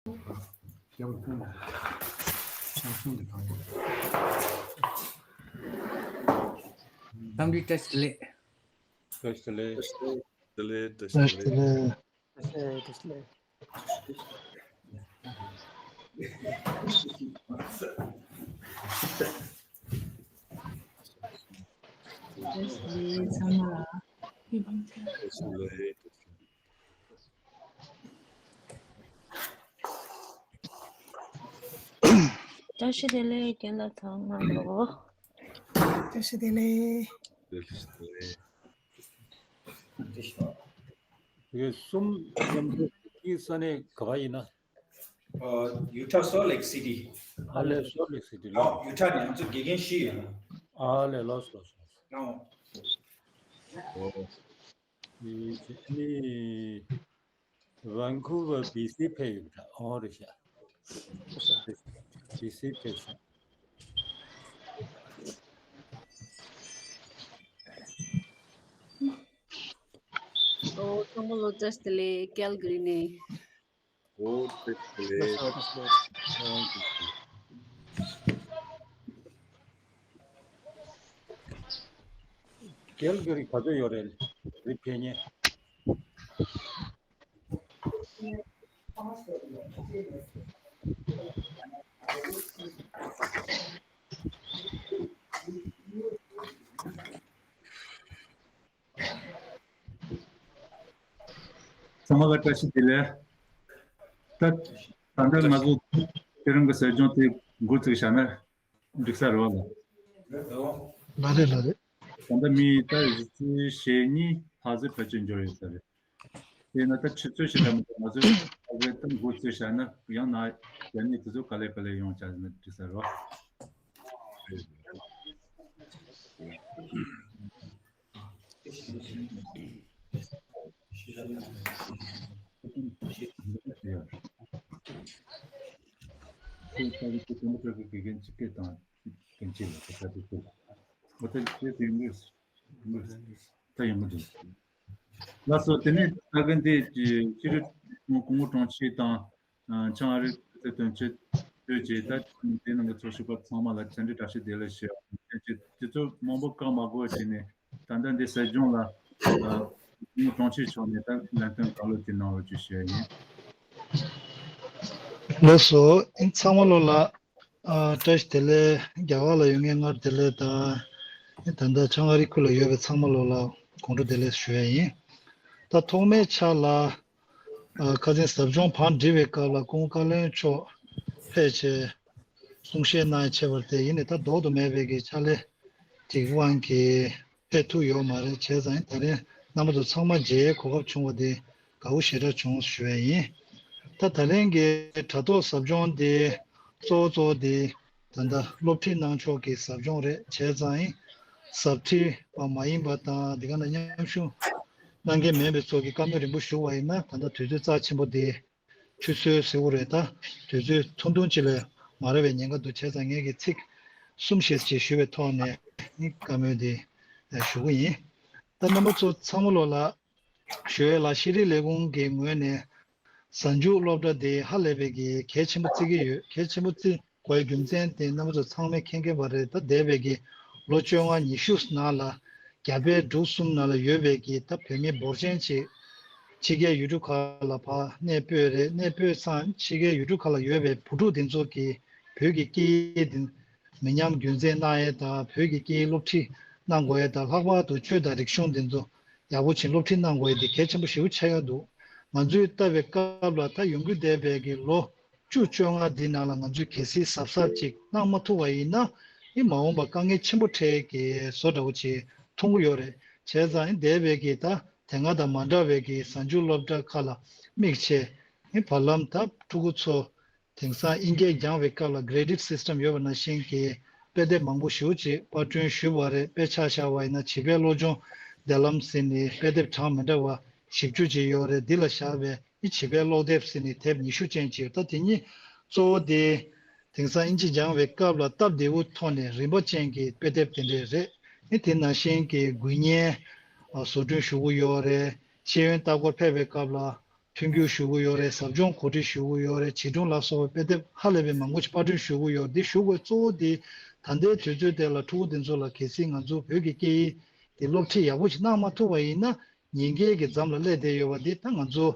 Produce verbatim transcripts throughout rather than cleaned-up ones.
རྒྱབ་ལ་ཕུལ་ན། ཞང་ཞུང་དེ་གང་ཡིན། འཚམས་འདྲི་བཀྲ་ཤིས་བདེ་ལེགས། བཀྲ་ཤིས་བདེ་ལེགས། བཀྲ་ཤིས་བདེ་ལེགས། བཀྲ་ཤིས་བདེ་ལེགས། བཀྲ་ཤིས་བདེ་ལེགས། བཀྲ་ཤིས་བདེ་ལེགས་ཚང་མ་ལ། བཀྲ་ཤིས་བདེ་ལེགས། བཀྲ་ཤིས་བདེ་ལེགས་རྒན་ལགས་ཚང་མ་ལོ། བཀྲ་ཤིས་བདེ་ལེགས། དེ་གསུམ་མཉམ་དུ་གི་ས་གནས་ག་པར་ཡིན་ན། ཨ། ཡུ་ཊ་སོལ་ལེག་སི་ཊི། ཨ་ལེ་སོལ་ལེག་སི་ཊི་ལ། ཨ། ཡུ་ཊ་ནས་ང་ཚོ་དགེ་རྒན་བཞི་ཡོད། ཨ་ལེ་ལགས་སོ་ལགས་སོ། ཨ། ཨོ། ཨེ་ནི། ཝན་ཁུ་ཝར་བི་སི་ཕེབས་ཡོད་འདྲ། ཨོ་རེད་ཤག་བི་སི་ཕེབས་ཤག་ཨོ། ཚང་མ་ལོ་བཀྲ་ཤིས་བདེ་ལེགས། ཀལ་གྷི་རི་ནས། ཨོ་བཀྲ་ཤིས་བདེ་ལེགས། ཀལ་གྷི་རི་ག་ཚོད་ཡོད་རེད། རི་ཕེབས་མཁན། ཚང་མ་ལ་བཀྲ་ཤིས་བདེ་ལེགས། ད་ད་ལྟ་ང་ཚོ་དེ་རིང་གི་ཟབ་སྦྱོང་དེ་འགོ་བཙུགས་བཞག་ན་འགྲིག་ས་རེད་བ་ལ། ལ་རེད་ལ་རེད། ད་ལྟ་མི་ད་བཞི་བཅུ་ཞེ་གཉིས་ལྷག་ཙམ་ཕལ་ཆེར་འབྱོར་ཡོད་ས་རེད། དེས་ན་ད་ཆུ་ཚོད་ཞིག་ལ་མི་འདུག་ང་ཚོས་ད་ལྟ་འགོ་བཙུགས་བཞག་ན་ཡང་ན་རྒྱ་མི་དེ་ཚོ་ག་ལེ་ག་ལེ་ཡོང་བྱས་ན་འགྲིག་ས་རེད་བ། ལགས་སོ། དེ་ནས་ད་གིན་དེ་ཕྱི་དྲིལ་སྐུ་ངོ་དྲུང་ཆེ་དང་། ཨ། ཆང་ཨ་རིག་དོན་གཅོད་ལྟོས་བཅས། ད་དེ་ནང་གི་ཚོགས་ཞུགས་པ་ཚང་མ་ལ་འཚམས་འདྲི་བཀྲ་ཤིས་བདེ་ལེགས་ཞུ་ཡ། དེ་ཚོ་མང་པོ་བཀག་མ་དགོས་བྱས་ནས་ད་ལྟ་འདི་ཟབ་སྦྱོང་ལ་ཨ་སྐུ་ངོ་དྲུང་ཆེ་མཆོག་ནས་ད་ལན་སྟོན་གང་ལོ་ཅིག་གནང་རོགས་ཞུ་ཞུ་ཡ་ཡིན། ལགས་སོ། ཨིན། ཚང་མ་ལོ་ལ་ཨ་བཀྲ་ཤིས་བདེ་ལེགས། རྒྱ་གར་ལ་ཡོད་མཁན་སྔར་བདེ་ལེགས་དང་། ཨིན། ད་ལྟ་ཆང་ཨ་རིག་ཁུལ་ལ་ཡོད་པའི་ཚང་མ་ལོ་ལ་དགོང་དྲོ་བདེ་ལེགས་ཞུ་ཡ་ཡིན། ད་ཐོག་མའི་ཆ་ལ། ཨ། ཁ་སང་ཟབ་སྦྱོང་བང་སྒྲིག་པའི་སྐབས་ལ་སྐུ་ངོ་བཀའ་བློན་མཆོག་ཕེབས་བྱས་གསུང་བཤད་གནང་ཡ་བྱས་པ་དེ་ཡིན་ནའི་ད་ལྡོག་ཏུ་མེད་པའི་གི་ཕྱག་ལས་དེ་དབང་གིས་ཕེབས་ཐུབ་ཡོད་མ་རེད། བྱས་ཙང་ད་རེས་རྣམ་པ་ཚོ་ཚང་མ་མཇལ་ཡའི་གོ་སྐབས་བྱུང་བ་དེ་དགའ་པོ་ཞེ་དྲག་བྱུང་ཞུ་ཡ་ཡིན། ད་ད་ལན་གྱི་དྲ་ཐོག་ཟབ་སྦྱོང་དེ་གཙོ་བོ་གཙོ་བོ་དེ་ད་ལྟ་སློབ་ཁྲིད་གནང་ཕྱོགས་ཀྱི་ཟབ་སྦྱོང་རེད། བྱས་ཙང་ཟབ་ཁྲིད་པ་མ་ཡིན་པ་དང་དེ་ག་ནང་མཉམ་ཞུགས་གནང་མཁན་མིན་པའི་ཚོ་གི་བཀའ་མོལ་རིང་པོ་ཞུ་བ་ཡིན་ན་ད་ལྟ་དུས་ཚོད་རྩ་ཆེན་པོ་དེ་ཆུད་ཟོས་ཟེར་བ་རེད། ད་དུས་ཚོད་ཐུང་ཐུང་ཅིག་ལས་མ་རག་པའི་ཉེན་ཁ་འདུག་བྱས་ཙང་ངས་ཀྱི་ཚིག་གསུམ་ཞེ་ཅིག་ཞུ་བའི་ཐོག་ནས་བཀའ་མོལ་འདི་ཞུ་གི་ཡིན། ད་རྣམ་པ་ཚོ་ཚང་མ་ལོ་ལ་ཞུ་ཡས་ལ་ཤེས་རིག་ལས་ཁུངས་ཀྱི་ངོས་ནས་གཟའ་མཇུག་སློབ་གྲྭ་དེ་ཧ་ལས་པའི་གི་གལ་ཆེན་པོ་བརྩི་གི་ཡོད། གལ་ཆེན་པོ་བརྩི་དགོས་རྒྱུ་མཚན་དེ་རྣམ་པ་ཚོ་ཚང་མས་མཁྱེན་མཁྱེན་པ་རེད། ད་འདས་པའི་གི་ལོ་བཅོ་ལྔ་ཉི་ཤུ་ནང་ལ་རྒྱ་བལ་འབྲུག་གསུམ་ནང་ལ་ཡོད་པའི་གི་ད་བོད་མི་འབོར་ཆེན་ཅིག་ཕྱི་རྒྱལ་ཡུལ་གྲུ་ཁག་ལ་ཕར་གནས་སྤོས་རེད། གནས་སྤོས་ཙང་ཕྱི་རྒྱལ་ཡུལ་གྲུ་ཁག་ལ་ཡོད་པའི་བུ་ཕྲུག་དེ་ཚོ་གི་བོད་ཀྱི་སྐད་ཡིག་དེ་མི་ཉམས་རྒྱུན་འཛིན་གནང་ཡས་དང་བོད་ཀྱི་སྐད་ཡིག་སློབ་ཁྲིད་གནང་དགོས་ཡས་དང་ལྷག་པར་དུ་ཆོས་དང་རིག་གཞུང་དེ་ཚོ་ཡག་པོ་ཅིག་སློབ་ཁྲིད་གནང་དགོས་ཡས་དེ་གལ་ཆེན་པོ་ཞེ་པོ་ཆགས་ཡོད་འདུག་ང་ཚོས་བལྟ་བའི་སྐབས་ལ་ད་ཡོང་རྒྱུ་བསྡད་པའི་གི་ལོ་བཅུ་བཅོ་ལྔ་འདི་ནང་ལ་ང་ཚོས་གལ་སྲིད་གཟབ་གཟབ་ཅིག་གནང་མ་ཐུབ་པ་ཡིན་ན་ཨེ་མ་འོངས་པ་དཀའ་ངལ་ཆེན་པོ་འཕྲད་ཀྱི་བཟོ་འདྲ་བོ་ཅིག་མཐོང་གི་ཡོད་རེད། བྱས་ཙང་ཨེ་འདས་པའི་གི་ད་དེ་སྔ་དང་མ་འདྲ་བའི་གི་གཟའ་མཇུག་སློབ་གྲྭ་ཁག་ལ་དམིགས་བྱས་ཨེ་བར་ལམ་ད་ཕྲུ་གུ་ཚོ་དེང་སང་དབྱིན་སྐད་སྦྱང་བའི་སྐབས་ལ་graded system ཡོད་པ་ནང་བཞིན་གྱི་དཔེ་དེབ་མང་པོ་ཞེ་པོ་ཅིག་པར་སྐྲུན་ཞུས་པ་རེད། དཔེ་ཆ་བཞག་པ་ཡིན་ན་བྱིས་པའི་བློ་སྦྱོང་བདེ་ལམ་ཟེར་ནས་དཔེ་དེབ་གྲངས་མི་འདྲ་བ་བཞི་བཅུ་ཅིག་ཡོད་རེད། འདི་ལ་བཞག་པའི་ཨི་བྱིས་པའི་ཀློག་དེབ་ཟེར་ནས་དེབ་ཉི་ཤུ་ཅན་ཅིག་ད་དེ་གཉིས་གཙོ་བོ་དེ་དེང་སང་དབྱིན་ཇི་སྦྱང་བའི་སྐབས་ལ་སྟབས་བདེ་པོ་ཐོག་ནས་རིན་པ་ཅན་གྱི་དཔེ་དེབ་དེ་འདྲས་རེད། ཨི་དེ་ནང་བཞིན་གྱི་དགུ་བརྙན་བཟོ་སྐྲུན་ཞུ་གི་ཡོད་རེད། ཤེས་ཡོན་ལྟ་སྐོར་ཕེབས་པའི་སྐབས་ལ། མཐུན་འགྱུར་ཞུ་གི་ཡོད་རེད། ཟབ་སྦྱོང་གོ་སྒྲིག་ཞུ་གི་ཡོད་རེད། བྱིས་སྒྲུང་ལ་སོགས་པའི་དཔེ་དེབ་ཧ་ལས་པའི་མང་པོ་ཞིག་པར་སྐྲུན་ཞུ་གི་ཡོད་རེད། འདི་ཞུ་དགོས་གཙོ་བོ་དེ་ད་ལྟའི་དུས་ཚོད་དེ་ལ་ཕྲུ་གུ་དེ་ཚོ་ལ་གལ་སྲིད་ང་ཚོ་བོད་ཀྱི་སྐད་ཡིག་དེ་སློབ་ཁྲིད་ཡག་པོ་ཞིག་གནང་མ་ཐུབ་པ་ཡིན་ན། ཉེན་ཁའི་གི་འཛམ་ལ་སླེབས་བསྡད་ཡོད་པ་འདི་ད་ང་ཚོ་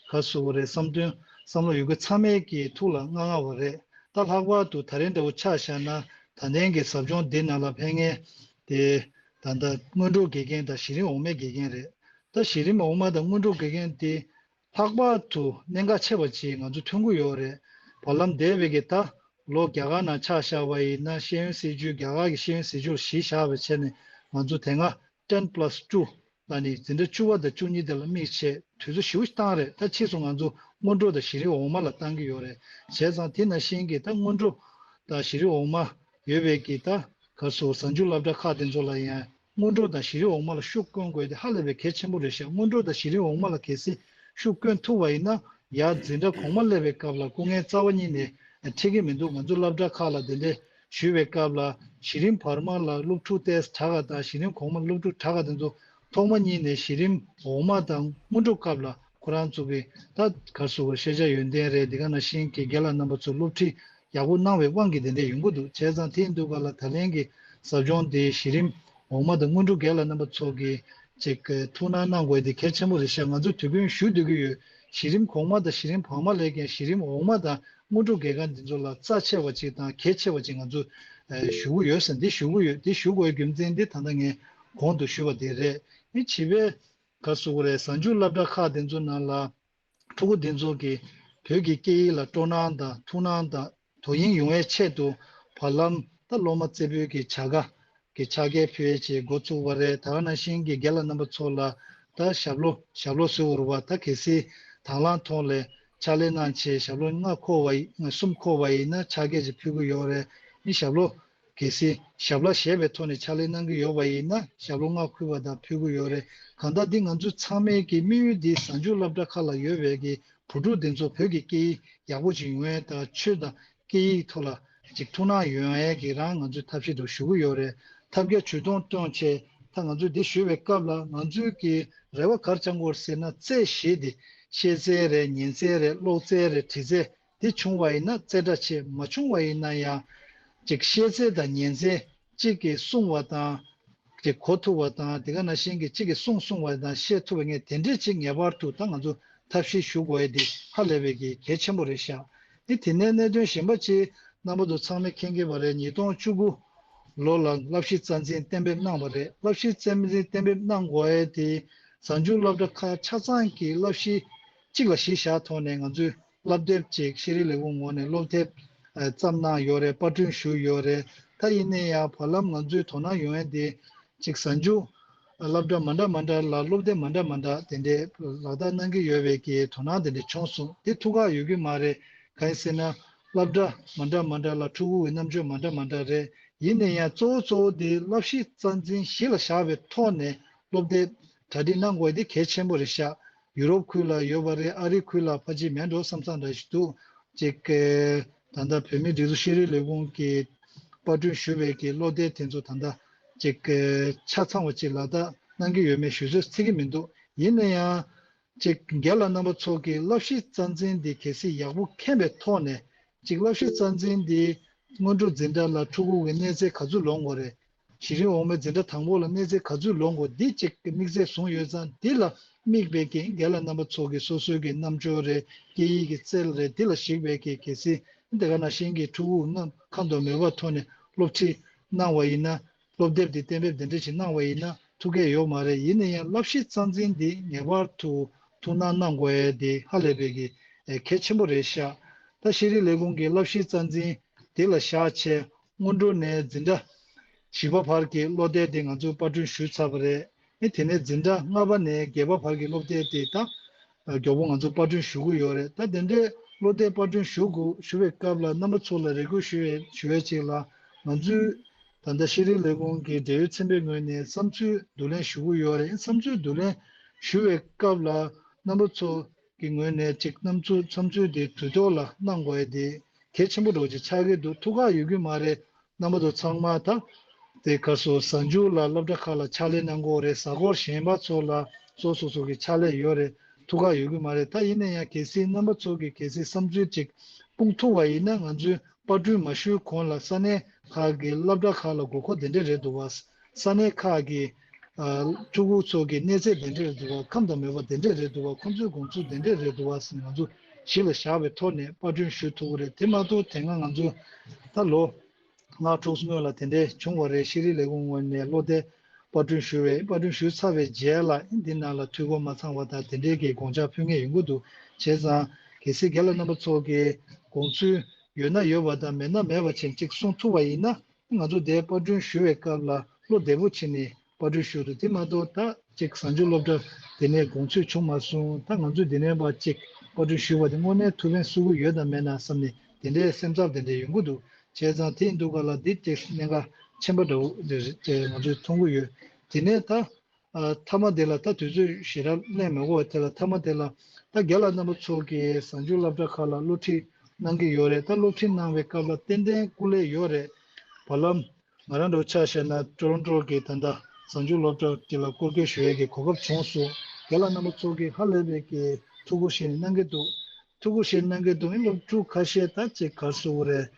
ག་རེ་ཟེར་དགོས་རེད། བསམ་དོན་བསམ་བློ་ཡོད་མཁན་ཚང་མའི་གི་ཐུགས་ལ་མངའ་མངའ་བ་རེད། ད་ལྷག་པར་དུ་ད་རིང་འདྲ་བོ་ཆ་བཞག་ན། ད་ལྟའི་གི་ཟབ་སྦྱོང་འདི་ནང་ལ་ཕེབས་མཁན་དེ་ད་ལྟ་སྔོན་འགྲོ་དགེ་རྒན་དང་གཞི་རིམ་འོག་མའི་དགེ་རྒན་རེད། ད་གཞི་རིམ་འོག་མ་དང་སྔོན་འགྲོ་དགེ་རྒན་དེ་ལྷག་པར་དུ་གནད་འགག་ཆེ་བ་ཅིག་ང་ཚོ་ཐོན་གྱི་ཡོད་རེད། བར་ལམ་འདས་པའི་གི་ད་ལོ་རྒྱ་གར་ནང་ཆ་བཞག་པ་ཡིན་ན། ཤེས་ཡོན་སྲིད་བྱུས་རྒྱ་གར་གྱི་ཤེས་ཡོན་སྲིད་བྱུས་ལ་གཞི་བཞག་པའི་ཆ་ནས་ང་ཚོ་དེ་སྔ་ten plus two ལ་ནི་འཛིན་གྲྭ་བཅུ་པ་དང་བཅུ་གཉིས་དེ་ལ་དམིགས་བྱས་དུས་ཚོད་ཞེ་པོ་ཞིག་བཏང་རེད། ད་ཕྱིས་སུ་ང་ཚོ་སྔོན་འགྲོ་དང་གཞི་རིམ་འོག་མ་ལ་བཏང་གི་ཡོད་རེད། བྱས་ཙང་དེ་ནང་བཞིན་གྱི་ད་སྔོན་འགྲོ་དང་གཞི་རིམ་འོག་མ་ཡོད་པའི་གི་ད་ག་རེ་ཟེར། གཟའ་མཇུག་སློབ་གྲྭ་ཁག་དེ་ཚོ་ལ་ཡང་སྔོན་འགྲོ་དང་གཞི་རིམ་འོག་མ་ལ་ཤུགས་བསྐྱོན་དགོས་དེ་ཧ་ལས་པའི་གལ་ཆེན་པོ་རེད་ཤག་སྔོན་འགྲོ་དང་གཞི་རིམ་འོག་མ་ལ་གལ་སྲིད་ཤུགས་བསྐྱོན་ཐུབ་པ་ཡིན་ན། ཡར་འཛིན་གྲྭ་གོང་མ་སླེབས་པའི་སྐབས་ལ་སྐུ་ངལ་རྩ་བ་ཉིད་ནས་འཕྲད་ཀྱི་མི་འདུག་ང་ཚོ་སློབ་གྲྭ་ཁག་ལ་དེ་འདྲས་ཞུས་པའི་སྐབས་ལ། གཞི་རིམ་བར་མ་ལ་སློབ་ཕྲུག་ཏོག་ཙམ་དྲག་ག་དང་། གཞི་རིམ་གོང་མ་སློབ་ཕྲུག་དྲག་ག་དེ་ཚོ་ཐོག་མ་ཉིད་ནས་གཞི་རིམ་འོག་མ་དང་སྔོན་འགྲོ་སྐབས་ལ་ཁོ་རང་ཚོ་གི་ད་ག་རེ་ཟེར་དགོས། ཤེས་བྱ་ཡོན་ཏན་རེད། དེ་ག་ནང་བཞིན་གྱི་རྒན་ལགས་རྣམ་པ་ཚོ་སློབ་ཁྲིད་ཡག་པོ་གནང་བའི་དབང་གིས་དེ་འདྲས་ཡོང་གི་འདུག་བྱས་ཙང་དེ་ཡིན་དུས་ག་ལ་ད་ལན་གྱི་ཟབ་སྦྱོང་དེ་གཞི་རིམ་འོག་མ་དང་སྔོན་འགྲོ་རྒན་ལགས་རྣམ་པ་ཚོ་གིས་ཅིག་ཐུགས་སྣང་གནང་དགོས་དེ་གལ་ཆེན་པོ་རེད་ཤག་ང་ཚོ་དུས་རྒྱུན་ཞུ་སྡོད་ཀྱི་ཡོད། གཞི་རིམ་གོང་མ་དང་གཞི་རིམ་བར་མ་ལས་ཀྱང་གཞི་རིམ་འོག་མ་དང་སྔོན་འགྲོ་དགེ་རྒན་འདི་ཚོ་ལ་རྩ་ཆེ་བ་ཅིག་དང་གལ་ཆེ་བ་ཅིག་ང་ཚོ་ཨ་ཞུ་གི་ཡོད་ཟེར། འདི་ཞུ་གི་ཡོད། འདི་ཞུ་དགོས་རྒྱུ་མཚན་འདི་ད་ལྟ་ངས་གོང་དུ་ཞུས་པ་དེ་རེད། ཨེ་བྱིས་པའི་ག་རེ་ཟེར་དགོས་རེད། གཟའ་མཇུག་སློབ་གྲྭ་ཁག་དེ་ཚོ་ནང་ལ་ཕྲུ་གུ་དེ་ཚོ་གིས་བོད་ཀྱི་སྐད་ཡིག་ལ་སྤྲོ་སྣང་དང་ཐུགས་སྣང་དང་དོ་དབྱིངས་ཡོང་བའི་ཆེད་དུ་བར་ལམ་ད་སློབ་མ་རྩེ་ཕུད་ཀྱི་བྱ་དགའ་གི་ཕྱག་འཁྱེར་ཕུལ་ཡས་ཅིག་འགོ་བཙུགས་པ་རེད། ད་ག་ནང་བཞིན་གྱི་རྒན་ལགས་རྣམ་པ་ཚོ་ལ་ད་ཞབས་ལོ་ཞབས་ལོ་ཟེར་དགོས་རེད་པ། ད་གལ་སྲིད་དང་བླངས་ཐོག་ལ་ཕྱག་ལས་གནང་བྱས་ཞབས་ལོ་ལྔ་འཁོར་བ་ཡི་གསུམ་འཁོར་བ་ཡིན་ན་ཕྱག་འཁྱེར་ཅིག་ཕུལ་གྱི་ཡོད་རེད། ཨ་ནི་ཞབས་ལོ་གལ་སྲིད་ཞབས་ལ་བཞེས་པའི་ཐོག་ནས་ཕྱག་ལས་གནང་གི་ཡོད་པ་ཡིན་ན་ཞབས་ལོ་ལྔ་འཁོར་བ་དང་ཕུལ་གྱི་ཡོད་རེད། གང་ལྟར་འདི་ང་ཚོ་ཚང་མའི་གི་དམིགས་ཡུལ་འདི་གཟའ་མཇུག་སློབ་གྲྭ་ཁག་ལ་ཡོད་པའི་གི་བུ་ཕྲུག་འདི་ཚོ་བོད་ཀྱི་སྐད་ཡིག་ཡག་པོ་ཅིག་ཡོང་ཡས་དང་། ཆོས་དང་སྐད་ཡིག་ཐོག་ལ་ཅིག་ཐུགས་སྣང་ཡོང་ཡས་ཀྱི་རང་ང་ཚོས་ཐབས་ཤེས་འདྲ་ཞུ་གི་ཡོད་རེད། ཐབས་བརྒྱ་ཇུས་སྟོང་བཏོན་བྱས་ད་ང་ཚོས་འདི་ཞུ་བའི་སྐབས་ལ་ང་ཚོས་ཀྱི་རེ་བ་ག་རེ་བཅང་དགོས་ཟེར་ན། རྩེད་གཞི་འདི་ཤེས་རྩལ་རེད། ཉན་རྩལ་རེད། ཀློག་རྩལ་རེད། འབྲི་རྩལ་འདི་བྱུང་བ་ཡིན་ན་རྩེ་གྲ་ཆེ། མ་བྱུང་བ་ཡིན་ན་ཡང་ཅིག་ཤེས་རྩལ་དང་ཉན་རྩལ་གཅིག་གིས་གསུང་བ་དང་། དེ་གོ་ཐུབ་པ་དང་། དེ་ག་ནང་བཞིན་གྱི་གཅིག་གིས་གསུང་གསུང་བ་དང་ཤེས་ཐུབ་པ་ངས་དེ་འདྲས་ཅིག་ངེས་པར་དུ་ད་ང་ཚོ་ཐབས་ཤེས་ཞུ་དགོས་ཡས་དེ་ཧ་ལས་པའི་གི་གལ་ཆེན་པོ་རེད་ཤག་ཨེ་དེ་ནས་གནད་དོན་གཞན་པ་ཅིག་རྣམ་པ་ཚོ་ཚང་མས་མཁྱེན་གྱི་ཡོད་རེད། ཉིས་སྟོང་བཅུ་དགུ་ལོ་ལ་བསླབ་གཞི་རྩ་འཛིན་གཏན་འབེབས་གནང་བ་རེད། བསླབ་གཞི་རྩ་འཛིན་གཏན་འབེབས་གནང་དགོས་ཡས་དེ་གཟའ་མཇུག་སློབ་གྲྭ་ཁག་ཆ་ཚང་གི་བསླབ་གཞི་གཅིག་ལ་གཞི་བཞག་ཐོག་ནས་ང་ཚོས་སློབ་དེབ་ཅིག་ཤེས་རིག་ལས་ཁུངས་ངོས་ནས་སློབ་དེབ་ཨ་བརྩམས་གནང་ཡོད་རེད། པར་སྐྲུན་ཞུས་ཡོད་རེད། ད་ཡིན་ན་ཡང་བར་ལམ་ང་ཚོའི་དོ་སྣང་ཡོང་ཡས་དེ་ཅིག་གཟའ་མཇུག་སློབ་གྲྭ་མ་འདྲ་མ་འདྲ་ལ་སློབ་དེབ་མ་འདྲ་མ་འདྲ་དེ་འདྲའི་ལག་བསྟར་གནང་གི་ཡོད་པའི་གི་དོ་སྣང་དེ་འདྲ་བྱུང་སོང་། དེ་ཐུགས་ཁག་ཡོད་ཀྱི་མ་རེད། གང་ཡིན་ཟེར་ན་སློབ་གྲྭ་མ་འདྲ་མ་འདྲ་ལ་ཕྲུ་གུ་གི་རྣམ་དཔྱོད་མ་འདྲ་མ་འདྲ་རེད། ཡིན་ན་ཡང་གཙོ་བོ་གཙོ་བོ་དེ་བསླབ་གཞི་རྩ་འཛིན་གཞི་ལ་བཞག་པའི་ཐོག་ནས་སློབ་དེབ་གྲ་སྒྲིག་གནང་དགོས་དེ་གལ་ཆེན་པོ་རེད་ཤག་ཡུ་རོབ་ཁུལ་ལ་ཡོད་པ་རེད། ཨ་རི་ཁུལ་ལ་ཕལ་ཆེར་མེད་འགྲོ་བསམ་བསམ་འདྲ་ཞིག་འདུག་ཅིག་ད་ལྟ་བོད་མིའི་སྒྲིག་འཛུགས་ཤེས་རིག་ལས་ཁུངས་ཀྱིས་པར་སྐྲུན་ཞུས་པའི་གི་སློབ་དེབ་དེ་ཚོ་ད་ལྟ་ཅིག་ཆ་ཚང་བ་ཅིག་ལག་བསྟར་གནང་གི་ཡོད་མེད་ཞུ་ཚོད་ཚིག་གི་མི་འདུག་ཡིན་ན་ཡང་ཅིག་རྒན་ལགས་རྣམ་པ་ཚོ་གིས་བསླབ་གཞི་རྩ་འཛིན་འདི་གལ་སྲིད་ཡག་པོ་མཁྱེན་པའི་ཐོག་ནས་ཅིག་བསླབ་གཞི་རྩ་འཛིན་འདི་སྔོན་འགྲོ་འཛིན་གྲྭ་ལ་ཕྲུ་གུ་གི་གནས་ཚད་ག་ཚོད་ལོན་དགོས་རེད། གཞི་རིམ་འོག་མའི་འཛིན་གྲྭ་དང་པོ་ལ་གནས་ཚད་ག་ཚོད་ལོན་དགོས། འདི་གཅིག་གི་དམིགས་ཚད་བཟུང་ཡོད་ཙང་། འདི་ལ་དམིགས་པའི་གི་རྒན་ལགས་རྣམ་པ་ཚོ་གི་སོ་སོའི་གི་རྣམ་དཔྱོད་རེད། སྐད་ཡིག་གི་རྩལ་རེད། འདི་ལ་གཞིགས་པའི་གི་གལ་སྲིད་འདི་ག་ནང་བཞིན་གྱི་ཕྲུ་གུ་རྣམས་ཁ་འདོན་མེད་པའི་ཐོག་ནས་སློབ་ཁྲིད་གནང་བ་ཡིན་ན། སློབ་དེབ་འདི་གཏན་འབེབས་འདི་འདྲ་ཞིག་གནང་བ་ཡིན་ན་ཐུགས་འགན་ཡོད་མ་རེད། ཡིན་ན་ཡང་བསླབ་གཞི་རྩ་འཛིན་འདི་ངེས་པར་དུ་ཐུགས་སྣང་གནང་དགོས་ཡས་འདི་ཧ་ལས་པའི་གི་གལ་ཆེན་པོ་རེད་ཤག་ད་ཤེས་རིག་ལས་ཁུངས་ཀྱི་བསླབ་གཞི་རྩ་འཛིན་འདི་ལ་བཞག་བྱས། སྔོན་འགྲོ་ནས་འཛིན་གྲྭ་བཞི་པ་བར་གྱི་སློབ་དེབ་དེ་ང་ཚོས་པར་སྐྲུན་ཞུས་ཚར་བ་རེད། ཨེ་དེ་ནས་འཛིན་གྲྭ་ལྔ་པ་ནས་བརྒྱད་པ་བར་གྱི་སློབ་དེབ་དེ་ད་མགྱོགས་པོ་ང་ཚོས་པར་སྐྲུན་ཞུ་གི་ཡོད་རེད། ད་དེ་འདྲའི་སློབ་དེབ་པར་སྐྲུན་ཞུ་དགོས་ཞུ་བའི་སྐབས་ལ་རྣམ་པ་ཚོ་ལ་རེ་སྐུལ་ཞུ་བའི་ཞུ་བའི་ཅིག་ལ། ང་ཚོས་ད་ལྟ་ཤེས་རིག་ལས་ཁུངས་ཀྱི་འབྲེལ་ཡོད་ཚན་པའི་ངོས་ནས་བསམ་ཚུལ་བསྡུ་ལེན་ཞུ་གི་ཡོད་རེད། བསམ་ཚུལ་བསྡུ་ལེན་ཞུ་བའི་སྐབས་ལ་རྣམ་པ་ཚོ་གི་ངོས་ནས་ཅིག་རྣམ་ཚོ་བསམ་ཚུལ་དེ་དུས་ཐོག་ལ་གནང་དགོས་ཡས་དེ་གལ་ཆེན་པོ་འདྲ་བོ་ཅིག་ཆགས་ཀྱི་འདུག་ཐུགས་ཁག་ཡོད་ཀྱི་མ་རེད། རྣམ་པ་ཚོ་ཚང་མ་ད་དེ་ག་སོ་གཟའ་མཇུག་ལ་སློབ་གྲྭ་ཁག་ལ་ཕྱག་ལས་གནང་གི་ཡོད་རེད། གཟའ་འཁོར་གཞན་པ་ཚོ་ལ་སོ་སོ་སོ་གི་ཕྱག་ལས་ཡོད་རེད། ཐུགས་ཁག་ཡོད་ཀྱི་མ་རེད། ད་ཡིན་ན་ཡང་གལ་སྲིད་རྣམ་པ་ཚོ་གི་གལ་སྲིད་བསམ་ཚུལ་ཅིག་སྤུངས་ཐུབ་པ་ཡིན་ན། ང་ཚོའི་པར་སྐྲུན་མ་ཞུས་གོང་ལ་ས་གནས་ཁག་གི་སློབ་གྲྭ་ཁག་ལ་དགོས་མཁོ་དེ་འདྲས་རེད་འདུག་བ། ས་གནས་ཁག་གི་ཨ་ཕྲུ་གུ་ཚོ་གི་གནས་ཚད་དེ་འདྲས་རེད་འདུག་བ། ཁམས་དང་མོས་པ་དེ་འདྲས་རེད་འདུག་བ། ཁོང་ཚོའི་དགོངས་ཚུལ་དེ་འདྲས་རེད་འདུག་བ་ཟེར་ནས་ང་ཚོ་གཞི་ལ་བཞག་པའི་ཐོག་ནས་པར་སྐྲུན་ཞུ་ཐུབ་ཀྱི་རེད། དེ་མ་གཏོགས་དེ་སྔ་ང་ཚོ་ད་ལོ་ལྔ་དྲུག་སྔོན་ལ་དེ་འདྲའི་བྱུང་བ་རེད། ཤེས་རིག་ལས་ཁུངས་ངོས་ནས་བློ་བདེ་པར་སྐྲུན་ཞུས་པས། པར་སྐྲུན་ཞུས་ཚར་བའི་རྗེས་ལ་འདི་ནང་ལ་འཐུས་སྒོ་མ་ཚང་བ་དང་དེ་འདྲའི་གི་དགོངས་འཆར་ཕུལ་མཁན་ཡོང་གི་འདུག་བྱས་ཙང་གལ་སྲིད་རྒན་ལགས་རྣམ་པ་ཚོ་གི་དགོངས་ཚུལ་ཡོད་ན་ཡོད་པ་དང་། མེད་ན་མེད་པ་བྱས་ཅིག་གསུང་ཐུབ་པ་ཡིན་ན། ང་ཚོ་དེ་པར་སྐྲུན་ཞུ་བའི་སྐབས་ལ་བློ་བདེ་པོ་བྱས་ནས་པར་སྐྲུན་ཞུ་འདུག་དེ་མ་གཏོགས་ད་ཅིག་གཟའ་མཇུག་སློབ་གྲྭ་དེ་ནས་དགོངས་ཚུལ་བྱུང་མ་སོང་། ད་ང་ཚོས་དེ་ནས་པར་ཅིག་པར་སྐྲུན་ཞུ་བ་དེ་དངོས་གནས་ཐུགས་ཕན་གསོས་ཀྱི་ཡོད་དམ་མེད་ན་བསམ་ནས་དེ་འདྲའི་སེམས་འཚབ་དེ་འདྲ་ཡོང་གི་འདུག་བྱས་ཙང་དེ་ཡིན་དུས་ག་ལ་འདི་ཅིག་གནད་འགག་ཆེན་པོ་འདྲ་བོ་དེ་རེད་ཅེས་ང་ཚོས་མཐོང་གི་ཡོད། དེ་ནས་ད་ཨ་མཐའ་མ་དེ་ལ་ད་དུས་ཚོད་ཞེ་དྲག་ལེན་མི་དགོས་པ། དེ་ལ་མཐའ་མ་དེ་ལ་ད་རྒན་ལགས་རྣམ་པ་ཚོ་གིས་གཟའ་མཇུག་སློབ་གྲྭ་ཁག་ལ་སློབ་ཁྲིད་གནང་གི་ཡོད་རེད། ད་སློབ་ཁྲིད་གནང་བའི་སྐབས་ལ་ཏན་ཏན་སྐུ་ལས་ཡོད་རེད། བར་ལམ་ང་རང་འདྲ་བོ་ཆ་བཞག་ན་ཀྲོ་རོན་ཀྲོ་གི་ད་ལྟ་གཟའ་མཇུག་སློབ་གྲྭ་དེ་ལ་སྐོར་སྐྱོད་ཞུ་ཡས་ཀྱི་གོ་སྐབས་བྱུང་སོང་། རྒན་ལགས་རྣམ་པ་ཚོ་གིས་ཧ་ལས་པའི་གི་ཐུགས་ཁུར་བཞེས་ནས་གནང་གི་འདུག་ཐུགས་ཁུར་བཞེས་གནང་གི་འདུག་ཨེ་སློབ་ཕྲུག་ཁ་ཤས་ད་ཅིག་ག་རེ་ཟེར་དགོས་རེད།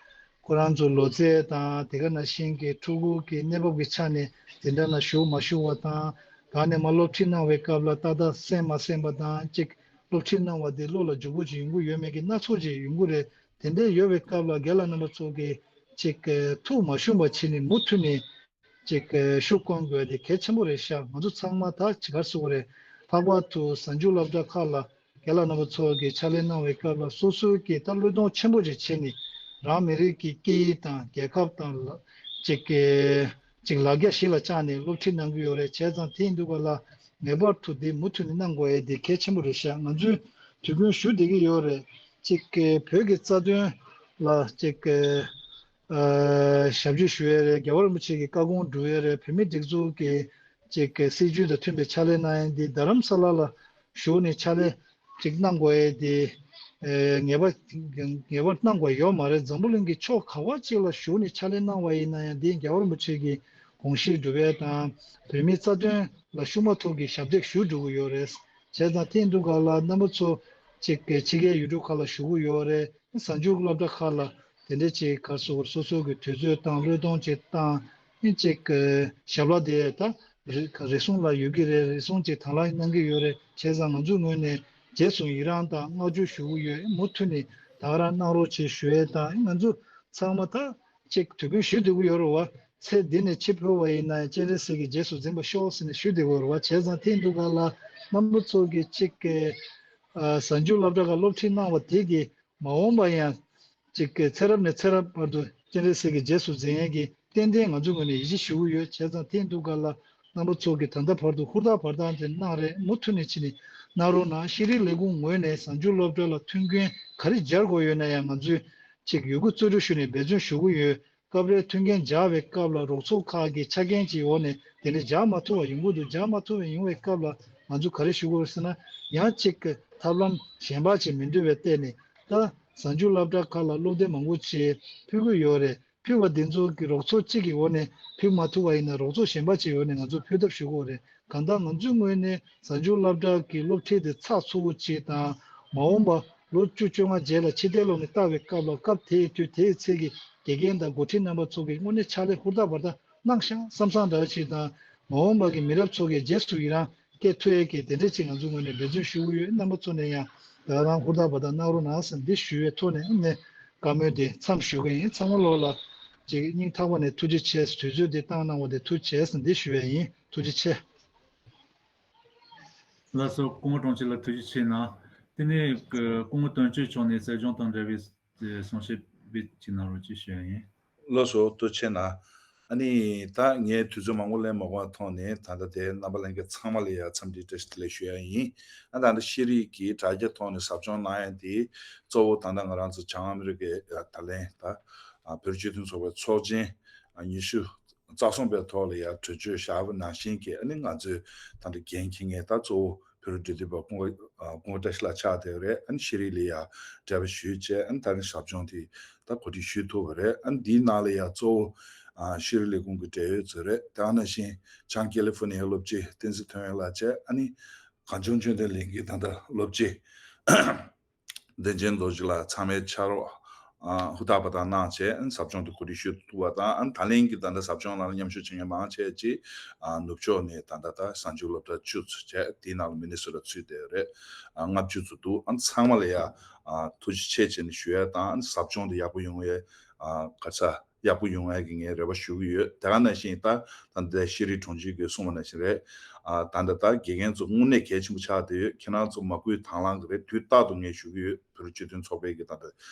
ཁོ་རང་ཚོ་ལོ་ཚད་དང་དེ་ག་ནང་བཞིན་གྱི་ཕྲུ་གུ་གི་གནས་བབ་ཀྱི་ཆ་ནས་དེ་འདྲ་ན་ཞུགས་མ་ཞུགས་པ་དང་། གང་ནས་མ་སློབ་ཁྲིད་གནང་བའི་སྐབས་ལ་ཏག་ཏག་གསན་མ་གསན་པ་དང་། ཅིག་སློབ་ཁྲིད་གནང་བ་དེ་བློ་ལ་འཇུག་པོ་ཅིག་ཡོང་གི་ཡོད་མེད་ཀྱི་སྣ་ཚོགས་ཅིག་ཡོང་གི་རེད། དེ་འདྲ་ཡོད་པའི་སྐབས་ལ་རྒན་ལགས་རྣམ་པ་ཚོ་གིས་ཅིག་ཐུགས་མ་ཞུམ་པ་བྱས་ནས་མུ་མཐུད་ནས་ཅིག་ཤུགས་བསྐོན་དགོས་དེ་གལ་ཆེན་པོ་རེད་ཤག་ང་ཚོ་ཚང་མ་ད་ཅིག་ག་རེ་ཟེར་དགོས་རེད། ལྷག་པར་དུ་གཟའ་མཇུག་སློབ་གྲྭ་ཁག་ལ་རྒན་ལགས་རྣམ་པ་ཚོ་གིས་ཕྱག་ལས་གནང་བའི་སྐབས་ལ་སོ་སོའི་གི་ད་བློས་གཏོང་ཆེན་པོ་ཅིག་བྱས་ནས་རང་མི་རིགས་ཀྱི་སྐད་ཡིག་དང་རྒྱལ་ཁབ་དང་ལ་ཅིག་གི་ཅིག་ལ་རྒྱ་གཞི་ལ་བཅངས་ནས་སློབ་ཁྲིད་གནང་གི་ཡོད་རེད། བྱས་ཙང་དེ་ཡིན་དུས་ག་ལ་ངེས་པར་དུ་དེ་མུ་མཐུད་ནས་གནང་དགོས་ཡས་དེ་གལ་ཆེན་པོ་རེད་ཤག་ང་ཚོས་དུས་རྒྱུན་ཞུ་བསྡད་ཀྱི་ཡོད་རེད། ཅིག་གི་བོད་ཀྱི་རྩ་དོན་ལ་ཅིག་གི་ཨ་ཞབས་ཕྱི་ཞུ་ཡས་རེད། རྒྱལ་བ་རིན་པོ་ཆེ་གི་བཀའ་དགོངས་སྒྲུབ་ཡས་རེད། བོད་མིའི་སྒྲིག་འཛུགས་ཀྱི་ཅིག་གི་སྲིད་བྱུས་དང་མཐུན་པའི་ཕྱག་ལས་གནང་ཡས་འདི་རྡ་རམ་ས་ལ་ལ་བཞུགས་ནས་ཕྱག་ལས་ཅིག་གནང་དགོས་ཡས་དེ་ཨེ་ངེས་པ་ངེས་པར་གནང་དགོས་ཡོད་མ་རེད། འཛམ་བུ་གླིང་གི་ཕྱོགས་ག་བ་ཅིག་ལ་བཞུགས་ནས་ཕྱག་ལས་གནང་བ་ཡིན་ན་ཡང་འདི་རྒྱལ་བ་རིན་པོ་ཆེ་གི་དགོངས་གཞི་སྒྲུབ་ཡས་དང་བོད་མིའི་རྩ་དོན་ལ་ཤུགས་མ་ཐུག་གི་ཞབས་འདེགས་ཞུ་འགྲོ་གི་ཡོད་རེད། བྱས་ཙང་དེ་ཡིན་དུས་ག་ལ་རྣམ་པ་ཚོ་ཅིག་གི་ཕྱི་རྒྱལ་ཡུལ་གྲུ་ཁག་ལ་བཞུགས་ཀྱི་ཡོད་རེད། གཟའ་མཇུག་སློབ་གྲྭ་ཁག་ལ་དེ་འདྲ་ཅིག་ག་རེ་ཟེར་དགོས་རེད། སོ་སོ་གི་དུས་ཚོད་བཏང་བློས་གཏོང་ཅིག་བཏང་ཨེ་ཅིག་གི་ཞབས་ལ་དེ་ད་རེ་རེ་ཟུང་ལ་ཡོད་ཀྱི་རེད། རེ་ཟུང་ཅིག་དང་བླངས་གནང་གི་ཡོད་རེད། བྱས་ཙང་ང་ཚོའི་ངོས་ནས་རྗེས་སུ་ཡི་རང་དང་བསྔགས་བརྗོད་ཞུ་གི་ཡོད། མུ་མཐུད་ནས་ད་ག་རང་གནང་རོགས་བྱེད་ཞུ་ཡས་དང་། ང་ཚོ་ཚང་མ་ད་ཅིག་དུས་རྒྱུན་ཞུ་བསྡད་ཀྱི་ཡོད་རེད་བ། ཚེ་འདི་ནས་འཆི་འཕོས་པ་ཡིན་ན་ཡང་སྤྱན་རས་གཟིགས་ཀྱི་རྗེས་སུ་འཛིན་པར་ཤོག་ཟེར་ནས་ཞུ་བསྡད་ཀྱི་ཡོད་རེད་བ། བྱས་ཙང་དེ་ཡིན་དུས་ག་ལ་རྣམ་པ་ཚོ་གི་ཅིག་གི་ཨ་གཟའ་མཇུག་སློབ་གྲྭ་ཁག་སློབ་ཁྲིད་གནང་བ་དེ་གི་མ་འོངས་པ་ཡང་ཅིག་གི་ཚེ་རབས་ནས་ཚེ་རབས་བར་དུ་སྤྱན་རས་གཟིགས་ཀྱི་རྗེས་སུ་འཛིན་ཡས་ཀྱི་ཏན་ཏན་ང་ཚོའི་ངོས་ནས་ཡིད་ཆེས་ཞུ་གི་ཡོད། བྱས་ཙང་དེ་ཡིན་དུས་ག་ལ་རྣམ་པ་ཚོ་གིས་ད་ལྟ་བར་དུ་ཧུར་ཐག་བར་ཐག་དེ་གནང་རེད། མུ་མཐུད་ནས་ཕྱིན་ནས་གནང་རོགས་གནང་། ཤེས་རིག་ལས་ཁུངས་ངོས་ནས་གཟའ་མཇུག་སློབ་གྲྭ་ལ་མཐུན་རྐྱེན་ག་རེ་སྦྱར་དགོས་ཡོད་ན་ཡང་ང་ཚོས་ཅིག་ཡོད་རྒུ་རྩལ་སྤྲུགས་ཞུས་ནས་འབད་བརྩོན་ཞུ་གི་ཡོད། སྐབས་རེ་མཐུན་རྐྱེན་སྦྱར་བའི་སྐབས་ལ་རོགས་ཚོགས་ཁག་གི་ཆ་རྐྱེན་གྱི་འོག་ནས་དེ་འདྲ་སྦྱར་མ་ཐུབ་པ་ཡོང་གི་འདུག་སྦྱར་མ་ཐུབ་པ་ཡོང་བའི་སྐབས་ལ་ང་ཚོ་ག་རེ་ཞུ་དགོས་རེད་ཟེར་ན། ཡང་གཅིག་གི་ཐབས་ལམ་གཞན་པ་ཅིག་མི་འདུག་པའི་སྟེང་ནས་ད་གཟའ་མཇུག་སློབ་གྲྭ་ཁག་ལ་སློབ་དེབ་མང་པོ་ཅིག་ཕུལ་གྱི་ཡོད་རེད། ཕུལ་བ་འདི་ཚོ་གི་རོགས་ཚོགས་གཅིག་གི་འོག་ནས་ཕུལ་མ་ཐུབ་པ་ཡིན་ན་རོགས་ཚོགས་གཞན་པ་ཅིག་འོག་ནས་ང་ཚོ་ཕུལ་ཐབས་ཞུ་དགོས་རེད། གང་ལྟར་ང་ཚོའི་ངོས་ནས་གཟའ་མཇུག་སློབ་གྲྭ་གི་སློབ་ཁྲིད་དེ་ཚགས་ཚུད་པོ་ཅིག་དང་། མ་འོངས་པ་ལོ་བཅུ་བཅོ་ལྔ་རྗེས་ལ་ཕྱི་བལྟས་སློབ་གཉེར་བལྟ་བའི་སྐབས་ལ་སྐབས་དེའི་དུས་དེའི་ཚེ་གི་དགེ་རྒན་དང་འགོ་ཁྲིད་རྣམ་པ་ཚོ་གིས་དངོས་གནས་ཕྱག་ལས་ཧུར་ཐག་བར་ཐག་གནང་ཤག་བསམ་བསམ་འདྲ་བ་ཅིག་དང་། མ་འོངས་པ་གི་མི་རབས་ཚོ་གིས་རྗེས་སུ་ཡི་རང་སྐྱེ་ཐུབ་ཡས་ཀྱི་དེ་འདྲ་ཅིག་ང་ཚོའི་ངོས་ནས་འབད་བརྩོན་ཞུ་གི་ཡོད། རྣམ་པ་ཚོ་ནས་ཡང་ད་རང་ཧུར་ཐག་བར་ཐག་གནང་རོགས་གནང་ཟེར་འདི་ཞུ་བའི་ཐོག་ནས་ནས་བཀའ་མོལ་དེ་མཚམས་ཞུ་གི་ཡིན། ཚང་མ་ལོག་ལ་ཅིག་སྙིང་ཐག་པ་ནས་ཐུགས་རྗེ་ཆེ། དུས་ཚོད་འདི་བཏང་གནང་བ་དེ་ཐུགས་རྗེ་ཆེ་ཟེར་འདི་ཞུ་བའི་ཡིན། ཐུགས་རྗེ་ཆེ། ལགས་སོ། སྐུ་ངོ་དྲུང་ཆེ་ལ་ཐུགས་རྗེ་ཆེ་གནང་། དེ་ནས་སྐུ་ངོ་དོན་གཅོད་མཆོག་ནས་གསལ་སྦྱོང་དང་འབྲེལ་བའི་གསུང་བཤད་དཔེ་ཅིག་གནང་རོགས་ཅེས་ཞུ་ཡ་ཡིན། ལགས་སོ། ཐུགས་རྗེ་ཆེ་གནང་། ཨ་ནི་ད་ངས་དུས་ཚོད་མང་པོ་ལེན་མ་དགོས་པའི་ཐོག་ནས་ད་ལྟ་དེ་རྣམ་པ་ལྷན་རྒྱས་ཚང་མ་ལ་ཡ་འཚམས་འདྲི་བཀྲ་ཤིས་བདེ་ལེགས་ཞུ་ཡ་ཡིན། ཨ་ད་ལྟ་ཤེས་རིག་གི་དྲ་རྒྱ་ཐོག་ནས་ཟབ་སྦྱོང་གནང་ཡ་དེ་གཙོ་བོ་ད་ལྟ་ང་རང་ཚོ་བྱང་ཨ་མི་རི་ཀའི་ད་ལན་ད་བོད་རིགས་སྤྱི་མཐུན་ཚོགས་པའི་ཚོགས་ཆེན་ཉི་ཤུ་རྩ་གསུམ་པའི་ཐོག་ལ་ཡ་གྲོས་ཆོད་བཞག་པ་ནང་བཞིན་གྱི་ཨ་ནི་ང་ཚོས་ད་ལྟ་འགན་འཁྱེར་མཁན་ད་གཙོ་བོ་བོད་རིགས་འབྲེལ་མཐུད་པ་སྐུ་ངོ་སྐུ་ངོ་བཀྲ་ཤིས་ལགས་ཆགས་བསྡད་ཡོད་རེད། ཨ་ནི་ཤེས་རིག་ལ་ཡ་འབྲེལ་བ་ཞུས་བྱས་ཨ་ནི་ད་ནི་ཟབ་སྦྱོང་དེ་ད་གོ་སྒྲིག་ཞུས་ཐུབ་པ་རེད། ཨ་ནི་འདིའི་ནང་ལ་ཡ་གཙོ་བོ་ཤེས་རིག་ལས་ཁུངས་ཀྱི་འབྲེལ་ཡོད་ཚོ་རེད། དེ་ནང་བཞིན་བྱང་ཀེ་ལི་ཧྥོ་ནི་ཡའི་སློབ་སྤྱི་བསྟན་འཛིན་ཐོན་ཡོན་ལགས་བཅས་ཨ་ནི་ གངས་ལྗོངས་ཆོས་ལྡན་གླིང་གི་ད་ལྟ་སློབ་སྤྱི་བདེ་ཆེན་རྡོ་རྗེ་ལགས་ཚང་མས་ཕྱག་རོགས་ཨ་ཧུར་ཐག་པ་དང་གནང་བྱས་ཨ་ཟབ་སྦྱོང་དེ་གོ་སྒྲིག་ཞུ་ཐུབ་པ་དང་ཨ་ད་ལན་གྱི་ད་ལྟ་ཟབ་སྦྱོང་ནང་ལ་མཉམ་ཞུགས་བྱེད་མཁན་མང་ཆེ་ཅིག་ཨ་ནུབ་ཕྱོགས་ནས་ད་ལྟ་ད་གཟའ་མཇུག་སློབ་གྲྭ་བཅུ་ཚོ་བྱས་དེའི་ནང་ལ་མི་ནི་སོ་ཊ་ཚུད་བསྡད་ཡོད་རེད། ཨ་ལྔ་བཅུ་ཚོ་འདུག་ཨ་ཚང་མ་ལ་ཡ་ཨ་ཐུགས་རྗེ་ཆེ་བྱས་ནས་ཞུ་ཡ་དང་ཨ་ཟབ་སྦྱོང་དེ་ཡག་པོ་ཡོང་བའི་ཨ་ག་ས། ཡག་པོ་ཡོང་ཡག་གི་ངས་རེ་བ་ཞུ་གི་ཡོད། དེ་ག་ནང་བཞིན་ད་ད་ལྟ་ཤེས་རིག་དྲུང་ཆེ་གིས་གསུངས་པ་ནང་བཞིན་རེད། ཨ་ད་ལྟ་ད་དགེ་རྒན་ཚོ་དངོས་གནས་གལ་ཆེན་པོ་ཆགས་བསྡད་ཡོད། ཁྱེད་རང་ཚོ་མ་བསྐུལ་དང་བླངས་ཀྱི་རེད། དུས་རྟག་ཏུ་ངས་ཞུ་གི་ཡོད། བོད་རིགས་སྤྱི་མཐུན་ཚོགས་པའི་གི་ད་ལྟ་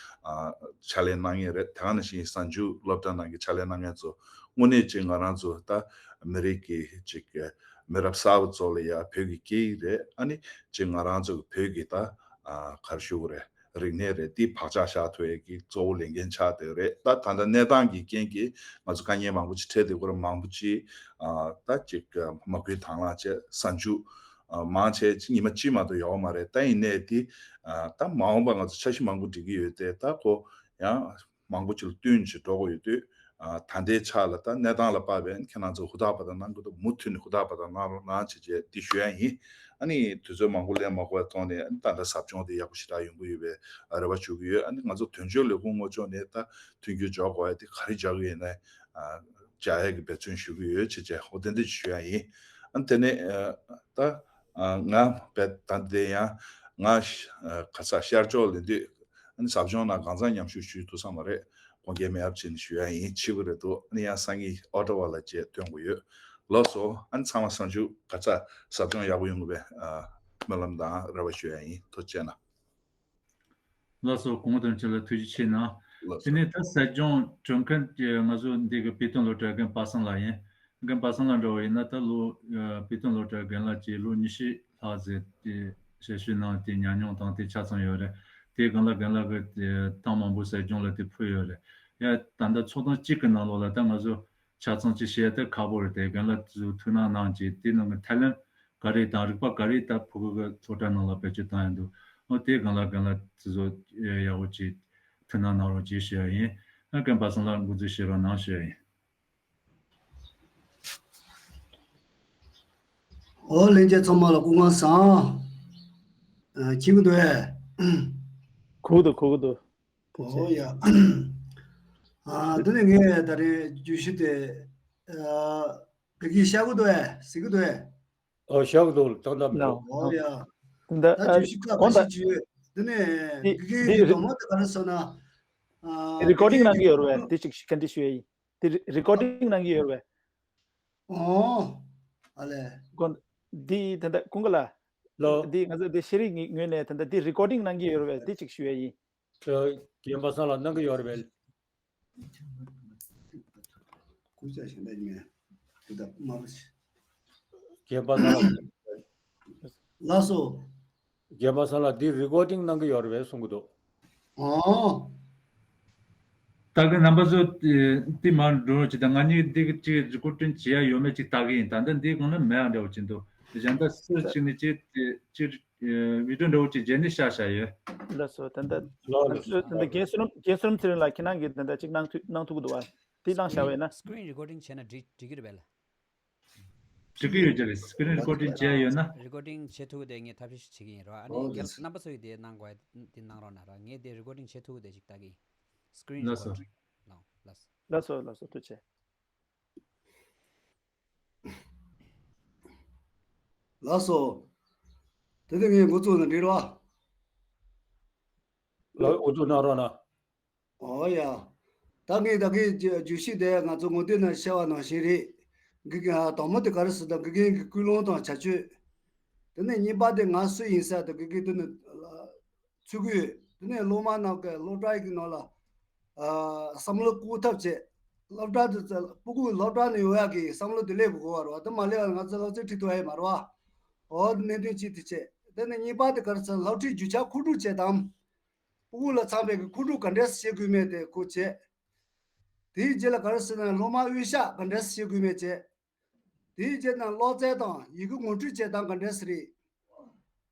ཨ་ཕྱག་ལས་གནང་མཁན་རེད། དེ་ག་ནང་བཞིན་གཟའ་མཇུག་སློབ་གྲྭ་ནང་གི་ཕྱག་ལས་གནང་མཁན་ཚོ་དངོས་གནས་ཅིག་ང་རང་ཚོ་ད་མི་རིགས་ཀྱི་ཅིག་མི་རབས་གསར་པ་ཚོ་ལ་ཡ་བོད་ཀྱི་སྐད་ཡིག་རེད། ཨ་ནི་ཅིག་ང་རང་ཚོ་གི་བོད་ཀྱི་ད་ཨ་ག་རེ་ཞུ་དགོས་རེད། རིག་གནས་རེད། འདི་བག་ཆགས་བཞག་ཐུབ་ཡས་ཀྱི་གཙོ་བོ་ལས་འགན་ཆགས་བསྡད་ཡོད་རེད། ད་ད་ལྟ་གནས་སྟངས་ཀྱི་རྐྱེན་གྱིས་ང་ཚོ་དཀའ་ངལ་མང་པོ་ཅིག་འཕྲད་བསྡད་ཡོད་རེད། མང་པོ་ཅིག་ཨ་ད་ཅིག་མ་བསྐུལ་དང་བླངས་བྱས་གཟའ་མཇུག་ཨ་མང་ཆེ་ཅིག་ཉི་མ་གཅིག་མ་གཏོགས་ཡོད་མ་རེད། ད་ཡིན་ནའི་འདི་ཨ་ད་མ་འོངས་པ་ང་ཚོ་འཆར་གཞི་མང་པོ་སྒྲིག་གི་ཡོད་དེ་ད་ཁོ་ཡང་མང་པོ་ཅིག་ལ་བསྟུན་ཅིག་འགྲོ་དགོས་ཡོད་དུས། ཨ་ད་ལྟའི་ཆ་ལ་ད་གནས་སྟངས་ལ་དཔག་པའི་ཁྱེད་རང་ཚོ་ཧུར་ཐག་པ་དང་གནང་དགོས་འདུག་མུ་མཐུད་ནས་ཧུར་ཐག་པ་དང་གནང་རོགས་གནང་བྱས་བྱས་འདི་ཞུ་ཡ་ཡིན། ཨ་ནི་དུས་ཚོད་མང་པོ་ལེན་མ་དགོས་པའི་ཐོག་ནས་ཨ་ནི་ད་ལྟ་ཟབ་སྦྱོང་དེ་ཡག་པོ་ཞེ་དྲག་ཡོང་གི་ཡོད་པའི་རེ་བ་ཞུ་གི་ཡོད། ཨ་ནི་ང་ཚོ་དོན་གཅོད་ལས་ཁུངས་ངོས་ཕྱོགས་ནས་ད་མཐུན་འགྱུར་འཇོག་དགོས་ཡ་དེ་ག་རེ་རྒྱག་གི་ཡོད་ན་ཨ་རྒྱག་ཡ་གི་འབད་བརྩོན་ཞུ་གི་ཡོད་བྱས་བྱས་ཧོ་དེ་འདྲ་ཞུ་ཡ་ཡིན། ཨ་ནི་དེ་ནས་ཨ་ད་ཨ་ང་བས་ད་དེ་ཡང་ང་ཨ་ག་ས་ཤར་ཕྱོགས་ལ་འདུས། ཨ་ནི་ཟབ་སྦྱོང་ནང་གང་ཟག་མཉམ་ཞུགས་ཞུས་ཐུབ་ས་མ་རེད། དགོངས་འགལ་མེད་ཡབ་ཅིག་ནས་ཞུ་ཡ་ཡིན། ཕྱི་པོ་རེད་འདུག་ཨ་ནི་ཡང་སང་ཉིན་ཨོ་ཊ་བ་ལ་བཅས་སྟོན་དགོས་ཡོད། ལགས་སོ། ཨ་ནི་ཚང་མ་གཟའ་མཇུག་ག་ཚ་ཟབ་སྦྱོང་ཡག་པོ་ཡོང་དགོས་པའི་ཨ་སྨོན་ལམ་དང་རེ་བ་ཞུ་ཡ་ཡིན། ཐུགས་རྗེ་གནང་། ལགས་སོ། སྐུ་ངོ་དོན་ཆེན་ལ་ཐུགས་རྗེ་ཆེ་གནང་། ལགས་དེ་སོ། ནས་ད་ཟབ་སྦྱོང་སྒྲུབ་མཁན་གྱི་ང་ཚོ་འདི་གི་བོད་དོན་སློབ་གྲྭའི་རྒན་པ་སངས་ལགས་ཡིན། རྒན་པ་སངས་ལགས་འདྲ་བོ་ཡིན་ན་ད་ལོ་ཨ་བོད་དོན་སློབ་གྲྭའི་རྒན་ལགས་ཀྱིས་ལོ་ཉི་ཤུ་ལྷག་ཙམ་དེ་ཞབས་ཞུ་གནང་དེ་ཉམས་མྱོང་དང་དེ་ཆ་ཚང་ཡོད་རེད། དེའི་སྒང་ལ་རྒན་ལགས་ཀྱིས་དེ་ཐེངས་མང་པོ་ཟབ་སྦྱོང་ལ་དེ་ཕུལ་ཡོད་རེད། ཡ་ད་ལྟ་ཚོགས་ཐེངས་གཅིག་གི་ནང་ལོགས་ལ་ད་ང་ཚོ་ཆ་ཚང་གཅིག་བཤད་དེ་ཁག་པོ་རེད། དེ་རྒན་ལགས་ཚོས་ཐུགས་སྣང་གནང་བྱས་དེ་ནང་གི་ཐབས་ལམ་ག་རེ་དང་རིག་པ་ག་རེ་ད་ཕྲུ་གུ་གི་སློབ་གྲྭ་ནང་ལ་བེད་སྤྱོད་བཏང་ཡོད་འདུག་ཨོ་དེའི་སྒང་ལ་རྒན་ལགས་ཚོས་ཡག་པོ་ཅིག་ཐུགས་སྣང་གནང་རོགས་ཅེས་ཞུ་ཡ་ཡིན། ཨ་རྒན་པ་སངས་ལགས་འགོ་འཛུགས་བྱེད་རོགས་གནང་ཞུ་ཡ་ཡིན། ཨོ་ལྷན་རྒྱས་ཚང་མ་ལ་སྐུ་ཁམས་བཟང་། ཨ་མཁྱེན་གྱི་འདུག་ཨེ། གོ་གི་འདུག་གོ་གི་འདུག་ཨོ་ཡ། ཨ་འདི་ནས་ངས་ད་རེས་བརྗོད་གཞི་དེ་ཨ་བོད་སྐད་བཤད་གི་འདུག་ཨེ། ཟེར་གི་འདུག་ཨེ། ཨོ་བཤད་གི་འདུག་ད་ད་ལོ། ཨོ་ཡ། ད་ད་བརྗོད་གཞི་ཁག་གོང་ཁ་ད་ཞིག་བརྗོད། འདི་ནས་འདི་དགེ་རྒན་འདི་གི་རི་སྡོམ་པ་དེ་ག་རེ་ཟེར་ན། ཨ་རི་ཀོར་ཌིང་གནང་གི་ཡོད་རེད་པས། འདི་ཅིག་ག་འདྲ་ཞུ་ཡ་ཡིན། འདི་རི་ཀོར་ཌིང་གནང་གི་ཡོད་རེད་པས། ཨོ། ཨ་ལས། དགོན། འདི་ད་ལྟ་ཀུན་དགའ་ལགས། ལོ། འདི་ང་ཚོ་འདི་ཤེས་རིག་ངོས་ནས་ད་ལྟ་འདི་རི་ཀོར་ཌིང་གནང་གི་ཡོད་རེད་པས། འདི་ཅིག་ཞུ་ཡ་ཡིན། ཁྱོད་རྒན་པ་སངས་ལགས་གནང་གི་ཡོད་རེད་པས། ཀུན་དགའ་གཞན་དག་ཉེ་དེ་དག་དམར་པོ་ཞིག་རྒན་པ་སངས་ལགས། ལགས་སོ། རྒན་པ་སངས་ལགས་འདི་རི་ཀོར་ཌིང་གནང་གི་ཡོད་རེད་པས་གསུང་གི་འདུག་ཨོ། ད་གི་རྣམ་པ་ཚོ་དེ་མར་འགྲོ་རོགས་བྱེད་དང་། ང་གཉིས་འདི་གི་ཅིག་རི་ཀོར་ཌིང་བྱེད་ཡ་ཡོད་མེད་ཅིག་ལྟ་གི་ཡིན། ད་ལྟ་འདིའི་སྒང་ལ་མེད་ཡ་འདྲ་བོ་ཅིག་འདུག་གཞན་དག་སུ་ཅིག་ནས་ཅིག་ཅིག་བི་ཌིའོ་འདྲ་བོ་ཅིག་རྗེས་ནས་བཞག་བཞག་ཡོད། ལགས་སོ། ད་ལྟ་ལགས་ལགས་སོ། ད་ལྟ་རྒན་བསོད་ནམས་རྒན་བསོད་ནམས་ཚེ་རིང་ལགས་ཁྱེད་རང་གིས་ད་ལྟ་ཅིག་གནང་ཐུབ་གནང་ཐུབ་ཀྱི་འདུག་བ། དེ་གནང་བཞག་པ་ཡིན་ན། སི་ཀི་རིན་རི་ཀོར་ཌིང་བྱས་ན་འགྲིག་འགྲིག་གི་རེད་པས་ལགས། འགྲིག་གི་ཡོད་ཀྱི་རེད། སི་ཀི་རིན་རི་ཀོར་ཌིང་བྱས་ཡོད་ན། རི་ཀོར་ཌིང་བྱེད་ཐུབ་ཀྱི་དེ་ངས་ཐབས་ཤེས་ཤིག་བྱེད་ཀྱི་ཡིན་རོ། ཨ་ནི་ཨོ་རྒན་ལགས་རྣམ་པ་ཚོ་ཡིས་དེ་གནང་དགོས་ཡ་དེ་གནང་རོགས་གནང་ར། ངས་དེ་རི་ཀོར་ཌིང་བྱེད་ཐུབ་ཀྱི་དེ་ཅིག་ལྟ་གི་ཡིན། སི་ཀི་རིན་རི་ལགས་སོ། ཀོར་ཌིང་། ལགས་ལགས་སོ། ལགས་སོ་ལགས་སོ། ཐུགས་རྗེ་ཆེ། ལགས་སོ། དེ་དེ་ངས་འགོ་བཙུགས་ན་འགྲིག་རོགས། ལགས་འགོ་བཙུགས་གནང་རོགས་གནང་། ཨོ་ཡ། ད་ངས་ད་གིན་བརྗོད་བརྗོད་གཞི་དེ་ང་ཚོ་ངོ་དེབ་ནང་བཤད་པ་ནང་བཞིན་རེད། དགེ་རྒན་དང་པོ་དེ་ག་རེ་ཟེར་ད་དགེ་རྒན་གྱི་ཀུན་སློང་དང་བྱ་སྤྱོད། དེ་ནས་གཉིས་པ་དེ་ང་སུ་ཡིན་ས་དེ་དགེ་རྒན་དེ་ནི་ཚུད་ཀྱི་ཡོད། དེ་ནས་སློབ་མ་རྣམས་ཀྱི་སློབ་གྲྭའི་གི་ནང་ལ་ཨ་བསམ་བློ་བཀུག་ཐབས་བྱེད། སློབ་གྲྭ་དེ་ཚོ་ཕྲུ་གུ་སློབ་གྲྭ་ནས་ཡོང་ཡག་གི་བསམ་བློ་དེ་སླེབས་དགོས་པ་རེད་བ། དེ་མ་སླེབས་པ་ང་ཚོ་སློབ་ཚན་ཁྲིད་ཐུབ་ཡ་ཡོད་མ་རེད་བ། འོ་དེ་གནད་དོན་གཅིག་དེ་བྱས། དེ་ནས་གཉིས་པ་དེ་ག་རེ་ཟེར་སློབ་ཁྲིད་རྒྱུ་ཆ་མཁོ་སྒྲུབ་བྱེད་དམ། ཕྲུ་གུ་ལ་ཚང་བའི་གི་མཁོ་སྒྲུབ་ག་འདྲས་བྱེད་དགོས་མེད་དེ་ཁོ་བྱས། དེའི་རྗེས་ལ་ག་རེ་ཟེར་ན་སློབ་མ་དབུལ་ཞྭ་ག་འདྲས་བྱེད་དགོས་མེད་བྱས། དེའི་རྗེས་ན་ཀློག་རྩལ་དང་ཡི་གེ་ངོ་སྤྲོད་བྱེད་སྟངས་ག་འདྲས་རེད།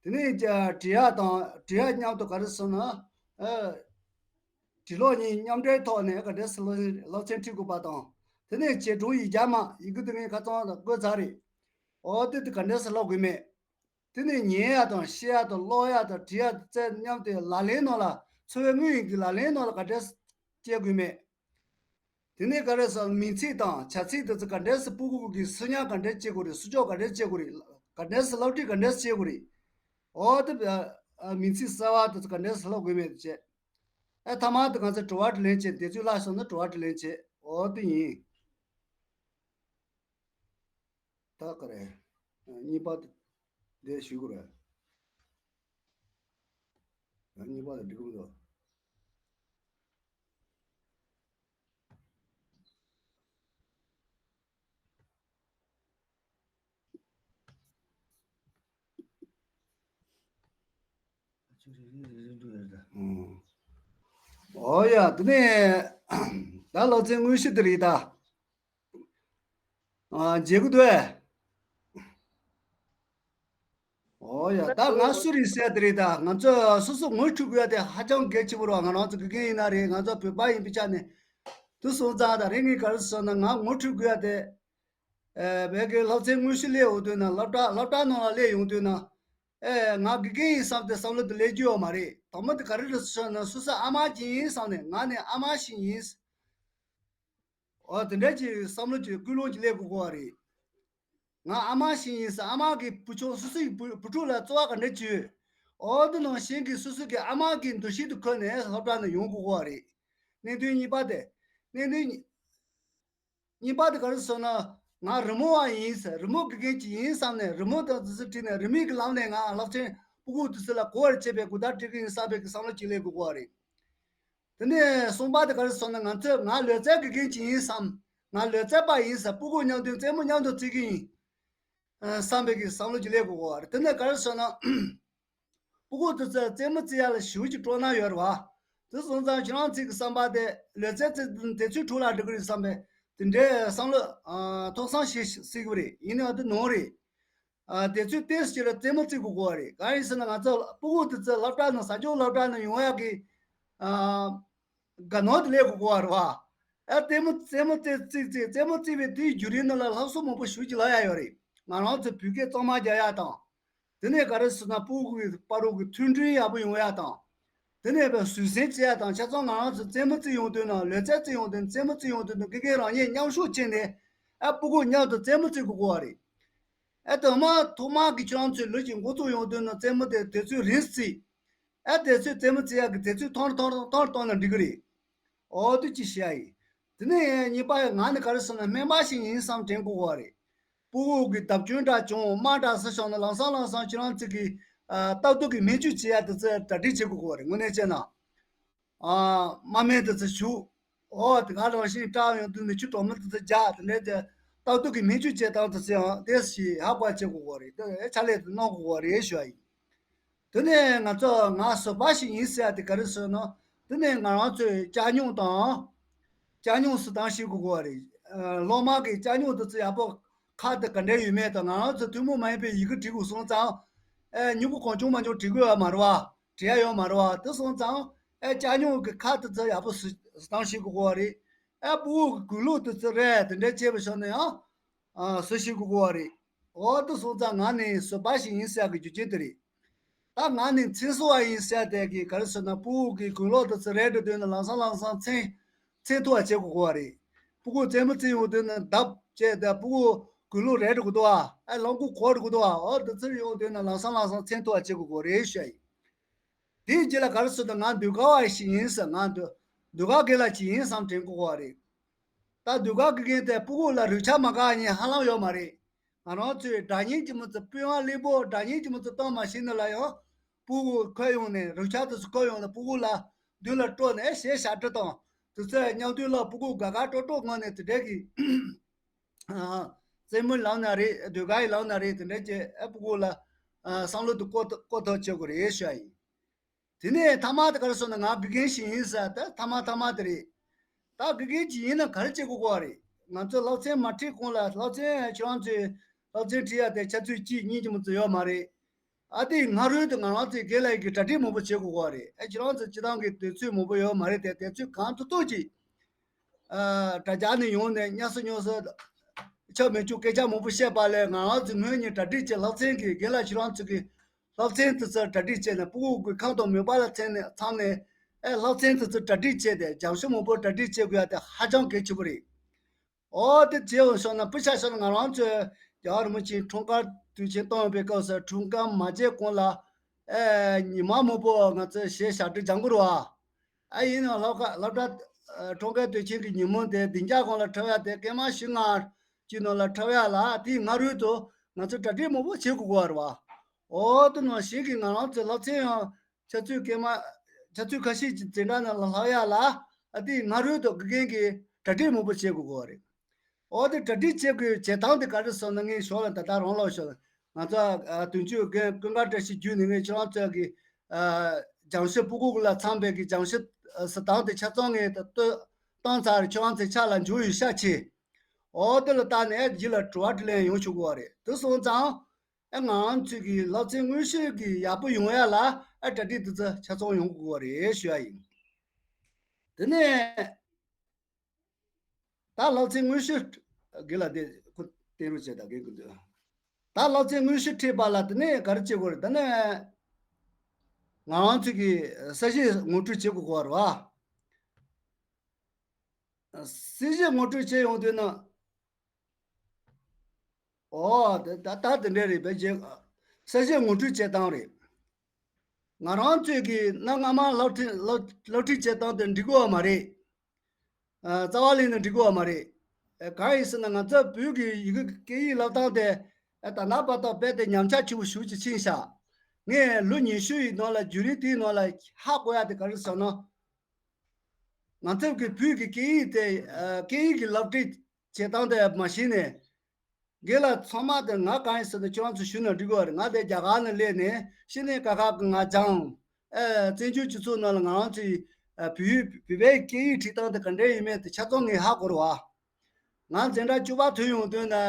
དེ་ནས་ཀྱ་བྲིས་ཡག་དང་བྲིས་ཡག་མཉམ་དུ་ག་རེ་ཟེར་ན། ཨ་བྲིས་ཀློག་གཉིས་མཉམ་འབྲེལ་ཐོག་ནས་ག་འདྲས་སློབ་སློབ་ཚན་ཁྲིད་དགོས་པ་དང་། དེ་ནས་བྱེད་སྒྲུང་ཡིག་རྒྱ་མ་ཡི་གེ་དེ་ངས་ཁ་ཚང་དང་བཀོད་ཚར་རེད། ཨོ་དེ་དེ་ག་འདྲས་སེ་ཀློག་དགོས་མེད། དེ་ནས་ཉན་ཡ་དང་བཤད་ཡ་དང་ཀློག་ཡ་དང་བྲིས་ཡ་དང་རྩལ་མཉམ་དུ་ལག་ལེན་ནང་ལ་འཚོ་བའི་དངོས་ཡོད་ཀྱི་ལག་ལེན་ནང་ལ་ག་འདྲས་སྐྱེལ་དགོས་མེད། དེ་ནས་ག་རེ་ཟེར་མིང་ཚིག་དང་བྱ་ཚིག་དེ་ཚོ་ག་འདྲས་སུ་སྤུ་གུ་གི་སུན་སྙན་ག་འདྲས་བྱེད་དགོས་རེད། སུན་ཕྱོགས་ག་འདྲས་བྱེད་དགོས་རེད། ག་འདྲས་སུ་སློབ་ཁྲིད་ག་འདྲས་བྱེད་དགོས་རེད། འོ་དེ་མིང་ཚིག་གསར་བ་དེ་ཚོ་ག་འདྲས་སུ་སློབ་དགོས་མེད་དེ་བྱས། ཨེ་ཐ་མ་དེ་ང་ཚོ་དྲི་བ་དྲིས་ལན་བྱེད། དེ་ཚོའི་ལ་སོང་ན་དྲི་བ་དྲིས་ལན་བྱེད། འོ་དེ་ཡིན། ད་ག་རེ། གཉིས་པ་དེ་འདི་ཞུ་དགོས་རེད། གཉིས་པ་དེ་འགྲིག་གི་མི་འདུག་ཨོ་ཡ། དེ་ནས་ད་སློབ་ཚན་དངོས་གཞི་དེ་རེད་ད། ཨ། མཇལ་གི་འདུག་ཨེ། ཨོ་ཡ། ད་ང་སུ་རེད་ཟེར་དེ་རེད་ད། ང་ཚོ་སོ་སོ་ངོ་འཕྲོད་དགོས་ཡ་དེ་ཧ་ཅང་གལ་ཆེན་པོ་རེད་བ། ང་རང་ཚོ་དགེ་རྒན་ཡིན་ན་རེད། ང་ཚོ་བོད་པ་ཡིན་པའི་ཆ་ནས་དུ་སོང་ཙང་ད་རེ་ངས་ག་རེ་ཟེར་ན། ང་ངོ་འཕྲོད་དགོས་ཡ་དེ། ཨེ། བོད་ཀྱི་སློབ་ཚན་དངོས་གཞི་སླེབས་ཡོང་དུས་ན། སློབ་གྲྭ་སློབ་གྲྭ་ནང་ལ་སླེབས་ཡོང་དུས་ན། ཨེ། ང་དགེ་རྒན་ཡིན་བསམ་སྟེ་བསམ་བློ་དེ་སླེབས་རྒྱུ་ཡོད་མ་རེད། དང་པོ་དེ་ག་རེ་རེད་ཟེར་ན། སོ་སོ་ཨ་མ་ཅིག་ཡིན་བསམ་ནས། ང་ནི་ཨ་མ་ཞིག་ཡིན། འོ་དེ་འདྲ་ཅིག་བསམ་བློ་ཅིག་ཀུན་སློང་ཅིག་སླེབས་དགོས་ཀྱི་ཡོད་རེད། ང་ཨ་མ་ཞིག་ཡིན་ཟེར། ཨ་མ་གི་བུ་ཆུང་སོ་སོའི་བུ་བུ་ཕྲུག་ལ་བརྩེ་བ་ག་འདྲ་བྱེད། འོ་དེ་ནང་བཞིན་གྱི་སོ་སོ་གི་ཨ་མ་གི་འདུ་ཤེས་དེ་ཁུར་ནས་སློབ་གྲྭ་ནང་ཡོང་དགོས་ཀྱི་ཡོད་རེད། གནད་དོན་གཉིས་པ་དེ། གནད་དོན་གཉིས། གཉིས་པ་དེ་ག་རེ་ཟེར་ན། ང་རི་མོ་བ་ཡིན་ཟེར། རི་མོ་དགེ་རྒན་ཅིག་ཡིན་བསམ་ནས་རི་མོ་དང་དེ་ཚོ་བྲིས་ནས་རི་མོའི་གི་ལམ་ནས་ང་སློབ་ཚན་སྤུ་གུ་དེ་ཚོ་ལ་གོ་བར་བྱེད་པའི་གོ་བརྡ་སྤྲད་ཀྱི་ཡིན་བསམ་པའི་གི་བསམ་བློ་ཅིག་སླེབས་དགོས་ཀྱི་ཡོད་རེད། དེ་ནས་གསུམ་པ་དེ་ག་རེ་ཟེར་ན། ང་ཚོས་ང་ལུས་རྩལ་དགེ་རྒན་ཅིག་ཡིན་བསམ། ང་ལུས་རྩལ་པ་ཡིན་ཟེར། སྤུ་གུ་མཉམ་དུ་རྩེད་མོ་མཉམ་དུ་རྩེ་གི་ཡིན་བསམ་པའི་གི་བསམ་བློ་ཅིག་སླེབས་དགོས་ཀྱི་ཡོད་རེད། དེ་ནས་ག་རེ་ཟེར་ན། སྤུ་གུ་དེ་ཚོ་རྩེད་མོ་རྩེ་ཡ་ལ་ཞེ་པོ་ཅིག་སྤྲོ་སྣང་ཡོད་རེད་བ། དེ་སོང་ཙང་ཁྱེད་རང་ཚོའི་གི་བསམ་པ་དེ་ལུས་རྩལ་རྩེད་དེ་ཚོའི་ཁྲོད་ལ་འགྲོ་གི་རེད་བསམ་པའི་དེ་འདྲའི་བསམ་བློ་ཨ་ཐོག་བསམ་བྱེད་སྲིད་གི་རེད། ཡིན་ནའང་དེ་ནོར་རེད། ཨ། དེ་ཚོའི་ཏོག་ཙམ་ཅིག་ལ་རྩེད་མོ་རྩེ་དགོས་ཀྱི་ཡོད་རེད། གང་ཡིན་ཟེར་ན། ང་ཚོ་སྤུ་གུ་དེ་ཚོ་སློབ་གྲྭ་ནང་། ས་ཆུང་སློབ་གྲྭ་ནང་ཡོང་ཡག་གི་ཨ་དགའ་སྣང་དེ་སླེབས་དགོས་ཀྱི་ཡོད་རེད་བ། ཨ། རྩེད་མོ་རྩེད་མོ་རྩེ་རྩེ་རྩེ་རྩེད་མོ་རྩེ་བའི་དེའི་བརྒྱུད་རིམ་ནང་ལ་སློབ་གསོ་མང་པོ་ཞེ་པོ་ཅིག་ལབ་ཡ་ཡོད་རེད། ང་རང་ཚོ་བོད་སྐད་གཙང་མ་རྒྱག་ཡ་དང་། དེ་ནས་ག་རེ་ཟེར་ན། སྤུ་གུ་གི་བར་དུ་གི་མཐུན་སྒྲིལ་ཡག་པོ་ཡོང་ཡ་དང་། དེ་ནས་བཟོད་བསྲན་བྱེད་ཡ་དང་། ཆ་ཚང་ང་རང་ཚོ་རྩེད་མོ་རྩེ་ཡོང་དུས་ན། ལུས་རྩལ་རྩེ་ཡོང་དུས། རྩེད་མོ་རྩེ་ཡོང་དུས་ན། དགེ་རྒན་རང་ཉིད་མཉམ་ཞུགས་བྱས་ནས། ཨ། སྤུ་གུ་མཉམ་དུ་རྩེད་མོ་རྩེ་དགོས་ཀྱི་ཡོད་རེད། ཨ། དང་མ་ཐོག་མ་གི་ཁྱེད་རང་ཚོའི་ལོ་གཅིག་འགོ་བཙུགས་ཡོང་དུས་ན། རྩེད་མོ་དེ་དུས་ཚོད་རིང་རྩེ། ཨ། དུས་ཚོད་རྩེད་མོ་རྩེ་ཡག་གི་དུས་ཚོད་ཐུང་རུ་ཐུང་རུ་ཐུང་རུ་བཏང་ན་འགྲིག་གི་རེད། འོ་དེ་ཅིག་བྱེད་ཡ་ཡིན། དེ་ནས་གཉིས་པ་ཡང་ང་ནི་ག་རེ་ཟེར་ན། སྨན་པ་ཞིག་ཡིན་བསམ་དྲན་དགོས་ཀྱི་ཡོད་རེད། སྤུ་གུ་གི་བརྡབ་སྐྱོན་འདྲ་བྱུང་། རྨ་འདྲ་ཟ་བྱུང་ན། ལམ་སང་ལམ་སང་ཁྱེད་རང་ཚོ་གི་ཨ་ལྟ་རྟོག་གི་སྨན་བཅོས་བྱེད་ཡ་དེ་ཚོ་གྲ་སྒྲིག་བྱེད་དགོས་ཀྱི་ཡོད་རེད། དངོས་གནས་བྱས་ན། ཨ། རྨ་སྨན་དེ་ཚོ་བྱུག། འོ་དེ་ག་རང་བཞིན་སྐྲག་ཡོང་དུས་ནས་ཆུ་གྲང་མོ་དེ་ཚོ་རྒྱག། དེ་འདྲའི་དེ་ལྟ་རྟོག་གི་སྨན་བཅོས་བྱེད་སྟངས་དེ་ཚོ་ཡང་དེ་ཞིག་ཧ་གོ་བྱེད་དགོས་ཀྱི་ཡོད་རེད། དེ་ཕྱག་ལས་དེ་གནང་དགོས་ཀྱི་ཡོད་རེད་ཞུ་བ་ཡིན། དེ་ནས་ང་ཚོ་ང་བཟོད་པ་ཞིག་ཡིན་ཟེར་ཡ་དེ་ག་རེ་ཟེར་ན། དེ་ནས་ང་རང་ཚོས་ཅ་སྙོམས་དང་། ཅ་སྙོམས་སུ་བཏང་ཤེས་དགོས་ཀྱི་ཡོད་རེད། ཨ། སློབ་མ་གིས་ཅ་སྙོམས་དེ་ཚོ་ཡག་པོ་ཁ་དེ་ག་འདྲ་ཡོད་མེད་དང་། ང་རང་ཚོ་ཐུན་མོང་མ་ཡིན་པའི་ཡི་གེ་བྲིས་དགོས་སོང་ཙང་། ཨེ། མྱུ་གུ་གང་བྱུང་མང་བྱུང་བྲིས་དགོས་ཡོད་མ་རེད་བ། བྲིས་ཡ་ཡོད་མ་རེད་བ། དེ་སོང་ཙང་། ཨེ། ཅ་སྙོམས་ཀྱི་ཁ་དེ་ཚོ་ཡག་པོ་སུ་བཏང་ཤེས་དགོས་ཀྱི་ཡོད་རེད། ཨེ། སྤུ་གུ་གི་གོས་ལོག་དེ་ཚོ་རལ་དེ་འདྲ་བྱས་པ་བྱུང་ན་ཡང་། ཨ། བཟོད་ཤེས་དགོས་ཀྱི་ཡོད་རེད། འོ་དེ་སོང་ཙང་ང་ནི་བཟོད་པ་ཞིག་ཡིན་ཟེར་ཡ་གི་རྒྱུ་རྐྱེན་དེ་རེད། ད་ང་ནི་མཚན་གསོ་བ་ཡིན་ཟེར་ཡ་དེ་གི་ག་རེ་ཟེར་ན། སྤུ་གུ་གི་གོས་ལོག་དེ་ཚོ་རལ་འགྲོ་དུས་ན། ལམ་སང་ལམ་སང་མཚན་མཚན་ཐོ་བ་བྱེད་དགོས་ཀྱི་ཡོད་རེད། སྤུ་གུ་རྩེད་མོ་རྩེ་ཡོང་དུས་ན་བརྡབ་བྱས་ཏེ་སྤུ་གུ་གོས་ལོག་རལ་འགྲོ་གི་འདུག་བ། ཨ། ལག་མགོ་གོག་འགྲོ་གི་འདུག་བ། འོ་དེ་ཚོ་ཡོང་དུས་ན། ལམ་སང་ལམ་སང་མཚན་ཐོ་བ་བྱེད་དགོས་ཀྱི་ཡོད་རེད་ཞུ་ཡ་ཡིན། དེའི་རྗེས་ལ་ག་རེ་ཟེར་ན། ང་ཟློས་གར་བ་ཞིག་ཡིན་ཟེར། ང་ཟློས་ཟློས་གར་དགེ་ལགས་ཅིག་ཡིན་བསམ་དྲན་དགོས་ཀྱི་ཡོད་རེད། ད་ཟློས་གར་དགེ་རྒན་དེ་སྤུ་གུ་ལ་རུས་ཆག་མ་བཀག་མཁན་ཧ་ལམ་ཡོད་མ་རེད། ང་རང་ཚོས་སྒྲ་སྙན་ཅིག་མ་ཚོ། དཔེ་ཡང་གླེགས་བམ་སྒྲ་སྙན་ཅིག་མ་ཚོ་བཏང་མ་ཤེས་ན་ལ་ཡང་། སྤུ་གུ་ཁོ་ཡོང་ནས། རུས་ཆག་དེ་ཚོ་ཁོ་ཡོང་ནས་སྤུ་གུ་ལ་མདུན་ལ་སྤྲོད་ནས། ཨེ། གཞས་ཞབས་བྲོ་དང་དེ་ཚོ་མཉམ་དུ་ལ་སྤུ་གུ་དགའ་དགའ་སྤྲོ་སྤྲོ་ངང་ནས་དེ་འདྲ་གི། ཨ། རྩེད་མོའི་ལམ་ན་རེད། ཟློས་གར་ཡི་ལམ་ན་རེད། དེ་འདྲ་བྱས། ཨ། སྤུ་གུ་ལ་ཨ་བསམ་བློ་དེ་བསྐོ་ཐུབ་བསྐོ་ཐུབ་བྱེད་དགོས་རེད་ཞུ་ཡ་ཡིན། དེ་ནས་མཐའ་མ་དེ་ག་རེ་ཟེར་ན། ང་དགེ་རྒན་ཞིག་ཡིན་ཟེར་ཡ་དེ་མཐའ་མ་མཐའ་མ་དེ་རེད། ད་དགེ་རྒན་ཅིག་ཡིན་ན་ག་རེ་བྱེད་དགོས་ཀྱི་ཡོད་རེད། ང་ཚོས་སློབ་ཚན་མ་ཁྲིད་གོང་ལ། སློབ་ཚན་ཁྱེད་རང་ཚོས་སློབ་ཚན་ཁྲིད་ཡ་དེ་ཆུ་ཚོད་གཅིག་གཉིས་ཀྱི་མ་ཚད་ཡོད་མ་རེད། ཨ། དེའི་སྔ་རོལ་དུ་ང་རང་ཚོས་དགེ་ལགས་ཀྱི་གྲ་སྒྲིག་མང་པོ་བྱེད་དགོས་ཀྱི་ཡོད་རེད། ཨ། ཁྱེད་རང་ཚོ་སྤྱིར་བཏང་གི་དུས་ཚོད་མང་པོ་ཡོད་མ་རེད་དེ། དུས་ཚོད་གང་ཐུབ་ཐུབ་ཀྱིས། ཨ། དྲ་རྒྱ་ནས་ཡོང་ནས་སྙན་སེང་སྙན་སེང་ ཆ་མི་འཇུག་སྐད་ཆ་མང་པོ་བཤད་པ་ལས་ང་རང་ཚོ་ངོས་ནས་གྲ་སྒྲིག་བྱས། ལྷ་བཙན་གྱི་རྒན་ལགས་ཁྱེད་རང་ཚོ་གི་ལྷ་བཙན་དེ་ཚོ་གྲ་སྒྲིག་བྱས་ནས་སྤུ་གུ་གི་ཁམས་དང་མོས་པ་ལ་མཚོན་ནས་ཚང་ནས་ཨེ་ལྷ་བཙན་དེ་ཚོ་གྲ་སྒྲིག་བྱས་ཏེ་སྦྱང་ཤིང་མང་པོ་གྲ་སྒྲིག་བྱེད་དགོས་ཡ་དེ་ཧ་ཅང་གལ་ཆེན་པོ་རེད། ཨོ་དེ་བྱས་འོང་སོང་ན་སྤུ་ཆ་ཤོར་ན་ང་རང་ཚོས་རྒྱལ་བ་རིན་པོ་ཆེའི་འཁྲུངས་སྐར་དུས་ཆེན་གཏོང་བའི་སྐབས་སུ་འཁྲུངས་སྐར་མ་བརྗེད་གོང་ལ་ཨེ་ཉི་མ་མང་པོ་ང་ཚོས་གཞས་ཞབས་བྲོ་སྦྱང་དགོས་རེད་བ། ཨ་ཡིན་ནའང་སློབ་ཁ་སློབ་གྲྭ་ཨ་འཁྲུངས་སྐར་དུས་ཆེན་གྱི་ཉིན་མོ་དེ་བདུན་བརྒྱ་གོང་ལ་འཁྲབ་ཡ་དེ་སྐར་མ་བཞི་ལྔ་གྱི་ནང་ལ་འཁྲབ་ཡ་ལ་དེའི་སྔ་རོལ་དུ་ང་ཚོ་གྲ་སྒྲིག་མང་པོ་བྱེད་དགོས་ཀྱི་ཡོད་རེད་བ། འོ་དེ་ནང་བཞིན་གྱི་ང་རང་ཚོའི་ལྷ་བཙན་ཡང་ཆུ་ཚོད་སྐར་མ་ཆུ་ཚོད་ཁ་ཤས་ཀྱི་འཛིན་གྲྭ་ནང་ལ་ལྷག་ཡ་ལ་ཨ་དེའི་སྔ་རོལ་དུ་དགེ་རྒན་གྱིས་གྲ་སྒྲིག་མང་པོ་བྱེད་དགོས་ཀྱི་ཡོད་རེད། འོ་དེ་གྲ་སྒྲིག་བྱེད་དགོས་བྱེད་སྟངས་དེ་ག་རེ་ཟེར་ན་ངས་ཞོར་ལ་ད་ལྟ་རང་ལ་ཞོར་ལ་ང་ཚོ་ཨ་དུས་མཆོད་རྒན་ཀུན་དགའ་བཀྲ་ཤིས་བརྒྱུད་ནས་ངས་ཁྱེད་རང་ཚོ་གི་ཨ་སྦྱང་ཤིང་སྤུ་གུ་ལ་འཚམས་པའི་གི་སྦྱང་ཤིང་ཨ་ཟེར་སྟངས་དེ་ཆ་ཚང་ངས་ད་ལྟོས་བཏང་ཚར་རེད། ཁྱེད་རང་ཚོའི་ཕྱག་ལ་འཇུག་ཡོད་ཤས་ཆེ། འོ་དེ་ལ་བལྟས་ནས་ཨ་རྗེས་ལ་དྲི་བ་དྲིས་ལན་ཡོང་ཆོག་གི་ཡོད་རེད། དེ་སོང་ཙང་ཨ་ང་རང་ཚོའི་གི་ལྷ་བཙན་དངོས་གཞི་གི་ཡག་པོ་ཡོང་ཡ་ལ་ཨ་གྲ་སྒྲིག་དེ་ཚོ་ཆ་ཚང་ཡོང་དགོས་ཀྱི་ཡོད་རེད་ཞུ་ཡ་ཡིན། དེ་ནས། ད་ལྷ་བཙན་དངོས་གཞི་དགེ་ལ་དེ་ཁོ་བསྟན་རོགས་བྱས་ད་དགེ་ཀུན་འདུས། ད་ལྷ་བཙན་དངོས་གཞི་ཁྲིད་པ་ལ་དེ་ནས་ག་རེ་བྱེད་དགོས་རེད་ད་ནས་ང་རང་ཚོ་གི་ས་གཞི་ངོ་སྤྲོད་བྱེད་དགོས་ཀྱི་ཡོད་རེད་བ། ས་གཞི་ངོ་སྤྲོད་བྱེད་ཡོང་དུས་ན། ཨོ་ད་ད་ད་དེ་འདྲ་རེད་པས་རྗེས་ས་གཞི་ངོ་སྤྲོད་བྱེད་སྟངས་རེད། ང་རང་ཚོས་ཀྱི་གནའ་སྔ་མ་སློབ་ཁྲིད་སློབ་སློབ་ཁྲིད་བྱེད་སྟངས་དེ་འགྲིག་གི་ཡོད་མ་རེད། ཨ་རྩ་བ་ལེན་ནས་འགྲིག་གི་ཡོད་མ་རེད། ཨ་གང་ཡིན་ཟེར་ན་ང་ཚོ་བོད་ཀྱི་ཡི་གེ་སྐད་ཡིག་སློབ་སྟངས་དེ་ཨ་ད་ལྟ་བར་དུ་རྦད་དེ་ཉམས་ཆག་ཆེན་པོ་ཞེ་པོ་ཅིག་ཕྱིན་ཤག་ངས་ལོ་ཉི་ཤུ་ཡི་ནང་ལ་བརྒྱུད་རིམ་དེའི་ནང་ལ་ཧ་གོ་ཡ་དེ་ག་རེ་ཟེར་ན། ང་ཚོ་གི་བོད་ཀྱི་སྐད་ཡིག་དེ་ཨ་སྐད་ཡིག་གི་སློབ་ཁྲིད་བྱེད་སྟངས་དེ་མ་ཤེས་ནས། རྒན་ལགས་ཚང་མ་དེ་ང་གང་ཡིན་ཟེར་ན་ཁྱེད་རང་ཚོ་ཞུ་ན་འགྲིག་གི་རེད། ང་དེ་རྒྱ་གར་ནས་སླེབས་ནས་ཕྱི་ནས་ཀ་ཁ་གི་ང་སྦྱངས། ཨེ་བཙན་བྱོལ་སྤྱི་ཚོགས་ནང་ལ་ང་རང་ཚོའི་ཨ་བོད་ཡིག་བོད་པའི་སྐད་ཡིག་ཁྲིད་སྟངས་དེ་ག་འདྲ་ཡིན་མིན་དེ་ཆ་ཚང་ངས་ཧ་གོ་རེད་བ། ང་འཛིན་གྲྭ་བཅུ་པ་ཐོན་ཡོང་དུས་ན་ཨ་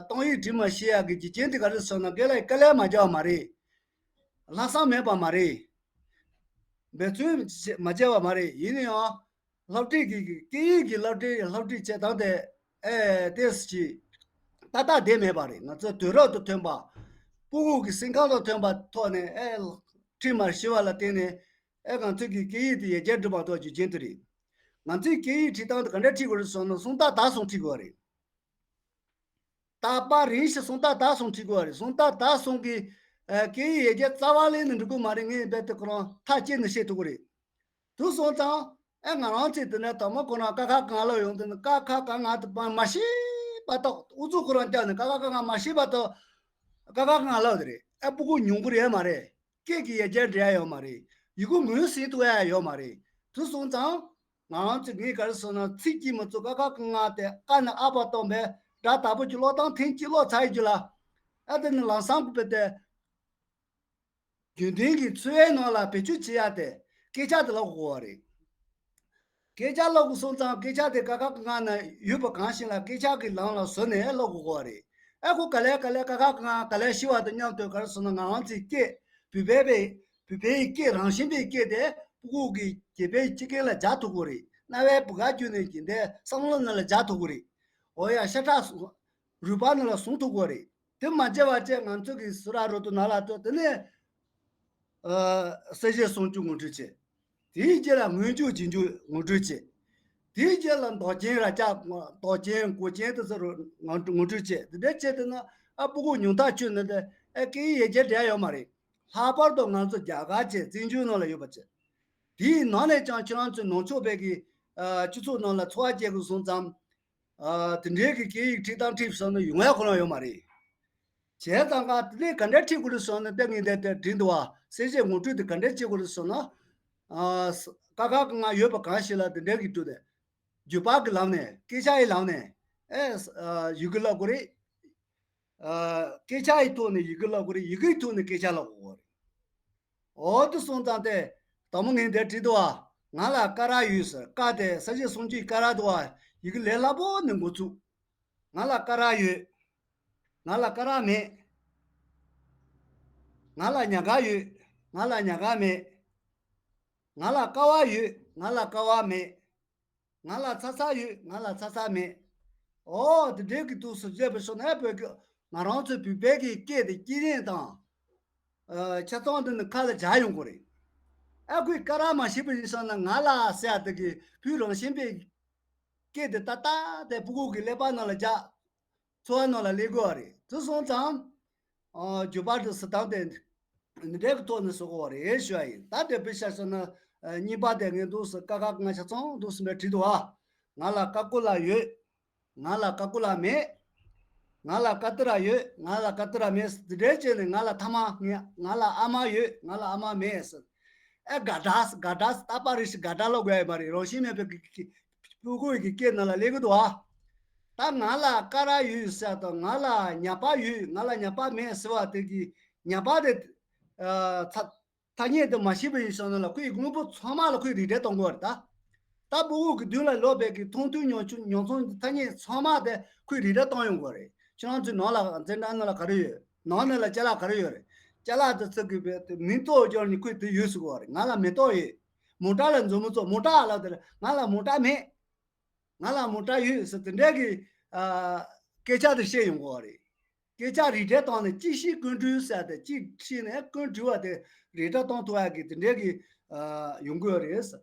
ཏོག་དབྱིབས་འབྲི་མ་ཤེས་ཡག་གི་རྒྱུ་རྐྱེན་དེ་ག་རེ་ཟེར་ན་རྒན་ལགས་ཀྱིས་དཀའ་ལས་མ་བརྒྱབ་པ་མ་རེད། ལྷག་བསམ་མེད་པ་མ་རེད། འབད་བརྩོན་མ་བྱས་པ་མ་རེད། ཡིན་ན་ཡང་སློབ་ཁྲིད་ཀྱི་སྐད་ཡིག་གི་སློབ་ཁྲིད་སློབ་ཁྲིད་བྱེད་སྟངས་དེ་ཨེ་ཏོག་ཙམ་ཅིག་ཏག་ཏག་བསྡད་མེད་པ་རེད། ང་ཚོ་དུས་རབས་དང་མཐུན་པ། སྤུ་གུ་གི་སེམས་ཁམས་དང་མཐུན་པ་ཐོག་ནས་ཨེ་ཁྲིད་མ་ཤེས་པ་ལ་བརྟེན་ནས་ཨེ་ང་ཚོ་གི་སྐད་ཡིག་དེ་ཡར་རྒྱས་འགྲོ་མ་ཐུབ་རྒྱུ་རྐྱེན་དེ་རེད། ང་ཚོའི་སྐད་ཡིག་ཁྲིད་སྟངས་དེ་ག་འདྲ་ཁྲིད་དགོས་རེད་ཟེར་ན་སུམ་རྟགས་དག་གསུམ་ཁྲིད་དགོས་པ་རེད། རྟག་པ་རིམ་བཞིན་སུམ་རྟགས་དག་གསུམ་ཁྲིད་དགོས་པ་རེད། སུམ་རྟགས་དག་གསུམ་གྱིས་ཨ་སྐད་ཡིག་ཡར་རྒྱས་རྩ་བ་ལེན་ནས་འགྲོ་གི་མ་རེད། ངས་རྦད་དེ་ཁོ་རང་ཐག་བཅད་ནས་བཤད་ཐུབ་ཀྱི་རེད། དེ་སོང་ཙང་ཨ་ང་རང་ཚོས་དེ་ནས་དང་པོ་ཁོ་རང་ཀ་ཁ་ག་ང་ལ་ཡོང་དུས་ནི་ཀ་ཁ་ག་ང་དེ་མ་ཤེས་པ་ཐོག་ཨུ་ཚུགས་ཁོ་རང་བརྒྱབ་ནས་ཀ་ཁ་ག་ང་མ་ཤེས་པ་ཐོག་ཀ་ཁ་ག་ང་ལ་དེ་རེད། ཨ་སྤུ་གུ་ཉུང་གི་རེད་མ་རེད། སྐད་ཀྱི་ཡར་རྒྱས་འགྲོ་ཡ་ཡོད་མ་རེད། ཡི་གུ་ངོས་ཟིན་ཐུབ་ཡ་ཡོད་མ་རེད། དེ་སོང་ཙང་། ང་རང་ཚོས་ངས་ག་རེ་ཟེར་ན་ཚིག་གཅིག་མ་གཏོགས་ཀ་ཁ་ག་ང་དེ་ཀ་ནས་ཨ་བར་གཏོང་བའི་སྒྲ་དག་པོ་གཅིག་ཀློག་སྟངས་ཐེངས་གཅིག་ཀློག་ཚར་ཡོད་རྒྱུ་ལ། ཨ་དེ་ནི་ལམ་སང་གི་དཔེ་དེ། རྒྱུན་ལྡན་གྱི་འཚོ་བའི་ནང་ལ་བེད་སྤྱོད་བྱེད་ཡ་དེ་སྐད་ཆ་དེ་ཀློག་དགོས་པ་རེད། སྐད་ཆ་ཀློག་དགོས་སོང་ཙང་སྐད་ཆ་དེ་ཀ་ཁ་ག་ང་ན་ཡོད་པ་གང་ཞིག་ལ་སྐད་ཆ་གི་ལམ་ལ་བཟོས་ནས་ཀློག་དགོས་པ་རེད། ཨ་ཁོ་ག་ལེ་ག་ལེ་ཀ་ཁ་ག་ང་ག་ལེ་ཤི་བ་དང་མཉམ་དུ་ག་རེ་ཟེར་ན་ང་རང་ཚོའི་སྐད་བོད་པའི་བོད་པའི་སྐད་རང་བཞིན་པའི་སྐད་དེ་སྤུ་གུ་གི་སྐྱེ་འཕེལ་སྤྱི་སྐད་ལ་སྦྱར་ཐུབ་ཀྱི་རེད། རྣ་བའི་བུ་ག་བརྒྱུད་ནས་ཀྱི་འདི་བསམ་བློ་ནང་ལ་སྦྱར་ཐུབ་ཀྱི་རེད། འོ་ཡ་ཤ་ཁྲག་རུས་པ་ནང་ལ་ཟུངས་ཐུབ་ཀྱི་རེད། དེ་མ་བྱས་པ་བྱས་ང་ཚོ་གི་སུ་ར་རོ་ཏུ་ན་ལ་ཏོ་དེ་ནས་ཨ་གསལ་བྱེད་གསུང་རྒྱུ་ངོ་སྤྲོད་བྱེད། དེའི་རྗེས་ལ་སྔོན་འཇུག་རྗེས་འཇུག་ངོ་སྤྲོད་བྱེད། དེའི་རྗེས་ལ་མདོ་རྒྱན་ར་ལྕགས་མདོ་རྒྱན་མགོ་རྒྱན་དེ་ཚོ་རུ་ངོ་ངོ་སྤྲོད་བྱེད། དེ་འདྲ་བྱས་དེ་ན་ཨ་སྤུ་གུ་ཉུང་མཐའ་ཆོད་ནས་དེ་ཨ་སྐད་ཡིག་ཡར་རྒྱས་འགྲོ་ཡ་ཡོད་མ་རེད། ལྷག་པར་དུ་ང་ཚོ་རྒྱ་གར་བཅས་བཙན་བྱོལ་ནང་ལ་ཡོད་པ་བཅས། དེའི་ནང་ནས་ཀྱང་ཁྱེད་རང་ཚོའི་ནང་ཆོས་བོད་ཀྱི་ཨ་སྤྱི་ཚོགས་ནང་ལ་འཚོ་བ་སྐྱེལ་དགོས་སོང་ཙང་། ཨ་དེ་འདྲའི་གི་སྐད་ཡིག་ཁྲིད་སྟངས་ཁྲིད་བསམ་ན་ཡོང་ཡ་ཁོ་རང་ཡོད་མ་རེད། བྱས་ཙང་ཀ་དེ་ནས་ག་འདྲ་ཁྲིད་དགོས་རེད་སོང་ན་ལྟ་ངན་དེ་དེ་དྲིན་དུ་བ་གསལ་བཤད་ངོ་སྤྲོད་དེ་ག་འདྲ་བྱེད་དགོས་རེད་སོང་ན། ཨ་ཀ་ཁ་ག་ང་ཡོད་པ་གང་ཞིག་ལ་དེ་འདྲ་གི་སྤྲོད་དེ། རྒྱུད་པ་གི་ལམ་ནས་སྐད་ཆ་ཡི་ལམ་ནས་ཨེ་ཨ་ཡི་གེ་བསླབ་དགོས་རེད། ཨ་སྐད་ཆ་ཡི་ཐོག་ནས་ཡི་གེ་བསླབ་དགོས་རེད། ཡི་གེའི་ཐོག་ནས་སྐད་ཆ་བསླབ་དགོས་རེད། འོ་དེ་སོང་ཙང་དེ་དང་པོ་ངས་འདིར་བྲིས་འདུག་བ། ང་ལ་ཀ་ར་ཡོད་ཟེར། ཀ་དེ་གསལ་བྱེད་གསུང་རྒྱུའི་ཀ་ར་འདུག་བ། ཡི་གེ་ལས་སླ་པོ་ནས་འགོ་ཚུགས། ང་ལ་ཀ་ར་ཡོད། ང་ལ་ཀ་ར་མེད། ང་ལ་ཉག་ག་ཡོད། ང་ལ་ཉག་ག་མེད། ང་ལ་ཀ་བ་ཡོད། ང་ལ་ཀ་བ་མེད། ང་ལ་ཚ་ཚ་ཡོད། ང་ལ་ཚ་ཚ་མེད། ཨོ་དེ་འདྲའི་གི་དུས་སུ་བརྗོད་པའི་ཤོག་ན་བོད་ཀྱི་ང་རང་ཚོའི་བོད་པའི་གི་སྐད་དེ་སྐྱེ་རིམ་དང་། ཆ་ཚང་འདི་ནི་ཁ་ལ་འཇགས་ཡོང་གི་རེད། ཨ་ཁོས་ཀ་ར་མ་ཤེས་པ་ཡིན་སོང་ན་ང་ལ་ཟེར་ཡ་དེ་གི་བོད་རང་བཞིན་པའི་སྐད་དེ་ཏག་ཏག་དེ་ཕྲུ་གུ་གི་ཀླད་པ་ནང་ལ་འཇགས། འཚོ་བ་ནང་ལ་སླེབས་དགོས་པ་རེད། དེ་སོང་ཙང་། ཨ་རྒྱུད་པ་འདི་སུ་དང་དེ་འདི་འདྲའི་གི་ཐོག་ནས་བཟོ་དགོས་པ་རེད་ཞུ་བ་ཡིན། ད་དེ་དཔེ་ཆ་བཞག་ན་ཨ་གཉིས་པ་དེ་ངས་འདུག་སེ་ཀ་ཁ་ང་ཆ་ཚང་འདུག་སེ་འདྲ་བྲིས་འདུག་ཨ། ང་ལ་ཀ་ཀུ་ལ་ཡོད། ང་ལ་ཀ་ཀུ་ལ་མེད། ང་ལ་ཀ་ཏི་ར་ཡོད། ང་ལ་ཀ་ཏི་ར་མེད། འདི་འདྲའི་བྱས་ནས་ང་ལ་ཐ་མ་ང་ང་ལ་ཨ་མ་ཡོད། ང་ལ་ཨ་མ་མེད་ཟེར། ཨེ་དགའ་དྲགས་དགའ་དྲགས་ཏག་པ་རེད་ཤི། དགའ་དྲགས་ལབ་དགོས་ཡ་མ་རེད། རང་བཞིན་མེད་པའི་གི་གི་ཕྲུ་གུ་ཡི་གི་སྐད་ནང་ལ་སླེབས་ཀྱི་འདུག་ཨ། ད་ང་ལ་ཀ་ར་ཡོད་ཟེར་དང་ང་ལ་ཉ་པ་ཡོད། ང་ལ་ཉ་པ་མེད་ཟེར་བ་དེ་གི་ཉ་པ་དེ་ཨ་ཐ་ཐ་སྙད་དེ་མ་ཤེས་པ་ཡིན་སོང་ན་ལ་ཁོའི་དངོས་པོ་ཚང་མ་ལ་ཁོས་རིགས་འགྲེ་གཏོང་དགོས་རེད་ད། ད་ཕྲུ་གུ་གི་མདུན་ལ་ལོག་པའི་གི་མཐོང་ཐོས་མྱོང་ཆུང་མྱོང་ཚོར་ཐ་སྙད་ཚང་མ་དེ་ཁོས་རིགས་འགྲེ་གཏོང་ཡོང་དགོས་རེད། ཁྱེད་རང་ཚོའི་ནང་ལ་འཛིན་གྲྭ་ནང་ལ་ག་རེ་ཡོད། ནང་ནང་ལ་ཅ་ལག་ག་རེ་ཡོད་རེད། ཅ་ལག་དེ་ཚོ་གི་བས་དེ་མེ་ཏོག་སྦྱར་ནས་ཁོས་དེ་ཡོད་ཟེར་གོ་རེད། ང་ལ་མེ་ཏོག་ཡོད། མོ་ཊ་ལ་མཛུབ་མོ་བཙུགས། མོ་ཊ་ལབ་དེ་ལ་ང་ལ་མོ་ཊ་མེད། ང་ལ་མོ་ཊ་ཡོད་ཟེར་དེ་འདྲའི་གི་ཨ་སྐད་ཆ་དེ་བཤད་ཡོང་གོ་རེད། སྐད་ཆ་རིགས་འགྲེ་བཏང་ནས་གཅིག་ཤེས་ཀུན་གྲོལ་ཟེར་ཏེ་གཅིག་ཤེས་ནས་ཀུན་གྲོལ་བ་དེ་རིགས་འགྲེ་གཏོང་ཐུབ་ཡ་གི་དེ་འདྲའི་གི་ཨ་ཡོང་གི་ཡོད་རེད།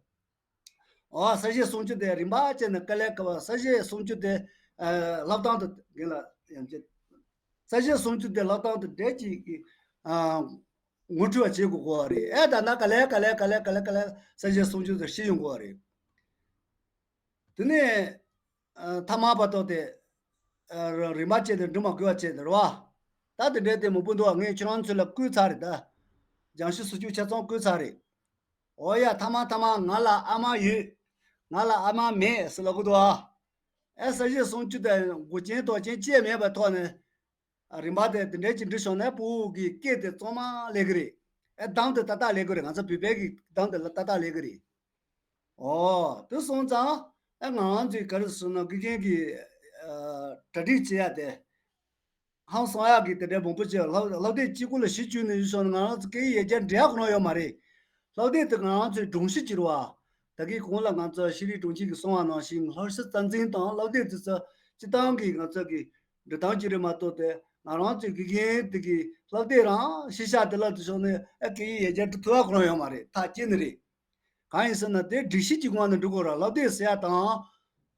ཨོ་གསལ་བཤད་སུམ་ཅུ་དེ་རིམ་པ་བྱས་ནས་དཀའ་ལས་ཁག་པ། གསལ་བཤད་སུམ་ཅུ་དེ་ཨ་བསླབ་སྟངས་དེ་རྒན་ལགས་ཡང་ཅི། གསལ་བཤད་སུམ་ཅུ་དེ་བསླབ་སྟངས་དེ་འདྲ་ཅིག་གི་ཨ་ངོ་སྤྲོད་པ་བྱེད་དགོས་གོ་རེད། ཨེ་ད་ན་དཀའ་ལས་དཀའ་ལས་དཀའ་ལས་དཀའ་ལས་དཀའ་ལས་གསལ་བཤད་སུམ་ཅུ་དེ་ཤེས་ཡོང་གོ་རེད། དེ་ནས་ཨ་ཐ་མ་བར་དོ་དེ་ཨ་རིམ་པ་བྱས་ཏེ་འགྲིག་མ་དགོས་པ་བྱས་ཏེ་རེད་བ། ད་དེ་འདྲའི་དེ་མང་པོ་འདུག་བ། ངས་ཁྱེད་རང་ཚོ་ལ་བསྐུལ་ཚར་རེད་ད། སྦྱང་གཞི་སོ་བཅུ་ཆ་ཚང་བསྐུལ་ཚར་རེད། འོ་ཡ་ཐ་མ་ཐ་མ་ང་ལ་ཨ་མ་ཡོད། ང་ལ་ཨ་མ་མེད་ཟེར་ལབ་གི་འདུག་བ། ཨེ་གསལ་བཤད་སུམ་ཅུ་དེ་མགོ་ཅན་དོག་ཅན་ཅི་ཡང་མེད་པའི་ཐོག་ནས། རིམ་པ་དེ་དེ་འདྲའི་ཅིག་འབྲི་བྱུང་ན་ཕྲུ་གུ་གི་སྐད་དེ་གཙང་མ་སླེབས་ཀྱི་རེད། ཨེ་གདངས་དེ་ཏག་ཏག་སླེབས་ཀྱི་རེད། ང་ཚོ་བོད་པའི་གི་གདངས་དེ་ལ་ཏག་ཏག་སླེབས་ཀྱི་རེད། ཨོ་དེ་སོང་ཙང་ཨེ་ང་རང་ཚོའི་ག་རེ་ཟེར་ན་དགེ་རྒན་གྱི་ཨ་གྲ་སྒྲིག་བྱེད་ཡ་དེ་ཧང་སང་ཡག་གི་དེ་འདྲའི་མང་པོ་བྱས། སློབ་སློབ་དེབ་གཅིག་པུ་ལ་གཞི་བཅོལ་ནས་ཡོད་སོང་ན་ང་རང་ཚོ་སྐད་ཡིག་ཡར་རྒྱས་འགྲོ་ཡ་ཁོ་ན་ཡོད་མ་རེད། སློབ་དེབ་དེ་ང་རང་ཚོའི་སྒྲོམ་གཞི་ཅིག་རེད་བ། ད་གིན་གོང་ལ་ང་ཚོ་ཤེས་རིག་དྲུང་ཆེ་གིས་གསུངས་པ་ནང་བཞིན་སློབ་གསོ་རྩ་འཛིན་དང་སློབ་དེབ་དེ་ཚོ་སྤྱི་བཏང་གི་ང་ཚོ་གི་འབྲི་སྟངས་ཅིག་རེད་མ་གཏོགས་ཏེ་ང་རང་ཚོའི་དགེ་རྒན་དེ་གི་སློབ་དེབ་རང་ཤེས་བྱ་དེ་ལ་དུ་བྱུང་ནས་ཨ་སྐད་ཡིག་ཡར་རྒྱས་འགྲོ་ཐུབ་པ་ཁོ་རང་ཡོད་མ་རེད། ཐག་བཅད་ནི་རེད། གང་ཡིན་ཟེར་ན་དེ་སྒྲིག་གཞི་གཅིག་དབང་ནས་འགྲོ་དགོས་ར། སློབ་དེབ་ཟེར་ཡ་དང་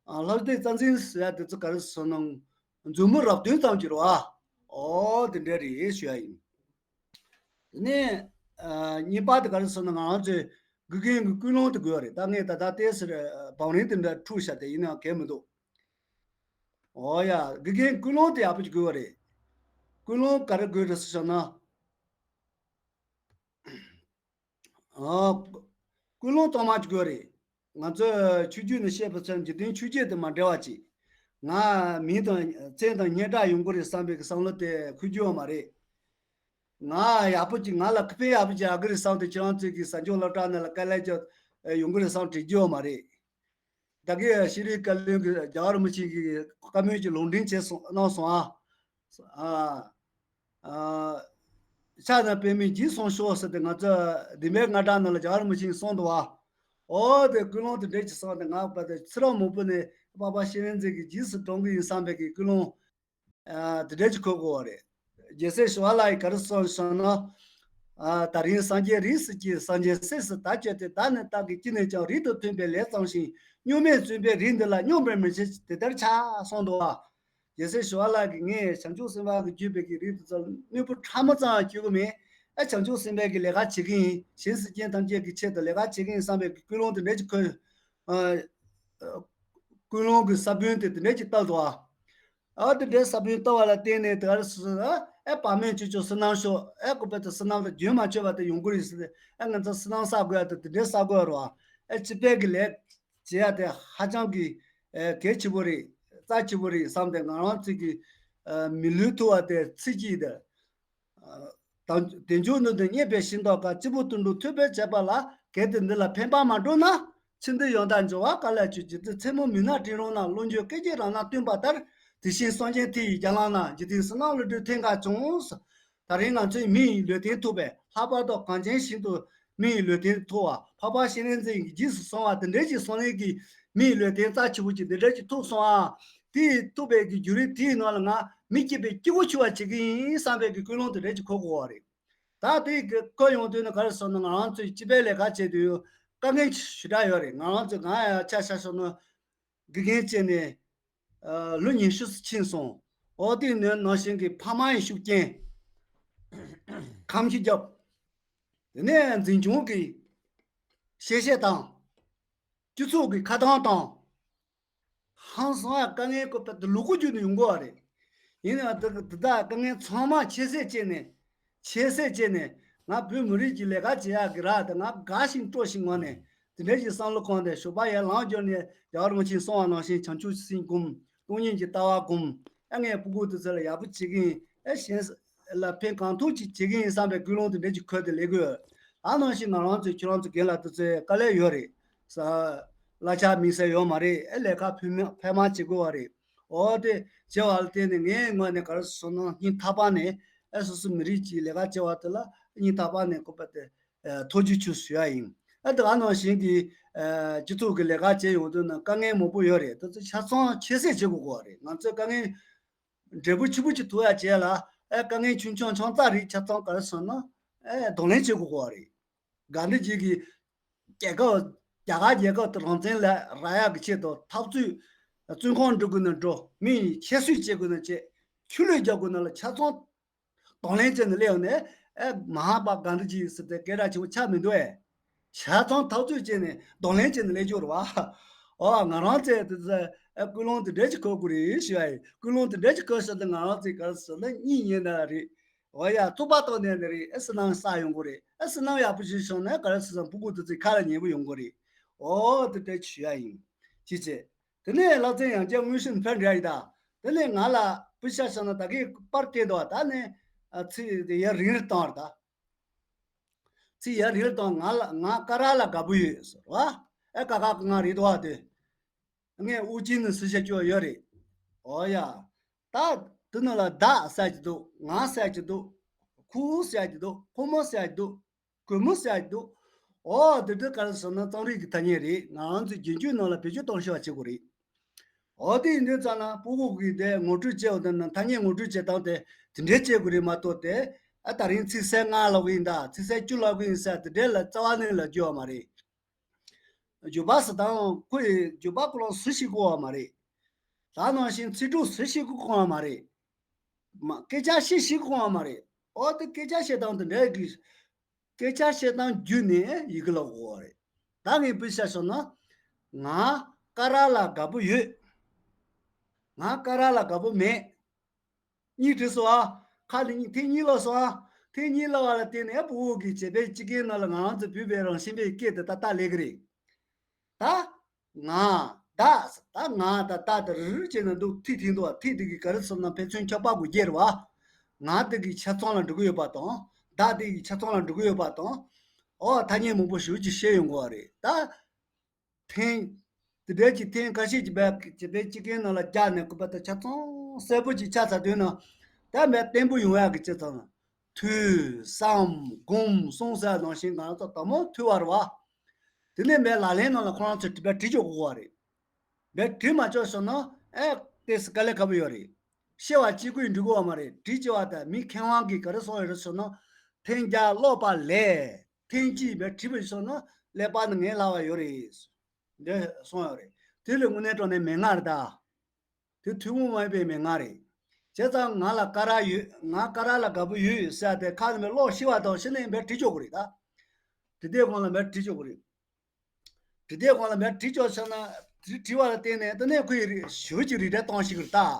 ཨ་སློབ་དེབ་རྩ་འཛིན་ཟེར་ཡ་དེ་ཚོ་ག་རེ་ཟེར་ན་མཛུབ་མོ་རབ་བརྟན་ཙམ་གྱི་རེད་བ། ཨོ་དེ་འདྲ་རེད་ཞུ་ཡ་ཡིན། དེ་ནས་ཨ་གཉིས་པ་དེ་ག་རེ་ཟེར་ན་ང་རང་ཚོའི་དགེ་རྒན་གྱི་ཀུན་སློང་དེ་དགོས་རེད། ད་ངས་ད་ལྟ་ཏོག་ཙམ་བང་རིམ་དེ་འདྲ་འཁྲུག་བཞག་དེ་ཡིན་ནའང་གལ་མི་འདུག་ཨོ་ཡ་དགེ་རྒན་ཀུན་སློང་དེ་ཡག་པོ་ཅིག་དགོས་པ་རེད། ཀུན་སློང་ག་རེ་དགོས་རེད་ཟེར་བྱུང་ན། ཨ་ཀུན་སློང་གཙང་མ་ཅིག་དགོས་རེད། ང་ཚོས་ཆོས་བརྒྱུད་ནས་བཤད་པ་ཚོ་འཇིག་རྟེན་ཆོས་བརྒྱུད་དེ་མ་འདྲ་བ་ཅིག་ང་མིང་དང་མཚན་དང་སྙན་གྲགས་ཡོང་གི་རེད་བསམ་པའི་བསམ་བློ་དེ་འཁོར་རྒྱུ་ཡོད་མ་རེད། ང་ཡག་པོ་ཅིག་ང་ལ་ཁེ་ཕན་ཡག་པོ་ཅིག་ཡོང་གི་རེད་བསམ་སྟེ་ཁྱེད་རང་ཚོས་ཀྱི་གཟའ་མཇུག་སློབ་གྲྭ་ནང་ལ་དཀའ་ལས་ཅིག་ཡོང་གི་རེད་བསམ་བྲེལ་རྒྱུ་ཡོད་མ་རེད། ད་གིན་ཤེས་རིག་བཀའ་བློན་གྱིས་རྒྱལ་བ་རིན་པོ་ཆེ་གི་བཀའ་མོལ་གྱི་ལུང་འདྲེན་བྱས་སོང་གནང་སོང་ཨ། ཨ། ཨ། ཕྱག་ན་པདྨོ་རྗེས་བཟུང་ཤོག་ཟེར་ཏེ་ང་ཚོ་བདེན་པའི་རྔ་སྒྲ་ནང་ལ་རྒྱལ་བ་རིན་པོ་ཆེས་གསུངས་འདུག་བ། ཨོ་དེ་ཀུན་སློང་དེ་འདྲ་ཅིག་གསུངས་ཏེ་ང་བ་དེ་ཚེ་རབས་མང་པོ་ནས་འཕགས་པ་སྤྱན་རས་གཟིགས་ཀྱི་རྗེས་སུ་འབྲང་གི་ཡིན་བསམ་པའི་གི་ཀུན་སློང་། ཨ། དེ་འདྲ་ཅིག་འཁོར་དགོས་པ་རེད། རྒྱལ་སྲས་ཞི་བ་ལྷ་ཡིས་ག་རེ་གསུངས་སོང་ན། ཨ། ད་རིང་སངས་རྒྱས་རིགས་སུ་སྐྱེས། སངས་རྒྱས་སྲས་སུ་ད་བསྐྱོད་དེ། བདག་ནི་བདག་གིས་ཅི་ནས་ཀྱང་། རིགས་དང་མཐུན་པའི་ལས་བརྩམས་ཤིང་། སྙོན་མོས་བརྩོན་པས་རིགས་འདི་ལ། སྙོམས་པར་མི་བྱེད་དེ་ལྟར་བྱ། གསུངས་འདུག་བ། རྒྱལ་སྲས་ཞི་བ་ལྷ་གིས་ངས་བྱང་ཆུབ་སེམས་དཔའ་གིས་བརྒྱུད་པའི་གི་རིགས་དེ་ཚོ་ལ་དངོས་པོ་ཕྲ་མོ་ཙམ་ཡང་བསྐྱོན་གྱི་མེད། ཨ། བྱང་ཆུབ་སེམས་དཔའི་གི་ལས་ཀ་བྱེད་ཀྱི་ཡིན། གཞན་སེམས་ཅན་ཐམས་ཅད་ཀྱི་ཆེད་དུ་ལས་ཀ་བྱེད་ཀྱི་ཡིན་བསམ་པའི་གི་ཀུན་སློང་དེ་འདྲ་ཅིག་འཁོར། ཨ། ཀུན་སློང་གི་ས་བོན་དེ་དེ་འདྲ་ཅིག་བཏབ་འདུག་བ། ཨ། དེ་འདྲའི་ས་བོན་བཏབ་པ་ལ་བརྟེན་ནས་དེ་ག་རེ་ཟེར་ཟེར་ན། ཨེ་བག་མེད་ཅོ་ཅོག་བསོད་ནམས་ཤོག་ཨེ་དགོས་པ་དེ་བསོད་ནམས་ལ་རྒྱུན་མ་ཆད་པ་དེ་ཡོང་གི་རེད་ཟེར་ཏེ། ཨེ་ང་ཚོ་བསོད་ནམས་བསགས་དགོས་ཡ་དེ་དེ་འདྲའི་བསགས་དགོས་ཡ་རེད་བ། ཨེ་སྤྱི་པའི་གི་ལས་བྱེད་ཡ་དེ་ཧ་ཅང་གི་ཨེ་གལ་ཆེ་པོ་རེད། རྩ་ཆེ་པོ་རེད་བསམ་སྟེ་ང་རང་ཚོ་གི་ཨེ་མི་ལུས་ཐུབ་པ་དེ་ཚེ་གཅིག་དེ། དལ་འབྱོར་ནི་དང་རྙེད་པའི་ཞིང་དང་འགལ། སྐྱེས་བུ་དོན་གྲུབ་ཐོབ་པར་བྱེད་པ་ལ། གལ་ཏེ་འདི་ལ་ཕན་པ་མ་བསྒྲུབས་ན། ཕྱིར་འདི་ཡང་དག་འབྱོར་བ་ག་ལ་འབྱུང་། རྗེ་བཙུན་མཚན་མོ་མུན་ནག་སྤྲིན་རུམ་ན། བློ་འགྱོད་སྐད་ཅིག་རང་སྣང་སྟོན་པ་ལྟར། དེ་བཞིན་སངས་རྒྱས་མཐའ་ཡས་རྒྱ་ལམ་ན། འཇིག་རྟེན་བསོད་ནམས་བློ་གྲོས་ཐེངས་འགའ་བྱུང་། ད་རིང་ང་ཚོའི་མི་ཡི་ལུས་རྟེན་ཐོབ་པས། ལྷག་པར་དུ་གངས་ཅན་ཞིང་དུ་མི་ཡི་ལུས་རྟེན་ཐོབ་པ། འཕགས་པ་སྤྱན་རས་གཟིགས་ཀྱི་རྗེས་སུ་སོང་བ་དེ་འདྲའི་ཅིག་སོང་ནས་ཀྱི་མི་ཡི་ལུས་རྟེན་རྩ་ཆེ་པོ་ཅིག་འདི་འདྲ་ཅིག་ཐོབ་སོང་ཨ། དེ་ཐུབ་པའི་གི་བརྒྱུད་རིམ་དེའི་ནང་ལ་ང་མི་སྐྱིད་པའི་སྐྱིད་པོ་ཆུ་བ་བྱེད་ཀྱི་ཡིན་བསམ་པའི་གི་ཀུན་སློང་དེ་འདྲ་ཅིག་འཁོར་དགོས་པ་རེད། ད་དེ་གི་འཁོར་ཡོང་དུས་ན་ག་རེ་ཟེར་ན་ང་རང་ཚོའི་སྤྱི་པའི་ལས་ཀ་བྱེད་དུས་དཀའ་ངལ་ཞེ་དྲག་ཡོད་རེད། ང་རང་ཚོ་ང་ཡང་ཆ་བཞག་སོང་ན་དགེ་རྒན་བྱས་ནས་ལོ་ཉི་ཤུ་ཙམ་ཕྱིན་སོང་། འོ་དེ་ནས་ནང་བཞིན་གྱི་ཕ་མ་ཡི་ཤུགས་རྐྱེན་ཁམས་ཤུགས་རྒྱབ། དེ་ནས་འཛིན་སྐྱོང་གི་བཤད་བཤད་དང་། སྤྱི་ཚོགས་ཀྱི་ཁ་བཏང་དང་། ཧང་སང་ཡ་དཀའ་ངལ་ཁོ་པད་ལུ་གུ་རྒྱུད་ནས་ཡོང་གོ་བ་རེད། ཡིན་ནའང་དེ་དེ་དག་དཀའ་ངལ་ཚང་མ་ཁྱད་བསད་བྱས་ནས། ཁྱད་བསད་བྱས་ནས་ང་བོད་མི་རིགས་ཀྱི་ལས་ཀ་བྱེད་ཡག་གི་རག་དེ་ང་དགའ་ཞིང་སྤྲོ་ཞིང་ངང་ནས་དེ་འདྲ་ཞིག་བསམ་བློ་ཁོང་དེ་ཞོགས་པ་ཡར་ལངས་རྒྱུ་ནས་རྒྱལ་བ་རིན་པོ་ཆེས་གསུངས་པ་ནང་བཞིན་བྱང་ཆུབ་སེམས་སྒོམ། སྟོང་ཉིད་ཀྱི་ལྟ་བ་སྒོམ། ཨ་ངས་སྤུ་གུ་དེ་ཚོ་ལ་ཡག་པོ་བྱེད་ཀྱི་ཡིན། ཨེ་གཞན་ལ་ཕན་གང་ཐུབ་ཅིག་བྱེད་ཀྱི་ཡིན་བསམ་པའི་ཀུན་སློང་དེ་འདྲ་ཅིག་འཁོར་ཏེ་སླེབས་དགོས། ཨ་ནང་བཞིན་ང་རང་ཚོའི་ཁྱོད་རང་ཚོ་རྒན་ལགས་དེ་ཚོའི་དཀའ་ལས་ཡོད་རེད། ས། གླ་ཆ་མེད་ས་ཡོད་མ་རེད། ཨེ་ལས་ཀ་ཕན་མ་ཕན་མ་བྱེད་དགོས་པ་རེད། འོ་དེ་བྱེད་པ་ལ་བརྟེན་ནས་ངའི་ངོས་ནས་ག་རེ་ཟེར་ན་སྙིང་ཐག་པ་ནས་ཨེ་སོ་སོ་མི་རིགས་ཀྱི་ལས་ཀ་བྱེད་པ་དེ་ལ་སྙིང་ཐག་པ་ནས་གོ་པ་དེ་ཨེ་ཐུགས་རྗེ་ཆེ་ཞུ་ཡ་ཡིན། ཨེ་དེ་ག་ནང་བཞིན་གྱི་ཨེ་སྤྱི་ཚོགས་ཀྱི་ལས་ཀ་བྱེད་ཡོང་དུས་ན་དཀའ་ངལ་མང་པོ་ཡོད་རེད། དེ་ཚོ་ཆ་ཚང་ཁྱད་བསད་བྱེད་དགོས་ཀྱི་རེད། ང་ཚོས་དཀའ་ངལ་འབྲས་བུ་ཆེན་པོ་ཅིག་ཐོབ་ཡ་བྱས་ལ་ཨེ་དཀའ་ངལ་ཆུང་ཆུང་ཆུང་ཙག་རིགས་ཆ་ཚང་ག་རེ་ཟེར་ན་ཨེ་གདོང་ལེན་བྱེད་དགོས་ཀྱི་རེད། གྷན་དྷི་ཇི་གིས་རྒྱལ་ཁབ་རྒྱ་གར་རྒྱལ་ཁབ་དེ་རང་བཙན་ལ་རག་ཡག་གི་ཆེད་དུ་འཐབ་རྩོད། བཙོན་ཁང་འགྲོ་དགོས་ན་འགྲོ། མི་ཡི་ཁྱད་གསོད་བྱེད་དགོས་ན་བྱེད། ཆུ་ལོག་རྒྱག་དགོས་ན་ལ་ཆ་ཚང་གདོང་ལེན་བྱས་ནས་སླེབས་ཡོང་ནས་ཨེ་མ་ཧཱ་ཏ་མ་གྷན་དྷི་ཇི་ཟེར་ཏེ་སྐད་གྲགས་ཆེན་པོ་ཆགས་མི་འདུག་ཨེ། ཆ་ཚང་འཐབ་རྩོད་བྱས་ནས་གདོང་ལེན་བྱས་ནས་སླེབས་ཀྱི་ཡོད་རེད་བ། ཨོ་ང་རང་ཚོས་དེ་ཚོ་ཨེ་ཀུན་སློང་དེ་འདྲ་ཅིག་འཁོར་དགོས་རེད་ཞུ་ཡ་ཡིན། ཀུན་སློང་དེ་འདྲ་ཅིག་འཁོར་ས་དེ་ང་རང་ཚོས་ག་རེ་ཟེར་ན་གཉིད་ཉལ་ན་རེད། འོ་ཡ་ཐུག་པ་གཏོང་ནས་ནི་རེད། ཨེ་བསོད་ནམས་བསགས་ཡོང་གི་རེད། ཨེ་བསོད་ནམས་ཡག་པོ་ཞིག་བྱུང་ན་ག་རེ་ཟེར་ན་སྤུ་གུ་དེ་ཚོའི་ཁ་ལ་ཉན་པོ་ཡོང་གི་རེད། འོ་དེ་འདྲ་ཞུ་ཡ་ཡིན། ཅི་བྱེད། དེ་ནས་ལྷ་བཙན་ཡང་བསྐྱར་དངོས་ཤུགས་ཕར་འགྲོ་ཡ་ཡིན་ད། དེ་ནས་ང་ལ་པུ་ཤ་བྱུང་ན་ད་གིན་པར་བསྟན་འདུག་ད་ནི་ཨ་ཚིག་དེ་ཡར་རིང་རུ་བཏང་བ་རེད་ད། ཚིག་ཡར་རིང་རུ་བཏང་། ང་ལ་ང་ཀ་ར་ལ་དགའ་པོ་ཡོད་ཟེར་བ། ཨེ་ཀ་ཁ་གི་ང་རེད་དོ་བ་དེ། ངས་དབུ་ཅན་ནི་སུ་བྱ་སྐྱོ་ཡོད་རེད། ཨོ་ཡ། ད་དེ་ནང་ལ་བདག་ཟེར་གྱི་འདུག་ང་ཟེར་གྱི་འདུག་ཁོ་ཟེར་གྱི་འདུག་ཁོ་མོ་ཟེར་གྱི་འདུག་གོས་མོ་ཟེར་གྱི་འདུག་ཨོ་དེ་དུས་ག་རེ་ཟེར་ན་རྩོམ་རིག་གི་ཐ་སྙད་རེད། ང་རང་ཚོའི་རྒྱུན་སྤྱོད་ནང་ལ་བེད་སྤྱོད་གཏོང་ཤེས་པ་བྱེད་དགོས་རེད། ཨོ་དེ་ཡིན་དུས་ཙམ་ན་སྤུ་གུ་གིས་དེ་ངོ་སྤྲོད་བྱས་པ་དང་ཐ་སྙད་ངོ་སྤྲོད་བྱེད་སྟངས་དེ་དེ་འདྲའི་བྱེད་དགོས་རེད་མ་གཏོགས་དེ་ཨ་ད་རིང་ཚིག་གསལ་ལྔ་ལབ་གི་ཡིན་ད་ཚིག་གསལ་བཅུ་ལབ་གི་ཡིན་ཟེར་དེ་འདྲའི་ལ་རྩ་བ་ནས་ལབ་རྒྱུ་ཡོད་མ་རེད། འགྱུར་བ་ཟེར་དང་ཁོ་ཡི་འགྱུར་བ་ཁོ་རང་སུ་ཞིག་གོ་བ་མ་རེད། ད་ནང་བཞིན་ཚིག་གྲོགས་སུ་ཞིག་གོ་བ་མ་རེད། མ་སྐད་ཆ་ཤེས་ཤིག་གོ་བ་མ་རེད། ཨོ་དེ་སྐད་ཆ་བཤད་སྟངས་དེ་འདྲ་གི་སྐད་ཆ་བཤད་སྟངས་བརྒྱུད་ནས་ཡི་གེ་ལ་གོ་བ་རེད། ད་ངས་པུ་ཤ་བྱུང་ན་ང་ཀ་ར་ལ་དགའ་པོ་ཡོད། ང་ཀ་ར་ལ་དགའ་པོ་མེད། གཉིས་བྲིས་སོང་ཨ། ཁ་ནས་གཉིས་ཐེངས་གཉིས་ལབ་སོང་ཨ། ཐེངས་གཉིས་ལབ་པ་ལ་བརྟེན་ནས་ཨ་སྤུ་གུ་གི་བྱེད་པའི་སྤྱི་སྐད་ནང་ལ་ང་རང་ཚོ་བོད་པའི་རང་བཞིན་པའི་སྐད་དེ་ད་ལྟ་སླེབས་ཀྱི་རེད། ད་ང་ད་ད་ང་ད་ད་ད་རི་རི་བྱས་ན་འདུག་ཐིག་ཐིག་འདུག་ཐིག་དེ་གི་ག་རེ་ཟེར་ན་ཕན་ཚུན་ཁྱབ་པ་དགོས་རྒྱུ་རེད་བ། ང་དེ་གི་ཆ་ཚང་ལ་འགྲོ་གི་ཡོད་པ་དང་ད་དེ་གི་ཆ་ཚང་ལ་འགྲོ་གི་ཡོད་པ་དང་། ཨོ་ཐ་སྙད་མང་པོ་ཞེ་པོ་ཅིག་བཤད་ཡོང་གི་བ་རེད་ད། ཐེངས། དེ་འདྲའི་ཅིག་ཐེངས་ཁ་ཤས་ཀྱི་བས་ཀྱི་བས་སྤྱི་སྐད་ནང་ལ་སྦྱར་ནས་སྐུད་པ་དེ་ཆ་ཚང་གསལ་པོ་ཅིག་ཆགས་ཚར་དུས་ན། ད་མས་བརྟན་པོ་ཡོང་ཡག་གི་ཅི་ཙམ། ཐོས་བསམ་སྒོམ་གསུང་ཟེར་ནང་བཞིན་ང་ཚོ་དང་མོ་ཐོས་པ་རེད་བ། དེ་ནས་མས་ལག་ལེན་ནང་ལ་ཁོ་རང་ཚོས་བྲིས་པ་བྲིས་ཆོག་གོ་བ་རེད། མས་བྲིས་མ་ཆོག་སོང་ན་ཨེ་ཏེ་སི་དཀའ་ལས་ཁག་པོ་ཡོད་རེད། ཤེས་པ་གཅིག་པུས་འགྲིག་གོ་བ་མ་རེད། བྲིས་ཆོག་བ་དང་མི་མཁས་དབང་གིས་ག་རེ་གསུངས་ཡོད་རེད་སོང་ན། ཐེངས་བརྒྱ་ཀློག་པ་ལས། ཐེངས་གཅིག་བས་བྲིས་པ་སོང་ན་ཀླད་པ་ནི་ངན་སླ་བ་ཡོད་རེད། འདི་གསུངས་ཡོད་རེད། དེ་ལས་དངོས་གནས་དྲང་གནས་མན་ངག་རེད་ད། དེ་ཐུན་མོང་མ་ཡིན་པའི་མན་ངག་རེད། བྱས་ཙང་ང་ལ་ཀ་ར་ཡོད། ང་ཀ་ར་ལ་དགའ་པོ་ཡོད་ཟེར་ཏེ་ཁ་ནས་མི་ཀློག་ཤེས་པ་དང་ཤེས་ནས་མི་བྲིས་ཆོག་གི་རེད་ད། དེ་དེ་གོང་ལ་མི་བྲིས་ཆོག་གི་རེད། དེ་དེ་གོང་ལ་མི་བྲིས་ཆོག་ཟེར་ན་དེ་བྲིས་པ་ལ་བརྟེན་ནས་དེ་ནས་ཁོས་རེ་ཞུ་ཅིག་རེ་འདྲ་གཏོང་ཞིག་རེད་ད།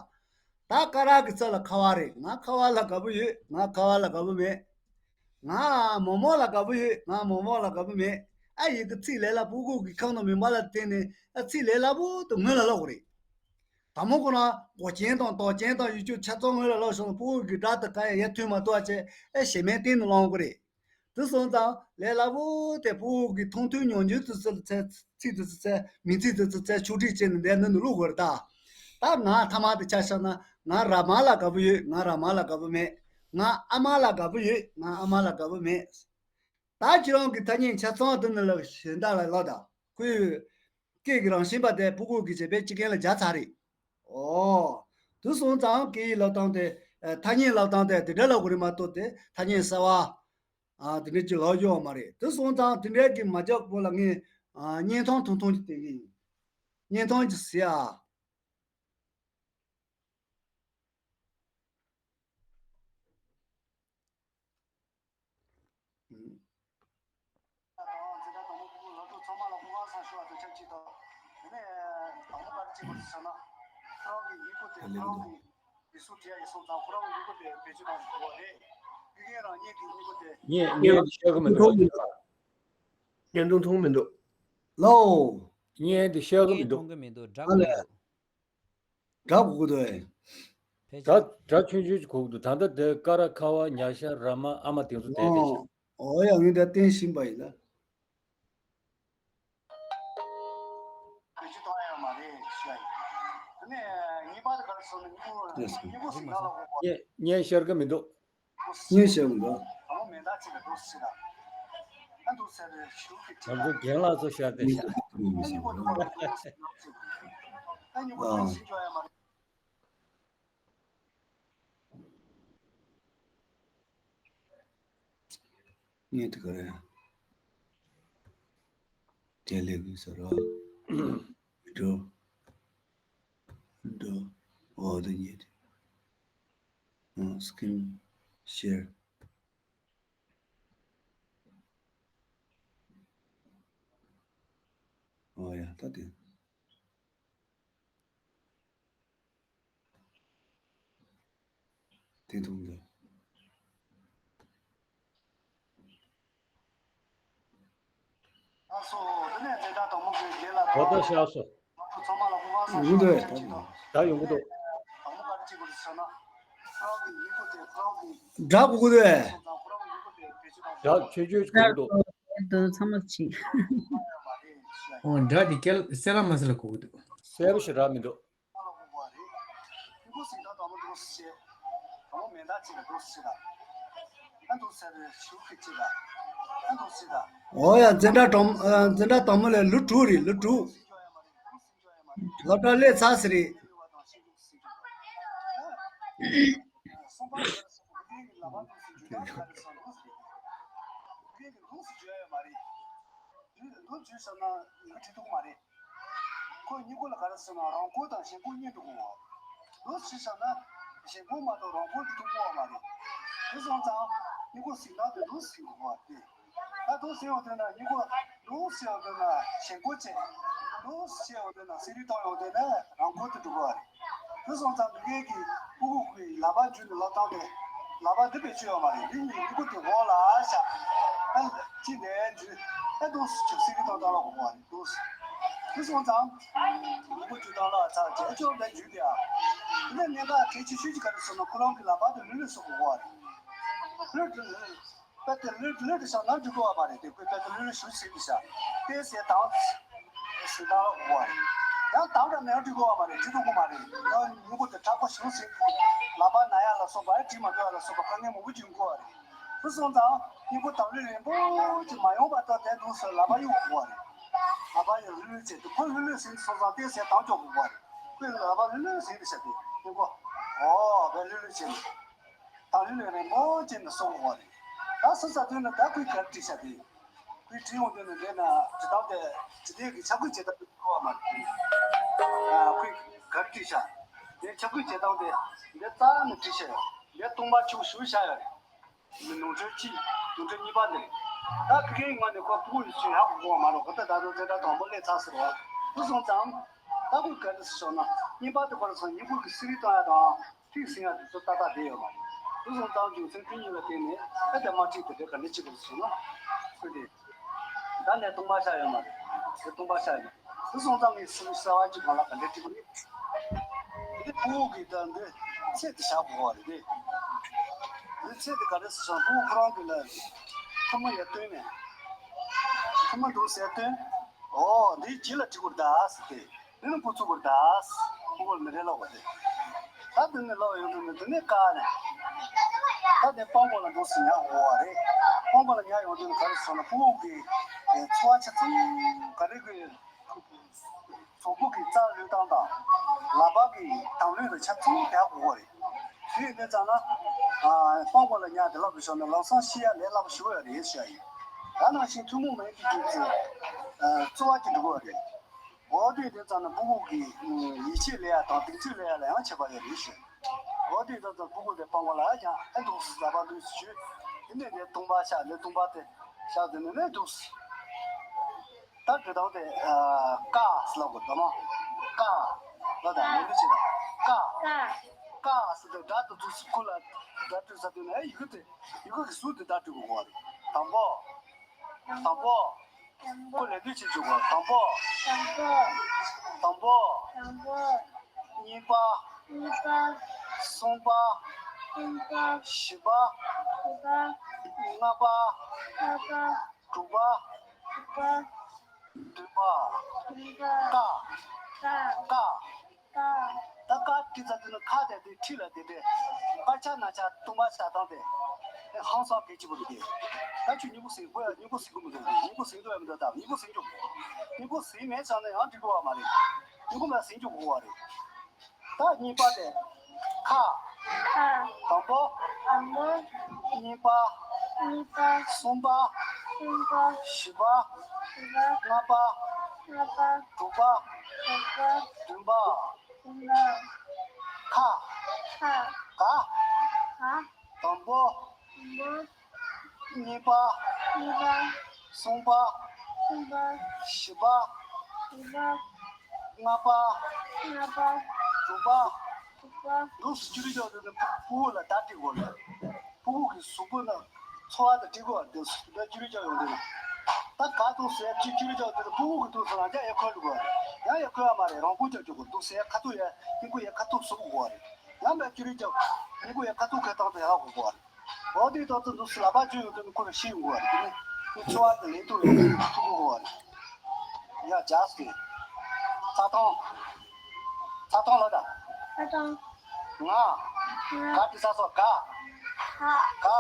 ད་ཀ་ར་གི་རྩ་ལ་ཁ་བ་རེད། ང་ཁ་བ་ལ་དགའ་པོ་ཡོད། ང་ཁ་བ་ལ་དགའ་པོ་མེད། ང་མོག་མོག་ལ་དགའ་པོ་ཡོད། ང་མོག་མོག་ལ་དགའ་པོ་མེད། ཨ་ཡི་གི་ཚིག་ལས་སླ་པོ་གོ་གི་ཁང་དུ་མིན་པ་ལ་བརྟེན་ནས་ཨ་ཚིག་ལས་སླ་པོ་དུ་ངོས་ལ་ལོག་རེད། དང་མོ་ཁོ་ན་གོ་རྐྱེན་དང་དོགས་རྐྱེན་དང་ཡུལ་ཆོས་ཆ་ཚང་ངོས་ལ་ལོག་སོང་ན་སྤུ་གུ་གི་སྒྲ་དང་ག་ཡ་ཡ་ཐོས་མ་ཐུབ་པ་བྱས་ཨ་ཞེ་མེད་སྟེང་དུ་ལོང་གི་རེད། དེ་སོང་ཙང་ལས་སླ་པོ་དེ་སྤུ་གུ་གི་མཐོང་ཐོས་མྱོང་འགྱུར་དུ་ཚུལ་ཚད་ཚིག་དུ་ཚུལ་ཚད་མིང་ཚིག་དུ་ཚུལ་ཚད་ཕྱོགས་སྒྲིག་བྱས་ནས་འདས་ནི་ནི་བླུག་དགོས་རེད་ད། ད་ང་ཐ་མ་དེ་ཆ་བཞག་ན་ང་ར་མ་ལ་དགའ་པོ་ཡོད། ང་ར་མ་ལ་དགའ་པོ་མེད། ང་ཨ་མ་ལ་དགའ་པོ་ཡོད། ང་ཨ་མ་ལ་དགའ་པོ་མེད། ད་ཁྱེད་རང་གི་ཐ་སྙད་ཆ་ཚང་དུ་ནི་ལ་གཞན་དག་ལ་ལོག་ད། ཁོའི་སྐད་ཀྱི་རང་བཞིན་པ་དེ་སྤུ་གུ་གི་བྱེད་པའི་སྤྱི་སྐད་ལ་སྦྱར་ཚར་རེད། ཨོ། དེ་སོང་ཙང་སྐད་ཡིག་ལབ་སྟངས་དེ། ཨ། ཐ་སྙད་ལབ་སྟངས་དེ་དེ་འདྲ་ལབ་དགོས་རེད་མ་གཏོགས་དེ་ཐ་སྙད་གསར་བ། ཨ། དེ་འདྲ་ཅིག་ལབ་ཡོད་མ་རེད། དེ་སོང་ཙང་དེ་འདྲ་གི་མ་རྒྱག་གོང་ལ་ངས། ཨ། བརྙན་ཐུང་ཐུང་ཐུང་ཅིག་བསྟན་གི་ཡིན། བརྙན་ཐུང་ཅིག་གཟིགས་ཨ། ངས་ངས་འདི་ཤེས་གི་མི་འདུག་བརྙན་ཐུང་ཐུང་མི་འདུག་ལོ། བརྙན་འདི་ཤེས་གི་མི་འདུག་མཐོང་གི་མི་འདུག་སྒྲ་ཨ་ལས། སྒྲ་གོ་གི་འདུག་ཨེ། ཕལ་སྒྲ་ཆེན། སྒྲ་ཆུང་ཆུང་ཅིག་གོ་གི་འདུག་ད་ལྟ་དེ་ཀ་ར་ཁ་བ་ཉ་ཤ་ར་མ་ཨ་མ་དེ་ཚོ་བསྡད་བསྡད་ཤག་ཨོ་ཡ། ངས་ད་བསྟན་བཞིན་པ་ཡིན་ལ། བེད་སྤྱོད་གཏོང་ཡ་ཡོད་མ་རེད་ཞུ་ཡ་ཡིན། དེ་ནས་ངེས་པར་དུ་ག་རེ་ཟེར་ན་སྙིང་པོ་སྙིང་པོ་ཟིན་ན་ལ་གོ་གོ། བརྙན་བརྙན་ཤར་གི་མི་འདུག་བརྙན་ཤར་གི་མི་འདུག་ཨ་མོ་མེ་མདའ་གཅིག་ལ་འདུག་ཟེར་ད། ཨ་འདུག་ཟེར་རེད་ཞུ་གི་ཁྲིད་ང་ད། ཚོ་རྒན་ལགས་ཚོ་ཤར་བསྡད་ཤག་ཨ་སྙིང་པོ་འདུག་ག་རེ་འདུག་ཟེར་ན་ཨ་སྙིང་པོ་འདུག་ཟིན་ཆོག་ཡ་མ་རེད། ངས་དེ་ག་རེ། དེ་ལས་གི་ཟེར་རོ། འགྲོ། འགྲོ། འོ་དེ་ཉིད། ཨ། སི་ཀི་རིན་ཤེར། འོ་ཡ། ད་དེ། དེ་མཐོང་འདུག་ཨ་སོ། དེ་ནས་དེ་ད་དང་མོ་གི་རྗེས་ལ་གོ་ད་ཤག་སོ། ཚང་མ་ལ་ཧུ་ཧ་ཡོང་འདུག་ད། ད་ཡོང་གི་འདུག་དང་མོ་ག་རེ་བྱེད་དགོས་རེད་ཟེར་ན། ཁོ་རང་གི་ཡིག་པོ་དེ་ཁོ་རང་གི་སྒྲ་གོ་གི་འདུག་ཨེ། ཁོ་རང་གི་ཡིག་པོ་དེ་བེད་སྤྱོད་གཏོང་། སྒྲ་ཆོས་ཆོས་གོ་གི་འདུག་དེ་ཚང་མ་ཕྱིན། ཨོ། སྒྲ་དེ་སྐད་གསལ་ལ་མ་གསལ་ལ་གོ་གི་འདུག་གསལ་པོ་ཞེ་དྲག་མི་འདུག་འོ་ཡ། འཛིན་གྲྭ་དང་། ཨ། འཛིན་གྲྭ་དང་པོ་ལ་ལོ་དྲུག་རེད། ལོ་དྲུག་སློབ་གྲྭ་སླེབས་ཚར་ཟེར་རེད། ཁོ་གཉིས་པོ་ལ་ག་རེ་ཟེར་ན་རང་འཁོར་དང་གཞན་འཁོར་གཉིས་འདུག་གོ། ལོ་ཟེར་བསམ་ན་གཞན་འཁོར་མ་གཏོགས་རང་འཁོར་གྱི་ཐུག་གོ་བ་མ་རེད། དེ་སོང་ཙང་གཉིས་པོ་ཟིན་ན་དེ་ལོ་ཟིན་དགོས་པ་རེད། ད་ལོ་ཟིན་ཡོང་དུས་ན་གཉིས་པོ་ལོ་ཟིན་ཡོང་དུས་ན་གཞན་འཁོར་བྱས། ལོ་ཟིན་ཡོང་དུས་ན་གསེར་རི་བཏང་ཡོང་དུས་ན་རང་འཁོར་དུ་འགྲོ་གོ་བ་རེད། དེ་སོང་ཙང་ངེད་ཀྱིས་ཕྲུ་གུ་ཁོའི་ལག་པ་འཇུས་ནས་ལབ་སྟངས་དེ་ལག་པ་འདི་བེད་སྤྱོད་ཡོད་མ་རེད། འདི་གཉིས་གཉིས་པོ་དེ་འོག་ལ་བཞག་ཨ་ཅི་ནས་འཇུས། ཨ་ཏོ་ཆུ་སི་རི་དང་དང་ལ་གོ་བ་རེད་འདུག་དེ་སོང་ཙང་གཉིས་པོ་འཇུས་དང་ལ་ཚར་རྗེས་ཅོག་འདི་འཇུས་ཏེ་ཨ། དེ་ནས་གནད་འགག་གལ་ཆེ་ཤོས་ཅིག་ག་རེ་ཟེར་ན་ཁོ་རང་གི་ལག་པ་དེ་ལྷོད་ལྷོད་བཟོ་དགོས་པ་རེད། ལྷོད་ལྷོད་ལྷོད། པད་དེ་ལྷོད་ལྷོད་དུ་བཞག་ན་འགྲིག་གི་ཡོད་མ་རེད། དེ་ཁོས་པད་དེ་ལྷོད་ལྷོད་ཞུ་ཟེར་གི་བཞག་དེ་ཟེར་དང་། ཟེར་དང་གོ་བ་རེད། ཡང་དང་དང་མེད་འགྲིག་གི་ཡོད་མ་རེད། འགྲིག་ཐུབ་ཀྱི་མ་རེད། ཡང་མྱུ་གུ་དེ་དྲག་པོ་ཞུ་ཟེར་གི་ལག་པ་ན་ཡ་ལ་སོགས་པ་ཨེ་དྲི་མ་འདོད་ཡ་ལ་སོགས་པ་དཀའ་ངལ་མང་པོ་འབྱུང་གི་ཡོད་རེད། དེ་སོང་ཙང་མྱུ་གུ་དང་ལུས་རན་པོ་ཅིག་མ་ཡོང་བར་ད་དེ་འདུག་ཟེར་ལག་པ་གཡུག་དགོས་པ་རེད། ལག་པ་ཡང་ལྷོད་ལྷོད་བྱས་དེ་ཁོ་ལྷོད་ལྷོད་ཟེར་སོང་ཙང་དེ་ཟེར་དང་འཇོག་དགོས་པ་རེད། ཁོས་ལག་པ་ལྷོད་ལྷོད་ཟེར་དེ་བྱས་ཏེ་མྱུ་གུ་ཨོ་བས་ལྷོད་ལྷོད་བྱས་ནས། ད་ལུས་ལས་རིང་པོ་ཅན་ནས་གསོ་དགོས་པ་རེད། ད་སོ་ས་དུས་ན་ད་ཁོས་ག་རེ་བྲིས་ཤག་དེ། ཁོས་བྲིས་ཡོང་དུས་ན་འདྲེ་ན་བྲིས་སྟངས་དེ་བྲིས་དེ་གི་ཆ་བགོས་བྱེད་སྟངས་དེ་གོ་བ་མ་རེད། ཁོས་ག་རེ་བྲིས་ཤག་དེ་ཆ་བགོས་བྱེད་སྟངས་དེ་འདི་རྩ་ནས་བྲིས་ཤག་ཡོད། འདི་སྟོང་པ་ཆུ་བཞུར་ཤག་ཡོད་རེད། མི་ནོར་འཁྲུལ་གཅིག་ནོར་འཁྲུལ་གཉིས་པ་འདི་རེད། ད་ཁི་ཁའི་ངོས་ནས་ཁོ་ཕྲུ་གུ་ཡི་ཆུ་ཡག་པོ་གོ་བ་མ་རེད། ཁོ་ད་ད་དུང་འཛིན་གྲྭ་དང་པོ་སླེབས་ཚར་ཟེར་བ་དེ་སོང་ཙང་། ད་ཁོས་ག་རེ་ཟེར་ན་གཉིས་པ་དེ་ཁོ་རང་ཚོ་མྱུ་གུ་གི་གསེར་རི་བཏང་ཡ་དང་། ཐིག་ཟིན་ཡ་དེ་ཚོ་ཏག་ཏག་བསྡད་ཡོད་མ་རེད། དེ་སོང་ཙང་རྒྱུ་མཚན་དེ་གཉིས་ལ་བརྟེན་ནས་ཨེ་དེ་མ་ཁྲིད་དེ་དེ་ག་འདྲ་བྱེད་དགོས་སོང་ན། ཁོས་དེ། ད་ནས་སྟོང་པ་ཆགས་ཡོད་མ་རེད། དེ་སྟོང་པ་ཆགས་ཡོད་མ་རེད། དེ་སོང་ཙང་ངས་སུ་གསར་བ་གཅིག་གང་ལ་ག་འདྲ་ཁྲིད་དགོས་ནི། དེ་ཕྲུ་གུ་གི་ད་འདི་ཚེ་དེ་བཞག་དགོས་པ་རེད་དེ། འདི་ཚེ་དེ་ག་རེ་ཟེར་སོང་ཕྲུ་གུ་ཁོ་རང་གི་ལ་ཐུར་མ་ཡར་བཏོན་ནས། ཐུར་མ་འདུག་ཟེར་བཏོན། ཨོ་འདི་ཁྱེད་ལ་ཁྲིད་དགོས་རེད་ད་ཟེར་ཏེ། དེ་ནི་ཁོ་ཚུགས་པར་གདའ། ཁོ་བོར་མི་རེ་ལོག་པ་དེ། ད་དེ་ནི་ལོག་ཡོང་དུས་ནི་དེ་ནས་བཀག་ནས། ད་དེ་སྤང་སྤང་ལ་འགྲོ་སྲིད་ཉག་འོ་བ་རེད། སྤང་སྤང་ལ་ཉག་ཡོང་དུས་ནི་ག་རེ་སོང་ན་ཕྲུ་གུ་གི་འཚོ་བ་ཆ་ཚང་ག་རེ་གི། གཟུགས་པོ་གི་རྩ་ལུས་སྟངས་དང་། ལག་པ་གི་གདང་ལུས་ལ་ཆ་ཚང་རྒྱག་དགོས་པ་རེད། དེ་ཡིན་དུས་ཙང་ན། ཨ། སྤང་བ་ལ་ཉལ་ཏེ་ལབ་པའི་ཞོར་ནས་ལམ་སང་ཤི་ཡ་ལས་སླ་པོ་ཞེ་པོ་ཡོད་རེད་ཞུ་ཡ་ཡིན། ད་ནང་བཞིན་ཐུན་མོང་མའི་དེ་གི་ཚེ། ཨ། རྩོལ་བ་གི་འགྲོ་གི་ཡོད་རེད། འོ་དེ་དེ་ཙམ་ན་སྤུ་གུ་གི་ཡིད་ཆེས་ལས་ཡ་དང་གདེང་ཚོད་ལས་ཡ་ལ་ཡང་ཁྱད་པར་ཡོད་རེད་ཞུ། འོ་དེ་དེ་ཙམ་སྤུ་གུ་དེ་སྤང་བ་ལ་ཡང་ཨེ་འདུག་སེ་ལབ་པ་འདུག་སེ་ཞུ། དེ་ནས་དེ་བཏུང་བ་བྱ་དེ་བཏུང་བ་དེ་བྱ་དེ་ནས་ནས་འདུག་སེ། ད་དེ་དང་དེ་ཀ་སེ་ལབ་དགོས་དོ་མ། ཀ་ལ་དང་མི་འདུག་ཅེས་དང་ཀ། ཀ་སེ་དེ་སྒྲ་དེ་འདུག་སེ་སྐུ་ལ་སྒྲ་བྲིས་ས་དེ་ནས་ཡི་གེ་དེ་ཡི་གེ་གི་ཟུར་དེ་སྒྲ་བྲིས་དགོས་པ་རེད། དང་པོ། དང་པོ། དང་པོ། ཁོ་ལས་དུས་ཆེ་བཅུག་གོ། དང་པོ། དང་པོ། དང་པོ། དང་པོ། གཉིས་པ། གཉིས་པ། གསུམ་པ། གསུམ་པ། བཞི་པ། བཞི་པ། ལྔ་པ། ལྔ་པ། དྲུག་པ། དྲུག་པ། བདུན་པ། བདུན་པ། ཀ། ཀ། ཀ། ཀ། ད་ཀ་དེ་ཚ་དེ་ནི་ཁ་དེ་དེ་ཁྲི་ལ་དེ་དེ། ཀ་ཆ་ན་ཆ་བཏུང་བ་ཆ་དང་དེ། ཧང་སང་གལ་ཆེ་པོ་རེད་དེ། ད་ཁྱོད་སྙིང་པོ་ཟིན་དགོས་ཡ། སྙིང་པོ་ཟིན་དགོས་མི་འདུག་སྙིང་པོ་ཟིན་འགྲོ་ཡ་མི་འདུག་ད་སྙིང་པོ་ཟིན་འགྲོ་དགོས། སྙིང་པོ་ཟིན་མེད་ཙང་ནས་ཡང་འགྲིག་གི་ཡོད་མ་རེད། སྙིང་པོ་མ་ཟིན་འགྲོ་དགོས་པ་རེད། ད་གཉིས་པ་དེ། ཁ། ཁ། དང་པོ། དང་པོ། གཉིས་པ། གཉིས་པ། གསུམ་པ། གསུམ་པ། བཞི་པ། བཞི་པ། ལྔ་པ། ལྔ་པ། དྲུག་པ། དྲུག་པ། བདུན་པ། བདུན་པ། ཁ། ཁ། ག། ག། དང་པོ། དང་པོ། གཉིས་པ། གཉིས་པ། གསུམ་པ། གསུམ་པ། བཞི་པ། བཞི་པ། ལྔ་པ། ལྔ་པ། དྲུག་པ། དྲུག་པ། འདུག་སེ་ཅི་རིགས་ཀྱང་དེ་ནི་སྤུ་གུ་ལ་བརྡ་སྤྲད་དགོས་ལ། སྤུ་གུ་གི་གཟུགས་པོ་ན་ཚོར་བ་དང་འདྲིས་དགོས་པ་འདུག་སེ་ཅི་རིགས་ཀྱང་ཡོང་དེ་ནི། ད་ག་འདུག་སེ་ཅི་ཅི་རིགས་ཀྱང་དེ་ནི་སྤུ་གུ་གི་འདུག་སེ་རང་ཅག་ཡར་འཁོར་འགྲོ་དགོས། ཡང་ཡར་འཁོར་ཡ་མ་རེད། རང་བུ་ཅག་འགྲོ་དགོས་འདུག་སེ་ཁ་ཐུག་ཡར་སྙིང་པོ་ཡར་ཁ་ཐུག་ཟུག་དགོས་པ་རེད། ཡང་མེད་ཅི་རིགས་ཀྱང་སྙིང་པོ་ཡར་ཁ་ཐུག་ཁ་ཐང་དུ་ཡར་དགོས་པ་རེད། འོ་དེ་ལྟར་དུ་འདུག་སེ་ལག་པ་བཅུ་ཡོང་དུས་ནི་ཁོ་ལ་ཤི་ཡོང་དགོས་པ་རེད། དེ་ནི་ཁོ་ཚོར་བ་དང་ལས་དུ་ཡོང་དུས་ཐུག་དགོས་པ་རེད། ཡ་ཇཱས་ཏེ། ཚ་ཐང་། ཚ་ཐང་ལ་ད། ཚ་ཐང་། ང་། ང་། ག་དེ་ས་སོ་ག། ག། ག། ག།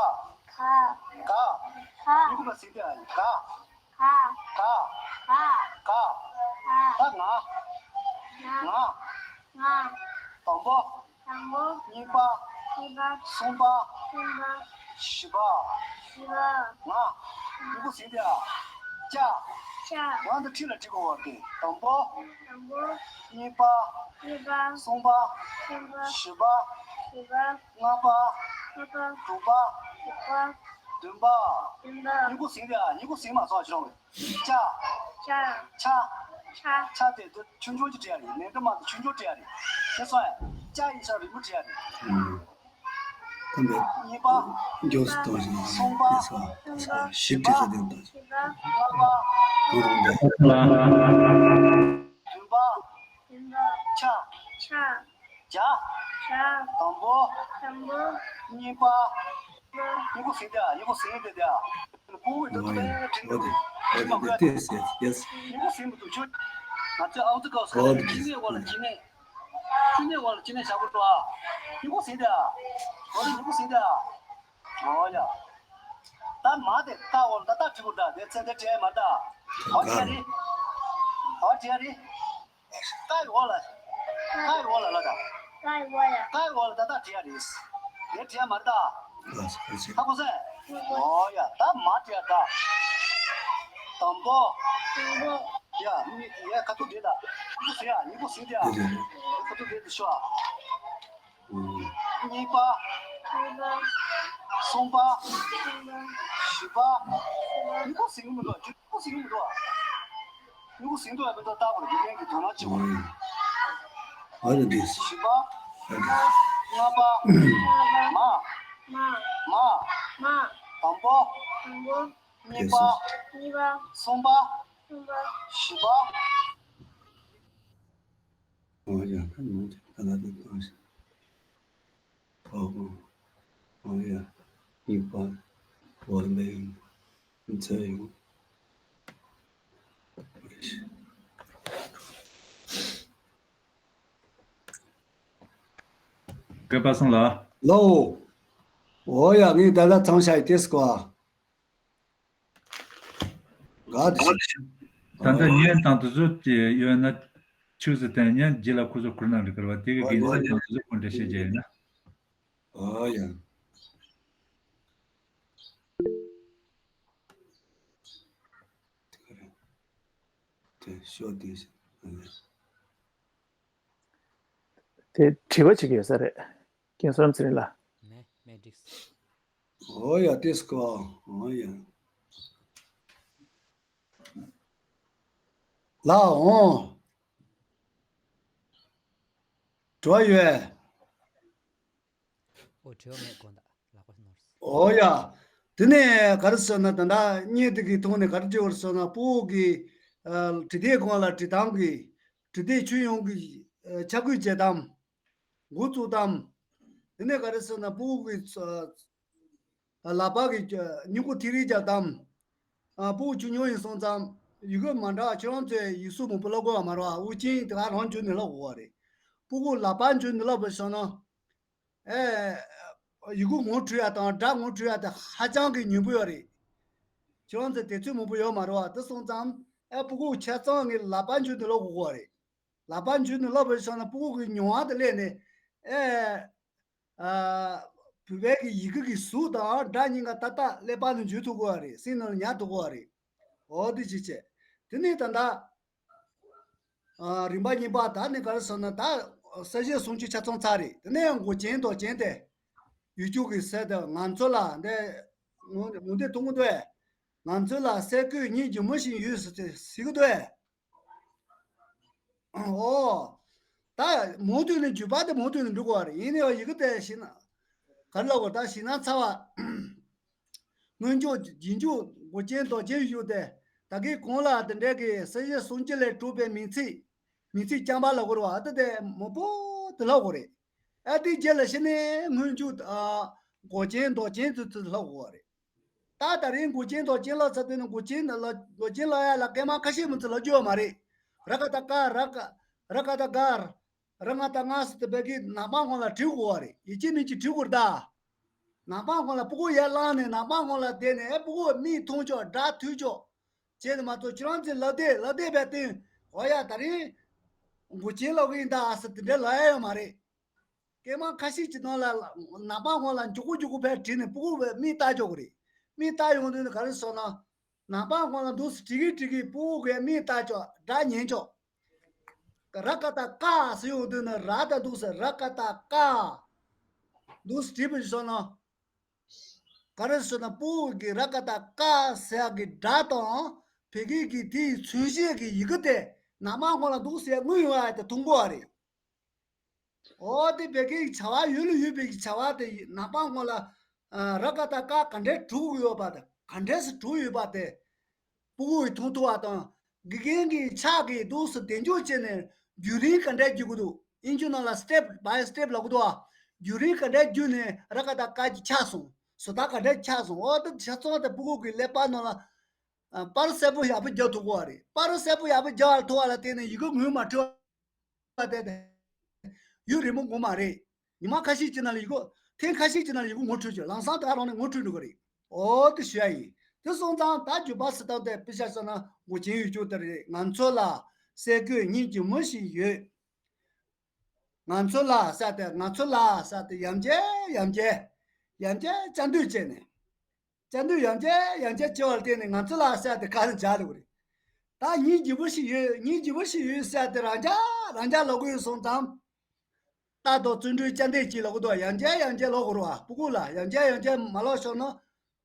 ག། ག། གཉིས་པ་ཟིན་ཏེ་ཨ་ཡིན་ག། ག། ག། ག། ག། ད་ང་། ང་། ང་། ང་། དང་པོ། དང་པོ། གཉིས་པ། གཉིས་པ། གསུམ་པ། གསུམ་པ། བཞི་པ། བཞི་པ། ང་། གཉིས་པོ་ཟིན་ཏེ་ཨ། ཅ། ཅ། ང་འདི་ཁྲི་ལ་བྲི་དགོས་པ་དེ། དང་པོ། དང་པོ། གཉིས་པ། གཉིས་པ། གསུམ་པ། གསུམ་པ། བཞི་པ། བཞི་པ། ལྔ་པ། ལྔ་པ། དྲུག་པ། དྲུག་པ། བདུན་པ། བདུན་པ། གཉིས་པོ་ཟིན་ཏེ་ཨ། གཉིས་པོ་ཟིན་མ་སོང་ཨ་ཅི་རང་རེད། ཅ། ཅ། ཆ། ཆ། ཆ་དེ་དེ་ཆུང་ཆུང་ཅིག་བྲིས་ཡ་རེད། ནན་ཏན་མ་དེ་ཆུང་ཆུང་བྲིས་ཡ་རེད། ཤེས་སོང་ཨ། ཅ་ཡིན་ཤག་རིང་པོ་བྲིས་ཡ་རེད། ཨུམ། ད་འདི་གཉིས་པ། མགྱོགས་སུ་གཏོང་བཞིན་གསུམ་པ། ཡིན་ས། ཞིབ་ཏུ་ས་དེ་གཏོང་བཞིན། ལྔ་པ། གང་རུང་འདི། བདུན་པ། བདུན་པ། ཆ། ཆ། ཇ། ཇ། དང་པོ། དང་པོ། གཉིས་པ། གཉིས་པ། གཉིས་པོ་ཟིན་ཏེ་ཨ། གཉིས་པོ་ཟིན་ཏེ་དེ་ཨ། ཕྲུ་གུ་འདི་ཚོ་དེ་དྲིན་འདུག་དེ་དེ་དེ་དེ་ཟེར་ཡེས། གཉིས་པོ་ཟིན་མི་འདུག་ཁྱོད། ང་ཚོའི་ཨང་རྩིས་སྐབས་སུ་ཁ་ལས་ཅི་ནས་འོག་ལ་ཅི་ནས། ཅི་ནས་འོག་ལ་ཅི་ནས་བཞག་དགོས་འདུག་ཨ། གཉིས་པོ་ཟིན་ཏེ་ཨ། འོ་དེ་གཉིས་པོ་ཟིན་ཏེ་ཨ། འོ་ཡ། ད་མ་དེ་ད་འོག་ལ་ད་ད་བྲིས་དགོས་ད། དེ་ཚེ་དེ་བྲིས་མ་ད། འོ་བྲིས་རེད། འོ་བྲིས་རེད། ཀའི་འོག་ལ། ཀའི་འོག་ལ་ལ་ད། ཀའི་འོག་ལ། ཀའི་འོག་ལ་ད་ད་བྲིས་རེད། དེ་བྲིས་མ་ད། ཧ་གོ་སོང་། འོ་ཡ་ད་མ་བྲིས་ད། དང་པོ། དང་པོ། ཡ་མི་ཡ་ཁ་ཐུག་བྲིས་ད། གཉིས་པོ་ཟིན་ཡ། གཉིས་པོ་ཟིན་ཏེ་ཡ། ཁ་ཐུག་བྲིས་ཏེ་ཤོག་ཨ། གཉིས་པ། གསུམ་པ། བཞི་པ། གཉིས་པོ་ཟིན་གྱི་མི་འདུག་གཉིས་པོ་ཟིན་གྱི་མི་འདུག་གཉིས་པོ་ཟིན་འདུག་ཡ་མི་འདུག་ལྟ་བར་དགེ་རྒན་གྱིས་དོ་སྣང་བྱེད་དགོས། བཞི་པ། ལྔ་པ། མ། མ། དང་པོ། གཉིས་པ། གསུམ་པ། བཞི་པ། འོ་ཡ། ད་ནང་དེ་ད་ལྟ་དེ་བཏང་ཞིང་། ཨོ། འོ་ཡ། གཉིས་པ། འོ་ལེ། འཚོལ་ཡོང་། སྐལ་པ་སང་ལ། ལོ། འོ་ཡ། ངས་ད་ལྟ་ཚང་ཤ་ཡི་ཏེ་སྐོ་ཨ། ག་དེ་ཞིག་ད་ལྟ་ཉན་དང་དུ་བཟོས་ཏེ་ཡོད་ན། ཆུ་ཟེར་དང་ཉན་རྗེས་ལ་ཁོ་ཚོ་ཁུར་ནང་འགྲིག་གར་བ་དེ་གི་ཨོ་དགེ་ཡ་མཚན་ཡ། དང་དེ་ཚོ་ཁོ་འདྲ་བཤད་རྒྱུ་ཡིན་ན། ཨོ་ཡ། དེ་ཤོ་དེ་ཨ་ཡ། དེ་དྲི་བ་ཅིག་ཡོད་ས་རེད། རྒན་བསོད་ནམས་ཚེ་རིང་ལགས། མེ་མེ་ཌིགས། ཨོ་ཡ་ཏིས་ཀོ། ཨོ་ཡ། ལགས་འོང་། དྲི་བ་ཡོད། ཨོ་དྲི་བ་མེད་དགོངས་དག་ལག་པ་ནོར། ཨོ་ཡ། དེ་ནས་ག་རེ་ཟེར་ན་ད་ལྟ་བརྙན་དེ་གི་ཐོག་ནས་ག་རེ་བརྗོད་པར་ཟེར་ན་ཕྲུ་གུ་གི་ཨ་དྲི་དེབ་སྒང་ལ་བྲིས་སྟངས་ཀྱི་དྲི་དེབ་ཁྱོན་ཡོངས་ཀྱི་ཨ་ཆ་བགོས་བྱེད་སྟངས། འགོ་བཙུགས་དང་། དེ་ནས་ག་རེ་ཟེར་ན་ཕྲུ་གུ་གི་ལག་པ་གི་སྨྱུ་གུ་ཐིག་རིས་རྒྱག་དང་། ཕྲུ་གུ་ཆུང་ཆུང་ཡིན་སོང་ཙང་ཡི་གེ་མ་འདྲ་བ་ཁྱེད་རང་ཚོས་ཡིག་གཟུགས་མང་པོ་ཀློག་དགོས་པ་མ་རེད་བ། དབུ་ཅན་དེ་ག་རང་འཇུས་ནས་ཀློག་དགོས་པ་རེད། ཕྲུ་གུ་ལག་པ་འཇུས་ནས་ཀློག་པ་སོང་ན། ཨེ། ཡི་གེ་ངོ་འཕྲོད་ཡ་དང་སྒྲ་ངོ་འཕྲོད་ཡ་དེ་ཧ་ཅང་གི་ཉུང་པོ་ཡོད་རེད། ཁྱེད་རང་ཚོས་དུས་ཚོད་མང་པོ་ཡོད་མ་རེད་བ། དེ་སོང་ཙང་ཨེ་ཕྲུ་གུ་ཆ་ཚང་གི་ལག་པ་འཇུས་ནས་ཀློག་དགོས་པ་རེད། ལག་པ་འཇུས་ནས་ཀློག་པའི་སོང་ན་ཕྲུ་གུ་གི་མྱོང་བ་དེ་སླེབས་ནས་ཨེ། ཨ། བོད་པའི་གི་ཡི་གེ་གི་གཟུགས་དང་སྒྲ་གཉིས་ཀ་ཏག་ཏག་ཀླད་པ་ནང་འཇུ་ཐུབ་དགོས་པ་རེད། སེམས་ནང་ལ་ཉར་ཐུབ་དགོས་པ་རེད། འོ་དེ་ཅིག་བྱས། དེ་ནས་ད་ལྟ་ཨ་རིམ་པ་གཉིས་པ་ད་ནི་ག་རེ་ཟེར་ན་ད་གསལ་བཤད་གསུང་ཆོས་ཆ་ཚང་ཚར་རེད། དེ་ནས་མགོ་ཅན་མདོག་ཅན་དེ་ཡུལ་ཕྱོགས་ཀྱི་སེལ་དེ་ང་ཚོ་ལ་འདི་ངོ་འདི་མཐོང་གི་འདུག་ང་ཚོ་ལ་སེལ་གོས་སྙིང་རྗེ་མོ་ཞིག་ཡོད་ཟེར་ཟེར་གི་འདུག་ཨོ། ད་མུ་མཐུད་ནས་བརྒྱུད་པ་དེ་མུ་མཐུད་ནས་འགྲོ་དགོས་པ་རེད། ཡིན་ནའི་ཡི་གེ་དེ་ཤེས་ན། ག་རེ་ལབ་དགོས་ད་ཤེས་ན་ཚ་བ། སྔོན་འཇུག་རྗེས་འཇུག་མགོ་ཅན་མདོག་ཅན་ཞུ་སྟེ་ད་གིན་གོང་ལ་དེ་འདྲའི་གི་གསལ་བཤད་གསུང་ཆོས་ལས་གྲུབ་པའི་མིང་ཚིག་མིང་ཚིག་རྐྱང་པ་ལབ་དགོས་རེད་བ། ཨ་ད་དེ་མང་པོ་དེ་ལབ་དགོས་རེད། ཨ་དེ་རྗེས་ལ་ཤེས་ནས་སྔོན་འཇུག་ཨ་མགོ་ཅན་མདོག་ཅན་དེ་ཚོ་ལབ་དགོས་པ་རེད། ད་ད་རིང་མགོ་ཅན་མདོག་ཅན་ལབ་ཚར་དུས་ནི་མགོ་ཅན་ལ་མདོག་ཅན་ལབ་ཡ་ལ་སྐད་མ་ཁ་ཤས་མི་ཚོ་ལབ་རྒྱུ་ཡོད་མ་རེད། ར་ག་ད་ཀ་ར་ག་ར་ག་ད་གར། ར་ང་ད་ང་ཟེར་དེ་བོད་ཀྱི་ནག་པང་སྒང་ལ་བྲིས་དགོས་པ་རེད། ཡིད་ཆེས་མིག་གིས་བྲིས་དགོས་རེད་ད། ནག་པང་སྒང་ལ་ཕྲུ་གུ་ཡར་ལངས་ནས་ནག་པང་སྒང་ལ་བསྡད་ནས་ཨེ་ཕྲུ་གུ་མིག་མཐོང་ཆོག་སྒྲ་ཐོས་ཆོག་བྱས་ནས་མ་གཏོགས་ཁྱེད་རང་ཚོས་ལབ་བསྡད་ལབ་བསྡད་པའི་སྟེང་འོ་ཡ་ད་རིང་མགོ་ཅན་ལབ་གི་ཡིན་ད་ཟེར་དེ་འདྲ་ལབ་ཡ་ཡོད་མ་རེད། སྐར་མ་ཁ་ཤས་ཀྱི་ནང་ལ་ནག་པང་སྒང་ལ་མགྱོགས་པོ་མགྱོགས་པོ་ཕར་བྲིས་ནས་ཕྲུ་གུ་བས་མིག་ལྟ་ཆོག་གི་རེད། མིག་ལྟ་ཡོང་དུས་ནི་ག་རེ་སོང་ན། ནག་པང་སྒང་ལ་འདུག་སེ་བྲིས་གི་བྲིས་གི་ཕྲུ་གུ་གི་མིག་ལྟ་ཆོག་སྒྲ་ཉན་ཆོག་ར་ཀ་ཏ་ཀ་ཟེར་ཡོང་དུས་ནི་ར་ད་འདུག་སེ་ར་ཀ་ཏ་ཀ་འདུག་སེ་བྲིས་པ་ཞིག་སོང་ན། ག་རེ་ཟེར་ན་ཕྲུ་གུ་གི་ར་ཀ་ཏ་ཀ་ཟེར་ཡག་གི་སྒྲ་དང་བོད་སྐད་ཀྱི་དེའི་མཚོན་བྱེད་ཀྱི་ཡི་གེ་དེ་ནག་པང་སྒང་ལ་འདུག་སེ་མངོན་ཡོང་ཡ་དེ་མཐོང་གི་ཡོད་རེད། འོ་དེ་བོད་སྐད་ཀྱི་བྱ་བ་ཡུལ་ལ་ཡོད་པའི་བྱ་བ་དེ་ནག་པང་སྒང་ལ་ཨ་ར་ཀ་ཏ་ཀ་ག་འདྲས་གྲུབ་ཡོད་པ་དེ་ག་འདྲས་སེ་གྲུབ་ཡོད་པ་དེ་ཕྲུ་གུ་ཡིས་མཐོང་ཐུབ་པ་དང་དགེ་རྒན་གྱིས་ཕྱག་གིས་འདུག་སེ་དེ་འཇོག་བྱས་ནས་བརྒྱུད་རིམ་ག་འདྲས་བརྒྱུད་དགོས་འདུག་དབྱིན་ཇི་ནང་ལ་step by step ལབ་ཀྱི་འདུག་ཨ། བརྒྱུད་རིམ་ག་འདྲས་བརྒྱུད་ནས་ར་ཀ་ཏ་ཀ་ཅིག་ཆགས་སོང་། བཟོ་ལྟ་ག་འདྲས་ཆགས་སོང་། འོ་དེ་ཆ་ཚང་དེ་ཕྲུ་གུ་གི་ཀླད་པ་ནང་ལ་ཨ་པར་གསལ་པོ་ཡག་པོ་རྒྱག་ཐུབ་ཀྱི་ཡོད་རེད། པར་གསལ་པོ་ཡག་པོ་རྒྱག་ཐུབ་པ་ལ་བརྟེན་ནས་ཡི་གེ་ངོ་མ་འཕྲོད་པ་དེ་དེ་ཡུན་རིང་པོ་འགོར་མ་རེད། ཉི་མ་ཁ་ཤས་ཅིག་ནང་ལ་ཡི་གེ་ཐེངས་ཁ་ཤས་ཅིག་ནང་ལ་ཡི་གེ་ངོ་འཕྲོད་ཀྱི་ལམ་སང་དེ་ག་རང་ནས་ངོ་འཕྲོད་འགྲོ་གི་རེད། འོ་དེ་ཞུ་ཡ་ཡིན། དེ་སོང་ཙང་ད་བརྗོད་པ་ཟེར་སྟངས་དེ་དཔེ་ཆ་བཞག་ན་མགོ་ཅན་ཡུལ་ཕྱོགས་དེ་རེད། ང་ཚོ་ལ་སེལ་གོས་སྙིང་རྗེ་མོ་ཞིག་ཡོད། ང་ཚོ་ལ་ཟེར་དེ་ང་ཚོ་ལ་ཟེར་དེ་ཡང་བསྐྱར་ཡང་བསྐྱར་ཡང་བསྐྱར་བསྐྱར་ཟློས་བྱས་ནས། བསྐྱར་ཟློས་ཡང་བསྐྱར་ཡང་བསྐྱར་བྱས་པ་ལ་བརྟེན་ནས་ང་ཚོ་ལ་ཟེར་དེ་ག་རེ་སྦྱར་ལེ་བ་རེད། ད་སྙིང་རྗེ་པོ་ཞིག་ཡོད། སྙིང་རྗེ་པོ་ཞིག་ཡོད་ཟེར་དེ་རང་འཇགས་རང་འཇགས་ལབ་དགོས་སོང་ཙང་། རྟག་ཏུ་བརྩོན་འགྲུས་བསྐྱར་ཟློས་ཅིག་ལབ་དགོས་འདུག་ཡང་བསྐྱར་ཡང་བསྐྱར་ལབ་དགོས་རེད་བ། ཕྲུ་གུ་ལ་ཡང་བསྐྱར་ཡང་བསྐྱར་མ་ལབ་ཤོར་ན་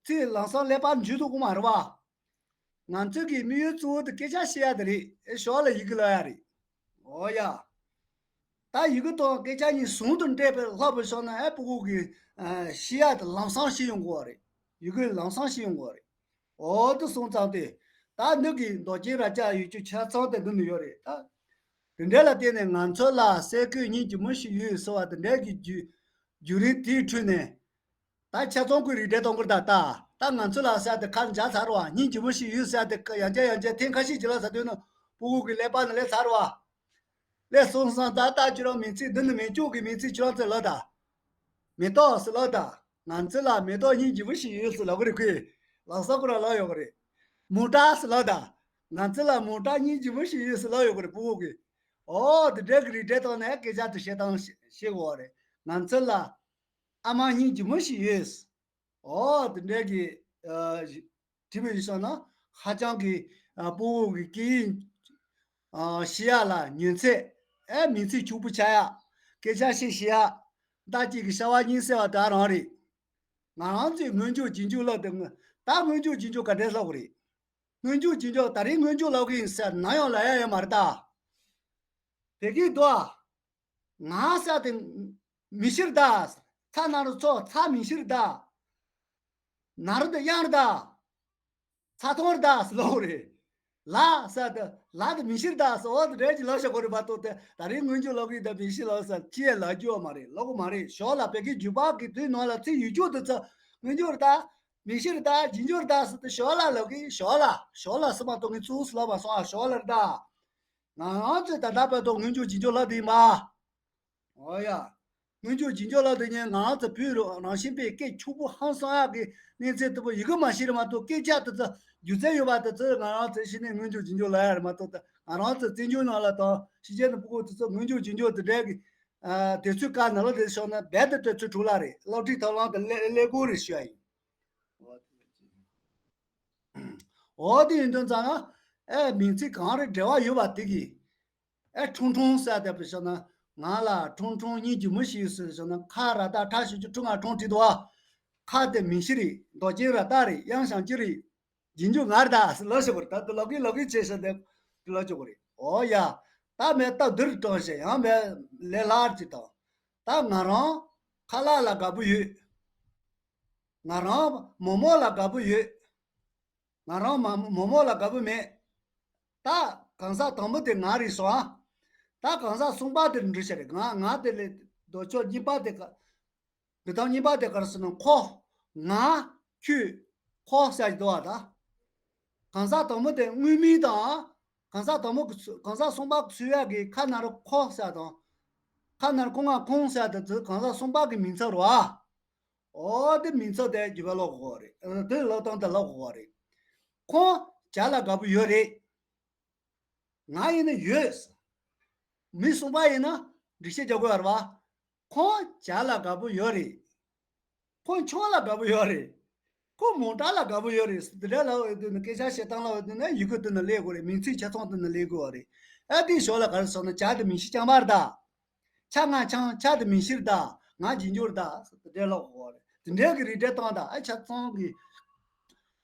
ཚིག་ལམ་སང་ཀླད་པར་འཇུ་ཐུབ་ཀྱི་མ་རེད་བ། ང་ཚོའི་གི་དམིགས་ཡུལ་གཙོ་བོ་དེ་སྐད་ཆ་བཤད་ཡ་དེ་རེད། ཨེ་ཞོར་ལ་ཡི་གེ་ཀློག་ཡ་རེད། འོ་ཡ། ད་ཡི་གེ་དང་སྐད་ཆ་གཉིས་ཟུང་དུ་འབྲེལ་བའི་ལྷག་པར་སོང་ན་ཨེ་ཕྲུ་གུ་གི་ཨ་ཤེས་ཡ་དེ་ལམ་སང་ཤེས་ཡོང་གི་ཡོད་རེད། ཡི་གེ་ལམ་སང་ཤེས་ཡོང་གི་ཡོད་རེད། འོ་དེ་སོང་ཙང་དེ་ད་འདི་གི་མདོག་ཅན་ར་ཅག་ཡོད་རྒྱུ་ཆ་ཚང་དེ་འདི་ནི་ཡོད་རེད་ད། དེ་འདྲ་ལ་བརྟེན་ནས་ང་ཚོ་ལ་སེལ་གོས་སྙིང་རྗེ་མོ་ཞིག་ཡོད་ཟེར་བ་དེ་འདྲའི་གི་བརྒྱུད་བརྒྱུད་རིམ་དེའི་ཁྲོད་ནས། ད་ཆ་ཚང་ཁོས་རིགས་འགྲེ་གཏོང་གི་རེད་ད། ད་ད་ང་ཚོ་ལ་ཟེར་དེ་ཁ་ལ་འཇགས་ཚར་བ། སྙིང་རྗེ་མོ་ཞིག་ཡོད་ཟེར་དེ་ཡང་བསྐྱར་ཡང་བསྐྱར་ཐེངས་ཁ་ཤས་ཅིག་ལབ་ཚར་དུས་ན་ཕྲུ་གུ་གི་ཀླད་པ་ནང་སླེབས་ཚར་བ། སླེབས་སོང་ཙང་ད་ལྟ་ཁྱོད་རང་མིང་ཚིག་འདི་ནི་མི་སྐྱོ་གི་མིང་ཚིག་ཁྱོད་རང་ཚོས་ལབ་ད། མེ་ཏོག་ཟེར་ལབ་ད། ང་ཚོ་ལ་མེ་ཏོག་སྙིང་རྗེ་མོ་ཞིག་ཡོད་ཟེར་ལབ་གི་རེད་ཁོས། ལམ་སང་ཁོ་རང་ལབ་ཡོད་གི་རེད། མོ་ཊ་ཟེར་ལབ་ད། ང་ཚོ་ལ་མོ་ཊ་སྙིང་རྗེ་མོ་ཞིག་ཡོད་ཟེར་ལབ་ཡོད་གི་རེད་ཕྲུ་གུ་གིས། ཨོ་དེ་འདྲའི་གི་རིགས་འགྲེ་བཏང་ནས་སྐད་ཆ་དེ་བཤད་སྟངས་ཤེས་དགོས་རེད། ང་ཚོ་ལ་ཨ་མ་སྙིང་རྗེ་མོ་ཞིག་ཡོད། ཨོ་དེ་འདྲའི་གི་ཨ་དྲི་བ་ཡིན་སོང་ན་ཧ་ཅང་གི་ཨ་སྤོ་བོ་གི་སྐད་ཡིག་ཨ་ཤེས་ཡག་ལ་ཉན་ཚད། ཨེ་མིང་ཚིག་ཕྱུག་པོ་ཆགས་ཡག་སྐད་ཆ་བཤད་ཤེས་ཡག་མདའ་གཅིག་གིས་ཤ་བ་གཉིས་བསད་པ་དེ་རང་རེད། ང་རང་ཚོས་སྔོན་འཇུག་རྗེས་འཇུག་ལབ་དེ་ད་སྔོན་འཇུག་རྗེས་འཇུག་ག་འདྲས་ལབ་དགོས་རེད། སྔོན་འཇུག་རྗེས་འཇུག་ད་རིང་སྔོན་འཇུག་ལབ་གི་ཡིན་ཟེར་ནམ་ཡང་ལབ་ཡ་ཡོད་མ་རེད་ད། བོད་སྐད་དུ་ང་ཟེར་དེ་མི་ཤེས་རེད་ད། ཚ་ན་རུ་ཚོ་ཚ་མི་ཤེས་རེད་ད། ན་རུ་དེ་གཡང་རེད་ད། ཚ་ཐོང་རེད་ད་ཟེར་ལབ་རེད། ལ་ཟེར་དེ་ལ་དེ་མི་ཤེས་རེད་ད་ཟེར། འོ་དེ་འདྲས་ཀྱི་ལབ་བཞག་གོ་རེད་མ་གཏོགས་དེ་ད་རིང་སྔོན་འཇུག་ལབ་གི་ཡིན་ད་མི་ཤེས་ལབ་ཟེར་ཅི་ཡང་ལབ་རྒྱུ་ཡོད་མ་རེད། ལབ་གི་མ་རེད། ཞོར་ལ་བོད་སྐད་འཇུག་པ་གི་དུས་ནང་ལ་ཚིག་ཡོད་རྒྱུ་དེ་ཚོ་སྔོན་འཇུག་རེད་ད། མི་ཤེས་རེད་ད། རྗེས་འཇུག་རེད་ད་ཟེར་དེ་ཞོར་ལ་ལབ་གི། ཞོར་ལ་ཞོར་ལ་ཟེར་མ་གཏོགས་ངས་ཚུགས་སུ་ལབ་མ་སོང་ཨ། ཞོར་ལ་རེད་ད། ང་རང་ཚོས་ད་ལྟ་བར་དུ་སྔོན་འཇུག་རྗེས་འཇུག་ལབ་དེ་ཡིན་མ། ཨོ་ཡ། སྔོན་འཇུག་རྗེས་འཇུག་ལབ་དེ་ཉན་ང་རང་ཚོ་བོད་རང་བཞིན་པའི་སྐད་ཕྱུག་པོ་ཧང་སང་ཡག་གི་གནས་ཚད་དེ་པོ་ཡི་གེ་མ་ཤེས་རེད་མ་གཏོགས་སྐད་ཆ་དེ་ཚོ་སྒྱུ་རྩལ་ཡོད་པ་དེ་ཚོ་ང་རང་ཚོས་ཤེས་ནས་སྔོན་འཇུག་རྗེས་འཇུག་ལབ་ཡ་རེད་མ་གཏོགས་ད་ང་རང་ཚོ་བཙན་བྱོལ་ནང་ལ་དང་ཕྱི་རྒྱལ་ནང་ཕྲུ་གུ་དེ་ཚོ་སྔོན་འཇུག་རྗེས་འཇུག་དེ་འདྲའི་གི་དུས་ཚོད་བཀག་ནང་ལ་དེ་ཤོག་ན་རྦད་དེ་དུས་ཚོད་དྲུག་ལ་རེད། སློབ་ཁྲིད་ཐབས་ལམ་དེ་ཀླད་ཀོར་རེད་ཞུ་ཡ་ཡིན། འོ་དེ་ཡིན་དུས་ཙང་ན་ཨེ་མིང་ཚིག་གང་རེད་འབྲེལ་བ་ཡོད་པ་དེ་གི་ཨེ་ཁྲུང་ཁྲུང་ཟེར་དེ་བྱས་ན་ང་ལ་ཁྲུང་ཁྲུང་སྙིང་རྗེ་མོ་ཞིག་ཟེར་བྱས་ན་ཁ་ར་བཏགས་ཁྲ་ཞབས་ཀྱུ་ཁྲུ་ང་ཁྲུང་བྲིས་འདུག་བ། ཁ་དེ་མིང་གཞི་རེད། མདོ་རྒྱན་ར་བཏགས་རེད། དབྱངས་བྱ་སྤྱོད་རེད། རྗེས་འཇུག་ང་རེད་ད་ཟེར་ལབ་ཤོག་གི་རེད། ད་དུ་ལོག་གི་ལོག་གི་བྱས་ཤག་དེ་དུ་ལབ་ཆོག་གི་རེད། འོ་ཡ། ད་མེད་སྟབས་བདེ་རུ་བཏང་ཞེས་ཡང་མེད་ལས་སླ་ཅིག་དང་། ད་ང་རང་ཁ་ལག་ལ་དགའ་པོ་ཡོད། ང་རང་མོག་མོག་ལ་དགའ་པོ་ཡོད། ང་རང་མ་མོག་མོག་ལ་དགའ་པོ་མེད། ད་གང་ཟག་དང་པོ་དེ་ང་རེད་སོང་ཨ། ད་གང་ཟག་གསུམ་པ་དེར་འགྲོ་ཤ་རེད། ང་ང་དེ་ལས་ལྡོག་ཕྱོགས་གཉིས་པ་དེ་ག་འགྲོ་སྟངས་གཉིས་པ་དེ་ག་རེ་ཟེར་ན་ཁོ། ང་། ཁྱོད། ཁོ་ཟེར་གྱི་འདུག་བ་ད། གང་ཟག་དང་པོ་དེ་དངོས་མིང་དང་། གང་ཟག་དང་པོ་གི་ཚུ་གང་ཟག་གསུམ་པ་གི་ཚུལ་ཡག་གི་ཁ་ན་རོ་ཁོ་ཟེར་དང་། ཁ་ན་རོ་ཁོ་ང་ཁོང་ཟེར་དང་ཚུལ་གང་ཟག་གསུམ་པ་གི་མིང་ཚབ་རོ་ཨ། ཨོ་དེ་མིང་ཚབ་དེ་རྒྱུ་བ་ལོག་གོ་རེད། དེ་ལོག་སྟངས་དེ་ལོག་གོ་རེད། ཁོང་ཇ་ལ་དགའ་པོ་ཡོད་རེད། ང་ཡིན་ན་ཡོད། མི་གསུམ་པ་ཡིན་ན་འགྲེལ་བཤད་རྒྱག་དགོས་ཡོད་རེད་བ། ཁོང་ཇ་ལ་དགའ་པོ་ཡོད་རེད། ཁོང་ཆང་ལ་དགའ་པོ་ཡོད་རེད། ཁོང་མོ་ཊ་ལ་དགའ་པོ་ཡོད་རེད། འདི་འདྲ་ལབ་ཡོད་དུས་ནི་སྐད་ཆ་བཤད་སྟངས་ལབ་ཡོད་དུས་ནི་ཡི་གེ་དུ་ནི་ལས་དགོས་རེད། མིང་ཚིག་ཆ་ཚང་དུ་ནི་ལས་དགོས་བ་རེད། ཨ་དེའི་ཞོར་ལ་ག་རེ་སོང་ན་ཇ་དེ་མིང་གཞི་རྐྱང་པ་རེད་ད། ཆ་ང་ཆང་ཇ་དེ་མིང་གཞི་རེད་ད། ང་རྗེས་འཇུག་རེད་ད། འདི་འདྲ་ལབ་དགོས་བ་རེད། འདི་འདྲའི་གི་རིགས་འགྲེ་སྟངས་ད་ཨ་ཆ་ཚང་གི་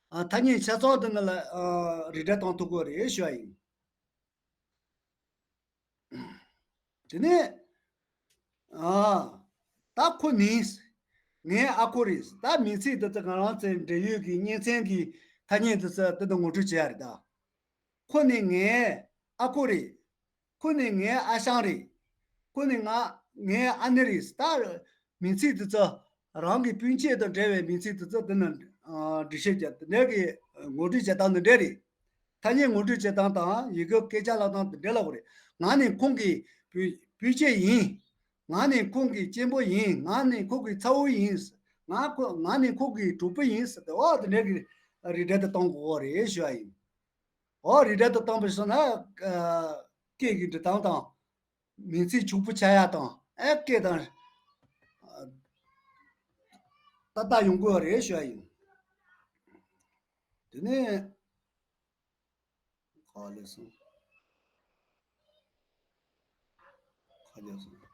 ཨ་ཐ་སྙད་ཆ་ཚང་དུ་ནི་ལ་ཨ་རིགས་འགྲེ་སྟངས་ཐུབ་དགོས་རེད་ཞུ་བ་ཡིན། དེ་ནས་ཨ་ད་ཁོ་ནི་ངའི་ཨ་ཁུ་རེད། ད་མིང་ཚིག་འདི་ཚོ་ང་རང་ཚོའི་འབྲེལ་ཡོད་ཀྱི་གཉེན་ཚན་གྱི་ཐ་སྙད་འདི་ཚོ་འདི་ནས་ངོ་སྤྲོད་བྱེད་ཡ་རེད་ད། ཁོ་ནི་ངའི་ཨ་ཁུ་རེད། ཁོ་ནི་ངའི་ཨ་ཞང་རེད། ཁོ་ནི་ང་ངའི་ཨ་ནེ་རེད། ད་མིང་ཚིག་དེ་ཚོ་རང་གི་སྤུན་མཆེད་དང་འབྲེལ་བའི་མིང་ཚིག་དེ་ཚོ་དེ་ནི་ཨ་འགྲེལ་བཤད་བརྒྱབ་དེ་འདྲ་གི་ངོ་སྤྲོད་བྱེད་སྟངས་འདི་འདྲ་རེད། ཐ་སྙད་ངོ་སྤྲོད་བྱེད་སྟངས་དང་ཡི་གེ་སྐད་ཆ་ལབ་སྟངས་དེ་འདྲ་ལབ་དགོས་རེད། ང་ནི་ཁོང་གི་སྤུན་སྤུན་མཆེད་ཡིན། ང་ནི་ཁོང་གི་གཅེན་པོ་ཡིན། ང་ནི་ཁོང་གི་ཚ་བོ་ཡིན། ང་ཁོ་ང་ནི་ཁོང་གི་གྲོགས་པོ་ཡིན་ཟེར་ཏེ་འོ་དེ་འདྲ་གི་རིགས་འགྲེ་དེ་གཏོང་དགོས་རེད་ཞུ་བ་ཡིན། འོ་རིགས་འགྲེ་དེ་གཏོང་པ་སོང་ན་ཨ་སྐད་ཀྱི་འབྲི་སྟངས་དང་། མིང་ཚིག་ཕྱུག་པོ་ཆགས་ཡ་དང་ཨེ་སྐད་དང་ཏག་ཏག་ཡོང་དགོས་རེད་ཞུ་ཡ་ཡིན། དེ་ནས་ག་ལས་སོང་། ཁ་རྒྱག་སོང་།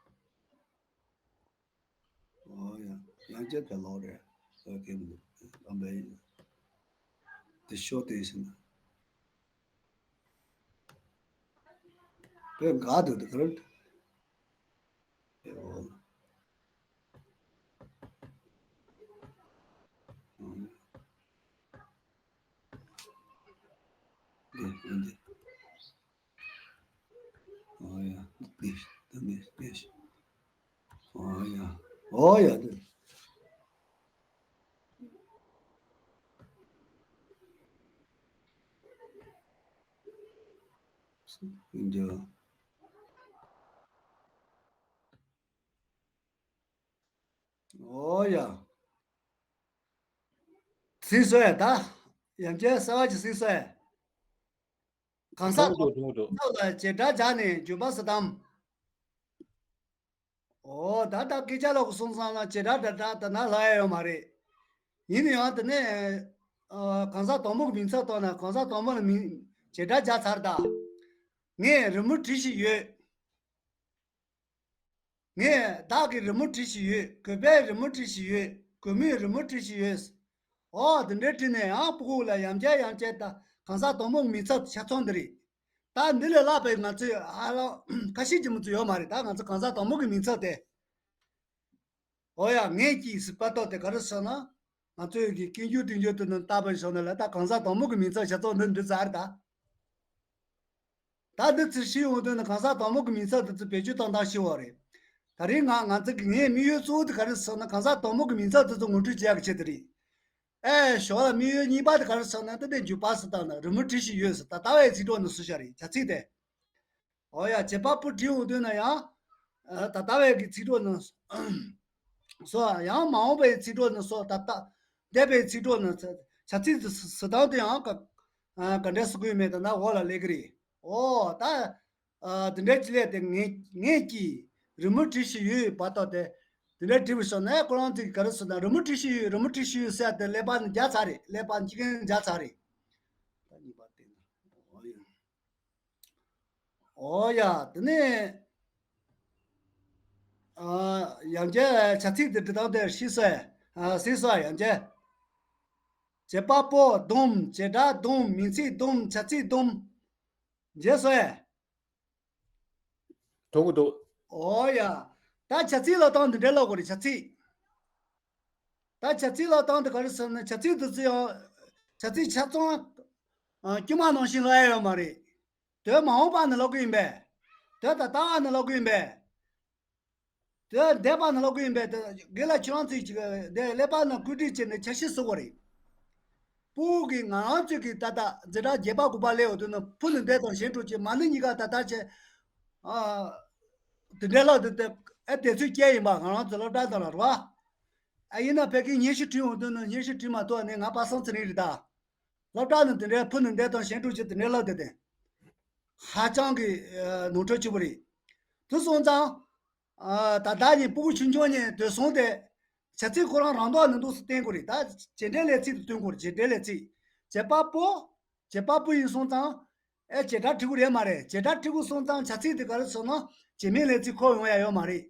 ཨོ་ཡ། ཡང་བསྐྱར་དེ་ལོག་རེད། ཨོ་ཁེ་མི་འདུག་ཨམ་བེ་ཡིན། དེ་ཤོ་དེ་ཡིན་ན། དཔེ་དགའ་འདུག་དེ་ག་རེ། ཨོ། འདི་འདི། ཨོ་ཡ། འདི་འདི་འདི། ཨོ་ཡ། ཨོ་ཡ་འདི། འདི། ཨོ་ཡ། གཟིགས་སོང་ཡ་ད། ཡང་བསྐྱར་གསར་བ་ཅིག་གཟིགས་སོང་ཡ། གང་ཟག་དོན་དུ་དོན་དུ་ལ་བྱེད་སྒྲ་སྦྱར་ནས་བརྗོད་པ་ཟེར་དམ། ཨོ་ད་ལྟ་སྐད་ཆ་ལོག་གི་སོང་ཙང་ལ་བྱེད་སྒྲ་སྒྲ་སྒྲ་ད་ན་ལྷག་ཡ་ཡོད་མ་རེད། ཡིན་ན་ཡང་དེ་ནས་ཨ་གང་ཟག་དང་པོ་གི་མིང་ཚབ་བཏང་ན་གང་ཟག་དང་པོ་ལ་མིང་བྱེད་སྒྲ་སྦྱར་ཚར་ད། ངས་རི་མོ་བྲིས་ཤིག་ཡོད། ངས་བདག་གི་རི་མོ་བྲིས་ཤིག་ཡོད། གུས་པའི་རི་མོ་བྲིས་ཤིག་ཡོད། གུས་མོའི་རི་མོ་བྲིས་ཤིག་ཡོད། ཨོ་དེ་འདྲའི་བྲིས་ནས་ཡང་སྤུ་གུ་ལ་ཡང་བསྐྱར་ཡང་བསྐྱར་ད་གང་ཟག་དང་པོ་མིང་ཚབ་ཆ་ཚང་འདི་རེད། ད་འདི་ལས་ལྷག་པའི་ང་ཚོས་ཧ་ལམ་ཁ་ཤས་ཀྱི་མི་ཚོ་ཡོད་མ་རེད། ད་ང་ཚོ་གང་ཟག་དང་པོ་གི་མིང་ཚབ་དེ། ཨོ་ཡ་ངས་ཀྱིས་ཟེར་བར་ཐོག་དེ་ག་རེ་ཟེར་ན། ང་ཚོས་ཀྱི་སྐད་འགྱུར་དུས་འགྱུར་དུ་ནི་བཏགས་པའི་ཞོར་ནས་ལ་ད་གང་ཟག་དང་པོ་གི་མིང་ཚབ་བྱ་ཚོགས་འདི་འདི་ཙར་ད། ད་འདི་ཚིག་ཤེས་ཡོང་དུས་ནི་གང་ཟག་དང་པོ་གི་མིང་ཚབ་འདི་ཚོ་བེད་སྤྱོད་གཏོང་སྟངས་ཤེས་བ་རེད། ད་རེས་ང་ང་ཚོ་གི་ངའི་དམིགས་ཡུལ་གཙོ་བོ་དེ་ག་རེ་ཟེར་ན་གང་ཟག་དང་པོ་གི་མིང་ཚབ་འདི་ཚོ་ངོ་སྤྲོད་བྱེད་ཡག་གི་ཆེད་དུ་རེད། ཨེ་ཞོར་ལ་དམིགས་ཡུལ་གཉིས་པ་དེ་ག་རེ་ཟེར་ན་ད་ལྟའི་འཇུག་པ་ཟེར་དང་ན་རི་མོ་བྲིས་ཤིག་ཡོད་ཟེར་ད་ལྟ་བའི་ཚིག་གྲོགས་ནི་སུ་ཤ་རེད་བྱ་ཚིག་དེ། ཨོ་ཡ་བྱེད་པ་པོ་བྲིས་འོང་དུས་ན་ཡང་། ད་ལྟ་བའི་གི་ཚིག་གྲོགས་ནི་སོ། ཡང་མ་འོངས་པའི་ཚིག་གྲོགས་ནི་སོ་ད་ལྟ་འདས་པའི་ཚིག་གྲོགས་ནི་བྱ་ཚིག་ཟི་སྟངས་དུ་ཡང་ག་ག་འདྲ་སུ་དགོས་མེད་ད་ན་འོག་ལ་སླེབས་གི་རེད། ཨོ་ད་འདི་འདྲའི་ཅི་ལས་དེ་ངས་ངས་ཀྱིས་རི་མོ་བྲིས་ཤིག་ཡོད་བར་ཐོག་དེ་འདི་འདྲའི་བྲིས་པ་སོང་ན་ཁོ་རང་ཚིག་ག་རེ་སོང་ན་རི་མོ་བྲིས་ཤིག་ཡོད་རི་མོ་བྲིས་ཤིག་ཡོད་ཟེར་དེ་ཀླད་པ་ནི་རྒྱག་ཚར་རེད། ཀླད་པ་ནི་ཅི་གན་རྒྱག་ཚར་རེད། ད་གཉིས་པ་བལྟས་ན་ཨོ་ཡ། ཨོ་ཡ་དེ་ནས་ཨ་ཡང་བསྐྱར་བྱ་ཚིག་དེ་འབྲི་སྟངས་དེ་ཤེས་སོ། ཨ་གཟིགས་སོ་ཡང་བསྐྱར། བྱེད་པ་པོ་སྡོམ། བྱེད་སྒྲ་སྡོམ། མིང་ཚིག་སྡོམ། བྱ་ཚིག་སྡོམ། མཇལ་སོ་ཡ། མཐོང་གི་འདུག་ཨོ་ཡ། ད་བྱ་ཚིག་ལ་སྟངས་འདི་འདྲའི་ལབ་དགོས་རེད་བྱ་ཚིག་ད་བྱ་ཚིག་ལ་སྟངས་འདི་ག་རེ་ཟེར་ན་བྱ་ཚིག་འདི་ཚོ་ཡང་བྱ་ཚིག་ཆ་ཚང་ཨ་དཀྱུས་མ་ནང་བཞིན་ལབ་ཡ་ཡོད་མ་རེད། དོན་མ་འོངས་པ་ནི་ལབ་གི་ཡིན་པས། དོན་ད་ལྟ་བ་ནི་ལབ་གི་ཡིན་པས། དོན་འདས་པ་ནི་ལབ་གི་ཡིན་པས་དེ་དགེ་ལ་ཁྱེད་རང་ཚོས་ཅིག་དེ་ཀླད་པ་ནང་བཀོད་སྒྲིག་བྱས་ནས་འཆར་གཞི་བཟོ་དགོས་རེད། སྤུ་གུ་གིས་ང་རང་ཚོས་ཀྱི་ད་ལྟ་འཛིན་གྲྭ་བརྒྱད་པ་དགུ་པ་སླེབས་ཡོང་དུས་ན་ཕུ་ནི་འདས་དང་གཞན་དྲུག་ཅེས་མ་ཎི་གཉིས་ཀ་ད་ལྟ་བྱས། ཨ། དེ་འདྲའི་ལབ་དེ་དེ་ཨེ་དེ་ཚོའི་སྐད་ཡིན་པ་ང་རང་ཚོ་སློབ་གྲྭ་དང་ལ་རོ། ཨ་ཡིན་ན་ཕ་གིའི་སྙན་ཞུ་བྲིས་ཡོང་དུས་ན་སྙན་ཞུ་བྲིས་མ་ཐུབ་ནས་ང་པ་སངས་ཚེ་རིང་རེད་ད། སློབ་གྲྭ་ནང་དེ་འདྲའི་ཕུ་ནི་འདས་དང་གཞན་དྲུག་ཅེས་དེ་འདྲའི་ལབ་དེ་དེ། ཧ་ཅང་གི་ནོར་འཁྲུལ་ཆེ་པོ་རེད། དེ་སོང་ཙང་། ད་ལྟ་ནས་སྤུ་གུ་ཆུང་ཆུང་ནས་དུས་སོང་དེ། བྱ་ཚིག་ཁོ་རང་རང་མདོག་ནང་འདུག་སེ་བསྟན་དགོས་རེད་ད། བྱེད་འབྲེལ་ལས་ཚིག་ཏུ་བསྟན་དགོས་རེད་བྱེད་འབྲེལ་ལས་ཚིག་བྱེད་པ་པོ། བྱེད་པ་པོ་ཡིན་སོང་ཙང་། ཨེ་བྱེད་སྒྲ་བྲི་དགོས་རེད་མ་རེད་བྱེད་སྒྲ་བྲི་དགོས་སོང་ཙང་བྱ་ཚིག་དེ་ག་རེ་ཟེར་ན། བྱེད་མེད་ལས་ཚིག་ཁོ་ཡོང་ཡ་ཡོད་མ་རེད།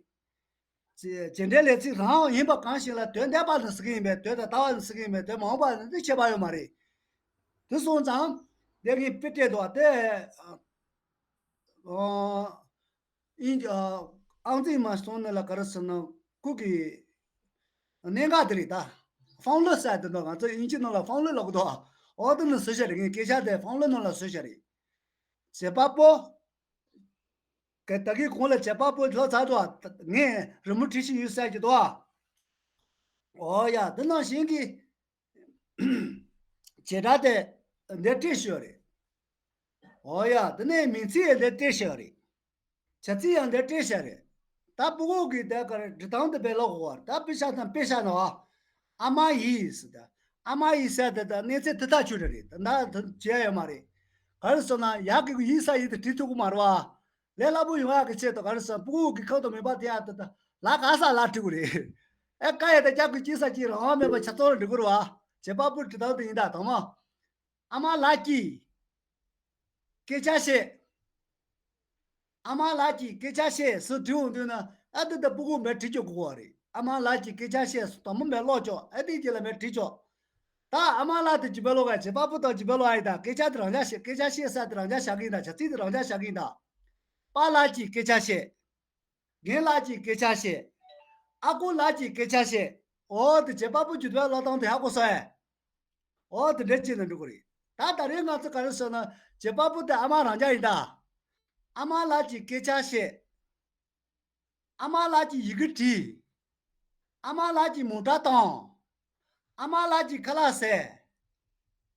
བྱེད་འབྲེལ་ལས་ཚིག་རང་ཡིན་པ་གང་ཞིག་ལ་དོན་འདས་པ་ནི་ཟེར་གི་ཡིན་པས་དོན་དང་ལྟ་བ་ནི་ཟེར་གི་ཡིན་པས་དོན་མ་འོངས་པ་ནི་འདི་ཁྱད་པར་ཡོད་མ་རེད། དེ་སོང་ཙང་། དེ་གི་དཔེ་སྤྲད་དོ་དེ། ཨིན་ཨང་རྩིས་མ་སོང་ནི་ལ་ག་རེ་ཟེར་ན་ཁོ་གི་གནད་འགག་དེ་རེད་ད། ཧྥང་ལོ་ཟེར་དེ་འདུག་ང་ཚོ་དབྱིན་ཇི་ནང་ལ་ཧྥང་ལོ་ལབ་གི་འདུག་ཨོ་དེ་ནི་བཟོས་བཞག་རེད་ངས་སྐད་ཆ་དེ་ཧྥང་ལོ་ནང་ལ་བཟོས་བཞག་རེད། བྱེད་པ་པོ། ག་ད་གིན་གོང་ལ་བྱེད་པ་པོ་ལབ་ཚར་འདུག་ངས་རི་མོ་བྲིས་ཤིག་ཡོད་ཟེར་གྱི་འདུག་ཨོ་ཡ་དེ་ནང་བཞིན་གྱི། བྱེད་སྒྲ་དེ་འདི་སྤྲད་ཤོད་རེད། ཨོ་ཡ་དེ་ནས་མིང་ཚིག་ཡང་འདི་སྤྲད་ཤོད་རེད། བྱ་ཚིག་ཡང་འདི་སྤྲད་ཤོད་རེད། ད་སྤུ་གུ་གི་དེ་གར་འབྲི་སྟངས་དེ་དཔེ་ཀློག་དགོས་པ་ད་དཔེ་ཆ་དང་དཔེ་ཆ་ནང་ཨ་མ་ཡིས་ཟེར་ད། ཨ་མ་ཡིས་ཟེར་དེ་ད་གནས་ཚད་དེ་ཐག་ཆོད་རེད་ད་ད་བྱས་ཡོད་མ་རེད། ག་རེ་ཟེར་ན་ཡག་གི་ཡིས་ས་ཡིས་དེ་བྲིས་ཐུབ་ཀྱི་མ་རེད་བ། ལས་སླ་པོ་ཡོང་ཡག་གི་ཆེད་དུ་ག་རེ་ཟེར་ན་སྤུ་གུ་གི་ཁ་དོག་མེད་པ་དེ་ཡག་དེ་ད་ལ་ག་ས་ལ་བྲིས་དགོས་རེད། ཨེ་ཀ་ཡ་ད་རྒྱབ་ཀྱི་ཅི་ས་ཅི་རང་དབང་མེད་པ་ཆ་ཚང་ལ་འབྲི་དགོས་རེད་བ། བྱེད་པ་པོ་འབྲི་སྟངས་དེ་ཡིན་ད་དང་མ། ཨ་མ་ལགས་ཀྱིས། སྐད་ཆ་བཤད། ཨ་མ་ལགས་ཀྱིས་སྐད་ཆ་བཤད་ཟེར་འབྲི་འོང་དུས་ན་ཨ་ཏི་ད་སྤུ་གུ་མེད་བྲིས་ཆོག་དགོས་པ་རེད། ཨ་མ་ལགས་ཀྱིས་སྐད་ཆ་བཤད་ཟེར་དང་པོ་མེད་ཀློག་ཆོག་ཨ་ཏི་རྗེས་ལ་མེད་བྲིས་ཆོག་ད་ཨ་མ་ལགས་དེ་ཇི་བེ་ལོ་ག་བྱེད་པ་པོ་དང་ཇི་བེ་ལོ་ཨ་ཡི་ད་སྐད་ཆ་དེ་རང་འཇགས་བཤད་སྐད་ཆ་བཤད་ས་དེ་རང་འཇགས་བཞག་གི་ཡིན་ད་བྱ་ཚིག་དེ་རང་འཇགས་བཞག་གི་ཡིན་ད། པཱ་ལགས་ཀྱིས་སྐད་ཆ་བཤད། རྒན་ལགས་ཀྱིས་སྐད་ཆ་བཤད། ཨ་ཁུ་ལགས་ཀྱིས་སྐད་ཆ་བཤད། འོ་དེ་བྱེད་པ་པོ་ཇི་བེ་ལོ་སྟངས་དེ་ཧ་གོ་སོང་ཨེ། འོ་དེ་འདྲ་བྱས་ནས་འགྲོ་གི་རེད། ད་ད་རེས་ང་ཚོ་ག་རེ་ཟེར་ན་བྱེད་པ་པོ་དེ་ཨ་མ་རང་འཇགས་ཡིན་ད། ཨ་མ་ལགས་ཀྱིས་སྐད་ཆ་བཤད། ཨ་མ་ལགས་ཀྱིས་ཡི་གེ་བྲིས། ཨ་མ་ལགས་ཀྱིས་མོ་ཊ་བཏང་། ཨ་མ་ལགས་ཀྱིས་ཁ་ལག་བཟས།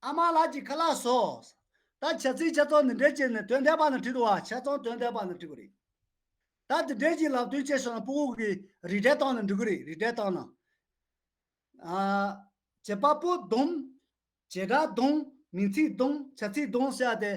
ཨ་མ་ལགས་ཀྱིས་ཁ་ལག་བཟོས། ད་བྱ་ཚིག་ཆ་ཚང་འདི་འདྲ་བྱས་ནས་དོན་འདས་པ་ནི་བྲིས་འདུག་བ་ཆ་ཚང་དོན་འདས་པ་ནི་བྲིས་དགོས་རེད། ད་འདི་འདྲའི་གྱི་ལམ་སྟོན་བྱས་སོང་ན་སྤུ་གུ་གིས་རིགས་འགྲེ་བཏང་ན་འགྲིག་གི་རེད་རིགས་འགྲེ་བཏང་ན། ཨ། བྱེད་པ་པོ་སྡོམ། བྱེད་སྒྲ་སྡོམ། མིང་ཚིག་སྡོམ། བྱ་ཚིག་སྡོམ་ཟེར་ཡ་དེ་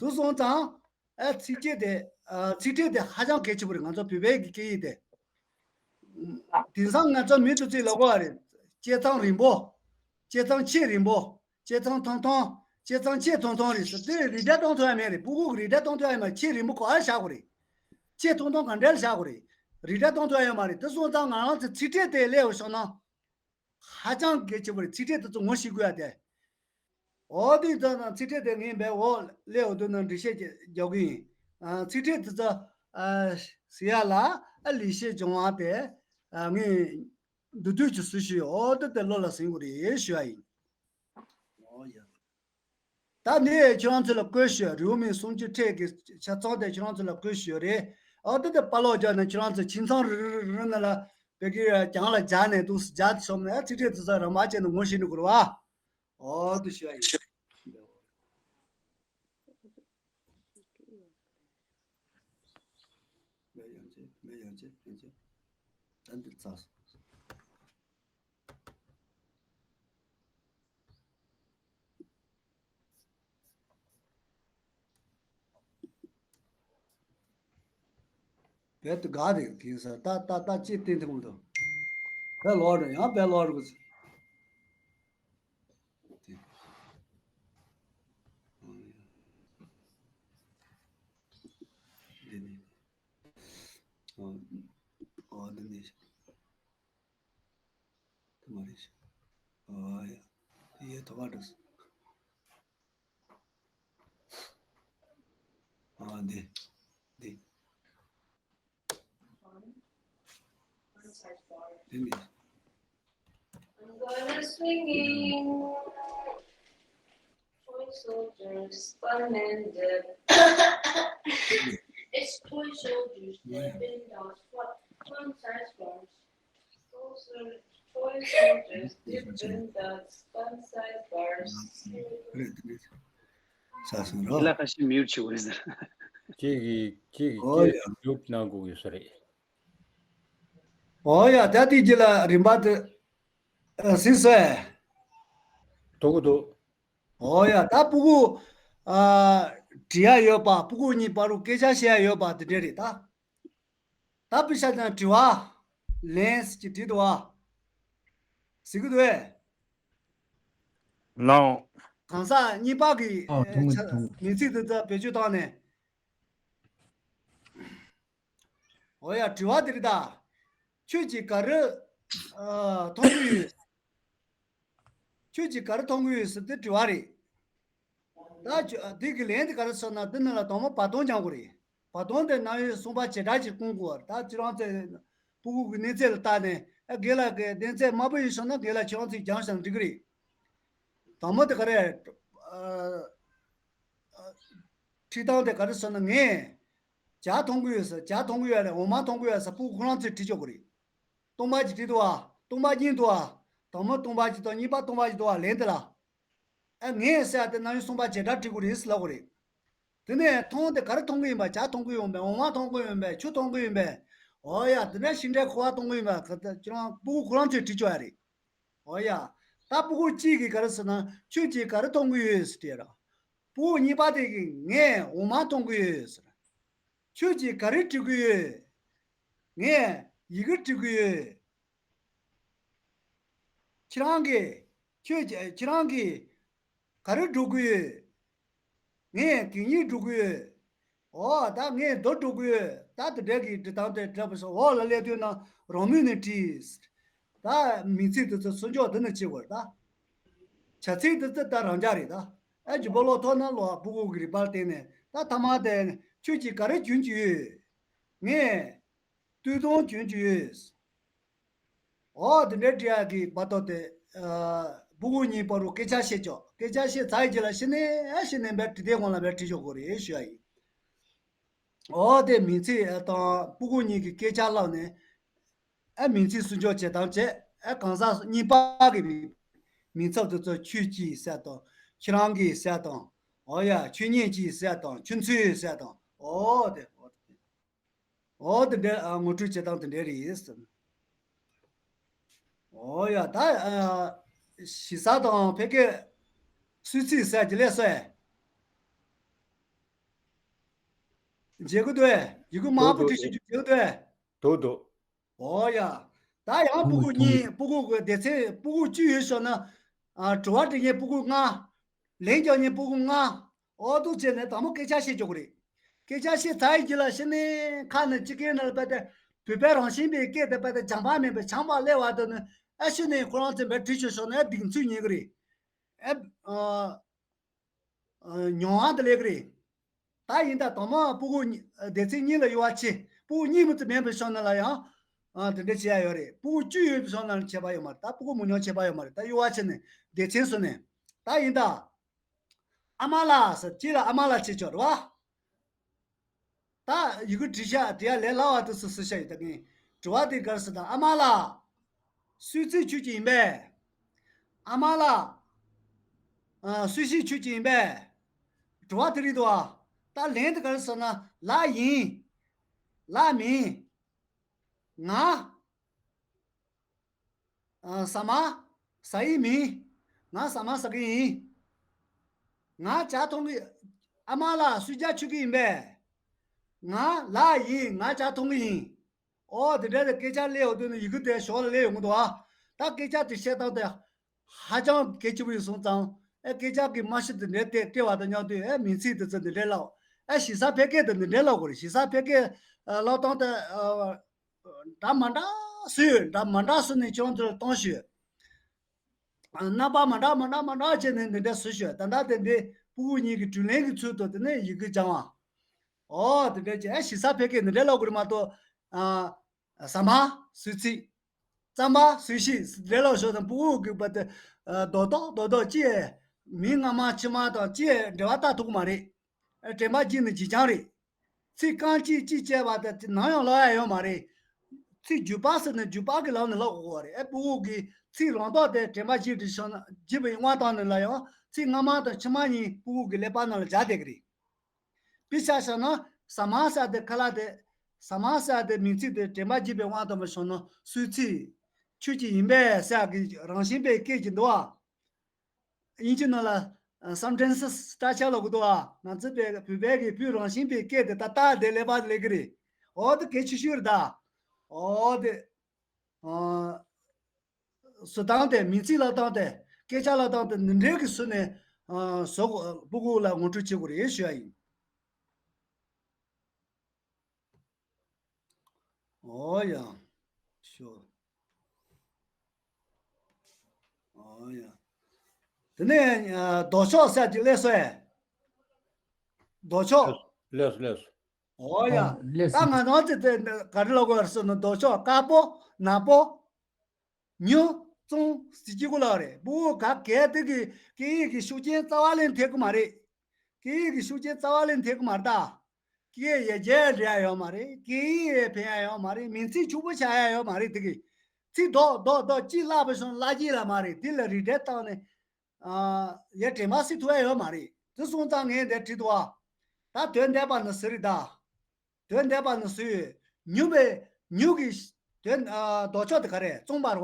དེ་སོང་ཙང་། ཨ་ཚིགས་བཅད་དེ། ཨ་ཚིག་ཕྲད་དེ་ཧ་ཅང་གལ་ཆེན་པོ་རེད། ང་ཚོ་བོད་པའི་གི་སྐད་ཡིག་དེ། དེང་སང་ང་ཚོ་མི་དེ་ཚོས་ལབ་གོ་བ་རེད། བཅད་མཚམས་རིང་པོ། བཅད་མཚམས་ཆེས་རིང་པོ། བཅད་མཚམས་ཐུང་ཐུང་། བཅད་མཚམས་ཆེས་ཐུང་ཐུང་རེད་ཟེར་དེ་རིགས་འདྲ་གཏོང་ཐུབ་ཡ་མེད་རེད། སྤུ་གུ་གི་རིགས་འདྲ་གཏོང་ཐུབ་ཡ་མ་ཆེས་རིང་པོ་ག་པར་བཞག་དགོས་རེད། ཆེས་ཐུང་ཐུང་ག་འདྲ་ལ་བཞག་དགོས་རེད། རིགས་འདྲ་གཏོང་ཐུབ་ཡ་ཡོད་མ་རེད། དེ་སོང་ཙང་ང་རང་ཚོ་ཚིག་ཕྲད་དེ་སླེབས་ཡོང་བྱུང་ན། ཧ་ཅང་གལ་ཆེན་པོ་རེད། ཚིག་ཕྲད་དེ་ཚོ་ངོ་ཤེས་དགོས་ཡ་དེ། འོ་དེ་ཙམ་དང་ཚིག་ཕྲད་དེ་ངས་འབད་འོག་སླེབས་འོག་དུ་ན་འགྲེལ་བཤད་རྒྱག་གི་ཡིན། ཨ་ཚིག་ཕྲད་དེ་ཚོ་ཨ་ཟེར་ཡ་ལ་ཨ་ལེགས་བཤད་ལྗོན་དབང་དེ་ཨ་ངས་མདོར་བསྡུས་ཀྱི་སྲོལ་ཞུས་ཡོད། འོ་དེ་དེ་བློ་ལ་ཟིན་དགོས་རེད་ཞུ་བ་ཡིན། འོ་ཡ། ད་ནི་ཁྱེད་རང་ཚོ་ལ་བཀོད་ཞུ་རེའུ་མིག་སུམ་ཅུ་ཕྲད་ཀྱི་ཆ་ཚང་དེ་ཁྱེད་རང་ཚོ་ལ་བཀོད་ཞུ་རེད། འོ་དེ་དེ་དཔའ་ལོག་རྒྱག་ན་ཁྱེད་རང་ཚོ་ཁྱིམ་ཚང་རེ་རེ་རེ་རེ་ནང་ལ་བོད་སྐད་རྒྱང་ལ་རྒྱག་ནས་འདུག་སེ་རྒྱག་ཆོག་ནས་ཚིག་ཕྲད་དེ་ཚོ་རང་མ་བྱས་ནས་ངོ་ཤེས་འགྲོ་དགོས་རེད་བ། འོ་དེ་ཞུ་ཡ་ཡིན། མེད་ཡང་ཅི་མེད་ཡང་ཅི་ཡང་ཅི། ད་འདི་ཚར་སོང་། བོད་དུ་དགའ་རེད་གིན་ས་ད་ད་ད་ཅི་བསྟན་ཐུབ་མི་འདུག་བོད་ལོག་རེད། ཡང་བོད་ལོག་རེད་གི། འདི་ནི། ཨོ། ཨོ་འདི་ནི། དེ་མ་རེད། ཨོ་ཡ། དེ་ཡའི་ཐོག་ཁ་འགྲོ་སོང་། ཨ་འདི། འདི། འདི་ནི། I'm gonna swinging. Toy soldiers, fun and dip. It's toy soldiers, dip and dodge, fun, fun size bombs. ས་སོང་རོ། ཁྱེད་ལ་ཁ་ཤས་མིའུ་ཆུ་བོ་ཟེར། ཁྱེད་ཀྱིས་ཁྱེད་ཀྱིས་ཨོ་ཁྱེད་ཡ། མིའུ་གནང་དགོས་ཡོད་ས་རེད། ཨོ་ཡ། ད་དེ་རྗེས་ལ་རིམ་པ་དེ་ཨ་སྲིད་སོ་ཨེ། ཐུག་གི་འདུག་ཨོ་ཡ། ད་སྤུ་གུ་ཨ་འབྲི་ཡ་ཡོད་པ། སྤུ་གུ་གཉིས་བར་དུ་སྐད་ཆ་བཤད་ཡ་ཡོད་པ་དེ་འདྲ་རེད་ད། ད་པི་ཤ་དང་དྲི་བ་ལན་ཅིག་བྲིས་འདུག་བ། ཟེར་གི་འདུག་ཨེ། ལའོ། གང་ཟག་གཉིས་པ་གི་ཨ་མཐོང་གི་ཆ་མཐོང་གི་མིང་ཚིག་འདི་ཚོ་བེད་སྤྱོད་བཏང་ནས། འོ་ཡ། དྲི་བ་འདི་རེད་ད། ཁྱོད་ཀྱིས་ག་རེ་ཨ་མཐོང་གི་ཡོད། ཁྱོད་ཀྱིས་ག་རེ་མཐོང་གི་ཡོད་ཟེར་ཏེ་དྲི་བ་རེད། ད་ཁྱོད་འདི་གི་ལན་དེ་ག་རེ་ཟེར་ན་འདི་ནང་ལ་དང་པོ་བར་སྟོང་རྒྱག་དགོས་རེད། བར་སྟོང་དེ་རྣམ་དབྱེ་གསུམ་པ་བྱེ་བྲག་ཅིག་སྐོང་དགོས་པ་རེད། ད་ཁྱེད་རང་ཚོས་སྤུ་གུ་གི་གནས་ཚད་ལ་བལྟས་ནས་ཨ་རྒན་ལགས་ཀྱི་གནས་ཚད་དམའ་པོ་ཡིན་སོང་ན་རྒན་ལགས་ཁྱེད་རང་ཚོས་སྦྱངས་བཞག་ན་འགྲིག་གི་རེད། དང་པོ་དེ་ག་རེ། ཨ་ཨ་ཁྲིད་སྟངས་དེ་ག་རེ་ཟེར་ན། ངས་ཇ་འཐུང་གི་ཡོད་ཟེར། ཇ་འཐུང་གི་ཡོད་རེད། འོ་མ་འཐུང་གི་ཡོད་ཟེར་སྤུ་གུ་ཁོ་རང་ཚོས་དྲིས་ཆོག་གི་རེད། སྟོང་པ་ཅིག་བྲིས་འདུག་བ། སྟོང་པ་གཉིས་འདུག་བ། དང་པོ་སྟོང་པ་ཅིག་དང་གཉིས་པ་སྟོང་པ་ཅིག་འདུག་བ། ལན་དེ་ལ། ཨ་ངས་ཟེར་ཡ་དེ་རྣམ་དབྱེ་གསུམ་པ་བྱེ་བྲག་བྲིས་དགོས་རེད་ཟེར་ལབ་དགོས་རེད། དེ་ནས་འཐུང་དེ་ག་རེ་འཐུང་གི་ཡིན་པ། ཇ་འཐུང་གི་ཡོད་པས། འོ་མ་འཐུང་གི་ཡོད་པས། ཆུ་འཐུང་གི་ཡོད་པས། འོ་ཡ། དེ་འདྲ་ཞིང་འབྲས་ཁུ་བ་འཐུང་གི་ཡོད་པས། ཁ་ད་ཁྱེད་རང་སྤུ་གུ་ཁོ་རང་ཚོས་བྲིས་ཆོག་ཡ་རེད། འོ་ཡ། ད་སྤུ་གུ་གཅིག་གིས་ག་རེ་ཟེར་ན། ཁྱོད་ཀྱིས་ག་རེ་འཐུང་གི་ཡོད་ཟེར་དྲིས་ར། སྤུ་གུ་གཉིས་པ་དེ་གིས་ངས་འོ་མ་འཐུང་གི་ཡོད་ཟེར། ཁྱོད་ཀྱིས་ག་རེ་འབྲི་གི་ཡོད། ངས་ཡི་གེ་འབྲི་གི་ཡོད། ཁྱེད་རང་གིས། ཁྱོད་ཀྱིས། ཁྱེད་རང་གིས་ག་རེ་འབྲི་གི་ཡོད། ངས་གད་སྙིགས་འབྲི་གི་ཡོད། འོ་ད་ངས་རྡོ་འབྲི་གི་ཡོད། ད་དེ་འདྲ་གི་འབྲི་སྟངས་དེ་འདྲ་པོ་སོགས་འོག་ལ་སླེབས་དུས་ན་རང་མོས་ནས་བྲིས། ད་མིང་ཚིག་དེ་ཚོ་སུམ་ཅུ་འདི་ནས་བྱེད་དགོས་རེད་ད། བྱ་ཚིག་དེ་ཚོ་ད་རང་འཇགས་རེད་ད། ཨ་རྒྱུ་བ་ལོག་ཐོག་ན་ལོག་སྤུ་གུ་གི་རིག་པར་བརྟེན་ནས། ད་ཐ་མ་དེ་ཁྱོད་ཀྱིས་ག་རེ་གྱོན་གྱི་ཡོད། ངས་སྟོད་ཐུང་གྱོན་གྱི་ཡོད། འོ་དེ་འདྲའི་འབྲི་ཡག་གི་བར་དོ་དེ། ཨ་སྤུ་གུ་གཉིས་བར་དུ་སྐད་ཆ་བཤད་ཆོག་སྐད་ཆ་བཤད་ཚར་ཡི་རྗེས་ལ་གཞི་ནས་ཨ་གཞི་ནས་བས་འབྲི་དེབ་སྒང་ལ་བས་བྲིས་ཆོག་དགོས་རེད་ཞུ་ཡ་ཡིན། འོ་དེ་མིང་ཚིག་ཨ་དང་སྤུ་གུ་གཉིས་ཀྱི་སྐད་ཆ་བསླབས་ནས། ཨ་མིང་ཚིག་སུམ་ཅུ་བྱེད་སྟངས་བྱས། ཨ་གང་ཟག་གཉིས་པ་གི་མིང་ཚབ་དེ་ཚོ་ཁྱོད་ཀྱིས་ཟེར་དང་། ཁྱེད་རང་གིས་ཟེར་དང་། འོ་ཡ། ཁྱོད་ཉིད་ཀྱིས་ཟེར་དང་། ཁྱོད་ཚོས་ཟེར་དང་། འོ་དེ། འོ་དེ། འོ་དེ་འདྲའི་ཨ་ངོ་སྤྲོད་བྱེད་སྟངས་དེ་འདྲའི་རེད་ཟེར། འོ་ཡ། ད་ཨ་གཞི་རྩ་དང་ཕལ་སྐད་གསོལ་ཚིགས་ཟེར་གྱི་ལས་སོ་ཨེ། མཇལ་གི་འདུག་ཨེ། ཡི་གུ་དམར་པོ་འདུག་བྲིས་ཤིག་འདུག་མཇལ་གི་འདུག་ཨེ། འདུག་འདུག་འོ་ཡ། ད་ཡང་ཕྲུ་གུ་གཉིས་ཕྲུ་གུ་གི་སྡེ་ཚན་ཕྲུ་གུ་བཅུ་ཡོད་ཤོག་ན། ཨ། དྲི་བ་དྲི་མཁན་ཕྲུ་གུ་ལྔ། ལན་རྒྱག་མཁན་ཕྲུ་གུ་ལྔ། འོ་འདུག་བྱས་ནས་དང་པོ་སྐད་ཆ་བཤད་རྒྱུ་གི་རེད། སྐད་ཆ་བཤད་ཚར་ཡི་རྗེས་ལ་ཕྱི་ནས་ཁ་ནས་སྤྱི་སྐད་ནང་ལ་བལྟས་ཏེ། བོད་པའི་རང་བཞིན་པའི་སྐད་དེ་བལྟས་ཏེ་སྦྱང་པ་མེད་པའི་སྦྱང་པ་སླེབས་པ་དེ་ནི། ཨ། ཕྱི་ནས་ཁོ་རང་ཚོས་འབད་བྲིས་ཆོག་ཤོག་ན་ཨ་སྡིགས་ཚུལ་ཉེས་གི་རེད། ཨ། ཨ། མྱོང་བ་དེ་ལས་ཀྱི་རེད། ད་ཡིན་ད་དང་མ་ཕྲུ་གུ་གཉིས་སྡེ་ཚན་གཉིས་ལ་གཡོ་བ་ཆེ། ཕྲུ་གུ་གཉིས་མི་ཚེ་མེད་པའི་ཤོག་ན་ལ་ཡང་། ཨ། དེ་འདྲ་བྱེད་ཡ་ཡོད་རེད། ཕྲུ་གུ་བཅུ་ཡོད་པའི་ཤོག་ན་ལ་ཁྱད་པར་ཡོད་མ་རེད། ད་ཕྲུ་གུ་མི་ཉུང་ཁྱད་པར་ཡོད་མ་རེད། ད་གཡོ་བ་ཆེ་ནས་སྡེ་ཚན་སུ་ནས། ད་ཡིན་ད། ཨ་མ་ལགས་ཟེར་གཅིག་ལ་ཨ་མ་ལགས་བྱེད་ཆོག་རེད་བ། ད་ཡི་གུ་བྲིས་ཤག་དེ་ཡ་ལས་སླ་བ་དུ་སུ་སུ་ཤ་ཡི་ད་གིན་དྲི་བ་དེ་གར་སུ་དང་ཨ་མ་ལགས། སུའི་ཚིག་ཆུ་གཅིག་ཡིན་པས། ཨ་མ་ལགས། ཨ། སུའི་ཤི་ཆུ་གཅིག་ཡིན་པས། དྲི་བ་དེ་རིགས་འདུག་ཨ། ད་ལན་དེ་གར་སོང་ན་ལགས་ཡིན། ལགས་མིན། ང་། ཨ། ཟ་མ། ཟ་ཡི་མིན། ང་ཟ་མ་ཟ་གི་ཡིན། ང་ཇ་འཐུང་གི། ཨ་མ་ལགས་སུས་ཇ་མཆོད་ཀྱི་ཡིན་པས། ང་ལགས་ཡིན། ང་ཇ་འཐུང་གི་ཡིན། ཨོ་དེ་འདྲ་དེ་སྐད་ཆ་སླེབས་འོ་དུས་ནི་ཡི་གུ་དེ་ཞོར་ལ་སླེབས་ཡོང་གི་འདུག་ཨ། ད་སྐད་ཆ་དེ་བཤད་སྟངས་དེ་ཧ་ཅང་གལ་ཆེན་པོ་ཡིན་སོང་ཙང་། ཨེ། སྐད་ཆ་གི་རྨང་གཞི་དེ་འདྲ་དེ་སྤྲད་པ་དང་མཉམ་དུ་ཨེ་མིང་ཚིག་དེ་ཚོ་འདི་འདྲ་ལབ། ཨེ་གཞི་ས་ཕལ་སྐད་དེ་འདི་འདྲ་ལབ་དགོས་རེད། གཞི་ས་ཕལ་སྐད་ལབ་སྟངས་དེ། ཨ། འདྲ་མ་འདྲ་བཟོས་ཡོད། འདྲ་མ་འདྲ་བཟོས་ནས་ཅུང་ཙམ་གཏོང་ཞུས། རྣམ་པ་མ་འདྲ་མ་འདྲ་མ་འདྲ་བྱས་ནས་འདི་འདྲ་བཟོས་ཞུས། ད་ལྟ་དེ་འདྲའི་ཕྲུ་གུ་གཉིས་ཀྱི་དྲིན་ལན་གྱི་ཚུལ་དུ་དེ་ནས་ཡི་གུ་སྦྱང་བ། ཨོ་དེ་འདྲ་བྱས། ཨ། གཞི་ས་ཕལ་སྐད་འདི་འདྲ་ལབ་དགོས་རེད་མ་གཏོགས། ཨ། ཟ་མ་སུའི་ཚིག་རྩམ་པ་སུའི་ཤི་འདི་འདྲ་ལབ་ཞོར་དང་ཕྲུ་གུ་གི་བར་དུ། ཨ། རྡོག་རྡོག་རྡོག་རྡོག་ཅི་ཡས། མིང་སྔ་མ་ཕྱི་མ་དང་ཅི་ཡས་འབྲེལ་བ་བཏགས་ཐུབ་ཀྱི་མ་རེད། དྲན་པ་བརྗེད་ནས་བརྗེད་རྐྱང་རེད། ཚིག་རྐང་གཅིག་གཅིག་བྱས་པ་དེ་ནམ་ཡང་ལབ་ཡ་ཡོད་མ་རེད། ཚིག་རྒྱུད་པ་ཟེར་ནས་རྒྱུད་པ་གི་ལམ་ནས་ལབ་དགོས་པ་རེད། ཨེ་ཕྲུ་གུ་གི་ཚིག་རང་ཐོག་དེ་དྲན་པ་བརྗེད་དེ་བྱུང་ན་བརྗེད་པའི་དབང་བཏང་ནས་ལ་ཡང་ཚིག་སྔ་མ་དང་ཕྱི་མ་གཉིས་ཕྲུ་གུ་གི་ཀླད་པ་ནང་ལ་འཇགས་བསྡད་ཀྱི་རེད། དཔེ་ཆ་བཞག་ན་ཟ་མ་ཟེར་དེ་ཁ་ལག་དེ། ཟ་མ་ཟེར་དེ་མིང་ཚིག་དེ་དྲན་པ་བརྗེད་པའི་དབང་བཏང་བ་བྱུང་ན་སུའི་ཚིག་ཁྱོད་ཀྱི་ཡིན་པས་ཟེར་གི་རང་བཞིན་པའི་སྐད་ཀྱི་འདུག་ཨ། དབྱིན་ཇི་ནང་ལ་སམ་ཊན་སི་སི་ཊག་ཅར་ལབ་གི་འདུག་ཨ། ང་ཚོ་བོད་བོད་པའི་གི་བོད་རང་བཞིན་པའི་སྐད་དེ་ད་ལྟ་དེ་ཀླད་པ་སླེབས་ཀྱི་རེད། འོ་དེ་གལ་ཆེ་ཤོས་རེད་ད། འོ་དེ། ཨ། བཟོ་སྟངས་དེ་མིང་ཚིག་ལབ་སྟངས་དེ་སྐད་ཆ་ལབ་སྟངས་དེ་འདི་འདྲའི་གི་བཟོ་ནས། ཨ། བཟོ་དགོས། ཕྲུ་གུ་ལ་ངོ་སྤྲོད་བྱེད་དགོས་རེད་ཞུ་ཡ་ཡིན། ཨོ་ཡ། ཤོ། ཨོ་ཡ། དེ་ནས་ཨ་ལྡོག་ཕྱོགས་ཟེར་གྱི་སླེབས་སོང་ཨེ། ལྡོག་ཕྱོགས། ལེས་ལེས། ཨོ་ཡ། ཨོ་ལེས། ད་ང་རང་ཚོ་དེ་ག་རེ་ལབ་དགོས་རེད་ཟེར་ན་ལྡོག་ཕྱོགས་དཀར་པོ་ནག་པོ། ཉུང་གཙང་ཟེར་གྱི་གོ་ལ་རེད། ཕྲུ་གུ་ག་གལ་ཏེ་གི་སྐད་ཡིག་གི་ཤུགས་རྐྱེན་རྩ་བ་ལས་ཐེབས་ཀྱི་མ་རེད། སྐད་ཡིག་གི་ཤུགས་རྐྱེན་རྩ་བ་ལས་ཐེབས་ཀྱི་མ་རེད་ད། སྐད་ཡིག་ཡར་རྒྱས་འགྲོ་ཡ་ཡོད་མ་རེད། སྐད་ཡིག་ཕན་ཡ་ཡོད་མ་རེད། མིང་ཚིག་ཕྱུག་པོ་ཆགས་ཡ་ཡོད་མ་རེད། དེ་གི་ཚིག་རྡོག་རྡོག་རྡོག་གཅིག་བརླག་པ་སོང་བརླག་གི་ལ་མ་རེད། དེ་ལ་རི་འགྲེལ་བཏང་ནས། ཨ། ཡར་དྲན་པ་གསོ་ཐུབ་ཡ་ཡོད་མ་རེད། དེ་སོང་ཙང་ངས་འདིར་བྲིས་འདུག་ཨ། ད་དོན་འདས་པ་ནི་ཟེར་རེད་ད། དོན་འདས་པ་ནི་ཟེར། ཉུང་བའི་ཉུང་གི་དོན། ཨ། ལྡོག་ཕྱོགས་དེ་ག་རེ་གཙང་པ་རེད་བ།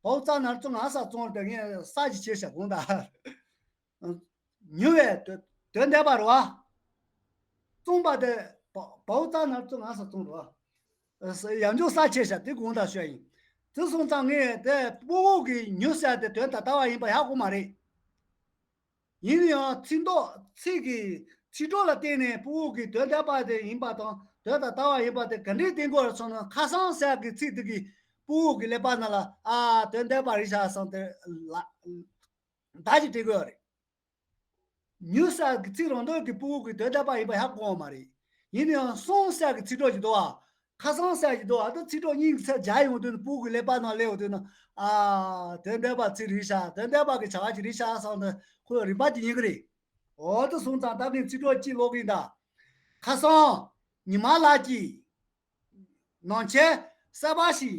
བའོ་ཙ་ན་གཙང་ང་ས་གཙང་རེད། ངས་ས་ཅིག་བྱས་ཤག་གོང་ད། ཉུང་བའི་དོན་དོན་འདས་པ་རེད་བ། གཙང་པ་དེ་བ་བའོ་ཙ་ན་གཙང་ང་ས་གཙང་རེད་བ། ཡང་འཇོག་ས་བྱས་ཤག་དེ་གོང་ད་ཤོད་ཡིན། དེ་སོང་ཙང་ངས་དེ་ཕྲུ་གུ་གི་ཉུང་ཟེར་དེ་དོན་ད་ལྟ་བ་ཡིན་པ་ཧ་གོ་མ་རེད། ཡིན་ན་ཡང་ཚིག་མདོག་ཚིག་གི་ཚིག་གྲོགས་ལ་བརྟེན་ནས་ཕྲུ་གུ་གི་དོན་འདས་པ་དེ་ཡིན་པ་དང་དོན་དང་ལྟ་བ་ཡིན་པ་དེ་ག་འདྲའི་བསྟན་དགོས་རེད་སོང་ན། ཁ་སང་ཟེར་གི་ཚིག་དེ་གིས་ཕྲུ་གུ་གི་ཀླད་པ་ནང་ལ་ཨ་དོན་འདས་པ་རེད་ཤག་བསམ་སྟེ་ལ་བརྡ་ཅིག་སྤྲད་དགོས་རེད། ཉུང་ཟེར་གི་ཚིག་རང་འདོད་ཀྱི་ཕྲུ་གུ་གི་དོན་འདས་པ་ཡིན་པ་ཧ་གོ་བ་མ་རེད། ཡིན་ན་ཡང་སོང་ཟེར་གི་ཚིག་གྲོགས་ཅིག་འདུག་ཨ། ཁ་སང་ཟེར་གྱི་འདུག་ཨ། ད་ཚིག་གྲོགས་གཉིས་ཀྱི་ཚད་སྦྱར་ཡོང་དུས་ནི་ཕྲུ་གུ་གི་ཀླད་པ་ནང་སླེབས་ཡོང་དུས་ནི། ཨ། དོན་འདས་པ་ཚིག་རེད་ཤག་དོན་འདས་པ་གི་བྱ་བ་ཅིག་རེད་ཤག་བསམ་ནས་ཁོས་རིག་པ་ཅིག་རྙེད་གི་རེད། འོ་དེ་སོང་ཙང་ད་ངས་ཚིག་གྲོགས་གཅིག་ཀློག་གི་ཡིན་ད། ཁ་སང་ཉི་མ་ལགས་ཀྱིས་ནང་ཆས་གསར་པ་ཞིག་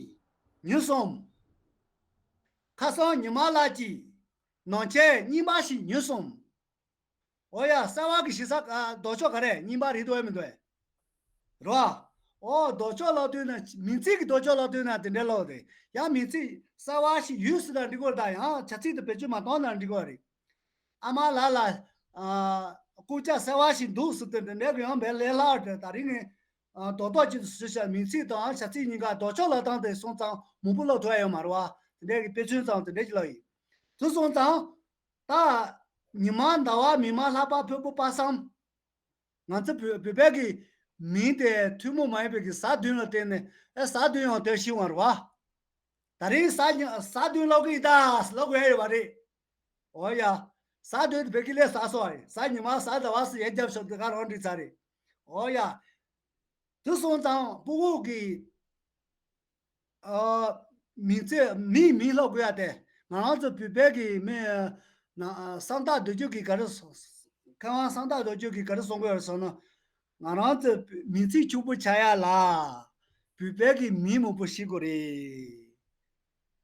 ཉོས་སོང་། ཁ་སང་ཉི་མ་ལགས་ཀྱིས་ནང་ཆས་རྙིང་པ་ཞིག་ཉོས་སོང་། འོ་ཡ། གསར་པ་གི་གཞི་ས། ཨ། ལྡོག་ཕྱོགས་ག་རེ་རྙིང་པ་རེད་འདུག་ཨེ་མི་འདུག་ཨེ། རོ། ཨོ་ལྡོག་ཕྱོགས་ལབ་དུས་ན་མིང་ཚིག་གི་ལྡོག་ཕྱོགས་ལབ་དུས་ན་དེ་འདྲ་ལབ་རེད། ཡང་མིང་ཚིག་གསར་པ་ཞིག་ཡོད་ཟེར་ན་འགྲིག་གི་རེད། ད་ཡང་བྱ་ཚིག་དེ་བེད་སྤྱོད་མ་བཏང་ན་འགྲིག་གི་རེད། ཨ་མ་ལགས་ལ། ཨ། རྐུབ་བཀྱག་གསར་པ་ཞིག་འདུག་ཟེར་དུས་འདི་འདྲའི་གི་ཡང་བས་ལས་སླ་བ་དེ་ད་རིང་ངས་ཨ་རྡོག་རྡོག་ཅིག་ཏུ་ཞུ་བྱ། མིང་ཚིག་དང་བྱ་ཚིག་གཉིས་ཀ་ལྡོག་ཕྱོགས་ལ་བཏང་སྟེ་སོང་ཙང་མང་པོ་ལབ་ཐུབ་ཡ་ཡོད་མ་རེད་བ། དེ་འདྲའི་གི་དཔེ་མཚོན་ཙམ་དེ་འདྲ་ཅིག་ལབ་ཡིན། དེ་སོང་ཙང་ད་ཉི་མ་ཟླ་བ་མིག་དམར་ལྷག་པ་ཕུར་བུ་དཔག་བསམ། ང་ཚོ་བོད་བོད་པའི་གི་མིང་དེ་ཐུན་མོང་མ་ཡིན་པའི་གི་གཟའ་བདུན་ལ་བརྟེན་ནས་ཨེ་གཟའ་བདུན་ཡང་དེར་ཤི་བ་རེད་བ། ད་རིང་གཟའ་ཉི་གཟའ་བདུན་ལབ་གི་ཡིན་ད་ལབ་དགོས་ཡ་ཡོད་པ་རེད། འོ་ཡ། གཟའ་བདུན་དེ་བོད་ཀྱི་ལས་གཟའ་སོགས་རེད། གཟའ་ཉི་མ་གཟའ་ཟླ་བ་སུ་ཡན་རྒྱབ་ཤོག་དེ་ག་རང་འགྲིག་ཚར་རེད། འོ་ཡ། དེ་སོང་ཙང་སྤུ་གུ་གི་ཨ། མིང་ཚིག་མིའི་མིང་ལབ་དགོས་ཡ་དེ། ང་རང་ཚོ་བོད་པའི་གི་མི་ན་ཨ་སུམ་རྟགས་འདོགས་རྒྱུ་གི་ག་རེ་ཟེར། མཁས་དབང་སུམ་རྟགས་འདོགས་རྒྱུ་གི་ག་རེ་གསུང་གི་ཡོད་ཟེར་ན། ང་རང་ཚོ་མིང་ཚིག་ཕྱུག་པོ་ཆགས་ཡ་ལ། བོད་པའི་གི་མིང་མང་པོ་ཤེས་དགོས་རེད།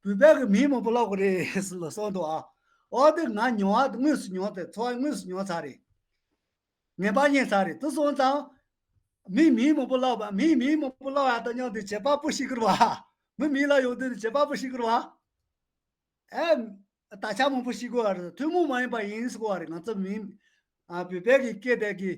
བོད་པའི་གི་མིང་མང་པོ་ལབ་དགོས་རེད་ཟེར་ལ་གསུངས་འདུག་ཨ། འོ་དེ་ང་མྱོང་བ་དངོས་སུ་མྱོང་སྟེ་ཚོར་བ་དངོས་སུ་མྱོང་ཚར་རེད། ངེས་པ་རྙེད་ཚར་རེད། དེ་སོང་ཙང་། མིའི་མིང་མང་པོ་ལབ་པ། མིའི་མིང་མང་པོ་ལབ་ཡ་དང་མཉམ་དུ་བྱེད་པ་པོ་ཤེས་དགོས་རེད་བ། མི་མིང་ལབ་ཡོང་དུས་ནི་བྱེད་པ་པོ་ཤེས་དགོས་རེད་བ། ཨེ། དག་ཆ་མང་པོ་ཤེས་དགོས་པ་རེད། ཐུན་མོང་མ་ཡིན་པ་ཡིན་ཟེར་དགོས་པ་རེད། ང་ཚོ་མིང་། ཨ། བོད་པའི་གི་སྐད་དེ་གི་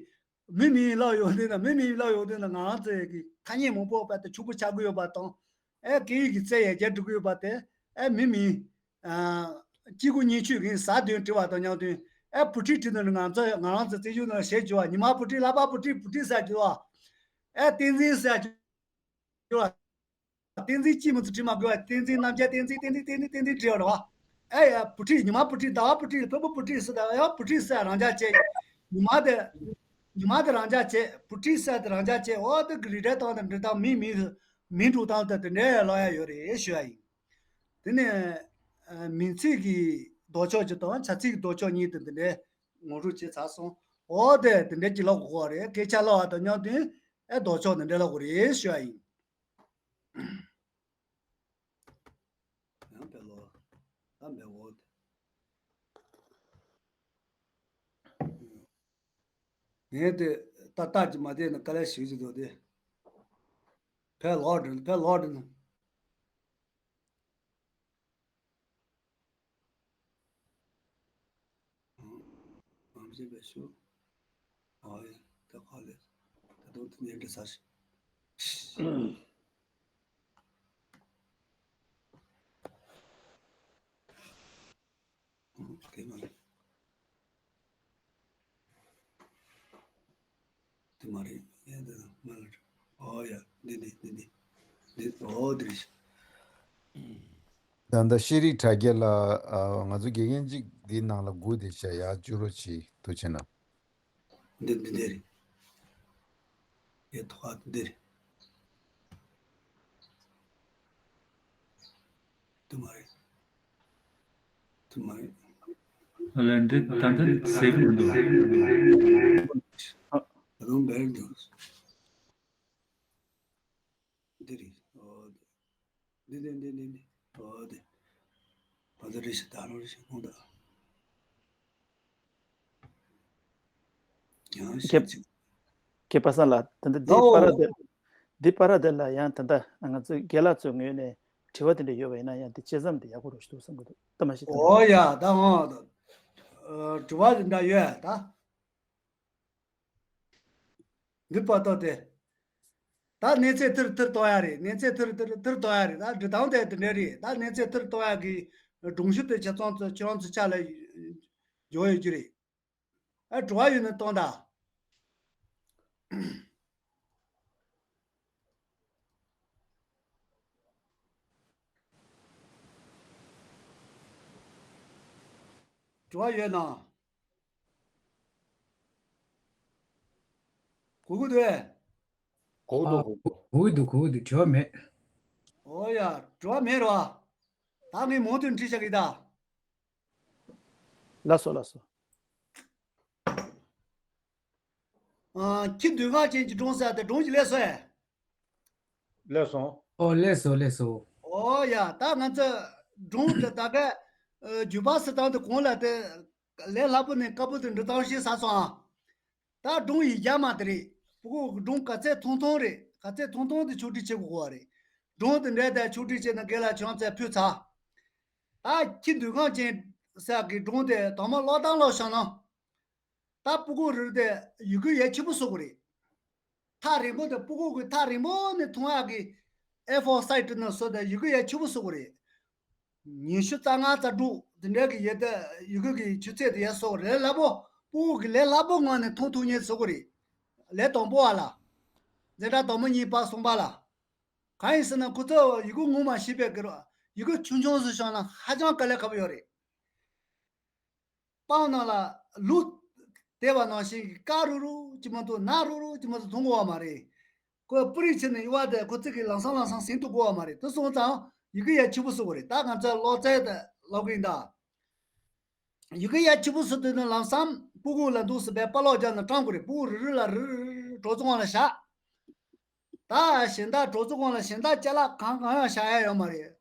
མི་མིང་ལབ་ཡོང་དུས་ན། མི་མིང་ལབ་ཡོང་དུས་ན་ང་རང་ཚོའི་གི་ཐ་སྙད་མང་པོ་དཔེ་དེ་ཕྱུག་པོ་ཆགས་ཀྱི་ཡོད་པ་དང་། ཨེ། སྐད་ཡིག་གི་རྩལ་ཡར་རྒྱས་འགྲོ་གི་ཡོད་པ་དེ། ཨེ། མི་མིང་། ཨ། གཅིག་དགུ་གཉིས་བཅུ་གི་གཟའ་བདུན་བྲིས་པ་དང་མཉམ་དུ། ཨེ། བུ་ཁྲིད་བྲིས་ན་ང་ཚོ་ང་རང་ཚོ་རྩིས་རྒྱུགས་ནང་བཤད་རྒྱུ་བ། ཉི་མ་བུ་ཁྲིད། ལྷག་པ་བུ་ཁྲིད། བུ་ཁྲིད་ཟེར་རྒྱུ་བ། ཨེ། བསྟན་འཛིན་ཟེར་རྒྱུ་བ། བསྟན་འཛིན་གཅིག་མ་གཏོགས་བྲིས་མ་དགོས་པ། བསྟན་འཛིན་རྣམ་རྒྱལ། བསྟན་འཛིན། བསྟན་འཛིན། བསྟན་འཛིན། བསྟན་འཛིན་བྲིས་པ་རེད་བ། ཨེ་ཡ། བུ་ཁྲིད། ཉི་མ་བུ་ཁྲིད། ཟླ་བ་བུ་ཁྲིད། ཕུར་བུ་བུ་ཁྲིད་ཟེར་ད་ཡང་བུ་ཁྲིད་ཟེར་རང་འཇགས་བྱས། ཉི་མ་དེ། ཉི་མ་དེ་རང་འཇགས་བྱས། བུ་ཁྲིད་ཟེར་དེ་རང་འཇགས་བྱས། འོ་དེ་གི་རིགས་སྒྲ་བཏང་དང་འབྲི་སྟངས། མིང་མིང་མིང་འབྲུ་སྟངས་དེ་དེ་འདྲའི་ལབ་ཡ་ཡོད་རེད་ཞུ་ཡ་ཡིན། དེ་ནས་ཨ། མིང་ཚིག་གི་ལྡོག་ཕྱོགས་གཅིག་དང་བྱ་ཚིག་གི་ལྡོག་ཕྱོགས་གཉིས་དེ་འདི་འདྲའི་ངོ་སྤྲོད་བྱས་ཚར་སོང་། འོ་དེ་དེ་འདྲའི་གཅིག་ལབ་དགོས་རེད། སྐད་ཆ་ལབ་པ་དང་མཉམ་དུ་ཨེ་ལྡོག་ཕྱོགས་དེ་འདྲ་ལབ་དགོས་རེད་ཞུ་ཡ་ཡིན། ཡང་དཔེ་ལོ། ད་མེད་འོ་དེ། ངས་དེ་ཏག་ཏག་ཅིག་མ་བལྟས་ན་དཀའ་ལས་ཞིག་ཅིག་འདུག་སྟེ། ཕར་ལོག་འགྲོ། ཕར་ལོག་འགྲོ་ན། ཨང་། ཨང་། བྱས་པའི་ཤུགས། ཨ་ཡ། ད་ག་ལེ། ད་དུང་དེ་ནས་འདྲི་ས་ཞིག་དེ་མ་རེད། དེ་མ་རེད། ཡ། དེ་མ་རེད། ཨོ་ཡ། འདི་འདི་འདི་འདི་འདི། ཨོ་འདི་རེད། ད་ལྟ་ཤེས་རིག་དྲ་རྒྱ་ལ། ཨ། ང་ཚོ་དགེ་རྒན་གཅིག་འདིའི་ནང་ལ་སྒུག་བསྡད་ཤག་ཡར་བཅུག་རོགས་གྱིས། ཐུགས་རྗེ་གནང་། འདི་འདི་འདི་རེད། ཡ། ཐོག་འདི་རེད། དེ་མ་རེད། དེ་མ་རེད། ཨ་ལས། འདི་ད་ལྟ་ཟེར་གི་མི་འདུག་ད་དུང་འབར་འདུག་འདི་རེད། ཨོ་འདི། འདི་འདི་འདི་འདི་འདི། ཨོ་འདི། ཨོ་འདི་རེད་ཤག་ད་རུང་རེད་ཤག་ཁོང་ད། ཡང་ཞིབ་ཅིག་མཁས་པ་སངས་ལགས། ད་ལྟ་འདི་ཨོ། པར་དེ། འདི་པར་དེ་ལ་ཡང་ད་ལྟ་ང་ཚོའི་རྒན་ལགས་ཚོའི་ངོས་ནས་དྲི་བ་དེ་འདྲ་ཡོད་པ་ཡིན་ན་ཡང་འདི་དཔྱད་མཚམས་དེ་ཡག་པོ་རེད་ཤག་འདུག་བསམ་གྱི་འདུག་ད་མ་གཞི་ད། ཨོ་ཡ། ད་འོ། ཨ། དྲི་བ་དེ་འདྲ་ཡོད་ད། འདི་པར་ཏོ་དེ། ད་གནས་ཚད་ཐིར་ཐིར་གཏོང་ཡ་རེད། གནས་ཚད་ཐིར་ཐིར་ཐིར་གཏོང་ཡ་རེད། ད་འབྲི་སྟངས་དེ་དེ་འདྲ་རེད། ད་གནས་ཚད་ཐིར་གཏོང་ཡ་གི་སྒྲོམ་གཞི་དེ་ཁྱེད་ཚང་ཚོ་ཁྱེད་རང་ཚོ་ཆ་ལ་འཇོག་ཡོད་རྒྱུ་རེད། ཨ། དྲི་བ་ཡོད་ན་གཏོང་དང་། དྲི་བ་ཡོད་ན། གོ་གི་འདུག་གས། གོ་གི་འདུག་ཨ། གོ་གི་འདུག་གོ་གི་འདུག་གོ་གི་འདུག་དྲི་བ་མེད། ཨོ་ཡ། དྲི་བ་མེད་རོ། ད་ངས་མང་དུ་འདྲི་བྱ་གི་ད། ལགས་སོ། ལགས་སོ། ཨ། ཁྱི་འདུལ་ཁང་ཅན་གྱི་སྒྲུང་ཟེར་དེ་སྒྲུང་ཅིག་ལས་སོང་ངས། ལས་སོང་། ཨོ། ལས་སོ། ལས་སོ། ཨོ་ཡ། ད་ང་ཚོ་སྒྲུང་དེ་ད་ག་ཨ། བརྒྱུད་པ་ཟེར་སྟངས་དེ་གོང་ལ་དེ་ལས་སླ་པོ་ནས་དཀའ་པོ་དེ་འབྲི་སྟངས་ཤེས་ཚར་སོང་ཨ། ད་སྒྲུང་ཡིག་རྒྱ་མ་དེ་རེད། ཕྲུ་གུ་གི་སྒྲུང་ག་ཚད་ཐུང་ཐུང་རེད། ག་ཚད་ཐུང་ཐུང་དེ་ཕྱོགས་སྒྲིག་བྱེད་དགོས་པ་རེད། སྒྲུང་དེ་འདྲ་དེ་ཕྱོགས་སྒྲིག་བྱས་ན་རྒན་ལགས་ཁྱེད་རང་ཚོས་ཕུལ་ཚར། ད་ཁྱི་འདུལ་ཁང་ཅན་ཟེར་གི་སྒྲུང་དེ་དང་པོ་ཀློག་སྟངས་ཀློག་བཞག་ན། ད་སྤུ་གུ་རིགས་དེ་ཡི་གེ་ཡ་ཆེ་པོ་བཟོ་དགོས་རེད། ཐག་རིང་པོ་དང་སྤུ་གུ་གི་ཐག་རིང་པོ་ནས་མཐོང་ཡག་གི་ཨེ་ཕོར་སའིཛ་ནང་བཟོ་དང་ཡི་གེ་ཡ་ཆེ་པོ་བཟོ་དགོས་རེད། ཉི་ཤུ་རྩ་ལྔ་རྩ་དྲུག་དེ་འདྲ་གི་ཡི་གེ་ཡི་གེ་གི་ཆུ་ཚད་དེ་ཡ་བཟོ་དགོས་རེད། ལས་སླ་པོ། སྤུ་གུ་གི་ལས་སླ་པོ་ངང་ནས་མཐོང་ཐུབ་མཁན་བཟོ་དགོས་རེད། ལས་དང་པོ་བ་ལ། འཛིན་གྲྭ་དང་པོ་གཉིས་པ་གསུམ་པ་ལ། གང་ཡིན་ཟེར་ན་ཁོ་ཚོ་ཡི་གེ་ངོ་མ་ཤེས་པའི་སྐབས་ཡི་གེ་ཆུང་ཆུང་ཟིག་བྱུང་ན་ཧ་ཅང་དཀའ་ལས་ཁག་པོ་ཡོད་རེད། པང་ནང་ལ་ལུག་བསྡད་པ་ནང་བཞིན་གྱི་ཀ་རུ་རུ་ཅིག་མ་གཏོགས་ན་རུ་རུ་ཅིག་མ་གཏོགས་མཐོང་གི་ཡོད་མ་རེད། ཁོས་པུ་རིས་བྱས་ནས་གཡུག་བ་དེ་ཁོ་ཚོ་གིས་ལམ་སང་ལམ་སང་ཟིན་ཐུབ་ཀྱི་ཡོད་མ་རེད། དེ་སོང་ཙང་ཡི་གེ་ཡ་ཆེ་པོ་བཟོ་དགོས་རེད། ད་ང་ཚོ་ཀློག་རྩལ་དེ་ཀློག་གི་ཡིན་ད། ཡི་གེ་ཡ་ཆེ་པོ་བཟོ་དུས་ནི་ལམ་སང་སྤུ་གུ་ལ་འདུག་སེ་བས་པ་ལོག་རྒྱབ་ནས་བཀྲམ་དགོས་རེད། སྤུ་གུ་རེ་རེ་ལ་རེ་རེ་གྲོག་ཚོ་སྒང་ལ་བཞག་ད་གཞན་དག་གྲོག་ཚོ་སྒང་ལ་གཞན་དག་ཅ་ལག་གང་གང་ཡང་བཞག་ཡ་ཡོད་མ་རེད།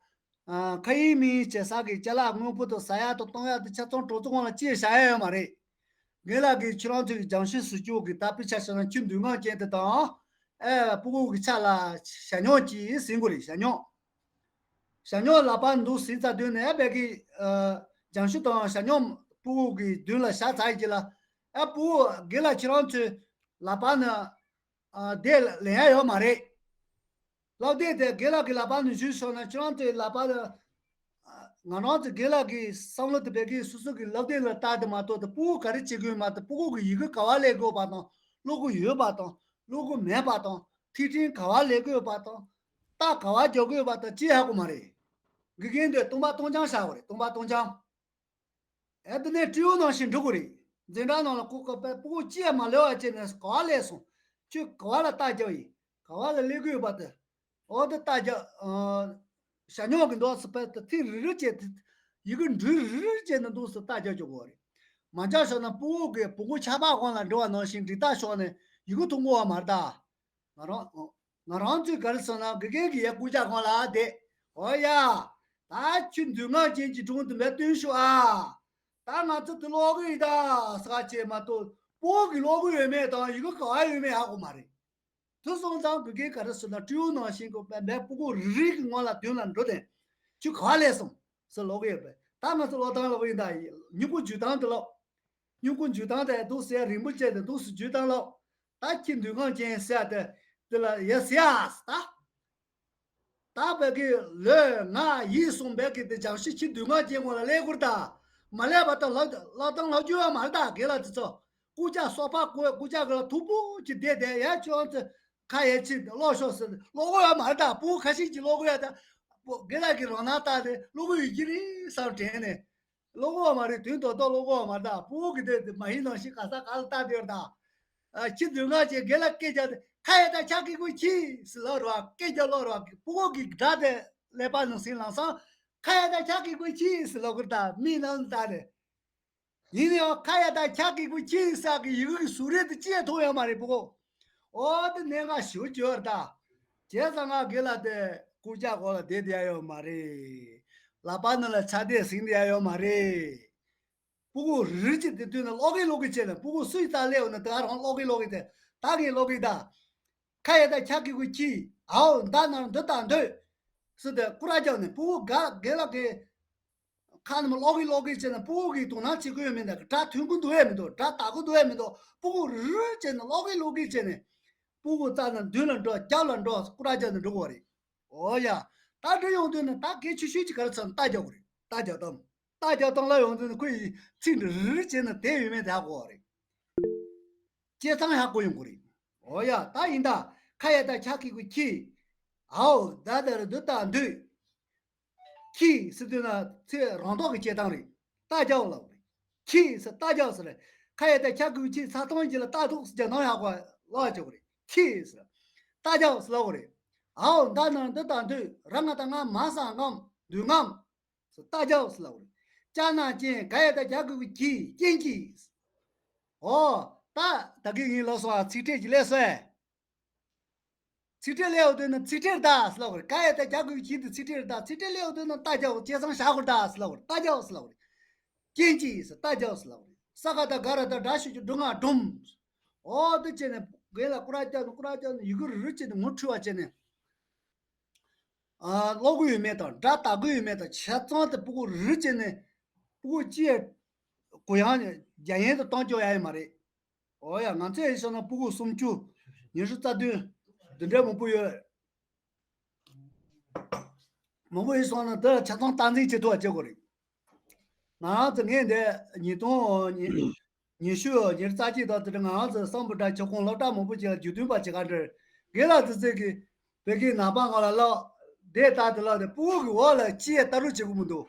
ཨ། ཁ་ཡིན་མིན་བྱེད་ས་གི་ཅ་ལག་དངོས་པོ་དང་ཟ་ཡ་དང་བཏུང་ཡ་དང་ཆ་ཚང་གྲོག་ཚོ་སྒང་ལ་ཅི་ཡང་བཞག་ཡ་ཡོད་མ་རེད། རྒན་ལགས་ཀྱིས་ཁྱེད་རང་ཚོའི་སྦྱང་ཤིང་ཟུར་བཅུག་གི་ད་དཔེ་ཆ་བཞག་ན་ཆུ་འདོད་རྔམ་ཅན་དེ་དང་། ཨེ། སྤུ་གུ་གི་ཕྱག་ལ་ཞྭ་སྨྱུག་ཅིག་ཟིན་དགོས་རེད། ཞྭ་སྨྱུག་ཞྭ་སྨྱུག་ལག་པ་འདུག་ཟིན་ཚར་དུས་ནས་ཨེ་བས་ཀྱི། ཨ། སྦྱང་ཤིང་དང་ཞྭ་སྨྱུག་སྤུ་གུ་གི་མདུན་ལ་བཞག་ཚར་ཡི་གེ་ལ། ཨེ། སྤུ་གུ་རྒན་ལགས་ཁྱེད་རང་ཚོའི་ལག་པ་ནས། ཨ། དེ་ལེན་ཡ་ཡོད་མ་རེད། སློབ་དེབ་དེ་རྒན་ལགས་ཀྱི་ལག་པ་ནས་བཞུས་སོང་ན་ཁྱེད་རང་ཚོའི་ལག་པ་ལ། ཨ། ང་རང་ཚོ་རྒན་ལགས་ཀྱི་བསམ་བློ་དེ་བས་ཀྱི་སོ་སོ་གི་སློབ་དེབ་ལ་ལྟ་དེ་མ་གཏོགས་དེ་སྤུ་གུ་ག་རེ་བྱེད་དགོས་མ་གཏོགས་སྤུ་གུ་གི་ཡི་གེ་ག་བ་ཀློག་དགོས་པ་དང་ཀློག་གི་ཡོད་པ་དང་ཀློག་གི་མེད་པ་དང་ཐིག་ཕྲེང་ག་བ་ཀློག་དགོས་པ་དང་རྟགས་ག་བ་རྒྱག་དགོས་པ་དང་ཅི་ཧ་གོ་མ་རེད། དགེ་རྒན་དེ་སྟོང་པ་སྟོང་རྐྱང་བཞག་དགོས་རེད། སྟོང་པ་སྟོང་རྐྱང་། ཨེ། དེ་ནས་སྤྲེའུ་ནང་བཞིན་འགྲོ་དགོས་རེད། འཛིན་གྲྭ་ནང་ལ་ཁོ་ཁོ་པའི་སྤུ་གུ་ཅི་ཡང་མ་ལས་པ་བྱས་ནས་ག་བ་ཀློག་སོང་། ཁྱོད་ག་བ་ལ་རྟགས་རྒྱག་ཡིན། ག་བ་ལ་ཀློག་དགོས་པ་དེ། འོ་དེ་རྟགས་རྒྱག་ཨ། ཞྭ་སྨྱུག་གི་འདུག་སེ་པའི་དེ་ཐིག་རིལ་རིལ་བྱས་ཏེ། ཡི་གེ་འབྲུ་རིལ་རིལ་བྱས་ནས་འདུག་སེ་རྟགས་རྒྱག་རྒྱག་དགོས་རེད། མ་རྒྱག་བཞག་ན་སྤུ་གུ་གི་བོང་གུ་ཆར་པ་སྒང་ལ་འགྲོ་བ་ནང་བཞིན་འགྲིག་རྟགས་ཤོར་ནས་ཡི་གེ་མཐོང་གི་ཡོད་མ་རེད་ད། ང་རང་། ང་རང་ཚོས་ག་རེ་ཟེར་ན་དགེ་རྒན་གྱིས་ཡར་རྐུབ་བཀྱག་སྒང་ལ་བསྡད། འོ་ཡ། ད་ཁྱོད་འདོད་རྔམ་ཅན་གྱི་སྒྲུང་དེ་འདྲ་སྟོན་ཤོག་ཨ། ད་ང་ཚོ་དེ་ཀློག་གི་ཡིན་ད་ཟེར་བྱས་མ་གཏོགས་སྤུ་གུ་གིས་ཀློག་གི་ཡོད་མེད་དང་ཡི་གེ་ག་བ་ཡོད་མེད་ཧ་གོ་མ་རེད། དེ་སོང་ཙང་དགེ་རྒན་ག་རེ་ཟེར་ན་སྤྲེའུ་ནང་བཞིན་གྱི་བའི་སྤུ་གུ་རིལ་རིལ་གྱི་སྔོན་ལ་མདུན་ལ་འགྲོ་དེ། ཁྱོད་ག་བ་ཀློག་སོང་ཟེར་ཀློག་གི་ཡོད་པས། ད་ང་ཚོ་ཀློག་སྟངས་ཀློག་གི་ཡིན་ད། སྨྱུ་གུ་འཇུ་སྟངས་དེ་ཀློག་སྨྱུ་གུ་འཇུ་སྟངས་དེ་འདུག་སེ་རིང་པོ་བྱས་ཏེ་འདུག་སེ་འཇུ་སྟངས་ཀློག་ད་ཁྱོད་འདོད་རྔམ་ཅན་ཟེར་ཡ་དེ། དེ་ལ་ཡ་ཟེར་ཡ་ད། ད་བས་ཀྱི་ལོས་ང་ཡིད་གསུངས་བས་ཀྱི་དེ་སྦྱང་ཤིང་ཁྱོད་འདོད་རྔམ་ཅན་སྒང་ལ་ཀློག་དགོས་རེད་ད། མ་ཀློག་པ་ད་ལག་ལག་སྟངས་ལག་རྒྱུ་ཡོད་མ་རེད་ད། རྒན་ལགས་དེ་ཚོ། རྐུབ་བཀྱག་སོ་ཕག་རྐུབ་རྐུབ་བཀྱག་གི་ལ་མཐུག་པོ་ཅིག་བསྡད་དེ་ཡ་ཁྱོད་ཚོ་ཁ་ཡ་ཆེ་ཀློག་ཤོག་ཟེར་ཀློག་གི་ཡོད་མ་རེད་ད། སྤུ་གུ་ཁ་ཤས་ཀྱིས་ཀློག་གི་ཡོད་ད། རྒན་ལགས་ཀྱིས་རང་སྣང་བལྟས་ཏེ་ཀློག་གི་ཡོད་ཀྱི་རེད་བསམ་དྲན་ནས། ཀློག་གི་ཡོད་མ་རེད། དོན་དག་ཏུ་ཀློག་གི་ཡོད་མ་རེད་ད། སྤུ་གུ་གིས་དེ་མ་ཧེ་ནང་བཞིན་ག་ས་ག་ལ་བལྟས་བསྡད་ཡོད་ད། ཨ། ཁྱོད་འདོད་རྔམ་ཅན་རྒན་ལགས་སྐད་རྒྱག་དེ་ཁ་ཡ་ད་ཆ་ཀི་ཀུ་ཁྱི་ཟེར་ཀློག་རོགས། སྐད་རྒྱག་ཀློག་རོགས། སྤུ་གུ་གིས་སྒྲ་དེ་ཀློག་པ་ནང་བཞིན་ལམ་སང་ཁ་ཡ་ད་ཆ་ཀི་ཀུ་ཁྱི་ཟེར་ཀློག་གི་རེད་ད། མིག་ནང་ལྟ་དེ། ཡིན་ནའང་ཁ་ཡ་ད་ཆ་ཀི་ཀུ་ཁྱི་ཟེར་གི་ཡི་གེ་གི་གཟུགས་རིས་དེ་ཅི་ཡང་མཐོང་ཡོད་མ་རེད་སྤུ་གུ། ཨོ་དེ་གནད་འགག་ཞེ་པོ་ཅིག་ཡོད་རེད་ད། བྱས་ཙང་ང་རྒན་ལགས་དེ་རྐུབ་བཀྱག་སྒང་ལ་བསྡད་བསྡད་ཡ་ཡོད་མ་རེད། ལག་པ་ནང་ལ་ཕྱག་དེབ་ཟིན་བསྡད་ཡ་ཡོད་མ་རེད། སྤུ་གུ་རིལ་རིལ་བྱས་དེ་དུས་ན་ཀློག་གི་ཀློག་གི་བྱས་ནས། སྤུ་གུ་སུས་རྩ་ལེ་འོ་ན་དེ་ག་རང་ཀློག་གི་ཀློག་གི་དེ། ད་གིན་ཀློག་གི་ད། ཁ་ཡ་ད་ཆ་ཀི་ཀུ་ཁྱི། ཨའོ་ད་ནར་འདི་ད་འདོད། སུ་དེ་སྐུ་ར་རྒྱག་ནས་སྤུ་གུ་ག་རྒན་ལགས་ཀྱི་ཁ་ནས་མ་ཀློག་གི་ཀློག་གི་བྱས་ནས་སྤུ་གུ་གིས་དོ་སྣང་བྱེད་ཀྱི་ཡོད་མེད་ད། སྒྲ་ཐོན་གྱི་འདུག་ཡ་མི་འདུག་སྒྲ་དག་གི་འདུག་ཡ་མི་འདུག་སྤུ་གུ་རིལ་རིལ་བྱས་ནས་ཀློག་གི་ཀློག་གི་བྱས་ནས། སྤུ་གུ་རྩ་ནས་མདུན་ལ་འགྲོ། རྒྱབ་ལ་འགྲོ། སྐུ་ར་རྒྱག་ནས་འགྲོ་དགོས་རེད། འོ་ཡ། ད་འདྲ་ཡོང་དུས་ནི་ད་གལ་ཆེ་ཤོས་ཅིག་ག་རེ་ཟེར་ན་རྟགས་རྒྱག་དགོས་རེད། རྟགས་རྒྱག་སྟངས། རྟགས་རྒྱག་སྟངས་ལ་ཡོང་དུས་ནི་ཁོ་ཡི་ཚིག་འདི་རིལ་རིལ་བྱས་ནས་བསྡད་ཡོད་མེད་དེ་ཧ་གོ་བ་རེད། བྱས་ཙང་ཧ་གོ་ཡོང་གི་རེད། འོ་ཡ། ད་ཡིན་ད། ཁ་ཡ་ད་ཆ་ཀི་ཀུ་ཁྱི། ཨའོ་ད་ད་ར་འདི་ད་འདོད། ཁྱི་ཟེར་དུས་ན་ཚེ་རང་རྟོགས་ཀྱི་བྱེད་སྟངས་རེད། རྟགས་རྒྱག་ལབ་རེད། ཁྱི་ཟེར་རྟགས་རྒྱག་ཟེར་རེད། ཁ་ཡ་ད་ཆ་ཀི་ཀུ་ཁྱི་ཚ་ཐང་གྱི་ལ་རྟགས་ཐོག་ཟེར་རྒྱག་སྟངས་ཡག་པ་ལབ་ཆོག་གི་རེད། ཁྱི་ཟེར། རྟགས་རྒྱག་ཟེར་ལབ་དགོས་རེད། ཨའོ་ད་ནར་འདི་ད་འདོད། ར་ང་ད་ང་མ་ས་རྔམ། འདོད་རྔམ། སུ་རྟགས་རྒྱག་ཟེར་ལབ་རེད། ཅ་ན་ཅན། ག་ཡ་ད་གྱ་གུ་གུ་གྱི། རྐྱེན་གྱིས། ཨོ། ད་ད་གིན་ངས་ལབ་སོང་ཨ། ཚིག་ཕྲད་ཀྱི་ལས་སོ་ཨེ། ཚིག་ཕྲད་ལས་འོ་དོན་ན་ཚིག་ཕྲད་རེད་ད་ཟེར་ལབ་རེད། ག་ཡ་ད་གྱ་གུ་གུ་གྱི་འདི་ཚིག་ཕྲད་རེད་ད། ཚིག་ཕྲད་ལས་འོ་དོན་ན་རྟགས་རྒྱག་དགོས། བྱས་ཙང་བཞག་དགོས་རེད་ད་ཟེར་ལབ་རེད། རྟགས་རྒྱག་ཟེར་ལབ་རེད། རྐྱེན་གྱིས་ཟེར་རྟགས་རྒྱག་ཟེར་ལབ་རེད། ས་ག་ད་ག་ར་ད་སྒྲ་ཞབས་ཀྱུ་སྒྲུབ་ངག་སྒྲུང་། ཨོ་དེ་བྱས་ནས་རྒན་ལགས་སྐུ་ར་རྒྱག་ནས་སྐུ་ར་རྒྱག་ནས་ཡི་གུ་རུ་རུ་བྱས་ནས་ངོ་འཕྲོད་པ་བྱས་ནས། ཨ། ཀློག་གི་ཡོད་མེད་དང་སྒྲ་དག་གི་ཡོད་མེད་དང་ཆ་ཚང་དེ་སྤུ་གུ་རུ་རུ་བྱས་ནས་སྤུ་གུ་ཅི་ཡང་གུ་ཡངས་རྒྱ་ཡན་དུ་གཏོང་སྐྱོ་ཡ་ཡོད་མ་རེད། འོ་ཡ། ང་ཚོས་ཡིན་སོང་ན་ཕྲུ་གུ་སུམ་ཅུ། ཉི་ཤུ་རྩ་བདུན། འདི་འདྲའི་མང་པོ་ཡོད། མང་པོ་ཡིན་སོང་ན་དེ་ལ་ཆ་ཚང་སྟངས་འཛིན་བྱེད་ཐུབ་པ་བྱེད་དགོས་རེད། ང་རང་ཚོ་ངས་འདི་ཉིས་སྟོང་ཉི་ཉི་ཤུ་ཉི་ཤུ་རྩ་གཅིག་དང་དེ་འདྲ་ང་རང་ཚོ་སམ་བྷོ་ཊ་ཁྱབ་ཁོངས་སློབ་གྲྭ་མང་པོ་ཅིག་ལ་རྒྱུས་སྟོན་པ་བྱེད་ག་འདྲ་རེད། དགེ་ལགས་ཚོ་ཚོས་ཀྱི་བོད་སྐད་ནང་པ་ང་ལ་ལབ། དེ་ལྟ་དེ་ལབ་དེ་ཕྲུ་གུ་གི་འོག་ལ་ཅི་ཡང་ལྟ་རུ་བྱེད་གི་མི་འདུག་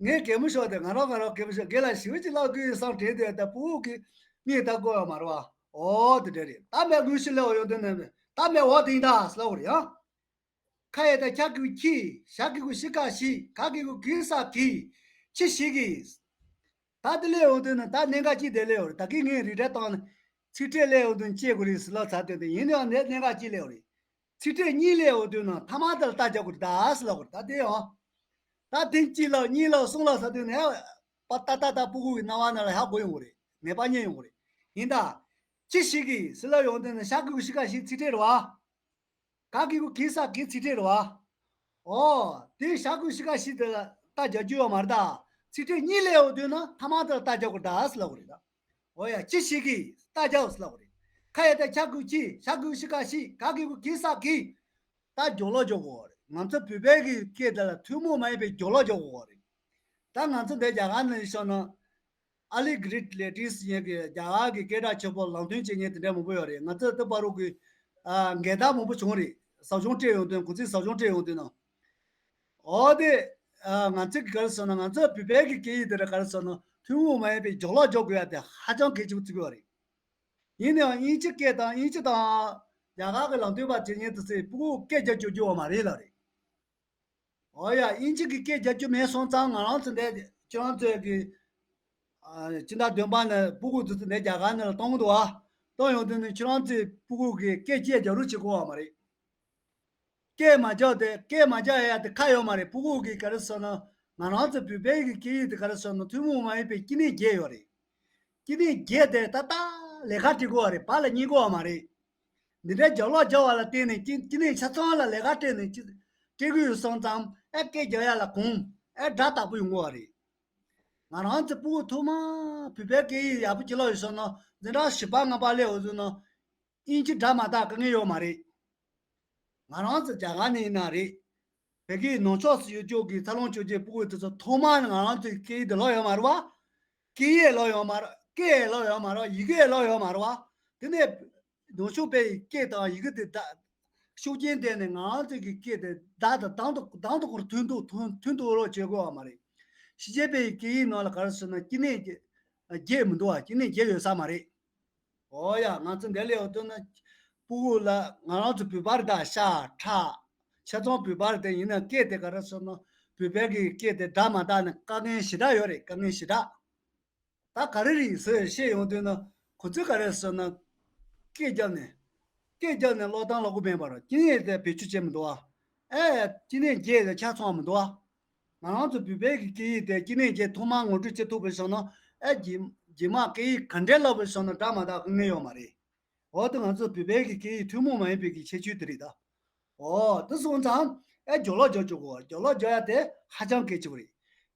ངས་གད་མོ་ཤོར་ཏེ་ང་རང་ང་རང་གད་མོ་ཤོར། དགེ་ལགས་ཞེ་པོ་ཅིག་ལབ་དགོས་ཡོད་བསམ་དྲན་དུས་ད་ཕྲུ་གུ་གི་མིག་ལྟ་དགོས་ཡོད་མ་རེད་བ། ཨོ་དེ་འདྲ་རེད། ད་མེད་དགོས་ཤི་ལེའོ་ཡོང་དུས་ནས་ད་མེད་འོ་དེ་ཡིན་ད་ལབ་དགོས་རེད་ཡ། ཁ་ཡ་ད་ཁྱ་གི་གུ་ཁྱི། ཞ་གི་གུ་ཤི་ཀ་ཤི། ག་གི་གུ་གི་ས་གི། ཁྱི་ཞིག་གིས། ད་དེ་ལས་འོང་དུས་ན་ད་གནད་འགག་ཅིག་དེ་ལས་འོང་རེད། ད་གིན་ངས་རིགས་འདྲ་བཏང་ན་ཚིག་ཕྲད་ལས་འོང་དུས་སྐྱེ་དགོས་རེད་ཟེར་ལབ་ཚར་དོན་དེ་ཡིན་ནའང་གནད་འགག་ཅིག་ལས་འོང་རེད། ཚིག་ཕྲད་གཉིས་ལས་འོང་དུས་ན་ཐ་མ་དེ་ལ་ལྟ་རྒྱག་དགོས་རེད་ད་ཟེར་ལབ་དགོས་རེད། ད་དེ་ཡང་། ད་དེ་གཅིག་ལབ་གཉིས་ལབ་གསུམ་ལབ་ཚར་དུས་ནས་པ་ཏ་ཏ་ཏ་ཕྲུ་གུ་གི་སྣང་བ་ན་ལ་ཧ་གོ་ཡོང་གི་རེད། ནད་པ་རྙེད་ཡོང་གི་རེད། ཡིན་ད། ཁྱི་ཞིག་གིས་ཟེར་ལབ་ཡོང་དུས་ན་ཤ་གི་གུ་ཤི་ཀ་ཤི་ཚིག་ཕྲད་རེད་བ། ག་གི་གུ་གི་ས་གི་ཚིག་ཕྲད་རེད་བ། ཨོ། དེ་ཤ་གི་གུ་ཤི་ཀ་ཤི་དེ་ལ་ལྟ་རྒྱག་རྒྱུ་ཡོད་མ་རེད་ད། ཚིག་ཕྲད་གཉིས་ལས་འོང་དུས་ན་ཐ་མ་དེ་ལ་ལྟ་རྒྱག་དགོས་རེད་ད་ཟེར་ལབ་དགོས་རེད་ད། ཨོ་ཡ། ཁྱི་ཞིག་གིས་ལྟ་རྒྱག་ཟེར་ལབ་དགོས་རེད། ཁ་ཡ་ད་ཁྱ་གི་གུ་ཁྱི། ཞ་གི་གུ་ཤི་ཀ་ཤི། ག་གི་གུ་གི་ས་གི། ད་སྦྱོར་ཀློག་སྦྱོར་དགོས་རེད། ང་ཚོ་བོད་པའི་གི་སྐད་དེ་ལ་ཐུན་མོང་མ་ཡིན་པའི་སྦྱོར་ཀློག་སྦྱོར་དགོས་རེད། ད་ང་ཚོ་འདི་རྒྱ་གར་ནང་བཞིན་ན་ཨ་ལི་གྷི་རིག་ལེ་ཊིག་སི་ཡིན་གི་རྒྱ་གར་གི་སྐད་གྲགས་ཆེ་པོ་ལམ་སྟོན་བྱེད་མཁན་དེ་འདྲ་མང་པོ་ཡོད་རེད། ང་ཚོ་ད་བར་དུ་གི་ཨ་འགལ་ཟླ་མང་པོ་བྱུང་རེད། ཟབ་སྦྱོང་སྤྲད་ཡོང་དུས། གུང་ཚིགས་ཟབ་སྦྱོང་སྤྲད་ཡོང་དུས་ན། འོ་དེ་ཨ་ང་ཚོ་གི་ག་རེ་ཟེར་ན། ང་ཚོ་བོད་པའི་གི་སྐད་ཡིག་དེ་ལ་ག་རེ་ཟེར་ན་ཐུན་མོང་མ་ཡིན་པའི་སྦྱོར་ཀློག་སྦྱོར་དགོས་ཡ་དེ་ཧ་ཅང་གལ་ཆེན་པོ་བརྩི་གི་ཡོད་རེད། ཡིན་ནའང་དབྱིན་ཇི་སྐད་དང་། དབྱིན་ཇི་དང་རྒྱ་གར་གྱི་ལམ་སྟོན་པ་བྱེད་མཁན་དེ་ཚོས་ཕྲུ་གུ་སྐད་རྒྱག་རྒྱུ་སྐྱོ་བ་མ་རེད་ལབ་རེད། འོ་ཡ། དབྱིན་ཇི་གི་སྐད་རྒྱག་རྒྱུ་མེད་སོང་ཙང་ང་རང་ཚོ་འདི་ཁྱེད་རང་ཚོའི་གི་ཨ་སྤྱི་ཟླ་བདུན་པ་ནས་ཕྲུ་གུ་དེ་ཚོ་འདི་རྒྱ་གར་ནང་ལ་གཏོང་གི་འདུག་ཨ། གཏོང་ཡོང་དུས་ནི་ཁྱེད་རང་ཚོས་ཕྲུ་གུ་གི་སྐད་ཅིག་རྒྱག་རོགས་བྱེད་དགོས་བ་མ་རེད། སྐད་མ་རྒྱག་དེ། སྐད་མ་རྒྱག་ཡ་དེ་ཁག་ཡོད་མ་རེད། ཕྲུ་གུ་གི་ག་རེ་ཟེར་ན་ང་རང་ཚོ་བོད་པའི་གི་སྐད་ཡིག་དེ་ག་རེ་ཟེར་ན་ཐུན་མོང་མ་ཡིན་པའི་སྐྱེ་གནས་བརྒྱད་ཡོད་རེད། སྐྱེ་གནས་བརྒྱད་དེ་ཏག་ཏག་ལས་ཀ་སྤྲད་དགོས་བ་རེད། ཕར་ལ་གཉིད་དགོས་བ་མ་རེད། འདི་འདྲའི་སྦྱོར་ཀློག་སྦྱོར་བ་ལ་བརྟེན་ནས་སྐྱེ་སྐྱེ་གནས་ཆ་ཚང་ལ་ལས་ཀ་སྤྲད་ནས་སྐྱེ་སྤྲད་གི་ཡོད་སོང་ཙང་ཨེ་སྐད་རྒྱག་ཡ་ལ་གོམས་ཨེ་སྒྲ་དག་པོ་ཡོང་གི་བ་རེད། ང་རང་ཚོ་ཕྲུ་གུ་ཐོག་མ་བོད་པའི་སྐད་ཡིག་ཡག་པོ་ཅིག་ཀློག་ཡོད་སོང་ན་འཛིན་གྲྭ་བཞི་པ་ལྔ་པ་སླེབས་ཡོང་དུས་ན། དབྱིན་ཇི་སྒྲ་མ་དག་དཀའ་ངལ་ཡོད་མ་རེད། ང་རང་ཚོ་རྒྱ་གར་ནས་ཡིན་ན་རེད། བོད་སྐད་ནང་ཕྱོགས་སུ་ཡོད་ཅོག་གི་འཚར་ལོངས་ཆོས་རྒྱལ་ཕྲུ་གུ་དེ་ཚོ་ཐོག་མར་ནས་ང་རང་ཚོའི་སྐད་ཡིག་དེ་ཀློག་ཡོད་མ་རེད་བ། སྐད་ཡིག་ཀློག་ཡོད་མ་རེད། སྐད་ཀློག་ཡོད་མ་རེད་བ། ཡི་གེ་ཀློག་ཡོད་མ་རེད་བ། དེ་ནས་ནང་ཆོས་པའི་སྐད་དང་ཡི་གེ་དེ་དག་ཤུགས་རྐྱེན་བརྟེན་ནས་ང་རང་ཚོའི་གི་སྐད་དེ་བརྡ་དང་དང་དུ་དང་དུ་ཁོར་མཐུན་དུ་མཐུན་མཐུན་དུ་རོགས་བྱེད་དགོས་བ་མ་རེད། ཕྱི་རྒྱལ་པའི་སྐད་ཡིག་ནང་ལ་ག་རེ་ཟེར་ན་སྐྱེ་གནས་བརྒྱད་མི་འདུག་བ། སྐྱེ་གནས་བརྒྱད་ཡོད་ས་མ་རེད། ཨོ་ཡ། ང་ཚོ་འདི་ལས་འོ་དོན་ན་ཕྲུ་གུ་ལ་ང་རང་ཚོ་བོད་པ་རེད་ད། ཤ་ཁྲག་ཆ་ཚང་བོད་པ་རེད་དེ། ཡིན་ན་སྐད་དེ་ག་རེ་ཟེར་ན་བོད་པའི་གི་སྐད་དེ་སྒྲ་མ་དག་ནས་དཀའ་ངལ་ཞེ་དྲག་ཡོད་རེད། དཀའ་ངལ་ཞེ་དྲག་ད་ག་རེ་རེད་ཟེར་བཤད་ཡོང་དུས་ན་ཁོ་ཚོས་ག་རེ་ཟེར་ན་སྐད་རྒྱབ་ནས་སྐད་རྒྱབ་ནས་ཀློག་སྟངས་ཀློག་གི་མེད་པར་སྐྱེ་གནས་དེ་བེད་སྤྱོད་བྱེད་མི་འདུག་བ། ཨེ་སྐྱེ་གནས་བརྒྱད་དེ་ཆ་ཚང་མི་འདུག་བ། ང་རང་ཚོ་བོད་པའི་གི་སྐད་ཡིག་དེ་སྐྱེ་གནས་བརྒྱད་ཐོག་མར་ངོ་སྤྲོད་བྱེད་ཐུབ་པའི་བྱུང་ན་ཨེ་རྗེས་རྗེས་མ་སྐད་ཡིག་ག་འདྲའི་ལབ་པའི་བྱུང་ན་སྒྲ་མ་དག་དཀའ་ངལ་ཡོད་མ་རེད། འོ་དེ་ང་ཚོ་བོད་པའི་གི་སྐད་ཡིག་ཐུན་མོང་མ་ཡིན་པའི་གི་ཁྱད་ཆོས་དེ་རེད་ད། འོ་དེ་སོང་ཙང་ཨེ་སྦྱོར་ཀློག་སྦྱོར་བཅུག་དགོས། སྦྱོར་ཀློག་སྦྱོར་ཡ་དེ་ཧ་ཅང་གལ་ཆེ་བ་རེད།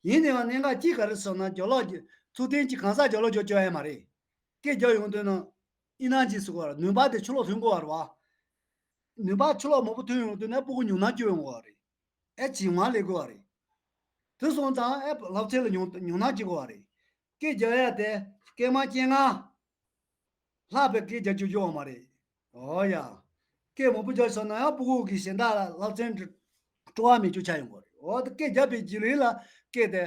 ཡིན་ནའང་གནད་འགག་གཅིག་ག་རེ་ཟེར་ན་སྦྱོར་ཀློག་གི་ཚུལ་མཐུན་གྱི་གང་ཟག་སྦྱོར་ཀློག་སྦྱོར་བཅུག་ཡ་མ་རེད། སྐད་རྒྱག་ཡོང་དུས་ན་ཨི་ན་ཇི་ཟེར་དགོས་ར། ནུས་པ་དེ་ཕྱི་ལོགས་ཐོན་དགོས་ར་བ། ནུས་པ་ཕྱི་ལོགས་མང་པོ་ཐོན་ཡོང་དུས་ན་ཕྲུ་གུ་ཉུང་ན་སྐྱོ་ཡོང་དགོས་ར་རེད། ཨེ་བྱིང་བ་སླེབས་དགོས་ར་རེད། དེ་སོང་ཙང་ཨེ་སློབ་ཚན་ལ་ཉུང་ཉུང་ན་སྐྱེ་དགོས་ར་རེད། སྐད་རྒྱག་ཡ་དེ་སྐད་མ་སྐྱེ་ང་། ལྷག་པའི་སྐད་རྒྱག་རྒྱུ་ཡོད་མ་རེད། འོ་ཡ། སྐད་མང་པོ་རྒྱག་སོང་ན་ཡང་ཕྲུ་གུ་གི་གཞན་དག་ལ་སློབ་ཚན་སྤྲོ་བ་མེད་རྒྱུ་ཆགས་ཡོང་གི་རེད། འོ་ད་སྐད་རྒྱག་པའི་རྗེས་ལུས་ལ་སྐད་དེ།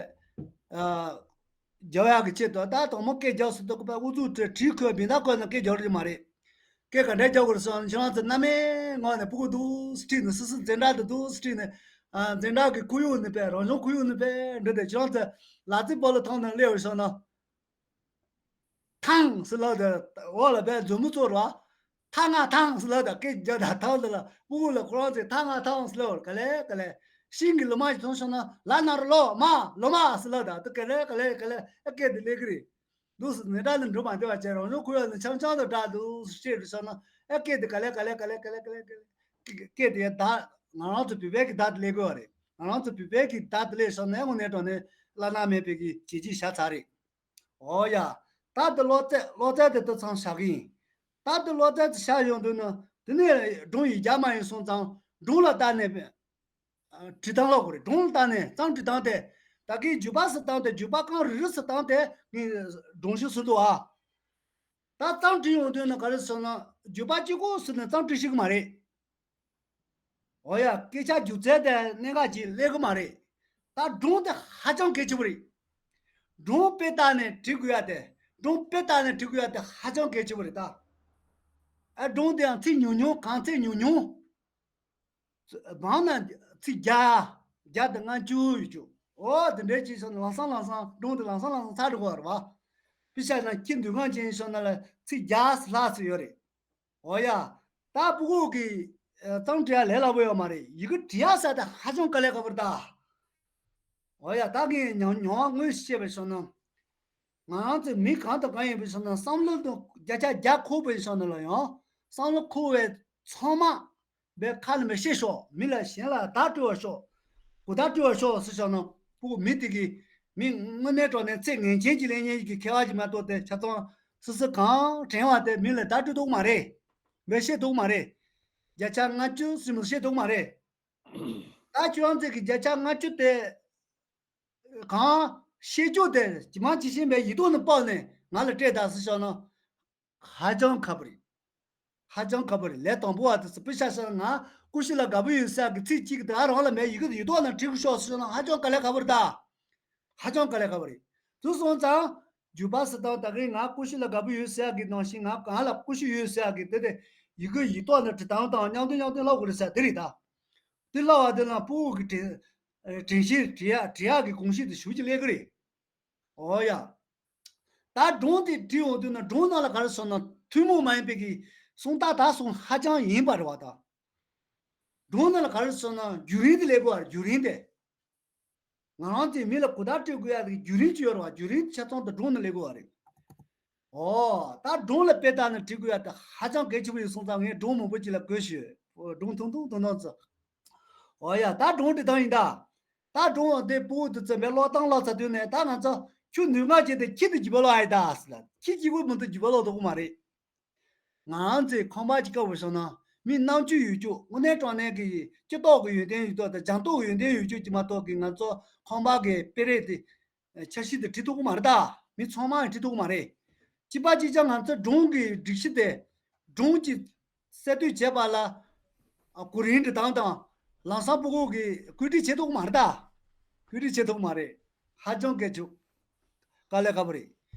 ཨ། རྒྱག་ཡག་གི་ཆེད་དུ་ད་དང་མོ་སྐད་རྒྱག་སྲིད་དུ་ཁོ་པའི་ཨུ་ཚུགས་དེ་བྲིས་ཁོས་བིན་ད་ཁོས་ན་སྐད་རྒྱག་རྒྱུ་མ་རེད། སྐད་ག་འདྲས་རྒྱག་དགོས་རེད་ཟེར་ན་ཁྱེད་རང་ཚོ་སྣ་མའི་ངོས་ནས་ཕྲུ་གུ་འདུག་སེ་ཁྲིད་ནས་སི་སི་འཛིན་གྲྭ་དུ་འདུག་སེ་ཁྲིད་ནས། ཨ། འཛིན་གྲྭ་གི་ཁོར་ཡུག་ནས་པས་རང་བྱུང་ཁོར་ཡུག་ནས་པས་འགྲོ་དེ་ཁྱེད་རང་ཚོ་ལག་རྩེད་སྤོ་ལོ་ཐོག་ནས་སླེབས་ཡོད་སོང་ན། ཐང་ཟེར་ལབ་དེ་འོག་ལ་པས་མཛུབ་མོ་བཙུགས་རོགས། ཐ་ང་ཐང་ཟེར་ལབ་དེ་སྐད་རྒྱག་དང་ཐང་དེ་ལ་ཕྲུ་གུ་ལ་ཁོ་རང་ཚོས་ཐ་ང་ཐང་ཟེར་ལབ་ག་ལེ་ག་ལེ། ཤིང་གི་ལོ་མ་ཞིག་མཐོང་སོང་ན་ལ་ན་རོ་ལོ་མ་ལོ་མ་ཟེར་ལབ་དེ་དེ་ག་ལེ་ག་ལེ་ག་ལེ་ཨ་སྐད་དེ་སླེབས་གི་རེད། འདུག་སེ་ནས་སྒྲ་ནི་འགྲོ་མ་བདེ་བ་བྱས་རང་བྱུང་ཁོར་ཡུག་ནི་འཆམ་འཆམ་དུ་སྒྲ་འདུག་སེ་བཤད་རུ་སོང་ན་ཨ་སྐད་དེ་ག་ལེ་ག་ལེ་ག་ལེ་ག་ལེ་ག་ལེ་ག་ལེ་སྐད་དེ་ཡ་བརྡ་ང་རང་ཚོ་བོད་པའི་གི་བརྡ་དེ་སླེབས་དགོས་བ་རེད། ང་རང་ཚོ་བོད་པའི་གི་བརྡ་དེ་སླེབས་སོང་ན་དངོས་གནས་དྲང་གནས་བླ་ན་མེད་པའི་གི་བྱས་རྗེས་བཞག་ཚར་རེད། འོ་ཡ། ད་དེ་ལོ་ཙཱ་ལོ་ཙཱ་དེ་དེ་ཚང་བཞག་གི་ཡིན། ད་དེ་ལོ་ཙཱ་དེ་བཞག་ཡོང་དུས་ན་དེ་ནས་སྒྲུང་ཡིག་རྒྱག་མ་ཡིན་སོང་ཙང་སྒྲུང་ལ་བལྟས་ནས་བྲིས་སྟངས་ལོག་གི་རེད། སྒྲུང་ལ་བལྟས་ནས་རྩོམ་བྲིས་སྟངས་དེ་ད་གིན་བརྗོད་པ་ཟེར་སྟངས་དེ་བརྗོད་པ་རྐང་རིལ་རིལ་ཟེར་སྟངས་དེ་ངས་སྒྲུང་ཞིག་བཟོས་འདུག་ཨ། ད་རྩོམ་བྲིས་ཡོང་དུས་ན་ག་རེ་ཟེར་ན་བརྗོད་པ་གཅིག་པོ་ཟེར་ནས་རྩོམ་བྲིས་ཤེས་ཀྱི་མ་རེད། འོ་ཡ། སྐད་ཆ་སྒྱུ་རྩལ་དེ་གནད་འགག་ཅིག་སླེབས་ཀྱི་མ་རེད། ད་སྒྲུང་དེ་ཧ་ཅང་གལ་ཆེན་པོ་རེད། སྒྲུང་དཔེ་ལྟ་ནས་བྲི་དགོས་ཡ་དེ། སྒྲུང་དཔེ་ལྟ་ནས་བྲི་དགོས་ཡ་དེ་ཧ་ཅང་གལ་ཆེན་པོ་རེད་ད། ཨ་སྒྲུང་དེ་ཡང་ཚིག་ཉུང་ཉུང་གང་ཚིག་ཉུང་ཉུང་། མང་ན་ཚིག་བརྒྱ། བརྒྱ་དང་ལྔ་བཅུ་ཡོད་རྒྱུ། འོ་དེ་འདྲའི་ཅིག་སོང་ན་ལམ་སང་ལམ་སང་སྒྲུང་དེ་ལམ་སང་ལམ་སང་ཚར་འགྲོ་གི་རེད་བ། དཔེ་བཞག་ན་ཁྱི་འདོད་ཁམས་ཅན་སོང་ན་ལ་ཚིག་བརྒྱ་ལྷག་ཙམ་ཡོད་རེད། འོ་ཡ། ད་ཕྲུ་གུ་གི་ཨ་རྩོམ་འབྲི་ཡ་ལས་སླ་པོ་ཡོད་མ་རེད། ཡི་གེ་འབྲི་ཡ་ཟེར་ད་ཧ་ཅང་དཀའ་ལས་ཁག་པོ་རེད་ད། འོ་ཡ། ད་ངས་མྱོང་མྱོང་བ་དངོས་སུ་བཤད་པ་བྱུང་ན། ང་རང་ཚོའི་མི་གང་དང་གང་ཡིན་པ་བྱུང་ན་བསམ་བློ་དང་བརྒྱ་ཆ་བརྒྱ་འཁོར་བ་བྱུང་ན་ལ་ཡང་བསམ་བློ་འཁོར་བའི་ཚང་མ་བའི་ཁ་ལ་མི་བཤད་ཤོག་མི་ལ་གཞན་ལ་བརྡ་སྤྲོད་པར་ཤོག་གོ་བརྡ་སྤྲོད་པར་ཤོག་ཟེར་བྱུང་ན་ཕྲུ་གུ་མི་དེ་གིས་མི་དངོས་གནས་དྲང་གནས་ཚེ་ངེས་ཅན་གྱི་ལས་ངན་གྱི་མཁས་པ་ཅིག་མ་གཏོགས་དེ་ཆ་ཚང་སུ་སུ་གང་དྲན་པ་དེ་མི་ལ་བརྡ་སྤྲོད་ཐུབ་མ་རེད། མི་བཤད་ཐུབ་མ་རེད། བརྒྱ་ཆ་ལྔ་བཅུ་ཟིན་མི་བཤད་ཐུབ་མ་རེད། ད་ཁྱོད་རང་ཚོས་ཀྱི་བརྒྱ་ཆ་ལྔ་བཅུ་དེ་གང་བཤད་རྒྱུ་དེ་ཇི་མ་ཇི་བཞིན་པའི་ཡིག་ཐོག་ནས་ཕབ་ནས་ང་ལ་སྤྲད་དང་ཟེར་བྱུང་ན། ཧ་ཅང་ཁག་པོ་རེད། ཧ་ཅང་ཁག་པོ་རེད། ལས་དང་པོ་བ་དེ་ཚོ་དཔེ་ཆ་བཤད་ན་ང་ཀུ་ཤུ་ལ་དགའ་པོ་ཡོད་ཟེར་གི་ཚིག་གཅིག་གི་དེ་ག་རང་ལ་མེད་ཡི་གེ་ཡིག་ཐོག་ནང་བྲིས་གི་ཤོག་ཟེར་ན་ཧ་ཅང་དཀའ་ལས་ཁག་པོ་རེད་ད། ཧ་ཅང་དཀའ་ལས་ཁག་པོ་རེད། དེ་སོང་ཙང་རྒྱུད་པ་ཟེར་སྟངས་ད་གིན་ང་ཀུ་ཤུ་ལ་དགའ་པོ་ཡོད་ཟེར་གི་ནང་བཞིན་ང་གང་ལ་ཀུ་ཤུ་ཡོད་ཟེར་གི་དེ་དེ་ཡི་གེ་ཡིག་ཐོག་ནང་བྲིས་སྟངས་དང་མཉམ་དུ་མཉམ་དུ་ལབ་དགོས་རེད་ཟེར་དེ་རེད་ད། དེ་ལབ་པ་དེ་ལ་ཕྲུ་གུ་གི་དྲན་དྲན་ཤེས་བྲི་ཡག་བྲི་ཡག་གི་གོམས་གཤིས་དེ་ཞེ་པོ་ཅིག་སླེབས་གི་རེད། འོ་ཡ། ད་སྒྲུང་དེ་བྲིས་ཡོང་དུས་ན་སྒྲུང་ནང་ལ་ག་རེ་ཟེར་ན་ཐུན་མོང་མ་ཡིན་པའི་གི་གསུང་རྟགས་དག་གསུང་ཧ་ཅང་ཡིན་པ་རེད་བ་ད། སྒྲུང་ནང་ལ་ག་རེ་ཟེར་ན་བརྒྱུད་རིམ་དེ་སླེབས་དགོས་པ་རེད། བརྒྱུད་རིམ་དེ། ང་རང་ཚོས་མི་ལ་གོ་བརྡ་སྤྲོད་དགོས་ཡ་གི་བརྒྱུད་རིམ་ཅིག་ཡོད་རེད་བ། བརྒྱུད་རིམ་ཆ་ཚང་དུ་སྒྲུང་ནང་སླེབས་དགོས་པ་རེད། འོ། ད་སྒྲུང་ལ་དཔེ་བལྟས་ནས་བྲི་དགོས་ཡ་དེ་ཧ་ཅང་གལ་ཆེན་པོ་ཡིན་སོང་ཙང་ངས་སྒྲུང་མང་པོ་ཅིག་ལ་བཀོད་ཞུས། སྒྲུང་ཐུང་ཐུང་ཐུང་ཐུང་ཙམ། འོ་ཡ། ད་སྒྲུང་འབྲི་སྟངས་ཡིན་ད། ད་སྒྲུང་དེ་ཕྲུ་གུ་དེ་ཚོ་མའི་ཀློག་སྟངས་ལ་ཚ་དུས་ནས་ད་ང་ཚོ་ཁྱི་འདོད་ཁམས་ཅན་དེ་ཁྱི་དེ་བརྒྱུད་པ་ལོག་ཨ་ཡི་ད་ཟེར་ལ། ཁྱི་གཅིག་པུ་མི་འདུག་བརྒྱུད་པ་ལོག་འདུག་གི་མ་རེད། ང་རང་ཚོའི་ཁང་པ་ཅིག་བཀབ་པ་བྱུང་ན་མི་རྣམ་དཔྱོད་ཡོད་རྒྱུ་དངོས་གནས་དྲང་གནས་ཀྱི་སྤྱི་ཚོགས་ཀྱི་ཡོན་ཏན་ཡོད་རྒྱུ་དང་སྦྱངས་སྟོབས་ཀྱི་ཡོན་ཏན་ཡོད་རྒྱུ་ཅིག་མ་གཏོགས་ཀྱི་ང་ཚོ་ཁང་པ་གི་དཔེ་རིས་དེ་འཆར་གཞི་དེ་བྲིས་ཐུབ་ཀྱི་མ་རེད་ད། མི་ཚང་མ་ཡང་བྲིས་ཐུབ་ཀྱི་མ་རེད། གཅིག་པ་གཅིག་རྐྱང་ང་ཚོ་སྒྲུང་གི་སྒྲིག་གཞི་དེ་སྒྲུང་གི་གསར་གཏོད་བྱས་པ་ལ་ཨ་གོ་རིམ་འབྲི་སྟངས་དང་ལམ་སང་ཕྲུ་གུ་གིས་བཀོད་སྒྲིག་བྱེད་ཐུབ་ཀྱི་མ་རེད་ད། བཀོད་སྒྲིག་བྱེད་ཐུབ་ཀྱི་མ་རེད། ཧ་ཅང་སྐད་ཆུ། དཀའ་ལས་ཁག་པོ་རེད།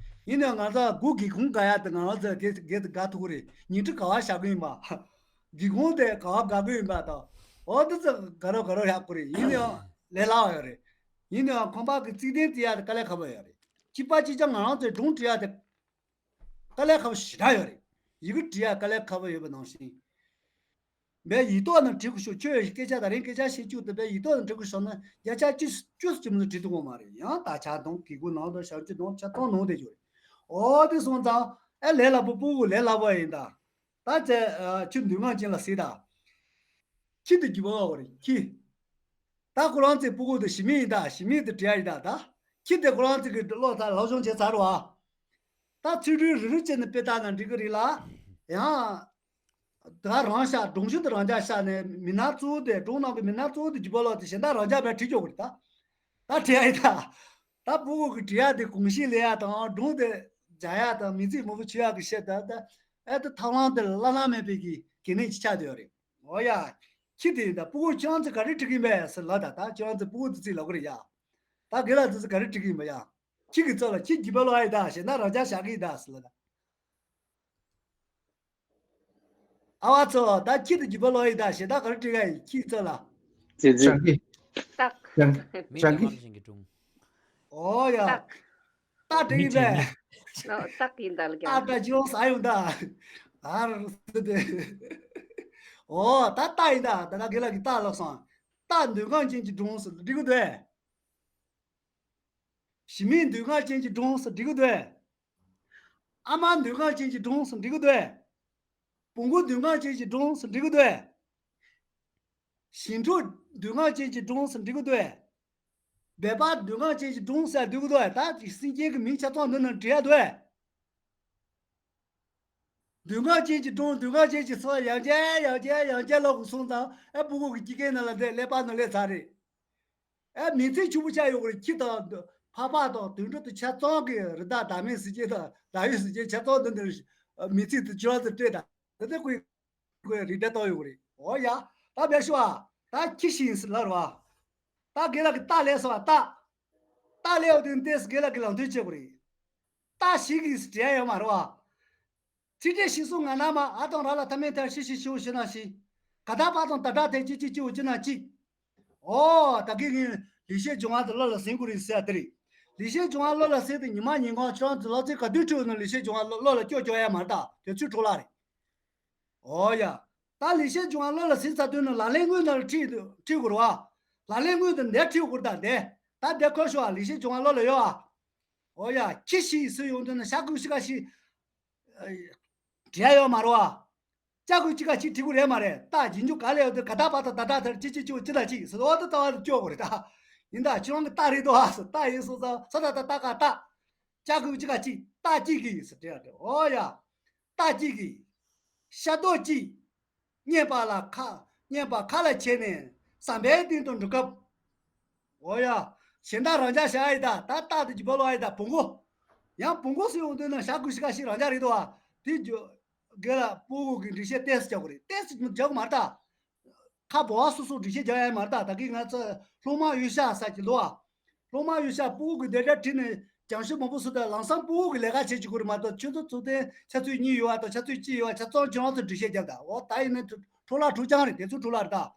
ཡིན་ནའང་ང་ཚོ་སྒོ་སྒེའུ་ཁུང་བཀག་ཡ་དེ་ང་རང་ཚོ་དེ་དགེ་དེ་དགའ་ཐུབ་ཀྱི་རེད། ཉིན་གྲངས་ག་བ་བཞག་གི་ཡིན་པ། སྒེའུ་ཁུང་དེ་ག་བ་བཀག་གི་ཡིན་པ་དང་། འོ་དེ་ཚོ་དགའ་རབས་དགའ་རབས་ཡག་པོ་རེད། ཡིན་ནའང་ལས་སླ་བ་ཡོད་རེད། ཡིན་ནའང་ཁང་པ་གི་རྩིག་གདན་བརྩིགས་ཡ་དེ་དཀའ་ལས་ཁག་པོ་ཡོད་རེད། གཅིག་པ་གཅིག་རྐྱང་ང་རང་ཚོའི་སྒྲུང་འབྲི་ཡ་དེ་དཀའ་ལས་ཁག་པོ་ཞེ་དྲག་ཡོད་རེད། ཡི་གེ་འབྲི་ཡ་དཀའ་ལས་ཁག་པོ་ཡོད་པ་ནང་བཞིན། བས་ཡིག་ཐོག་ནང་བྲིས་དགོས་ཤོག་ཁྱོད་སྐད་ཆ་ད་རིང་སྐད་ཆ་བཤད་རྒྱུ་དེ་བས་ཡིག་ཐོག་ནང་བྲིས་དགོས་ཤོག་ན་བརྒྱ་ཆ་བཅུ་བཅུ་ཙམ་ལ་བྲིས་ཐུབ་ཀྱི་མ་རེད། ཡང་དག་ཆ་དང་གི་གུ་ནང་དང་བྱང་ཆུབ་དང་ཆ་ཚང་ནང་དེ་ཡོད་རེད། འོ་དེ་སོང་ཙང་ཨེ་ལས་སླ་པོ་ཕྲུ་གུ་ལས་སླ་པོ་ཡིན་ད། ད་ཚེ་ཁྱི་འདོད་ཁམས་ཅན་ལ་གཟིགས་ད། ཁྱི་དེ་རྒྱུད་པ་ལོག་རེད་ཁྱི། ད་ཁོ་རང་ཚོའི་ཕྲུ་གུ་དེ་ཞི་མི་ཡིན་ད། ཞི་མི་དེ་བྲིས་ཡ་ཡིན་ད་ད། ཁྱི་དེ་ཁོ་རང་ཚོ་གི་ཀློག་ཚར་སློབ་སྦྱོང་བྱས་ཚར་བ། ད་ཚིག་འབྲུ་རེ་རེ་བྱས་ནས་དཔེ་བལྟས་ན་འགྲིག་གི་རེད་ལ། ཡང་། ད་རང་ཤག་སྒྲུང་གཞི་དེ་རང་འཇགས་བཞག་ནས་མི་སྣ་གཙོ་བོ་དེ་སྒྲུང་ནང་གི་མི་སྣ་གཙོ་བོ་དེ་རྒྱུད་པ་ལོག་དེ་གཞན་དག་རང་འཇགས་བས་བྲིས་ཆོག་གི་རེད་ད། ད་བྲིས་ཡ་ཡིན་ད། ད་ཕྲུ་གུ་གི་བྲིས་ཡ་དེ་གོམས་གཤིས་ལེན་ཡ་དང་སྒྲུང་དེ་སྦྱང་ཡ་དང་མི་ཚེ་མང་པོ་བྱེད་ཡ་གི་ཤེས་ད་ད་ཨེ་ད་ཐབས་ལམ་དེ་བླ་ན་མེད་པའི་གི་གལ་གནད་ཅིག་ཆགས་བསྡད་ཡོད་རེད། འོ་ཡ། ཁྱི་དེ་ཡིན་ད། ཕྲུ་གུ་ཁྱེད་རང་ཚོ་ག་རེ་བྲིས་གི་ཡིན་པས་ཟེར་ལབ་ད། ད་ཁྱེད་རང་ཚོ་ཕྲུ་གུ་དེ་ཚོས་ལབ་གི་རེད་ཡ། ད་དགེ་ལགས་དེ་ཚོ་ག་རེ་བྲིས་གི་ཡིན་པ་ཡ། ཁྱི་གི་རྩ་ལ་ཁྱི་རྒྱུད་པ་ལོག་ཨ་ཡི་ད་ཞེ་ན་རང་འཇགས་བཞག་གི་ཡིན་ད་ཟེར་ལབ་ད། ཨ་བ་ཚོ་ད་ཁྱི་དེ་རྒྱུད་པ་ལོག་ཨ་ཡི་ད་ཞེ་ད་ག་རེ་བྲིས་ག་ཡི་ཁྱི་རྩ་ལ། ཙི་ཙི། ཞང་གི། སྟག་ཞང་གི། མི་ཞང་གི། མི་ཞིག་གི་སྒྲུང་། ཨོ་ཡ། སྟག་སྟག་དེ་ཡིན་པས། ནོ་སྟག་ཡིན་ད་ལ་ཀྱང་། སྟག་ད་ཅི་ཡོང་ས་ཡོང་ད། ཨ་ར་སི་དེ། ཨོ་ད་སྟག་ཡིན་ད། ད་ད་དགེ་ལགས་ཀྱི་སྟག་ལབ་སོང་། སྟག་འདོད་ཁམས་ཅན་གྱི་སྒྲུང་ཟེར་འབྲི་གི་འདུག་ཨེ། ཞི་མི་འདོད་ཁམས་ཅན་གྱི་སྒྲུང་ཟེར་འབྲི་གི་འདུག་ཨེ། ཨ་མ་འདོད་ཁམས་ཅན་གྱི་སྒྲུང་ཟེར་འབྲི་གི་འདུག་ཨེ། བོང་གུ་འདོད་ཁམས་ཅན་གྱི་སྒྲུང་ཟེར་འབྲི་གི་འདུག་ཨེ། ཞིང་ཕྲུག་འདོད་ཁམས་ཅན་གྱི་སྒྲུང་ཟེར་འབྲི་གི་འདུག་ཨེ། སྦལ་པ་འདོད་ཁམས་ཅན་གྱི་སྒྲུང་ཟེར་འབྲི་གི་འདུག་ཨེ། ད་ཅིག་སེམས་ཅན་གྱི་མིང་ཆ་ཚང་འདི་ནང་བྲིས་ཡ་འདུག་ཨེ། མདུན་ཁང་ཅན་གྱི་སྒྲུང་། མདུན་ཁང་ཅན་གྱི་ཚོ་ཡང་བསྐྱར་ཡང་བསྐྱར་ཡང་བསྐྱར་ལབ་དགོས་སོང་ཙང་། ཨ། སྤུ་གུ་གི་དཀྱིལ་ཁའི་ནང་ལ་འདི་ཀླད་པ་ནང་སླེབས་ཚར་རེད། ཨ། མིང་ཚིག་ཕྱུག་པོ་ཆགས་ཡོད་རེད། ཁྱི་དང་ཕག་པ་དང་དུད་འགྲོ་དང་ཆ་ཚང་གི། རི་དྭགས། བདག་མེད་ཟེར་མཁན་དང་བདག་ཡོད་ཟེར་མཁན། ཆ་ཚང་འདི་འདིར་མིང་ཚིག་དེ་ཅི་ལ་ཚོ་སྤྲད་དང་། དེ་ཚོ་ཁོས་ཁོས་རིགས་འགྲེ་བཏང་ཡོད་རེད། འོ་ཡ། ད་བྱས་ཤོག་ཨ། ད་ཁྱི་ཞིག་ཡིན་ཟེར་ལབ་རེད་བ། ད་རྒན་ལགས་ཀྱིས་རྟ་ལབ་སོང་བ། རྟ། རྟ་ལབ་ཡོང་དུས་ཏོག་ཙམ་རྒན་ལགས་ཀྱིས་ལམ་སྟོན་བྱེད་དགོས་རེད། རྟ་ཞིག་གིས་ཟེར་དྲན་ཡོད་མ་རེད་བ། ཚིག་ཕྲད་ཞིག་གསུང་ང་ན་མ། ཨ་དང་ར་ལ་ཐ་མའི་མཐར། ཤི་ཤི་ཤིའོ་ཤི་ན་ཤི། ག་ད་པ་དང་ད་དྲག་ཐལ། ཅི་ཅི་ཅིའོ་ཅི་ན་ཅི། ཨོ། ད་གིན་ངས་ལེགས་བཤད་ལྗོན་དབང་དེ་བློ་ལ་ཟིན་དགོས་རེད་ཟེར་ཡ་དེ་རེད། ལེགས་བཤད་ལྗོན་དབང་བློ་ལ་ཟིན་དེ། ཉི་མ་ཉིན་གང་ཁྱེད་རང་ཚོ་ལག་རྩལ་ག་དུས་ཁྲིད་ན་ལེགས་བཤད་ལྗོན་དབང་བློ་ལ་སྐྱོར་སྐྱོར་ཡ་མ་རེད་ད། དེ་ཚོའི་འཕྲོ་བརླག་རེད། ཨོ་ཡ། ད་ལེགས་བཤད་ལྗོན་དབང་བློ་ལ་ཟིན་ཚར་དུས་ན་ལག་ལེན་དངོས་ནང་ལ་ཁྲིད་ཁྲིད་དགོས་རེད་བ། ལག་ལེན་དངོས་དེ་འདིར་ཁྲིད་དགོས་རེད་ད། འདི་ད་འདི་ཁོ་ཤོག་ཨ། ལེགས་བཤད་ལྗོན་དབང་བློ་ལ་ཡོད་ཨ། ཨོ་ཡ། ཁྱི་ཞིག་ཟེར་ཡོང་དུས་ན་ཤ་ཁུག་ཤི་ཁ་ཤི། ཨ། དྲན་ཡོད་མ་རེད་བ། ལྕགས་ཁུག་ཅི་ག་ཅིག་བྲིས་དགོས་རེད་མ་རེད། རྟ་རྗེས་འཇུག་ག་ལ་ཡོད་དེ། ག་ད་པ་ད་ད་ད་དར། ཅི་ཅི་ཅིའོ་ཅི་ད་ཅི་ཟེར། འོ་ད་ལྟ་བ་དེ་སྐྱོར་དགོས་རེད་ད། ཡིན་ད། ཁྱེད་རང་གི་རྟ་རེད་དོ་ཨ་ཟེར། རྟ་ཡིན་སོང་ཙང་ས་ད་ད་ད་ག་རྟ། ལྕགས་ཁུག་ཅི་ག་ཅིག་རྟ་གཅིག་གིས་ཟེར་དྲན་ཡོད་རེད། འོ་ཡ། རྟ་གཅིག་གིས། ཤ་རྡོག་གཅིག་རྙེད་པ་ལ་ཁ། རྙེད་པ་ཁ་ལ་བྱས་ནས་ཟམ་པའི་སྟེང་དུ་འགྲོ་སྐབས། འོ་ཡ། གཞན་དག་རང་འཇགས་བཞག་ཨེ་ད། ད་རྟ་དེ་རྒྱུ་བ་ལོག་ཨེ་ད། བོང་གུ། ཡང་བོང་གུ་ཟེར་ཡོང་དུས་ན་ཤ་ཁུག་ཤི་ཁ་ཤི་རང་འཇགས་རེད་དོ་ཨ། དེ་རྒྱུ་རྒན་ལགས་སྤུ་གུ་གི་འགྲེལ་བཤད་ཏོག་ཙམ་རྒྱག་དགོས་རེད། ཏོག་ཙམ་རྒྱག་དགོས་མ་རེད་ད། ཁ་བོ་བ་སོ་སོ་འགྲེལ་བཤད་རྒྱག་ཡ་མ་རེད་ད། ད་གིན་ང་ཚོ་སློབ་མ་གཡུལ་ཤ་ཟེར་གྱི་འདུག་ཨ། སློབ་མ་གཡུལ་ཤ་སྤུ་གུ་གི་དེ་འདྲ་བྲིས་ནས་རྒྱང་ཤོད་མང་པོ་བཟོ་དང་། ལམ་སང་སྤུ་གུ་གི་ལས་ཀ་བྱེད་བཅུག་གི་རེད་མ་གཏོགས། ཁྱོད་ཚོ་ཚོགས་ཐེངས་ཆུ་ཚོད་གཉིས་ཡོད་པ་དང་། ཆུ་ཚོད་གཅིག་ཡོད་པ། ཆ་ཚང་ཁྱོད་རང་ཚོ་འགྲེལ་བཤད་རྒྱབ་དང་། འོ་ད་ཡིན་ན་འཕྲོ་བརླག་འགྲོ་རྐྱང་རེད། དེ་ཚོ་འཕྲོ་བརླག་རེད་ད།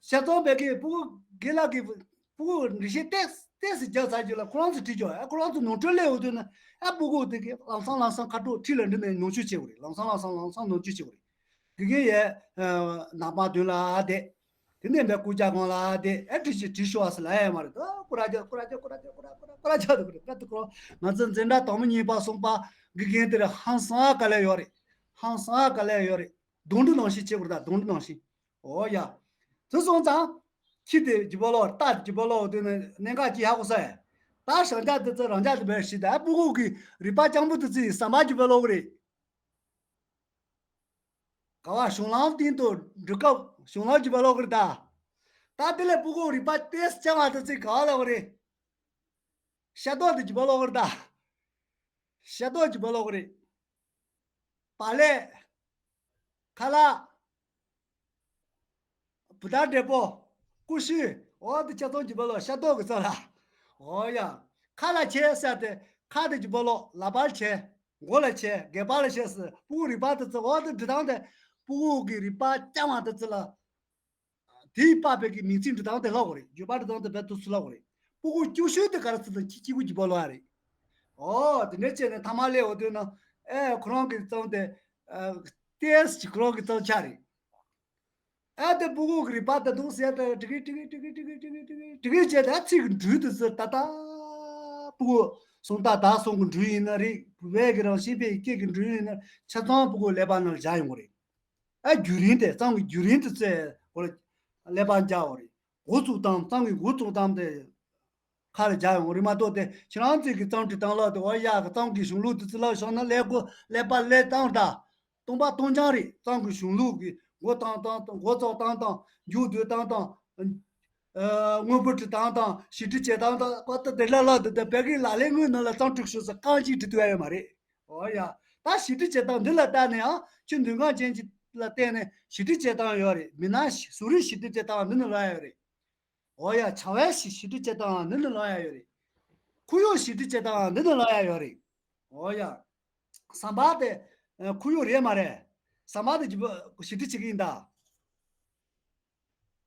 ཆ་ཚང་བས་ཀྱི་སྤུ་གུ་རྒན་ལགས་ཀྱི་སྤུ་གུ་འགྲེལ་བཤད་ཏོག་ཙམ་ཏོག་ཙམ་རྒྱག་ཚར་རྒྱུ་ལ་ཁོ་རང་ཚོ་བྲིས་ཆོག་ཨ། ཁོ་རང་ཚོ་ནོར་འཁྲུལ་སླེབས་ཡོང་དུས་ན། ཨ། སྤུ་གུ་དེ་གི་ལམ་སང་ལམ་སང་ཁ་དྲོ་འཁྲིས་ལ་འགྲིམ་ནས་ནོར་འཁྲུལ་བྱེད་དགོས་རེད། ལམ་སང་ལམ་སང་ལམ་སང་ནོར་འཁྲུལ་བྱེད་དགོས་རེད། དགེ་རྒན་ཡས་ནང་པ་མདུན་ལ་བསྡད། དེ་ནས་འབད་སྐུ་ཅག་སྒང་ལ་བསྡད། ཨེ། བྲིས་ཤིག་བྲིས་ཤོག་ཟེར་ལབ་ཡ་མ་རེད། ད་སྐུ་ར་རྒྱ་སྐུ་ར་རྒྱ་སྐུ་ར་རྒྱ་སྐུ་ར་སྐུ་ར་རྒྱ་འདུག་གི་རེད། ད་དེ་ཁོ་ང་ཚོ་འཛིན་གྲྭ་དང་པོ་གཉིས་པ་གསུམ་པ་དགེ་རྒན་དེར་ཧང་སང་ག་ལེར་ཡོད་རེད། ཧང་སང་ག་ལེར་ཡོད་རེད། གདོན་འདྲེ་ནང་བཞིན་བྱེད་དགོས་རེད། ད་གདོན་འདྲེ་ནང་བཞིན། འོ་ཡ། དེ་སོང་ཙང་། ཁྱི་དེ་རྒྱུ་བ་ལོག་རྟ་དེ་རྒྱུ་བ་ལོག་དེ་ནས་གནད་འགག་ཅིག་ཧ་གོ་ས་ཡ། ད་ཞང་རྒྱ་དེ་ཚོ་རང་རྒྱ་དེ་འབད་ཤིག་ད། སྤུ་གུ་གི་རུས་པ་རྐྱང་པོ་དེ་ཚོ་ཡི་ཟམ་པ་རྒྱུ་བ་ལོག་གི་རེད། ག་བ་གཞུང་ལམ་སྟེང་དུ་འགྲོ་སྐབས་གཞུང་ལམ་གྱི་བ་ལོག་གི་རེད་ད། ད་དེ་ལས་སྤུ་གུ་རུས་པ་ཏོག་ཙམ་རྐྱང་བ་དེ་ཚོས་ག་བ་ལོག་གི་རེད། ཤ་རྡོག་དེ་གྱི་བ་ལོག་གི་རེད་ད། ཤ་རྡོག་གྱི་བ་ལོག་གི་རེད། བག་ལེབ། ཁ་ལག་བུ་ཐག་འབྲས་པོ། ཀུ་ཤུ། འོ་དེ་ཆ་ཚང་གྱི་བ་ལོག་ཤ་རྡོག་གི་ཚོ་ལ། འོ་ཡ། ཁ་ལ་བྱས་ཟེར་ཏེ། ཁ་དེ་གྱི་བ་ལོག་ལག་པ་ལ་བྱས། མགོ་ལ་བྱས། སྒལ་པ་ལ་བྱས་ཟེར། སྤུ་གུ་རུས་པ་དེ་ཚོ། འོ་དེ་འབྲི་སྟངས་དེ། སྤུ་གུ་གི་རུས་པ་རྐྱང་བ་དེ་ཚོ་ལ། དེའི་པགས་པའི་གི་མིང་ཚིག་འབྲི་སྟངས་དེ་ལབ་དགོས་རེད། བརྗོད་པ་འབྲི་སྟངས་དེ་རྦད་དེ་སུ་ལབ་དགོས་རེད། སྤུ་གུ་སྐྱུག་ཤོས་དེ་ག་རེ་ཟེར་དང་། ཁྱི་སྐྱིད་པོ་གྱི་བ་ལོག་རེད། འོ་དེ་འདྲ་བྱས་ནས་མཐའ་མ་སླེབས་འོ་དུས་ན། ཨེ། ཁོ་རང་གི་རྩོམ་དེ། ཨ། ཏོག་ཙམ་ཅིག་ཁོ་རང་གི་རྩོམ་ཆགས་རེད། ཨ། དེ་སྤུ་གུ་གི་རུས་པ་ད་དུང་ཟེར་ཏེ་འབྲི་གི་འབྲི་གི་འབྲི་གི་བྱས་ཏེ། ཨ། ཚིག་གི་འགྲོས་དེ་ཚོ་ད་ལྟ་སྤུ་གུ་སུམ་རྟགས་དག་གསུམ་གྱི་འགྲོས་ཡིན་ན་རེད། བོད་ཀྱི་རང་བཞིན་པའི་སྐད་ཀྱི་འགྲོས་ཡིན་ན། ཆ་ཚང་སྤུ་གུ་ཀླད་པ་ནང་ལ་བཞག་ཡོང་གི་རེད། ཨ། བརྒྱུད་རིམ་དེ། རྩོམ་གྱི་བརྒྱུད་རིམ་དེ་ཚོ་ཀླད་པར་འཇགས་དགོས་རེད། འགོ་བཙུགས་སྟངས། རྩོམ་གྱི་འགོ་བཙུགས་སྟངས་དེ་ཁ་ལ་འཇགས་ཡོང་གི་རེད་མ་གཏོགས། དེ་ཁྱེད་རང་ཚོས་ཀྱི་རྩོམ་འབྲི་སྟངས་ལ་དེ། འོ་ཡ། གི་རྩོམ་གྱི་གཞུང་ལུགས་དེ་ཚོ་ལབ་ཤོག་ན། ཀླད་ཀོར་ཀླད་པ་ཀླད་སྟངས་དང་། སྟོང་པ་སྟོང་རྐྱང་རེད། རྩོམ་གྱི་གཞུང་ལུགས་ཀྱི་འགོ་བཏང་སྟངས་དང་། འགོ་བཙུགས་སྟངས་དང་། མཇུག་བསྡུ་སྟངས་དང་། ཨ། དངོས་པོ་འབྲི་སྟངས་དང་། ཞིབ་འབྲི་བྱེད་སྟངས་དང་། ཁོ་ད་དེ་ལ་ལ་དེ་དེ་བོད་ཀྱི་ལག་ལེན་དངོས་ནང་ལ་རྩོམ་འབྲི་ཤོག་ཟེར་རྐང་གཅིག་འབྲི་ཐུབ་ཡ་ཡོད་མ་རེད། འོ་ཡ། ད་ཞིབ་འབྲི་བྱེད་སྟངས་འདི་ལ་བལྟས་ནས་ཡང་། ཁྱོད་མདུན་ཁང་ཅན་གྱི་ལ་བལྟས་ནས་ཞིབ་འབྲི་བྱེད་སྟངས་ཡོད་རེད། མི་སྣ་བཟོ་རིག་ཞིབ་འབྲི་བྱེད་སྟངས་འདི་ནས་ལོག་ཡ་ཡོད་རེད། འོ་ཡ། བྱ་བའི་ཞིབ་ཞིབ་འབྲི་བྱེད་སྟངས་འདི་ནས་ལོག་ཡ་ཡོད་རེད། ཁོར་ཡུག་ཞིབ་འབྲི་བྱེད་སྟངས་འདི་ནས་ལོག་ཡ་ཡོད་རེད། འོ་ཡ། ཟམ་པ་དེ། ཨ། ཁོར་ཡུག་རེད་མ་རེད། ཟམ་པ་དེ་ཞིབ་འབྲི་བྱེད་ཀྱི་ཡིན་ད།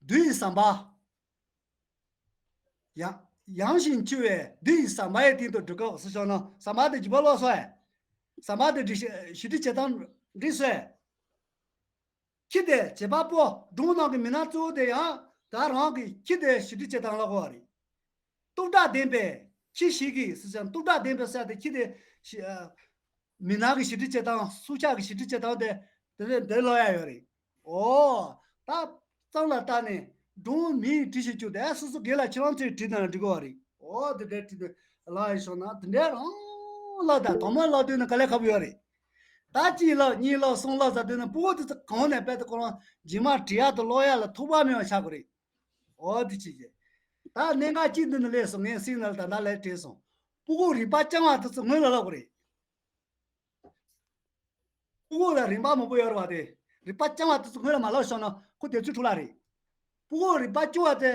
བདུད་ཡི་ཟམ་པ། ཡང་ཡང་ཞིང་འཁྱིལ་བའི་བདུད་ཡི་ཟམ་པ་ཡི་སྟེང་དུ་འགྲོ་སྐབས་སུ་ཤོག་ན། ཟམ་པ་དེ་རྒྱུ་བ་ལོག་སོང་ཨེ། ཟམ་པ་དེ་འབྲི་ཞིབ་འབྲི་བྱེད་སྟངས་འགྲིག་སོང་ཨེ། ཁྱི་དེ་བྱེད་པ་པོ། སྒྲུང་ནང་གི་མི་སྣ་གཙོ་བོ་དེ་ཡང་ད་རང་གི་ཁྱི་དེ་ཞིབ་འབྲི་བྱེད་སྟངས་ལ་གོ་བ་རེད། རྟུག་དྲག་ལྡན་པའི་ཁྱི་ཞིག་གིས་ཟེར་ཀྱང་། རྟུག་དྲག་ལྡན་པའི་ཟེར་དེ་ཁྱི་དེ་ཞི། ཨ། མི་སྣ་གི་ཞིབ་འབྲི་བྱེད་སྟངས། སྲོག་ཆགས་ཀྱི་ཞིབ་འབྲི་བྱེད་སྟངས་དེ་དེ་ལས་འདི་ལོག་ཡ་ཡོད་རེད། འོ། ད་རྩོམ་ལ་བལྟས་ནས་སྒྲུང་མིས་བྲིས་ཤིག་བཅུག་སྟེ། ཨ། སོ་སོ་སྒེར་ལ་ཁྱེད་རང་ཚོས་བྲིས་ན་འགྲིག་གི་རེད། འོ་དེ་འདྲ་བྲིས་ཏེ་ལབ་ཡི་ཤོག་ན། དེ་འདྲ་རང་ལ་ད་དང་མ་ལབ་དུས་ན་དཀའ་ལས་ཁག་པོ་ཡོད་རེད། ད་གཅིག་ལབ་གཉིས་ལབ་གསུམ་ལབ་ཟེར་དུས་ནི་སྤུ་གུ་དེ་ཚོ་གང་ནས་དཔེ་དེ་ཁོ་རང་རྗེས་མ་བྲིས་ཡག་དང་ཀློག་ཡག་ལ་ཐོགས་པ་མེད་པ་ཆགས་དགོས་རེད། འོ་དེ་ཅི་བྱེད། ད་གནད་འགག་གཅིག་འདི་ནི་ལས་སོ་ངས་སྲིད་ན་ལ་ད་ལྟ་ལས་དྲན་སོང་། སྤུ་གུ་རིག་པ་སྤྱང་བ་དེ་ཚོ་སྔོན་ལ་ལབ་དགོས་རེད། སྤུ་གུ་ལ་རིག་པ་མང་པོ་ཡོད་རེད་བ། དེ་རིག་པ་སྤྱང་བ་དེ་ཚོ་སྔོན་ལ་མ་ལབ་སོང་ན་ཁོ་དེ་ཚོའི་འཕྲོ་བརླག་རེད། སྤུ་གུ་རིག་པ་སྐྱོ་བ་དེ་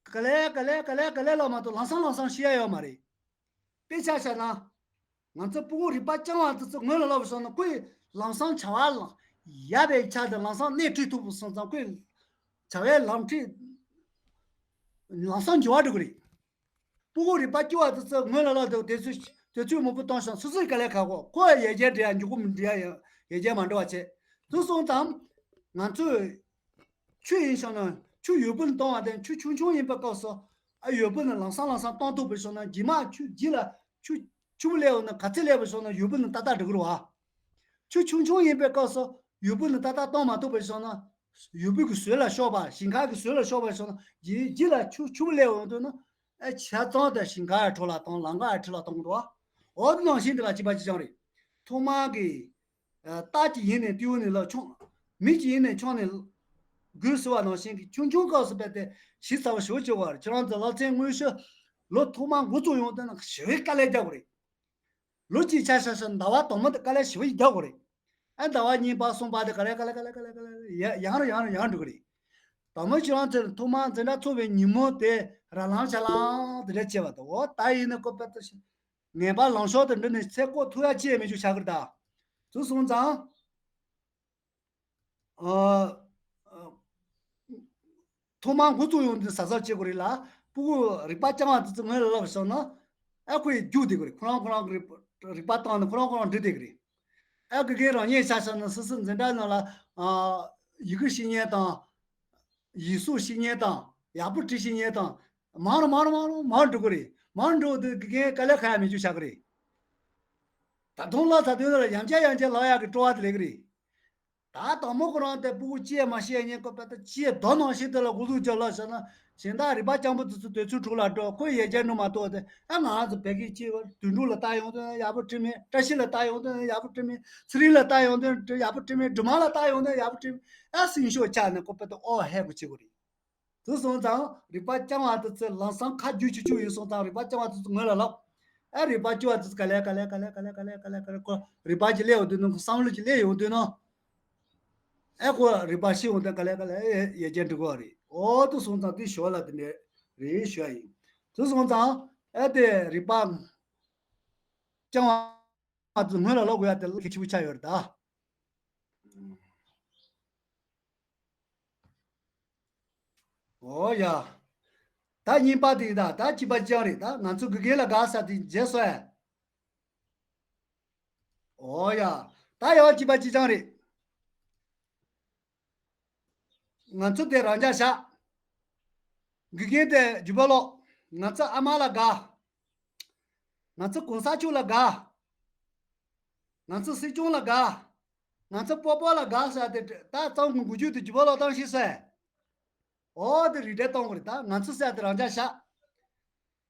ག་ལེ་ག་ལེ་ག་ལེ་ག་ལེ་ལབ་མ་གཏོགས་ལམ་སང་ལམ་སང་ཤེས་ཡ་ཡོད་མ་རེད། དཔེ་ཆ་བཞག་ན། ང་ཚོ་སྤུ་གུ་རིག་པ་སྤྱང་བ་དེ་ཚོ་སྔོན་ལ་ལབ་སོང་ན་ཁོས་ལམ་སང་བྱ་བ་ལ་ཡག་པའི་ཆ་དེ་ལམ་སང་སྣེ་ཁྲིད་ཐུབ་སོང་ཙང་ཁོས་བྱ་བའི་ལམ་ཁྲིད་ལམ་སང་འགྱུར་བ་འགྲོ་གི་རེད། སྤུ་གུ་རིག་པ་སྐྱོ་བ་དེ་ཚོ་སྔོན་ལ་ལབ་དེ་དེ་ཚོས་དེ་ཚོས་མང་པོ་བཏང་ཞིང་སོ་སོའི་དཀའ་ལས་ཁག་གོ་ཁོ་ཡ་ཡལ་རྒྱས་འབྲི་ཡ་མགྱོགས་པོ་མི་འབྲི་ཡ་ཡལ་རྒྱས་མ་འགྲོ་བ་བྱས། དེ་སོང་ཙང་ང་ཚོས་ཆུ་ཡིན་ཞིང་ན་ཆུ་ཡོད་པོ་ནི་གཏོང་བ་དང་ཆུ་ཆུང་ཆུང་ཡིན་པའི་སྐབས་སུ་ཨ་ཡོད་པོ་ནི་ལམ་སང་ལམ་སང་གཏོང་ཐུབ་པའི་ཞིང་ན་རྗེས་མ་ཆུ་རྗེས་ལ་ཆུ་ཆུ་བོ་སླེབས་ན་ག་ཚད་སླེབས་པའི་ཞིང་ན་ཡོད་པོ་ནི་ཏག་ཏག་འགྲོ་གི་རེད་བ། ཆུ་ཆུང་ཆུང་ཡིན་པའི་སྐབས་སུ་ཡོད་པོ་ནི་ཏག་ཏག་གཏོང་མ་ཐུབ་པའི་ཞིང་ན་ཡོད་པོ་གི་ཟུར་ལ་ཤོར་བ་ཞིང་ཁ་གི་ཟུར་ལ་ཤོར་བའི་ཞིང་ན་རྗེས་རྗེས་ལ་ཆུ་ཆུ་བོ་སླེབས་ཡོང་དུས་ན། ཨེ་ཆ་ཚང་དང་ཞིང་ཁའི་ཁྲོད་ལ་དང་ལམ་ཁའི་ཁྲོད་ལ་གཏོང་གི་འདུག་འོ་དེ་ནང་བཞིན་དེ་ལ་གཅིག་པ་གཅིག་རྐྱང་རེད། ཐོག་མར་གྱི་རྟ་གཅིག་ཡིན་ནས་ཏིའུ་ནས་ལ་མཆོང་། མི་གཅིག་ཡིན་ནས་མཆོང་ནས་དགོས་ཟེར་བ་ནང་བཞིན་གྱི་ཆུང་ཆུང་སྐབས་སུ་དཔེ་དེ་ཞིབ་ཚགས་པོ་ཞེ་པོ་བྱེད་དགོས་རེད། ཁྱེད་རང་ཚོ་སློབ་ཚན་དངོས་གཞི་ལོ་ཐོག་མར་འགོ་བཙུགས་ཡོང་དུས་ན་ཞེ་པོའི་དཀའ་ལས་རྒྱག་དགོས་རེད། ལོ་གཅིག་ཆ་བཞག་ན་ཟླ་བ་དང་པོ་དེ་དཀའ་ལས་ཞེ་པོ་ཞིག་རྒྱག་དགོས་རེད། ཨ་ཟླ་བ་གཉིས་པ་གསུམ་པ་དེ་ག་ལེ་ག་ལེ་ག་ལེ་ག་ལེ་ག་ལེ་ཡ་ཡང་རུ་ཡང་རུ་ཡང་འགྲོ་གི་རེད། དང་པོ་ཁྱེད་རང་ཚོས་ཐོག་མར་འཛིན་གྲྭ་ཚུགས་པའི་ཉིན་མོ་དེ་ར་ལམ་ཆ་ལམ་དེ་འདྲ་བྱས་པ་དང་འོ་ད་ཡིན་ན་ཀོ་པད་ཏོ་ཞིག་ངན་པ་ལངས་ཕྱོགས་དེ་འདྲ་ནས་ཚེ་ལྐོག་ཐུག་ཡ་ཅི་ཡང་མི་འཇུག་བྱ་གི་རེད་ད། དུ་སོང་ཙང་། ཨ། ཐོག་མར་འགོ་བཙུགས་ཡོང་དུས་གཟབ་གཟབ་བྱེད་དགོས་རེད་ལ། སྤུ་གུ་རིག་པ་སྤྱང་བ་དེ་ཚོ་སྔོན་ལ་ལབ་སོང་ན། ཨ་ཁོ་ཡི་རྒྱུགས་བསྡད་དགོས་རེད། ཁོ་རང་ཁོ་རང་གི་རིག་རིག་པ་བཏང་ནས་ཁོ་རང་ཁོ་རང་འབྲི་བསྡད་ཀྱི་རེད། ཨ་དགེ་རྒན་རང་ཉིད་ཆ་བཞག་ན་སོ་སོའི་འཛིན་གྲྭ་ནང་ལ། ཨ། ཡི་གེ་ཤེས་མཁན་དང་། ཡིག་གཟུགས་ཤེས་མཁན་དང་། ཡག་པོ་འབྲི་ཤེས་མཁན་དང་། མང་རུ་མང་རུ་མང་རུ་མང་རུ་འགྲོ་གི་རེད། མང་རུ་འགྲོ་དུས་དགེ་རྒན་དཀའ་ལས་ཁག་ཡ་མི་འཇུག་བྱ་གི་རེད། ད་དུང་ལ་ད་དུང་ལ་ཡང་བསྐྱར་ཡང་བསྐྱར་ལབ་ཡག་གི་སྤྲོ་བ་དེ་སླེབས་ཀྱི་རེད། ད་དང་པོ་ཁོ་རང་དེ་སྤུ་གུ་ཅི་ཡང་མ་ཤེས་ཉན་ཁོ་པ་ད་ཅི་ཡང་དོ་ནང་བཞིན་དེ་ལ་འགོ་འཛུགས་རྒྱག་ལ་ཟེར་ན། གཞན་དག་རིག་པ་སྤྱང་པོ་དེ་ཚོ་དུས་ཚོད་དྲུག་ལ་འགྲོ་ཁོས་ཡལ་རྒྱལ་ནུ་མ་གཏོགས་དེ་ཨ་ང་རང་ཚོ་བོད་སྐད་ཅི་བ་དོན་གྲུབ་ལ་ལྟ་ཡོང་དོན་ཡག་པོ་བྲིས་མེད། བཀྲ་ཤིས་ལ་ལྟ་ཡོང་དོན་ཡག་པོ་བྲིས་མེད། ཚེ་རིང་ལ་ལྟ་ཡོང་དོན་ཡག་པོ་བྲིས་མེད། སྒྲོལ་མ་ལ་ལྟ་ཡོང་དོན་ཡག་པོ་བྲིས་མེད། ཨ་སེམས་ཤུགས་ཆག་ནས་ཁོ་པ་ད་ཨོ་ཧེ་གོ་བྱེད་དགོས་རེད། དེ་སོང་ཙང་རིག་པ་སྤྱང་བ་དེ་ཚོ་ལམ་སང་ཁ་རྒྱུག་ཆུ་ཆུ་ཡིན་སོང་ཙང་རིག་པ་སྤྱང་བ་དེ་ཚོ་ངོས་ལ་ལབ། ཨ་རིག་པ་སྐྱོ་བ་དེ་ཚོ་ག་ལེ་ག་ལེ་ག་ལེ་ག་ལེ་ག་ལེ་ག་ལེ་ཁོ་རིག་པ་ཅིག་སླེབས་ཡོང་དུས་ནོ་ཁོ་བསམ་བློ་ཅིག་སླེབས་ཡོང་དུས་ནོ། ཨ་ཁོ་རིག་པ་ཤི་ཡོང་དུས་ག་ལེ་ག་ལེ་ཨེ་ཡལ་རྒྱས་འགྲོ་གི་རེད། ཨོ་དེ་སོང་ཙང་དེ་ཞོར་ལ་དེ་འདྲ་རེད་ཞུ་ཡ་ཡིན། དེ་སོང་ཙང་ཨ་དེ་རིག་པ་སྤྱང་བ། ང་ཚོ་སྔོན་ལ་ལོག་དགོས་ཡ་དེ་གལ་ཆེ་པོ་ཆགས་ཡོད་རེད་ད། ཨོ་ཡ། ད་གཉིས་པ་དེ་ཡིན་ད། ད་གཅིག་པ་ཅང་རེད་ད། ང་ཚོ་དགེ་རྒན་ལ་དགའ་ས་དེ་བརྗེད་སོང་ཨེ། ཨོ་ཡ། ད་ཡང་གཅིག་པ་གཅིག་ཅང་རེད། ང་ཚོ་དེ་རང་འཇགས་བཞག་དགེ་རྒན་དེ་རྒྱུ་བ་ལོག་ང་ཚོ་ཨ་མ་ལ་དགའ། ང་ཚོ་གོང་ས་མཆོག་ལ་དགའ། ང་ཚོ་སྲིད་སྐྱོང་ལ་དགའ། ང་ཚོ་སྤོ་སྤོ་ལ་དགའ་ཟེར་ཏེ་ད་གཙང་གི་འགུལ་སྐྱོད་དུ་རྒྱུ་བ་ལོག་བཏང་ཤེས་ཟེར། ཨོ་དེ་རིགས་འགྲེ་གཏོང་དགོས་རེད་ད། ང་ཚོ་ཟེར་དེ་རང་འཇགས་བཞག་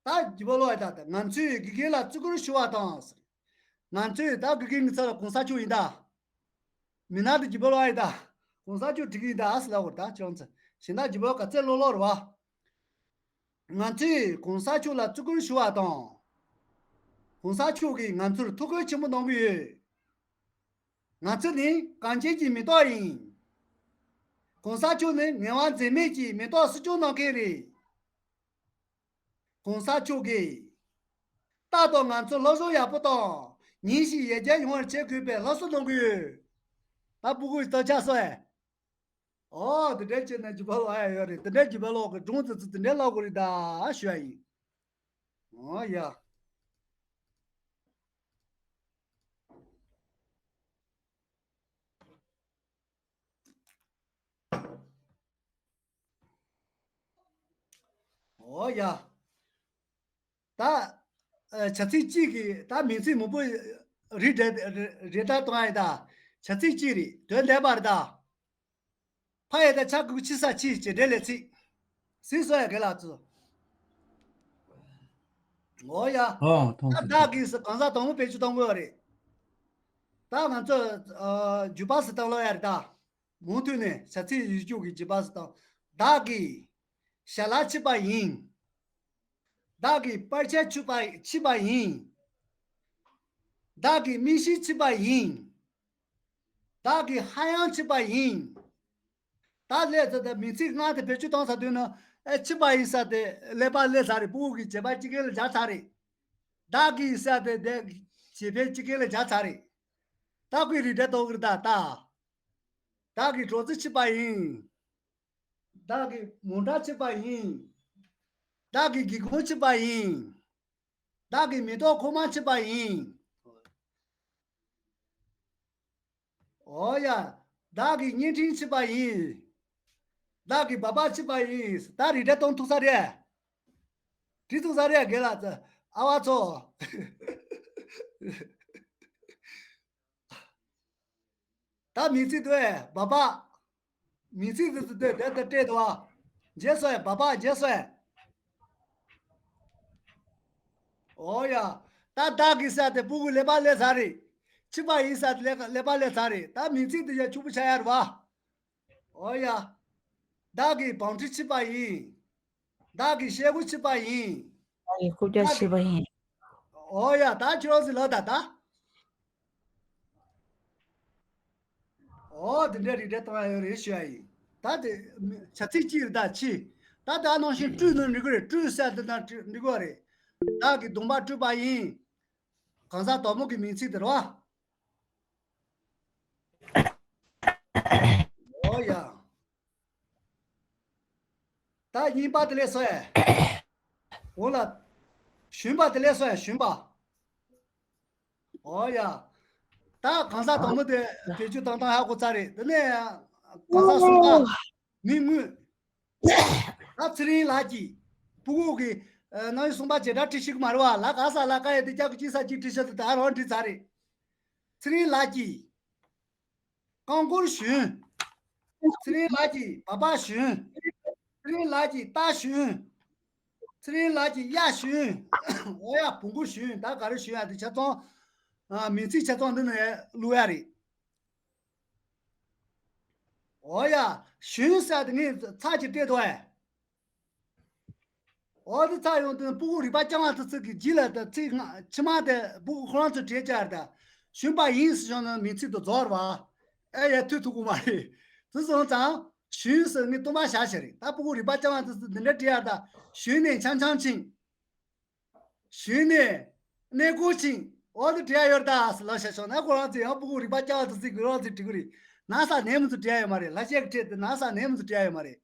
ད་རྒྱུ་བ་ལོག་ཡ་ད་ད་ང་ཚོས་དགེ་རྒན་ལ་བརྩི་བཀུར་ཞུ་བ་དང་ཟེར། ང་ཚོས་ད་དགེ་རྒན་གྱི་ཚབ་ལ་གོང་ས་མཆོག་ཡིན་ད། མི་ནག་དེ་རྒྱུ་བ་ལོག་ཡ་ད། གོང་ས་མཆོག་འགྲིག་གི་ཡིན་ད་ཟེར་ལབ་དགོས་རེད་ད་ཁྱེད་རང་ཚོ། གཞན་དག་རྒྱུ་བ་ལོག་ག་ཚད་ལོག་ལོག་རེད་བ། ང་ཚོས་གོང་ས་མཆོག་ལ་བརྩི་བཀུར་ཞུ་བ་དང་། གོང་ས་མཆོག་གིས་ང་ཚོར་ཐུགས་ཁུར་ཆེན་པོ་གནང་གི་ཡོད། ང་ཚོ་ནི་གངས་ཅན་གྱི་མེ་ཏོག་ཡིན། གོང་ས་མཆོག་ནི་ངལ་བ་འཛེམས་མེད་ཀྱིས་མེ་ཏོག་སྲིད་སྐྱོང་གནང་མཁན་རེད། གོང་ས་མཆོག་གིས་རྟག་ཏུ་ང་ཚོ་སློབ་སྦྱོང་ཡག་པོ་དང་ཉིན་ཞིག་ཡར་རྒྱས་ཡོང་བར་བྱེད་དགོས་པའི་སློབ་གསོ་གནང་གི་ཡོད། ད་སྤུ་གུ་ཡི་རྟགས་ཆགས་སོང་ཨེ། ཨོ་དེ་འདྲ་བྱས་ན་རྒྱུ་བ་ལོག་ཡ་ཡོད་རེད། དེ་འདྲ་རྒྱུ་བ་ལོག་གི་སྒྲུང་དེ་ཚོ་དེ་འདྲ་ལབ་དགོས་རེད་ད་ཞུ་ཡ་ཡིན། ཨོ་ཡ། ཨོ་ཡ། ད། ཨ། བྱ་ཚིག་གཅིག་གིས་ད་མིང་ཚིག་མང་པོ་རེ་འགྲེ་རེ་ལྟར་གཏོང་ཡ་ཡིན་ད། བྱ་ཚིག་གཅིག་རེད། དོན་ལྡན་པ་རེད་ད། ཕ་ཡི་ད་ཆ་གུ་ཆི་ས་ཆི་བྱེད་འབྲེལ་ལས་ཚིག་སྲིད་སོ་ཡ་གེ་ལ་ཚུ། ཨོ་ཡ། ཨོ་ཐོང་ད་ཚིག་བདག་གིས་སུ་གང་ཟག་དང་པོ་བེད་སྤྱོད་གཏོང་དགོས་པ་རེད། ད་ང་ཚོ་ཨ་བརྒྱུད་པ་ཟེར་སྟངས་ལོ་ཡ་རེད་ད། མུ་མཐུད་ནས་བྱ་ཚིག་ཡིག་རྒྱུགས་ཀྱི་བརྒྱུད་པ་ཟེར་སྟངས། བདག་གིས་ཞལ་ལག་ཕྱིས་པ་ཡིན། བདག་གིས་པར་ཆས་ཕྱིས་པ་ཕྱིས་པ་ཡིན། བདག་གིས་མིག་ཤེལ་ཕྱིས་པ་ཡིན། བདག་གིས་ཧ་ཡང་ཕྱིས་པ་ཡིན། ད་ལས་ཚོ་ད་མིང་ཚིག་ལྔ་དེ་བེད་སྤྱོད་གཏོང་ས་དུས་ན་ཨེ་ཕྱིས་པ་ཡིན་ས་དེ་ཀླད་པ་སླེབས་ཚར་རེད། ཕྲུ་གུ་གི་བྱེད་པ་སྤྱི་སྒེར་ལ་སྦྱར་ཚར་རེད། བདག་གིས་ས་དེ་དེ་བྱེད་ཕན་སྤྱི་སྒེར་ལ་སྦྱར་ཚར་རེད། ད་ཁོས་རིགས་འགྲེ་གཏོང་གི་རེད་ད་ད། བདག་གི་གྲོགས་ཚོ་ཕྱིས་པ་ཡིན། བདག་གི་མོ་ཊ་ཕྱིས་པ་ཡིན། བདག་གི་སྒེའུ་ཁུང་ཕྱིས་པ་ཡིན། བདག་གི་མེ་ཏོག་ཁོག་མ་ཕྱིས་པ་ཡིན། ཨོ་ཡ། བདག་གི་བརྙན་འཕྲིན་ཕྱིས་པ་ཡིན། བདག་གི་སྦག་སྦག་ཕྱིས་པ་ཡིན། ད་རིགས་འགྲེ་གཏོང་ཐུབ་ས་རེད། འགྲིག་ཐུབ་ས་རེད་རྒན་ལགས་ཚོ། ཨ་བ་ཚོ། ད་མིང་ཚིག་དེ་སྦག་སྦག་མིང་ཚིག་དེ་དེ་དེ་དེ་སྤྲད་འདུག་བ། བརྗེད་སོང་ཡ། སྦག་སྦག་བརྗེད་སོང་ཡ། ཨོ་ཡ། ད་བདག་གི་ས་དེ་ཕྲུ་གུ་ཀླད་པ་སླེབས་ཚར་རེད། ཕྱིས་པ་ཡིན་ས་དེ་ཀླད་པ་སླེབས་ཚར་རེད། ད་མིང་ཚིག་དེ་ཡ་ཕྱུག་པོ་ཆགས་ཡ་རེད་བ། ཨོ་ཡ། བདག་གི་བང་ཁྲི་ཕྱིས་པ་ཡིན། བདག་གི་ཤེལ་སྒོ་ཕྱིས་པ་ཡིན། བདག་གི་རྐུབ་བཀྱག་ཕྱིས་པ་ཡིན། ཨོ་ཡ། ད་ཁྱོད་རང་ཚོ་ལབ་ད་ད། ཨོ་དེ་འདྲའི་རིགས་འགྲེ་གཏོང་ཡ་ཡོད་རེད་ཞུ་ཡ་ཡིན། ད་དེ་བྱ་ཚིག་གཅིག་རེད་ད་ཕྱིས། ད་ད་ནང་བཞིན་སྤྲུལ་ནང་འགྲིག་གི་རེད། སྤྲུལ་ཟེར་དེ་ནང་འགྲིག་གི་རེད། བདག་གི་གདོང་པ་སྤྲུལ་པ་ཡིན། གང་ཟག་དོག་མོ་གི་མིང་ཚིག་དེ་རེད་བ། ཨོ་ཡ། ད་གཉིས་པ་དེ་ལས་སོ་ཡ། འོ་ལ། ཞུན་པ་དེ་ལས་སོ་ཡ་ཞུན་པ། ཨོ་ཡ། ད་གང་ཟག་དང་པོ་དེ་བེད་སྤྱོད་བཏང་སྟངས་ཧ་གོ་ཚར་རེད། དེ་ནས་གང་ཟག་གསུམ་པ། མི་དངོས། ད་ཚེ་རིང་ལགས་ཀྱིས་ཕྲུ་གུ་གི་ཨ་རྣམ་དབྱེ་གསུམ་པ་བྱེད་སྒྲ་འབྲི་ཤེས་ཀྱི་མ་རེད་བ། ལ་ག་ས་ལ་ཀ་ཡ་དེ་ཀྱ་གི་ཅི་ས་ཅིག་བྲིས་ཤག་དེ་ད་རང་བྲིས་ཚར་རེད། ཚེ་རིང་ལགས་ཀྱིས། རྐང་འཁོར་ཞོན། ཚེ་རིང་ལགས་ཀྱིས་སྦག་སྦག་ཞོན། ཚེ་རིང་ལགས་ཀྱིས་རྟ་ཞོན། ཚེ་རིང་ལགས་ཀྱིས་གཡག་ཞོན། ཨོ་ཡ། བོང་གུ་ཞོན། ད་ག་རེ་ཞོན་ཡ་དེ་ཆ་ཚང་། ཨ་མིང་ཚིག་ཆ་ཚང་འདི་ནས་བླུག་ཡ་རེད། ཨོ་ཡ། ཞོན་ཟེར་དེ་ངས་ཚར་གཅིག་སྤྲད་འདུག་ཨེ། འོ་དེ་ཚར་ཡོང་དུས་ཕྲུ་གུ་རིག་པ་རྐྱང་བ་དེ་ཚོ་གི་རྗེས་ལ་ད་ཚིག་སྔ་ཕྱི་མ་དེ་ཕྲུ་གུ་ཁོ་རང་ཚོས་བྲིས་བྱ་ར་ད། ཞོན་པ་ཡིན་ཟེར་བྱུང་ན་མིང་ཚིག་ཏུ་རྫོགས་ར་བ། ཨེ་ཡ་ཐུག་ཐུག་གི་མ་རེད། དེ་སོང་ཙང་ཞོན་ཟེར་ངས་སྟོང་པ་བཞག་བྱ་རེད། ད་ཕྲུ་གུ་རིག་པ་རྐྱང་བ་དེ་ཚོ་འདི་འདྲ་བྲིས་ཡ་ད། ཞོན་ནས་འཆམ་འཆམ་ཕྱིན། ཞོན་ནས་གནས་སྐོར་ཕྱིན། འོ་དེ་བྲིས་ཡ་ཡོད་ད་ཟེར་ལབ་བྱ་བྱུང་ན་ཁོ་རང་ཚོས་ཡང་ཕྲུ་གུ་རིག་པ་རྐྱང་བ་དེ་ཚོ་གི་རང་ཚོས་འབྲི་གི་རེད། ན་ས་ནས་མི་ཚོ་བྲིས་ཡ་ཡོད་མ་རེད། ལྷ་ཆས་ཀྱི་ཕྲད་དེ་ན་ས་ནས་མི་ཚོ་བྲིས་ཡ་ཡོད་མ་རེད།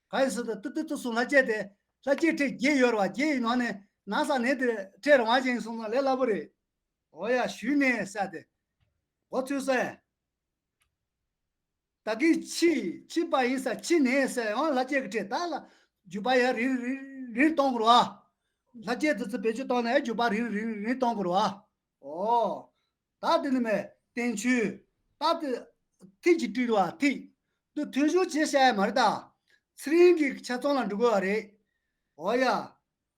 ག་ཡིན་ཟེར་ན་ཏི་ཏི་ཏི་སུ་ལྷ་ཆས་དེ་ལྷ་ཆས་ཕྲད་བརྒྱད་ཡོད་རེད་བ། བརྒྱད་ཡི་ནང་ནས་ན་ས་ནས་དེ་ཕྲད་རང་བཞིན་སོང་ཙང་ལས་སླ་པོ་རེད། འོ་ཡ། ཞུས་ནས་ས་དེ་གོ་ཚོད་སོང་། ད་གིན་ཕྱིས་ཕྱིས་པ་ཡིན་ས་ཕྱིས་ནས་ས་ཡང་ལྷ་ཆས་ཀྱི་ཕྲད་ད་ལ་བརྒྱུད་པ་ཡང་རིང་རིང་རིང་གཏོང་དགོས་རེད་བ། ལྷ་ཆས་དེ་ཚོ་བེད་སྤྱོད་བཏང་ནས་བརྒྱུད་པ་རིང་རིང་རིང་གཏོང་དགོས་རེད་བ། ཨོ། ད་དེ་ནི་མེད་བསྟན་བཅོས། ད་དེ་ཐིག་ཅིག་བྲིས་འདུག་བ་ཐིག་དེ་དོན་གཞུང་བྱས་བཤད་ཡ་མ་རེད་ད། ཚེ་རིང་གི་ཆ་ཚང་ལ་འགྲོ་དགོས་བ་རེད། ཨོ་ཡ།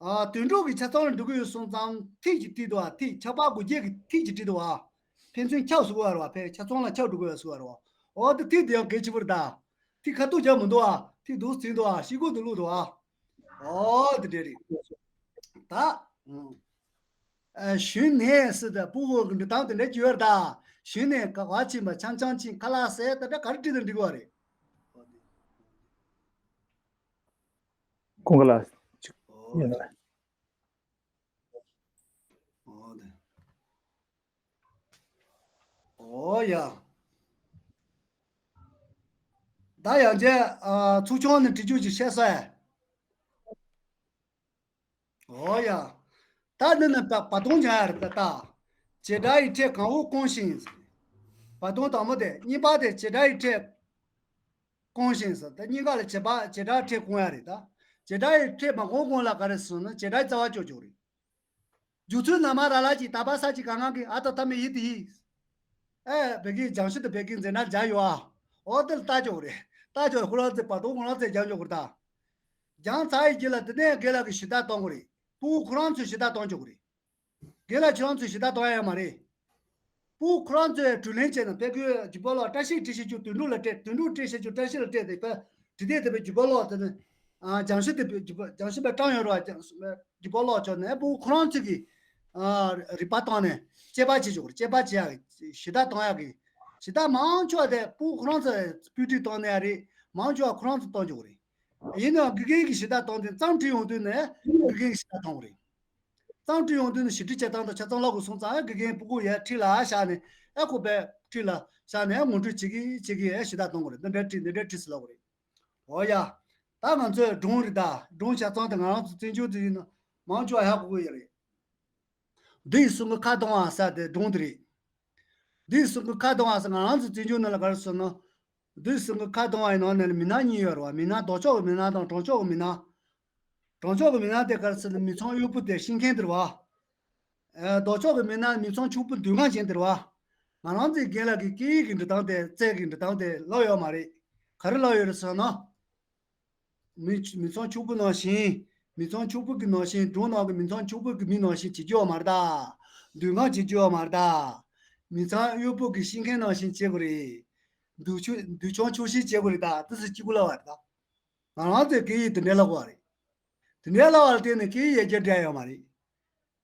ཨ་དོན་གྲུབ་ཀྱི་ཆ་ཚང་ལ་འགྲོ་གི་ཡོད་སོང་ཙང་ཐིག་ཅིག་བྲིས་འདུག་བ། ཐིག་ཁྱབ་པ་དགུ་བརྒྱད་ཀྱི་ཐིག་ཅིག་བྲིས་འདུག་བ། ཕན་ཚུན་ཁྱབ་བཟོ་དགོས་བ་རེད་བ། ཕན་ཆ་ཚང་ལ་ཁྱབ་འགྲོ་དགོས་བ་བཟོ་བ་རེད་བ། ཨོ་དེ་ཐིག་དེ་ཡང་གལ་ཆེ་པོ་རེད་ད། ཐིག་ཁ་ཐུག་རྒྱག་མི་འདུག་བ། ཐིག་འདུག་བརྩིས་འདུག་བ། ཤེལ་སྒོ་དུ་བླུགས་འདུག་བ། ཨོ་དེ་འདྲ་རེད། ད། ཨ་ཞོན་ནས་ཟེར་ད་ཕྲུ་གུ་གི་འབྲི་སྟངས་དེ་འདྲ་ཅིག་ཡོད་རེད་ད། ཞོན་ནས་ག་བ་ཕྱིན་པ་འཆམ་འཆམ་ཕྱིན་ཁ་ལག་ཟས་ད་ལྟ་ག་རེ་བྲིས་ན་འགྲིག་གི་བ་རེད། ཀུན་དགའ་ལགས་ཅིག་ཡིན་ན། ཨོ་དེ། ཨོ་ཡ། ད་ཡང་རྗེས་ཨ་ཚུགས་ཆུང་ནས་བྲིས་རྒྱུ་ཅིག་བཤད་ས་ཡ། ཨོ་ཡ། ད་འདི་ནི་ད་བར་སྟོང་སྦྱང་ཡ་རེད་ད་ད། བྱེད་སྒྲ་ཡི་ཕྲད་གང་འོག་སྐོང་ཞིང་། བར་སྟོང་དང་པོ་དེ། གཉིས་པ་དེ་བྱེད་སྒྲ་ཡི་ཕྲད་སྐོང་ཞིང་ཟེར། ད་གཉིས་ཀ་ལ་བྱེད་པ་བྱེད་སྒྲ་ཕྲད་སྐོང་ཡ་རེད་ད། བྱེད་སྒྲ་ཡི་ཕྲད་མ་སྐོང་གོང་ལ་ག་རེ་ཟེར་ན་བྱེད་སྒྲ་ཡི་རྩ་བ་གཅོད་ཆོག་རེད། རྒྱུ་མཚན་ན་མ་ར་ལ་གྱི་ད་པ་ས་གྱི་ག་ང་གི་ཨ་ད་ཐ་མི་ཡི་དི་ཡི། ཨེ་བེ་གི་སྦྱང་ཤུ་དུ་བེ་གི་འཛིན་གྲྭ་སྦྱང་ཡོད་ཨ། ཨོ་དེ་ལ་ལྟ་ཆོག་རེད། ལྟ་ཆོག་ཁོ་རང་ཚོས་བར་སྟོང་ཁོ་རང་ཚོས་སྦྱང་ཆོག་གི་རེད་ད། སྦྱང་ཚར་ཡི་རྗེས་ལ་དེ་ནས་རྒན་ལགས་ཀྱིས་ཞུ་དག་གཏོང་གི་རེད། ཕྲུ་གུ་ཁོ་རང་ཚོས་ཞུ་དག་གཏོང་ཆོག་གི་རེད། རྒན་ལགས་ཁྱོད་རང་ཚོས་ཞུ་དག་གཏོང་ཡ་ཡོད་མ་རེད། ཕྲུ་གུ་ཁོ་རང་ཚོས་དྲུག་ལེན་བྱས་ན་ཕ་གིའི་རྒྱུ་པ་ལོག་བཀྲ་ཤིས་བཀྲ་ཤིས་ཀྱི་དུད་འགྲོ་ལ་སྤྲད། དུད་འགྲོ་བཀྲ་ཤིས་ཀྱི་བཀྲ་ཤིས་ལ་སྤྲད་དེ་ཕ་དྲི་དེ་དེ་པའི་རྒྱུ་པ་ལོག་དེ་ནི་ཨ་སྦྱང་ཤིང་དེ་པའི་རྒྱུ་པ་སྦྱང་ཤིང་པའི་བཀྲམ་ཡོད་ར། སྦྱང་རྒྱུ་པ་ལོག་ཆོག་ནས་ཕྲུ་གུ་ཁོ་རང་ཚོས་ཀྱི་ཨ་རིག་པ་བཏང་ནས་དཔྱད་པ་བྱེད་ཆོག་རེད། དཔྱད་པ་བྱེད་ཡག་གི་ཞིབ་ལྟ་བཏང་ཡག་གི་ཞིབ་ལྟ་མང་ཆོག་དེ་ཕྲུ་གུ་ཁོ་རང་ཚོས་སྤུས་སྒྲིག་བཏང་ནས་ཡ་རེད། མང་ཆོག་ཁོ་རང་ཚོས་བཏང་ཆོག་རེད། ཡིན་ནའང་དགེ་རྒན་གྱིས་ཞིབ་ལྟ་བཏང་དུས་གཙང་ཁྲིད་ཡོང་དུས་ནས་དགེ་རྒན་གྱིས་ཞིབ་ལྟ་བཏང་བ་རེད། གཙང་ཁྲིད་ཡོང་དུས་ནས་ཞིབ་ཁྲིད་བྱེད་སྟངས་དང་ཆ་ཚང་ལབ་དགོས་སོང་ཙང་དགེ་རྒན་ཕྲུ་གུ་ཡར་ཁྲིད་ལ་བཞག་ནས་ཨེ་ཁོ་པས་ཁྲིད་ལ་བཞག་ནས་ངོ་སྤྲོད་བྱེད་ཀྱི་བྱེད་ཀྱི་ཨེ་ཞིབ་ལྟ་གཏོང་དགོས་རེད། འདི་འདྲ་ཁྲིད་འདི་འདྲ་ཁྲིད་ཟེར་ལབ་དགོས་རེད། འོ་ཡ། ད་ང་ཚོའི་སྒྲུང་རེད་ད། སྒྲུང་ཆ་ཚང་དེ་ང་རང་ཚོ་བཙན་བྱོལ་དུ་ཡིན་ན་མང་ཆེ་བ་ཧ་གོ་གི་ཡོད་རེད། བདུད་ཡི་སྲུང་སྐུ་ཁ་གདོང་བ་ཟེར་དེ་སྒྲུང་དེ་རེད། བདུད་ཡི་སྲུང་སྐུ་ཁ་གདོང་བ་ཟེར་ང་རང་ཚོ་བཙན་བྱོལ་ནང་ལ་ག་རེ་ཟེར་ན། བདུད་ཡི་སྲུང་སྐུ་ཁ་གདོང་བ་ཡི་ནང་ནས་མི་སྣ་གཉིས་ཡོད་རེད་བ། མི་སྣ་ལྡོག་ཕྱོགས་ཀྱི་མི་སྣ་དང་གྲོང་ཆོག་གི་མི་སྣ། གྲོང་ཆོག་གི་མི་སྣ་དེ་ག་རེ་ཟེར་ན་མི་ཚང་གཡོག་པོ་དེ་བཤིག་མཁན་དེ་རེད་བ། ཨ་ལྡོག་ཕྱོགས་ཀྱི་མི་སྣ་མི་ཚང་ཕྱུག་པོ་འདུལ་མཁན་ཅན་དེ་རེད་བ། ང་རང་ཚོའི་རྒན་ལགས་ཀྱིས་སྐད་ཡིག་གི་འབྲི་སྟངས་དེ་རྩལ་གྱི་འབྲི་སྟངས་དེ་ལབ་ཡོད་མ་རེད། ག་རེ་ལབ་ཡོད་རེད་ཟེར་ན། མི་མི་ཚང་ཕྱུག་པོ་ནང་བཞིན། མི་ཚང་ཕྱུག་པོ་གི་ནང་བཞིན་སྒྲུང་ནང་གི་མི་ཚང་ཕྱུག་པོ་གི་མི་ནང་བཞིན་བྱེད་རྒྱུ་ཡོད་མ་རེད་ད། འདུལ་མཁན་བྱེད་རྒྱུ་ཡོད་མ་རེད་ད། མི་ཚང་གཡོག་པོ་གི་བཤིག་མཁན་ནང་བཞིན་བྱེད་དགོས་རེད། འདུལ་ཕྱུག་འདུལ་ཆུང་ཕྱུག་བཤིག་བྱེད་དགོས་རེད་ད། དེ་ཚོ་གཅིག་པུ་ལབ་པ་རེད་ད། ང་རང་ཚོས་སྐད་ཡིག་དེ་འདྲ་ལབ་དགོས་པ་རེད། དེ་འདྲ་ལབ་པ་ལ་བརྟེན་ནས་སྐད་ཡིག་ཡར་རྒྱས་འགྲོ་ཡ་ཡོད་མ་རེད།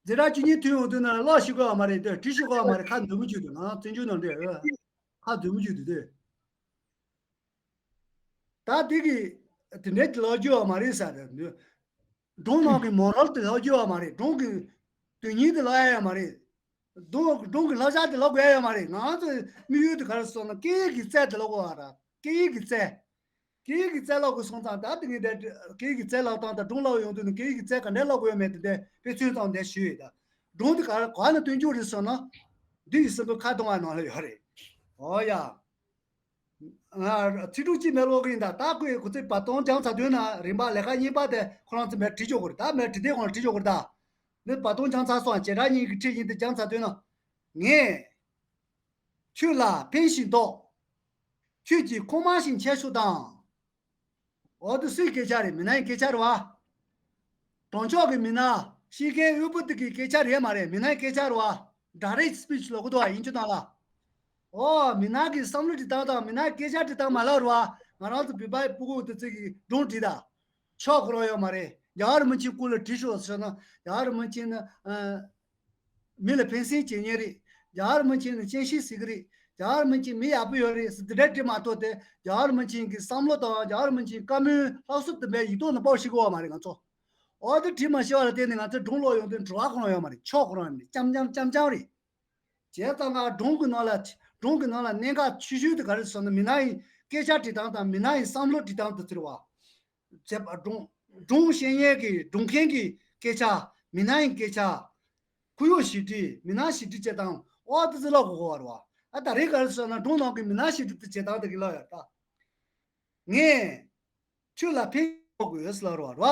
འཛིན་གྲྭ་བཅུ་གཉིས་ཐོན་ཡོང་དུས་ན་ཀློག་ཤེས་ཀྱི་ཡོད་མ་རེད་དེ། འབྲི་ཤེས་ཀྱི་ཡོད་མ་རེད། ཁ་འཛུམ་གྱི་འདུག་ང་རང་བཙན་བྱོལ་ནང་འདྲ་ཡོད། ཁ་འཛུམ་གྱི་འདུག་དེ། ད་དེ་གི་དེ་འདྲའི་ལོ་རྒྱུས་ཡོད་མ་རེད་ཟེར་དེ། སྒྲུང་ནང་གི་མོ་རལ་དེ་ལོ་རྒྱུས་ཡོད་མ་རེད། སྒྲུང་གི་དོན་སྙིང་དེ་ལོ་ཡ་ཡོད་མ་རེད། སྒྲུང་སྒྲུང་གི་བསླབ་བྱ་དེ་ལོ་དགོས་ཡ་ཡོད་མ་རེད། ང་ཚོའི་དམིགས་ཡུལ་དེ་ག་རེ་སོང་ན་སྐད་ཡིག་གི་རྩལ་དེ་ལོ་དགོས་པ་ར། སྐད་ཡིག་གི་རྩལ། སྐད་ཡིག་གི་རྩལ་ལོ་དགོས་སོང་ཙང་ད་དེ་ངས་དེ་སྐད་ཡིག་གི་རྩལ་ལོ་སྟངས་དང་སྒྲུང་ལོ་ཡོང་དུས་ནི་སྐད་ཡིག་གི་རྩལ་ག་འདྲ་ལོ་དགོས་ཡོད་མེད་དེ་འདྲ་དཔེ་མཚོན་ཙམ་འདྲ་ཞུས་ཡོད་ད། སྒྲུང་དེ་ག་ག་ནས་སྟོན་རྒྱུ་རེད་སོང་ན། བདུད་ཡི་སྲིན་པོ་ཁ་གདོང་བ་ནང་ལ་ཡོད་རེད། ཨོ་ཡ། ང་ཚིག་གྲུབ་གཅིག་མེད་ཀློག་གི་ཡིན་ད། ད་ཁོས་ཁོ་ཚོས་བར་སྟོང་སྦྱངས་ཚར་དུས་ན་རིམ་པ་ལས་ཀ་གཉིས་པ་དེ་ཁོ་རང་ཚོ་མར་བྲིས་ཆོག་གི་རེད་ད། མར་བྲིས་དེ་ཁོ་རང་བྲིས་ཆོག་གི་རེད་ད། འདི་བར་སྟོང་སྦྱངས་ཚར་སོང་། བྱེ་བྲག་གཉིས་ཀྱི་ཁྲིད་ཡིན་དེ་སྦྱངས་ཚར་དུས་ན། ངས་ཁྱོད་ལ་ཕན་ཞིང་འདོགས། ཁྱོད་ཀྱི་ཁོག་མ་བཞིན་ཆེ་ཤོས་དང་། འོ་དེ་སུའི་སྐད་ཆ་རེད། མི་སྣའི་སྐད་ཆ་རེད་བ། གྲོང་ཆོག་གི་མི་སྣ་བཤིག་མཁན་གཡོག་པོ་དེ་གི་སྐད་ཆ་རེད་མ་རེད། མི་སྣའི་སྐད་ཆ་རེད་བ། Direct speech ལབ་གི་འདུག་བ་དབྱིན་ཇི་ནང་ལ། ཨོ་མི་སྣ་གི་བསམ་བློ་འབྲི་སྟངས་དང་མི་སྣའི་སྐད་ཆ་འབྲི་སྟངས་མ་ལབ་རེད་བ། ང་རང་ཚོ་བོད་པའི་ཕྲུ་གུ་དེ་ཚོ་གི་སྒྲུང་བྲིས་ད། ཆོག་ཁོ་རང་ཡོད་མ་རེད། རྒྱལ་བ་རིན་པོ་ཆེའི་སྐུ་ལ་བྲིས་ཤོག་ཟེར་ན་རྒྱལ་བ་རིན་པོ་ཆེ་ནི་ཨ། མི་ལ་ཕན་སེམས་བྱེད་མཁན་རེད། རྒྱལ་བ་རིན་པོ་ཆེ་ནི་སྤྱན་ཤེས་གཟིགས་ཀྱི་རེད། རྒྱལ་བ་རིན་པོ་ཆེ་མི་ཡག་པོ་ཡོད་རེད་ཟེར་དེ་འདྲ་བྲིས་མ་གཏོགས་དེ་རྒྱལ་བ་རིན་པོ་ཆེ་གི་བསམ་བློ་དང་རྒྱལ་བ་རིན་པོ་ཆེའི་བཀའ་མོལ་ལྷག་བསམ་དེ་འདྲ་ཡིག་ཐོག་ནས་ཕབ་ཤེས་ཀྱི་ཡོད་མ་རེད་ང་ཚོ། འོ་དེ་བྲིས་མ་ཤེས་པ་ལ་བརྟེན་ནས་ང་ཚོས་སྒྲུང་ཀློག་ཡོང་དུས་བྲོ་བ་ཁོ་རང་ཡོད་མ་རེད། ཆོག་ཁོ་རང་ཡོད་མ་རེད། རྐྱང་རྐྱང་རྐྱང་རྐྱང་རེད། བྱས་ཙང་ང་སྒྲུང་གི་ནང་ལ་སྒྲུང་གི་ནང་ལ་གནད་འགག་ཆེ་ཤོས་དེ་ག་རེ་ཟེར་ན་མི་སྣ་ཡི་སྐད་ཆ་འབྲི་སྟངས་དང་མི་སྣ་ཡི་བསམ་བློ་འབྲི་སྟངས་དེ་ཚོ་རེད་བ། བྱས་པ་སྒྲུང་སྒྲུང་བཤད་མཁན་གྱི་སྒྲུང་མཁན་གྱི་སྐད་ཆ། མི་སྣ་ཡི་སྐད་ཆ། ཁོར་ཡུག་ཞིབ་འབྲི། མི་སྣ་ཞིབ་འབྲི་བྱེད་སྟངས། ཨོ་དེ་ཚོ་ལ་གོ་གོ་བ་རེད་བ། ཨ་ད་རེས་ག་རེ་ཟེར་ན་སྒྲུང་ནང་གི་མི་སྣ་ཞིབ་འབྲི་དེ་བྱེད་སྟངས་དེ་གི་ལ་ཡོད་ད། ངས་ཁྱོད་ལ་ཕན་ཐོགས་དགོས་ཟེར་ལ་རེད་བ།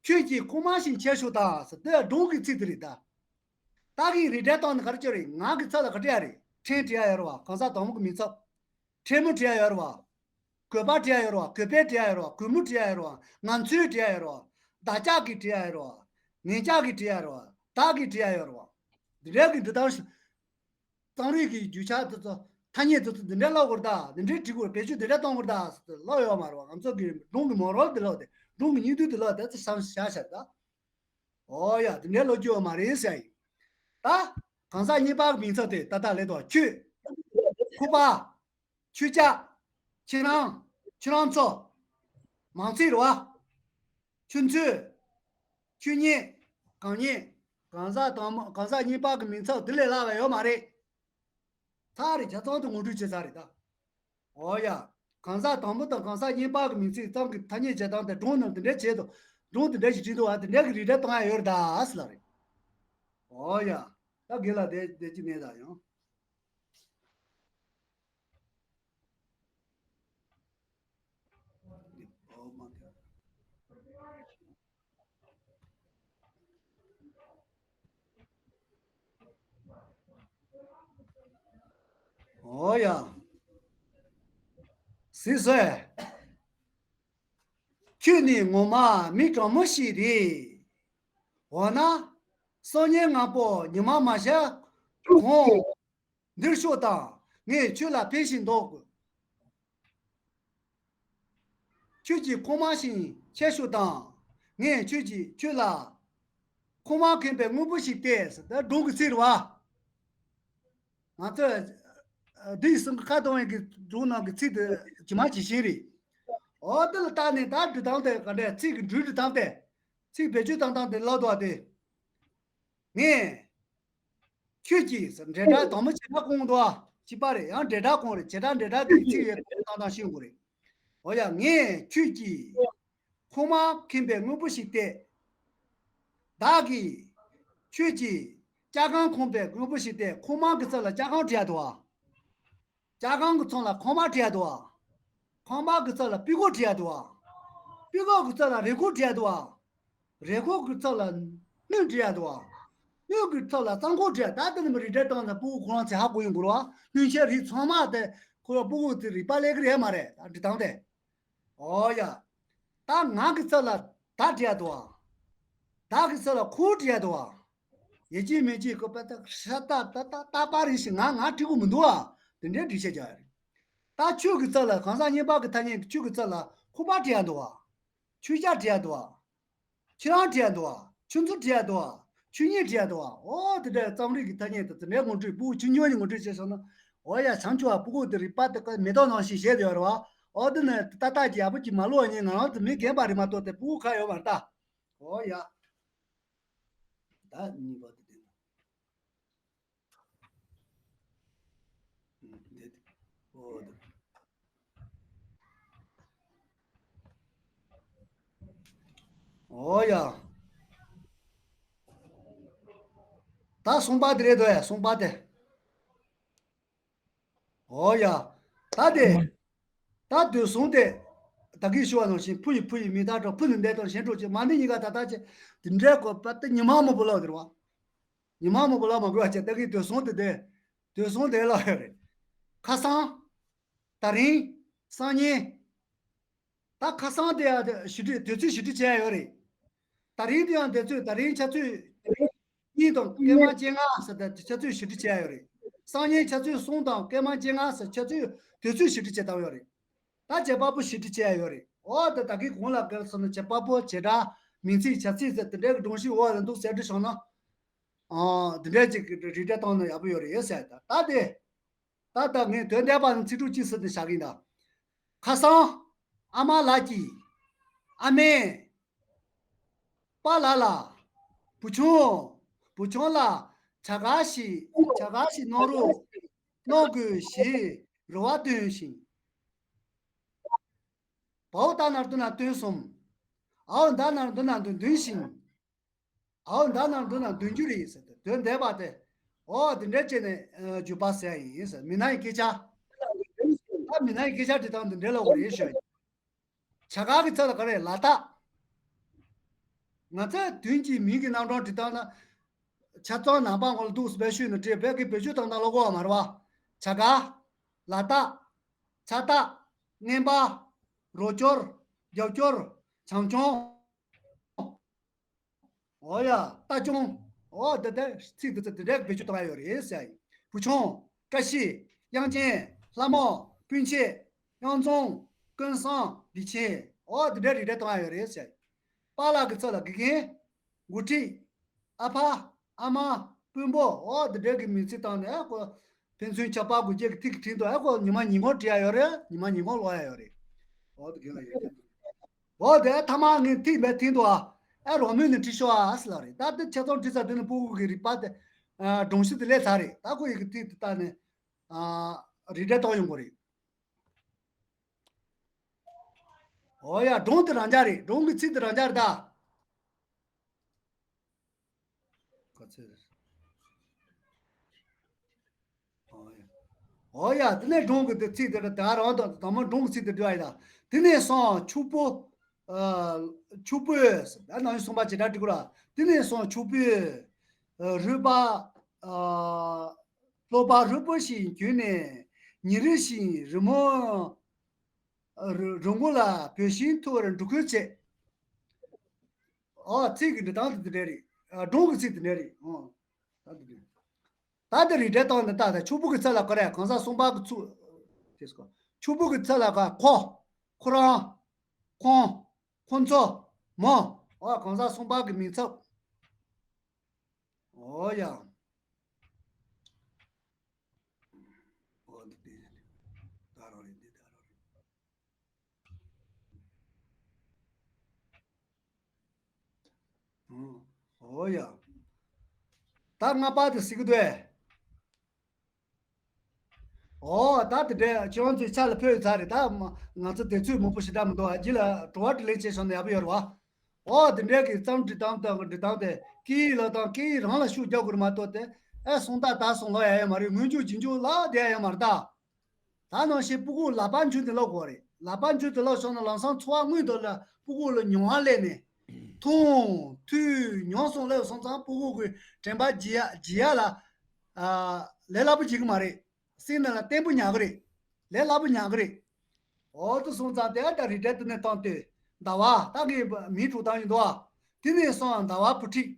ཁྱོད་ཀྱི་ཁོག་མ་བཞིན་ཆེ་ཤོས་དང་ཟེར་དེ་སྒྲུང་གི་ཚིག་དེ་རེད་ད། ད་གི་རིགས་འགྲེ་བཏང་ནས་ག་རེ་བྱོས་རེད། ང་གི་ཚབ་ལ་ག་རེ་བྲིས་ཡ་རེད། ཕྲན་བྲིས་ཡ་ཡོད་རེད་བ། གང་ཟག་དང་པོ་གི་མིང་ཚབ། ཕྲན་མོ་བྲིས་ཡ་ཡོད་རེད་བ། གུས་པ་བྲིས་ཡ་ཡོད་རེད་བ། གུས་པས་བྲིས་ཡ་ཡོད་རེད་བ། གུས་མོས་བྲིས་ཡ་ཡོད་རེད་བ། ང་ཚོས་བྲིས་ཡ་ཡོད་རེད་བ། བདག་ཅག་གིས་བྲིས་ཡ་ཡོད་རེད་བ། ངེད་ཅག་གིས་བྲིས་ཡ་ཡོད་རེད་བ། བདག་གིས་བྲིས་ཡ་ཡོད་རེད་བ། འདི་འདྲའི་གི་འབྲི་སྟངས་ཤིག་རྩོམ་རིག་གི་རྒྱུ་ཆ་དེ་ཚོ་ཐ་སྙད་དེ་ཚོ་འདི་འདྲ་ཀློག་དགོས་རེད་ད། འདི་འདྲའི་འབྲི་དགོས་རེད། བེད་སྤྱོད་འདི་འདྲ་གཏོང་དགོས་རེད་ད་ཟེར་ཏེ་ཀློག་ཡོད་མ་རེད་བ། ང་ཚོ་གི་སྒྲུང་གི་མོ་རལ་དེ་ཀློག་སྟེ་སྒྲུང་གི་སྙིང་བསྡུས་དེ་ཀློག་སྟེ་ཚེ་བསམ་བཞག་བཞག་ད། ཨོ་ཡ་དེ་འདྲའི་ཀློག་རྒྱུ་ཡོད་མ་རེད་ཟེར་ཡིན། ད་གང་ཟག་གཉིས་པ་གི་མིང་ཚབ་དེ་ད་ལྟ་ལས་དང་ཁྱོད། ཁུ་པ། ཁྱོད་ཅག་ཁྱེད་རང་། ཁྱོད་རང་ཚོ། མང་ཚིག་རེད་བ། ཁྱོད་ཚོས། ཁྱོད་གཉིས། གང་གཉིས། གང་ཟག་དང་པོ་གང་ཟག་གཉིས་པ་གི་མིང་ཚབ་དེ་ལས་སླ་བ་ཡོད་མ་རེད། ཚར་རེ་ཆ་ཚང་དུ་ངོ་སྤྲོད་བྱས་ཚར་རེད་ད། འོ་ཡ། གང་ཟག་དང་པོ་དང་གང་ཟག་གཉིས་པ་གི་མིང་ཚིག་ཙམ་གྱི་ཐ་སྙད་བྱེད་སྟངས་དེ་སྒྲུང་ནང་དེ་འདྲ་བྱེད་དོ། སྒྲུང་དེ་འདྲ་ཞིག་བྲིས་འདུག་བ། དེ་འདྲ་གི་རིགས་འགྲེ་གཏོང་ཡ་ཡོད་རེད་ད་ཟེར་ལ་རེད། འོ་ཡ། ད་དགེ་ལ་དེ་དེ་ཅི་ནས་ད་ཡང་། ཨོ་ཡ། སི་སོས། ཁྱོད་ནི་ངོ་མ་མི་དྲང་མོ་ཞིག་རེད། འོ་ན། སང་ཉིན་སྔ་པོ་ཉི་མ་མ་ཤར་གོང་། འདིར་ཤོག་དང་། ངས་ཁྱོད་ལ་ཕན་ཞིང་འདོགས། ཁྱོད་ཀྱི་ཁོག་དམར་ཞིང་ཆེ་ཤོག་དང་། ངས་ཁྱོད་ཀྱི་ཁྱོད་ལ་ཁོག་དམར་མཁན་པའི་དངོས་པོ་ཞིག་སྟེར། ཟེར་ད་སྒྲུང་གི་ཚིག་རེད་བ། ང་ཚོས་འདི་གསུམ་གྱི་ཁ་གཏོང་བའི་གི་སྒྲུང་ནང་གི་ཚིག་དེ་ཇི་མ་ཇི་བཞིན་རེད། འོ་དེ་ལ་བལྟས་ནས་ད་འབྲི་སྟངས་དེ་ག་འདྲ། ཚིག་གི་འབྲུ་འབྲི་སྟངས་དེ། ཚིག་བེད་སྤྱོད་བཏང་སྟངས་དེ་ལབ་འདུག་བ་དེ། ངས་ཁྱོད་ཀྱིས་ཟེར་འབྲེལ་སྒྲ་དང་པོ་བྱེད་སྒྲ་གོང་འདུག་བ། གཅིག་པ་རེད། ཡང་འབྲེལ་སྒྲ་གོང་རེད། བྱེད་སྒྲ་འབྲེལ་སྒྲ་གི་ཚིག་ཡོད་བཏང་སྟངས་ཤེས་དགོས་རེད། འོ་ཡ། ངས་ཁྱོད་ཀྱི་ཁོག་དམར་མཁན་པའི་དངོས་པོ་ཞིག་སྟེར། བདག་གིས་ཁྱོད་ཀྱི་སྐྱ་རྐང་ཁོག་པའི་དངོས་པོ་ཞིག་སྟེར། ཁོག་དམར་གྱི་རྩ་ལ་སྐྱ་རྐང་བྲིས་འདུག་བ། སྐྱ་རྐང་གི་ཚང་ལ་ཁོག་དམར་བྲིས་འདུག་བ། ཁོག་དམར་གྱི་རྩ་ལ་སྤུ་གུ་བྲིས་འདུག་བ། སྤུ་གུ་གི་རྩ་ལ་རེ་ཁོག་བྲིས་འདུག་བ། རེ་ཁོག་གི་རྩ་ལ་སྣོད་བྲིས་འདུག་བ། སྣོད་ཀྱི་རྩ་ལ་རྩ་འཁོར་བྲིས། ད་དེ་ནི་མི་རིགས་འགྲེལ་སྟངས་དང་སྤུ་གུ་ཁོ་རང་ཚོས་ཧ་གོ་ཡོང་དགོས་རེད་བ། སྣོད་ཆའི་རིགས་ཚང་མ་དེ་ཁོ་རང་སྤུ་གུ་དེ་རིག་པ་ལས་ཀྱི་རེད་མ་རེད། ད་འབྲི་སྟངས་དེ། ཨོ་ཡ། ད་ང་གི་རྩ་ལ་ད་བྲིས་འདུག་བ། ད་གི་རྩ་ལ་ཁོ་བྲིས་འདུག་བ། ཡིན་གཅིག་མིན་གཅིག་ཁོ་པ་ད་ཤ་སྟག་ད་ད་ད་པ་རེད་ཞིག་ང་ང་བྲིས་གི་མི་འདུག་བ། དེ་འདྲའི་འབྲི་བྱེད་རྒྱུ་རེད། ད་ཁྱོད་ཀྱི་རྩ་ལ་གང་ཟག་གཉིས་པ་གི་ཐ་སྙད་ཁྱོད་ཀྱི་རྩ་ལ་ཁོག་པ་བྲིས་འདུག་བ། ཁྱོད་ཅག་བྲིས་འདུག་བ། ཁྱོད་རང་བྲིས་འདུག་བ། ཁྱོད་ཚོ་བྲིས་འདུག་བ། ཁྱོད་གཉིས་བྲིས་འདུག་བ། ཨོ་དེ་འདྲའི་རྩོམ་རིག་གི་ཐ་སྙད་དེ་དེ་འདྲའི་ངོ་སྤྲོད། སྤུ་གུ་ཆུང་ཆུང་གཉིས་ངོ་སྤྲོད་བྱས་སོང་ན། ཨོ་ཡ། བྱང་ཆུབ་པ་སྤུ་གུ་དེ་རིག་པ་དེ་ཀ་མེ་ཏོག་ནང་བཞིན་བཞད་དེ་ཡོད་རེད་བ། ཨོ་དེ་ནི་ཏག་ཏག་ཅིག་ཡག་པོ་ཅིག་མ་ལོག་ཉིན་ང་རང་ཚོ་མི་རྒན་པ་རེད་མ་གཏོགས་དེ་སྤུ་གུ་ཁ་ཡོད་མ་རེད་ད། ཨོ་ཡ། ད་གཉིས་པ་དེ་དེ་ན། འདི་དེ། ཨོ་དེ། ཨོ་ཡ། ད་གསུམ་པ་དེ་རེད་དོ། ཡ་གསུམ་པ་དེ། ཨོ་ཡ། ད་དེ། ད་དུས་གསུམ་དེ། ད་གིན་ཞུ་བ་ནང་བཞིན་ཕུ་ཡི་ཕུ་ཡི་མི་རྟག་གྲོགས། ཕུ་ནི་འདས་དང་གཞན་གྲོགས་ཅན། མ་ནི་གཉིས་ཀ་ད་ལྟ་ཅན། དེ་འདྲའི་གོ་པ་ད་ཉི་མ་མང་པོ་ལབ་དེ་རེད་བ། ཉི་མ་མང་པོ་ལབ་མ་དགོས་པ་བྱས། ད་གིན་དུས་གསུམ་དེ་དེ། དུས་གསུམ་དེ་ལབ་ཡོད་རེད། ཁ་སང་། ད་རིང་། སང་ཉིན། ད་ཁ་སང་དེ་ཡང་ཞི་འགྲིག་དུས་ཚོད་ཞི་འགྲིག་བྱས་ཡོད་རེད། ད་རིང་དེ་ཡང་དུས་ཚོད། ད་རིང་ཆུ་ཚོད་གཉིས་དང་སྐར་མ་བཅོ་ལྔ་ཟེར་ད་ཆུ་ཚོད་ཞི་འགྲིག་བྱས་ཡོད་རེད། སང་ཉིན་ཆུ་ཚོད་གསུམ་དང་སྐར་མ་བཅོ་ལྔ་ཟེར་ཆུ་ཚོད་དུས་ཚོད་ཞི་འགྲིག་བྱས་བཏང་ཡོད་རེད། ད་བྱེད་པ་པོ་ཞི་འགྲིག་བྱས་ཡོད་རེད། འོ་ད་ད་གིན་གོང་ལ་ག་རེ་ཟེར་ན་བྱེད་པ་པོ་བྱེད་སྒྲ་མིང་ཚིག་བྱ་ཚིག་ཟེར་དེ་འདྲའི་གི་སྒྲུང་ཞིག་འོག་ལ་འདུག་ཟེར་དུས་བྱུང་ན། ཨ་དེ་འདྲའི་ཅིག་གི་རིགས་འགྲེ་བཏང་ན་ཡག་པོ་ཡོད་རེད་ཟེར། ད་ད་དེ། ད་ལྟ་ངས་དོན་འདས་པ་ནི་ཚིག་གྲུབ་གཅིག་ཟེར་ཏེ་བཞག་གིན་གདའ། ཁ་སང་། ཨ་མ་ལགས་ཀྱིས། ཨ་མས། པཱ་ལགས་ལ། བུ་ཆུང་། བུ་ཆུང་ལ། བྱ་དགའ་ཞིག་བྱ་དགའ་ཞིག་གནང་རོགས། གནང་དགོས་ཞེས་རེ་བ་བཏོན་ཞིང་། བའོ་ད་ནར་དུ་ན་བཏོན་སོང་། ཨའོ་ད་ནར་དུ་ན་འདོན་འདོན་ཞིང་། ཨའོ་ད་ནང་འདི་ན་འདོན་རྒྱུ་རེད་ཟེར་ཏེ་དོན་འདས་པ་དེ། ཨོ་དེ་འདྲ་བྱས་ནས་བརྗོད་པ་ཟེར་ཡ་ཡིན་ཟེར། མི་སྣ་ཡི་སྐད་ཆ། ད་མི་སྣ་ཡི་སྐད་ཆ་འབྲི་སྟངས་འདི་འདྲ་ལ་འོ་རེད་ཞུ་ཡ་ཡིན། བྱ་དགའ་གི་ཚབ་ལ་ག་རེ་ལ་དྭགས། ང་ཚོས་དོན་གྱི་མིང་གི་རྣམ་གྲངས་འབྲི་སྟངས་ན། ཆ་ཚང་ནང་པ་ངོ་ལ་འདུག་སྦས་ཤོད་ནས་བྲིས་བོད་ཀྱི་བེད་སྤྱོད་སྟངས་དང་ལོ་གོ་བ་མ་རེད་བ། བྱ་དགའ། ལ་དྭགས། ཆ་དྭགས། རྔན་པ། རོགས་སྐྱོར། རྒྱབ་སྐྱོར། བྱམས་སྐྱོང་། འོ་ཡ། ལྟ་སྐྱོང་། འོ་དེ་དེ་ཚིག་དེ་ཚོ་དེ་འདྲའི་བེད་སྤྱོད་གཏོང་ཡ་ཡོད་རེད་ཟེར་ཡ་ཡིན། བུ་ཆུང་། བཀྲ་ཤིས། དབྱངས་ཅན། ལྷ་མོ། སྤུན་མཆེད། དབྱངས་འཛོམས། ཀུན་བཟང་། བདེ་ཆེན། འོ་དེ་འདྲའི་རིགས་འདྲ་གཏོང་ཡ་ཡོད་རེད་ཟེར་ཡ་ཡིན། པཱ་ལགས་ཀྱི་ཚབ་ལ་དགེ་རྒན། འགོ་ཁྲིད། ཨ་ཕ། ཨ་མ། སྤུན་པོ། འོ་དེ་འདྲའི་གི་མིང་ཚིག་བཏང་ནས་ཨ་ཁོ། ཕན་ཚུན་ཁྱབ་པ་དགོས་རྒྱུ་གི་ཐིག་གི་འཕྲིན་དུ་ཨ་ཁོ་ཉི་མ་ཉིན་གུང་བྲིས་ཡ་ཡོད་རེད། ཉི་མ་ཉིན་གུང་ཀློག་ཡ་ཡོད་རེད། འོ་དེ་གི་ལ་ཡོད་རེད། འོ་དེ་ཐ་མ་ངས་ཐིག་མེད་ཐིག་འདུག་ཨ། ཨ་རོགས་མོས་ནི་བྲིས་ཤོག་ཨ་ཟེར་ལ་རེད། ད་དེ་ཆ་ཚང་བྲིས་ཚར་དུས་ནི་སྤུ་གུ་གི་རིག་པ་དེ། ཨ་སྒྲོམ་གཞི་དེ་ལས་ཚར་རེད། ད་ཁོ་ཡི་གི་ཐིག་དེ་ལྟ་ནས། ཨ་རིགས་འགྲེ་གཏོང་ཡོང་གི་རེད། འོ་ཡ། སྒྲུང་དེ་རང་འཇགས་རེད། སྒྲུང་གི་ཚིག་དེ་རང་འཇགས་རེད་ད། ག་ཚོད་རེད། འོ་ཡ། འོ་ཡ། དེ་ནས་སྒྲུང་གི་དེ་ཚིག་དེ་རེད་ད། རང་དང་དང་མ་སྒྲུང་གི་ཚིག་དེ་འགྲོ་ཡ་ཡིན་ད། དེ་ནས་སོང་ཕྱུག་པོ། ཨ་ཕྱུག་པོས་ཟེར་ད་ནང་གསུངས་པ་ཇི་ལྟར་འབྲི་དགོས་ར། དེ་ནས་སོང་ཕྱུག་པོས། ཨ་རུས་པ། ཨ་གློ་བ་རུས་པ་ཞིག་གྱོན་ནས་ཉིན་རེ་བཞིན་རི་མོ། རི་རི་མགོ་ལ་བོད་ཤིང་འཐུ་བར་འགྲོ་ཁུལ་བྱས། ཨོ་ཚིག་གི་འབྲི་སྟངས་དེ་འདྲ་རེད། ཨ་སྒྲུང་གི་ཚིག་དེ་འདྲ་རེད། ཨོ་ད་དེ་འདྲ། ད་དེ་རིགས་འགྲེ་སྟངས་འདི་ལྟ་ད་ཕྱུག་པོ་གི་ཚེ་ལ་ག་རེ་གང་ཟག་གསུམ་པ་གི་ཚུ། དེ་སྐོར་ཕྱུག་པོ་གི་ཚེ་ལ་ག་ཁོ། ཁོ་རང་། ཁོང་། ཁོ་ཚོ། མོ། འོ་གང་ཟག་གསུམ་པ་གི་མིང་ཚབ། འོ་ཡ། འོ་འདི་དེ་ད་རང་རེད། འདི་ད་རང་རེད། ཨང་། འོ་ཡ། ད་ལྔ་པ་དེ་གཟིགས་ཀྱི་འདུག་ཨེ། འོ་ད་དེ་འདྲའི་ཁྱེད་རང་ཚོའི་ཆ་ལ་ཕུལ་ཚར་རེད། ད་མ་ང་ཚོ་དེ་ཚོས་མང་པོ་ཞེ་དྲག་མི་འདུག་ཨ། རྗེས་ལ་དྲི་བ་དྲིས་ལན་བྱས་སོང་ན་ཡག་པོ་ཡོད་རེད་བ། འོ་དེ་འདྲའི་གི་རྩོམ་འབྲི་སྟངས་དང་འབྲི་སྟངས་དེ་སྐད་ཡིག་ཀློག་སྟངས་སྐད་ཡིག་རང་ལ་ཤུགས་རྒྱག་དགོས་རེད་མ་གཏོགས་དེ་ཨེ་སོང་ད་ད་སོང་ལབ་ཡ་ཡོད་མ་རེད། སྔོན་འཇུག་རྗེས་འཇུག་ལབ་བསྡད་ཡ་ཡོད་མ་རེད་ད། ད་ནང་བཞིན་སྤུ་གུ་ལག་པ་འཇུ་དེ་ལོག་དགོས་རེད། ལག་པ་འཇུ་དེ་ལོག་སོང་ན་ལམ་སང་འཚོ་བ་དངོས་དུ་ལ་སྤུ་གུ་ལ་མྱོང་བ་སླེབས་ནས། མཐོང་། ཐོས། མྱོང་སོང་སླེབས་སོང་ཙང་སྤུ་གུ་གི་དྲན་པ་བརྗེ་ཡ་བརྗེ་ཡ་ལ། ཨ། ལས་སླ་པོ་བྱེད་གི་མ་རེད། སེམས་ནང་ལ་བརྟན་པོ་ཉར་གི་རེད། ལས་སླ་པོ་ཉར་གི་རེད། འོ་དེ་སོང་ཙང་དེ་ད་རིགས་འགྲེ་དེ་ནས་བཏང་སྟེ། ཟླ་བ་ད་གི་མིང་འབྲུ་སྟངས་ཡིན་འདུག་ཨ། དེ་ནས་སོང་ཟླ་བ་བུ་ཁྲིད།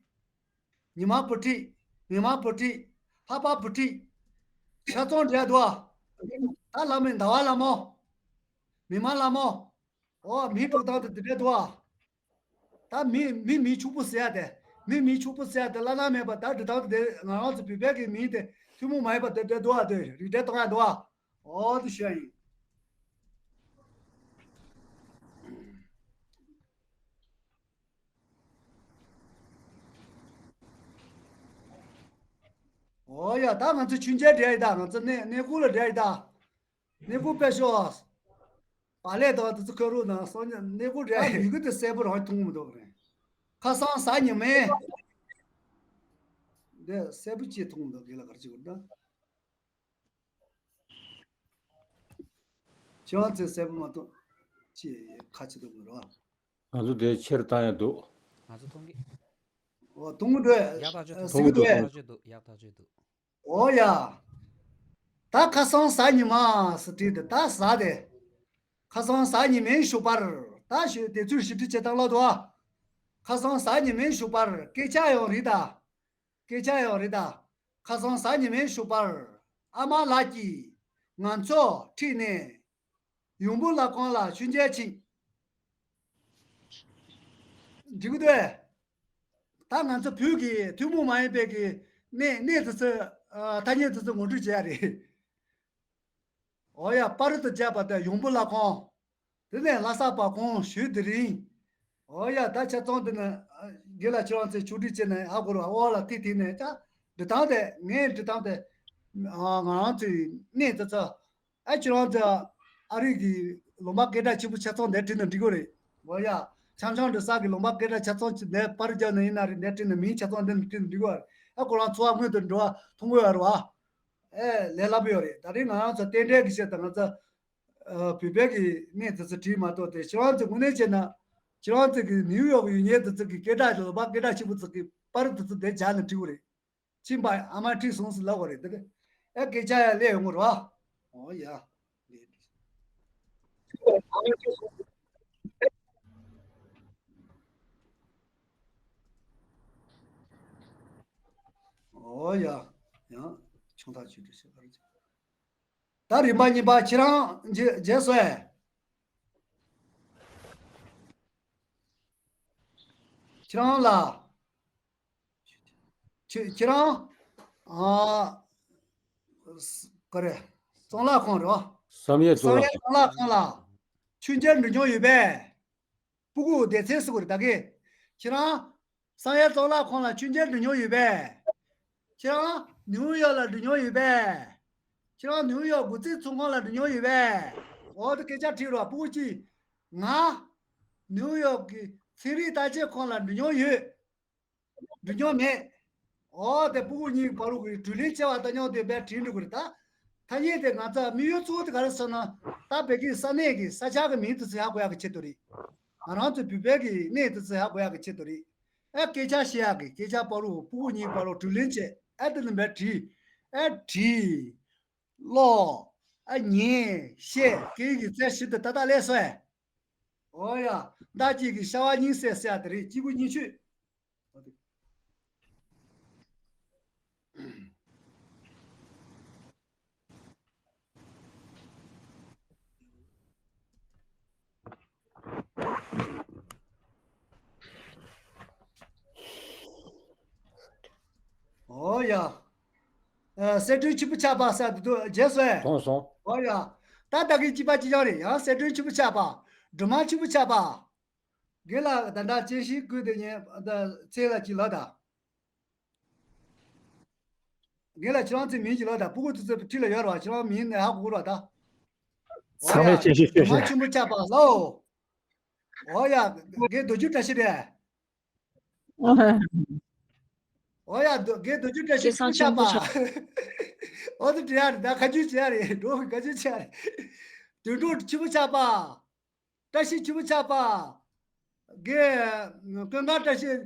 ཉི་མ་བུ་ཁྲིད། མི་མ་བུ་ཁྲིད། ལྷག་པ་བུ་ཁྲིད། ཆ་ཚང་འདྲ་འདུག་ཨ། ད་ལ་མོ་ཟླ་བ་ལ་མོ། མི་མ་ལ་མོ། འོ་མིང་འབྲུ་སྟངས་དེ་དེ་འདྲ་འདུག་ཨ། ད་མི་མི་མིང་ཕྱུག་པོ་ཟེར་ཡ་དེ། མི་མིང་ཕྱུག་པོ་ཟེར་ཡ་དེ་བླ་ན་མེད་པ། ད་འབྲི་སྟངས་དེ་ང་རང་ཚོ་བོད་པའི་གི་མིང་དེ་ཐུན་མོང་མ་ཡིན་པ་དེ་འདྲ་འདུག་ཨ། དེ་རིགས་འགྲེ་གཏོང་ཡ་འདུག་ཨ། འོ་དེ་ཞུ་ཡ་ཡིན། འོ་ཡ། ད་ང་ཚོ་ཆུང་ཆུང་འདྲ་ཡི་ད། ང་ཚོ་གནས་གནས་སྐོར་ལ་འདྲ་ཡི་ད། གནས་སྐོར་དཔེ་ཤོག་པ་ལས་དང་དེ་ཚོ་ཁ་རུ་ན་སང་ཉིན་གནས་སྐོར་འདྲ་ཡི། ཡི་གེ་དེ་གསལ་པོ་རང་མཐོང་མི་འདུག་རེད། ཁ་སང་གཟའ་ཉི་མའི། འདི་གསལ་པོ་ཅིག་མཐོང་མི་འདུག་རྒན་ལགས་ག་རེ་བྱེད་དགོས་འདུག་ཁྱེད་རང་ཚོས་གསལ་པོ་མ་མཐོང་། ཅི་ཁ་ཆེ་འདུག་མི་རོ། ང་ཚོ་དེ་ཆེར་བཏང་ཡ་འདུག་ང་ཚོ་མཐོང་གི། འོ་མཐོང་གི་འདུག་ཡག་ཐག་ཆོད་ཨ། འདུག་གཟིགས་གི་འདུག་ཡག་ཐག་ཆོད་འདུག་ཡག་ཐག་ཆོད་འདུག་འོ་ཡ། ད་ཁ་སང་གཟའ་ཉི་མ་ཟེར་བྲིས་ཏེ་ད་གཟའ་དེ། ཁ་སང་གཟའ་ཉི་མའི་ཞོགས་པར། ད་ཞུ་དེ་ཚོའི་ཞིབ་འབྲི་བྱེད་སྟངས་ལ་དོ། ཁ་སང་གཟའ་ཉི་མའི་ཞོགས་པར་སྐད་ཆ་ཡང་རེད་ད། སྐད་ཆ་ཡང་རེད་ད། ཁ་སང་གཟའ་ཉི་མའི་ཞོགས་པར་ཨ་མ་ལགས་ཀྱིས་ང་ཚོ་ཁྲིད་ནས་ཡོང་འབུ་བླ་ཁང་ལ་མཆོད་མཇལ་ཕྱིན། འགྲིག་གི་འདུག་ད་ང་ཚོ་བོད་ཀྱི་ཐུན་མོང་མ་ཡིན་པའི་གི་གནས་གནས་དེ་ཚོ་ཨ་ཐ་སྙད་དེ་ཚོ་ངོ་སྤྲོད་བྱེད་ཡ་རེད། འོ་ཡ། པར་དུ་བཅད་པ་དེ་ཡོང་འབུ་བླ་ཁང་། དེ་ནས་ལྷ་ས་པར་ཁང་ཞོལ་དེ་རིང་། འོ་ཡ། ད་ཆ་ཚང་དེ་ནི་ཨ་དགེ་ལ་ཁྱེད་རང་ཚོས་ཕྱོགས་སྒྲིག་བྱས་ནས་ཧ་གོ་རུ་འོག་ལ་ཐིག་ཐིག་ནས་ད་འབྲི་སྟངས་དེ་ངས་འབྲི་སྟངས་དེ་ཨ་ང་རང་ཚོའི་གནས་དེ་ཚོ། ཨ་ཁྱེད་རང་ཚོ་ཨ་རི་གི་ལུང་པ་སྐད་གྲགས་ཆེན་པོ་ཆ་ཚང་འདིར་བྲིས་ན་འགྲིག་གི་རེད། འོ་ཡ། འཆམ་འཆམ་འབྲི་ས་གི་ལུང་པ་སྐད་གྲགས་ཆ་ཚང་འདིར་པར་རྒྱབ་ན་ཡིན་ན་རེད། འདིར་བྲིས་ན་མིང་ཆ་ཚང་འདིར་བྲིས་ན་འགྲིག་གི་རེད། ཨ་ཁོ་རང་འཚོ་བ་སྔོན་དུ་འགྲོ་བ་མཐོང་གི་ཡོད་རེད་བ། ཨེ་ལས་སླ་པོ་ཡོད་རེད། ད་རེས་ང་རང་ཚོ་རྟེན་འབྲེལ་གྱི་ཆེད་དུ་ང་ཚོ་ཨ་བོད་པའི་གི་གནས་དེ་ཚོ་བྲིས་མ་གཏོགས་དེ་ཁྱེད་རང་ཚོ་དངོས་གནས་བྱས་ན་ཁྱེད་རང་ཚོ་གི་ནིའུ་ཡོག་ཡུལ་ཉེ་དེ་ཚོ་གི་སྐད་གྲགས་ཀྱི་ལུང་པ་སྐད་གྲགས་ཆེན་པོ་ཚོ་གི་པར་དེ་ཚོ་འདིར་སྦྱར་ན་འགྲིག་གི་རེད། ཕྱིན་པ་ཨ་མ་ཁྲིད་སོང་ཟེར་ལབ་དགོས་རེད་དེ། ཨེ་སྐད་ཆ་ཡ་སླེབས་ཡོང་གི་རེད་བ། འོ་ཡ། འོ་ཡ། ཡང་ཆུང་ཐག་ཆོད་དུ་བྱེད་པར་བྱེད། ད་རིམ་པ་གཉིས་པ་ཁྱེད་རང་མཇལ་མཇལ་སོང་ངས། ཁྱེད་རང་ལ། ཁྱེད་ཁྱེད་རང་། ཨ་ས་ག་རེ། གཙང་ལག་ཁང་རེད་བ། བསམ་ཡས་གཙང་བསམ་ཡས་ལག་གཙང་ལག་ཁང་ལ་མཆོད་མཇལ་འགྲོ་མྱོང་ཡོད་པས། སྤུ་གུ་སྡེ་ཚན་ཟེར་དགོས་རེད་ད་གི། ཁྱེད་རང་། བསམ་ཡས་གཙང་ལག་ཁང་ལ་མཆོད་མཇལ་འགྲོ་མྱོང་ཡོད་པས། ཁྱེད་རང་ནིའུ་ཡོག་ལ་འགྲོ་མྱོང་ཡོད་པས། ཁྱེད་རང་ནིའུ་ཡོག་སྒོ་རྩིས་ཚོང་ཁང་ལ་འགྲོ་མྱོང་ཡོད་པས། འོ་དེ་སྐད་ཆ་དྲིས་རོགས། སྤུ་གུ་གཅིག་ང་ནིའུ་ཡོག་གི་ཚན་རིག་བརྟག་དཔྱད་ཁང་ལ་འགྲོ་མྱོང་ཡོད། འགྲོ་མྱོང་མེད། འོ་དེ་སྤུ་གུ་གཉིས་བར་དུ་གི་དྲིས་ལན་བྱས་པ་དང་མཉམ་དུ་དཔེ་དྲིས་འགྲོ་གི་རེད་ད། ཐ་སྙད་དེ་ང་ཚོ་དམིགས་ཡུལ་གཙོ་བོ་དེ་ག་རེ་ཟེར་ན། ད་བོད་ཀྱི་ས་གནས་ཀྱི་ས་ཆ་གི་མིང་དེ་ཚོ་ཧ་གོ་ཡག་གི་ཆེད་དུ་རེད། ང་རང་ཚོ་བོད་པའི་གི་གནས་དེ་ཚོ་ཧ་གོ་ཡག་གི་ཆེད་དུ་རེད། ཨེ་སྐད་ཆ་བཤད་ཡག་གི་སྐད་ཆ་བར་དུ་སྤུ་གུ་གཉིས་བར་དུ་དྲིས་ལན་བྱས། ཨེ་དེ་ནི་མེད་དྲིས། ཨེ་དྲིས། ཀློག་ཨེ་ཉན། བཤད། སྐད་ཡིག་གི་རྩལ་ཞིབ་ཏུ་ཏག་ཏག་སླེབས་སོང་ངས། འོ་ཡ། མདའ་གཅིག་གིས་ཤ་བ་གཉིས་བསད་ཟེར་ཡག་དེ་རེད། གཅིག་པུ་གཉིས་ཆོད། ཨོ་ཡ། ཨ། གསལ་སྒྲོན་ཆུ་བོ་ཆགས་པ་ཟེར་དུ་རྗེས་སུ། སོང་སོང་། ཨོ་ཡ། ད་ད་གི་གཅིག་པ་གཅིག་རྐྱང་རེད། ཡང་གསལ་སྒྲོན་ཆུ་བོ་ཆགས་པ། སྒྲོལ་མ་ཆུ་བོ་ཆགས་པ། རྒན་ལགས་ད་ལྟ་སྤྱན་ཤེལ་བཀོད་དེ་ཉན་ད་ཚེ་ལ་གཅིག་ལབ་ད། རྒན་ལགས་ཁྱེད་རང་ཚོའི་མིང་གཅིག་ལབ་ད། སྤུ་གུ་དུ་ཚོ་འཁྲིས་ལ་ཡོད་ར་བ། ཁྱེད་རང་མིང་ནས་ཧ་གོ་གོ་ར་ད། ཚང་མས་སྤྱན་ཤེལ་ཨོ་ཡ། སྒྲོལ་མ་ཆུ་བོ་ཆགས་པ་ལོ། ཨོ་ཡ། རྒན་རྡོ་རྗེ་བཀྲ་ཤིས་རེད། ཨོ་ཡ། རྒན་རྡོ་རྗེ་བཀྲ་ཤིས་ཆུ་བོ་ཆགས་པ། ཨོ་དེ་འདྲ་ཡ་རེད། ད་ཁ་ཆུ་ཆེ་ཡ་རེད། འགྲོ་གི་ཁ་ཆུ་ཆེ་ཡ་རེད། དུད་འགྲོ་ཆུ་བོ་ཆགས་པ། བཀྲ་ཤིས་ཆུ་བོ་ཆགས་པ། རྒན་ཀུན་དགའ་བཀྲ་ཤིས་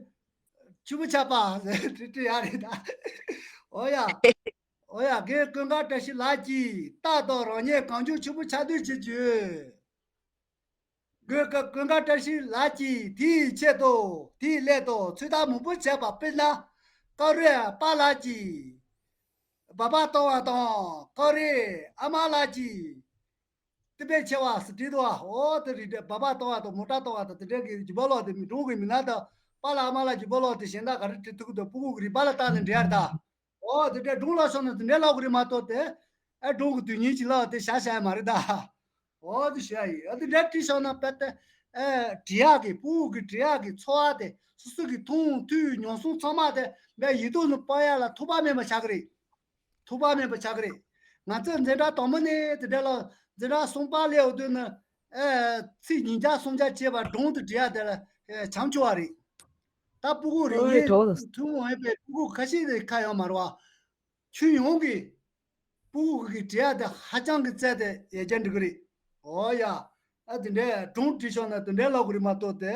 ཆུ་བོ་ཆགས་པ། དེ་འདྲ་ཡ་རེད་ད། ཨོ་ཡ། ཨོ་ཡ། རྒན་ཀུན་དགའ་བཀྲ་ཤིས་ལགས་ཀྱིས་རྟག་ཏུ་རང་ཉིད་གང་བྱུང་ཆུ་བོ་ཆགས་འདོད་བྱེད་ཀྱི། ཀུན་དགའ་བཀྲ་ཤིས་ལགས་ཀྱིས་དེའི་ཆེད་དུ་དེའི་སླད་དུ་ཚོད་ལྟ་མང་པོ་བྱས་པ། དཔེར་ན། ཀ་རུའི་པཱ་ལགས་ཀྱིས་སྦག་སྦག་གཏོང་བ་དང་། ཀ་རུའི་ཨ་མ་ལགས་ཀྱིས་སྟོན་པའི་ཆེ་བ་ཟེར་བྲིས་འདུག་བ། ཨོ་དེ་རིགས་དེ་སྦག་སྦག་གཏོང་བ་དང་མོ་ཊ་གཏོང་བ་དང་དེ་འདྲའི་གི་རྒྱུ་སྦོ་ལོག་དེ་མི་སྒྲུང་གི་མི་སྣ་དང་པཱ་ལགས་ཨ་མ་ལགས་ཀྱི་སྦོ་ལོག་དེ་གཞན་དག་ག་རེ་བྲིས་ཐུབ་ཀྱི་འདུག་སྤུ་གུ་གི་རིག་པ་ལ་བལྟས་ནས་འབྲི་ཡ་རེད་ད། ཨོ་དེ་འདྲའི་སྒྲུང་ལ་སོང་ན་དེ་འདྲའི་ལབ་དགོས་རེད་མ་གཏོགས་དེ། ཨེ་སྒྲུང་གི་དོན་སྙིང་ཅིག་ལབ་དེ་བྱ་བྱ་ཡ་མ་རེད་ད། ཨོ་དེ་བྱ་ཡ་ཡིན། ཨ་དེ་འདྲ་བྲིས་སོང་ན་དཔེ་དེ། ཨེ་འབྲི་ཡག་གི་སྤུ་གུ་གི་འབྲི་ཡག་གི་འཚོ་བ་དེ་སོ་སོ་གི་མཐོང་ཐོས་མྱོང་གསུམ་ཚང་མ་དེ་དཔེ་ཡིད་དུ་ནི་སྤོ་ཡ་ལ་ཐོགས་པ་མེད་པ་ཆགས་ཀྱི་རེད། ཐོགས་པ་མེད་པ་ཆགས་ཀྱི་རེད། ང་ཚོས་འཛིན་གྲྭ་དང་པོ་ནས་དེ་འདྲ་ལ་འཛིན་གྲྭ་གསུམ་པ་སླེབས་འོང་དུས་ནི། ཨེ་ཚིག་ཉིས་བརྒྱ་སུམ་བརྒྱ་བྱས་པ་སྒྲུང་དེ་འབྲི་ཡ་དེ་ལ་ཨེ་བྱམས་ཆུང་བ་རེད། ད་སྤུ་གུ་རེ་ཨོ་ཡེ་ངས་ཐོག་ཐུན་མོང་མ་ཡིན་པའི་སྤུ་གུ་ཁ་ཤས་དེ་ཁ་ཡོད་མ་རེད་བ། ཁྱོན་ཡོངས་ཀྱི་སྤུ་གུ་གི་འབྲི་ཡ་དེ་ཧ་ཅང་གི་རྩལ་དེ་ཡར་རྒྱས་འགྲོ་གི་རེད། ཨོ་ཡ། ཨ་དེ་འདྲའི་སྒྲུང་བྲིས་ཤོག་ན་དེ་འདྲའི་ལབ་དགོས་རེད་མ་གཏོགས་དེ།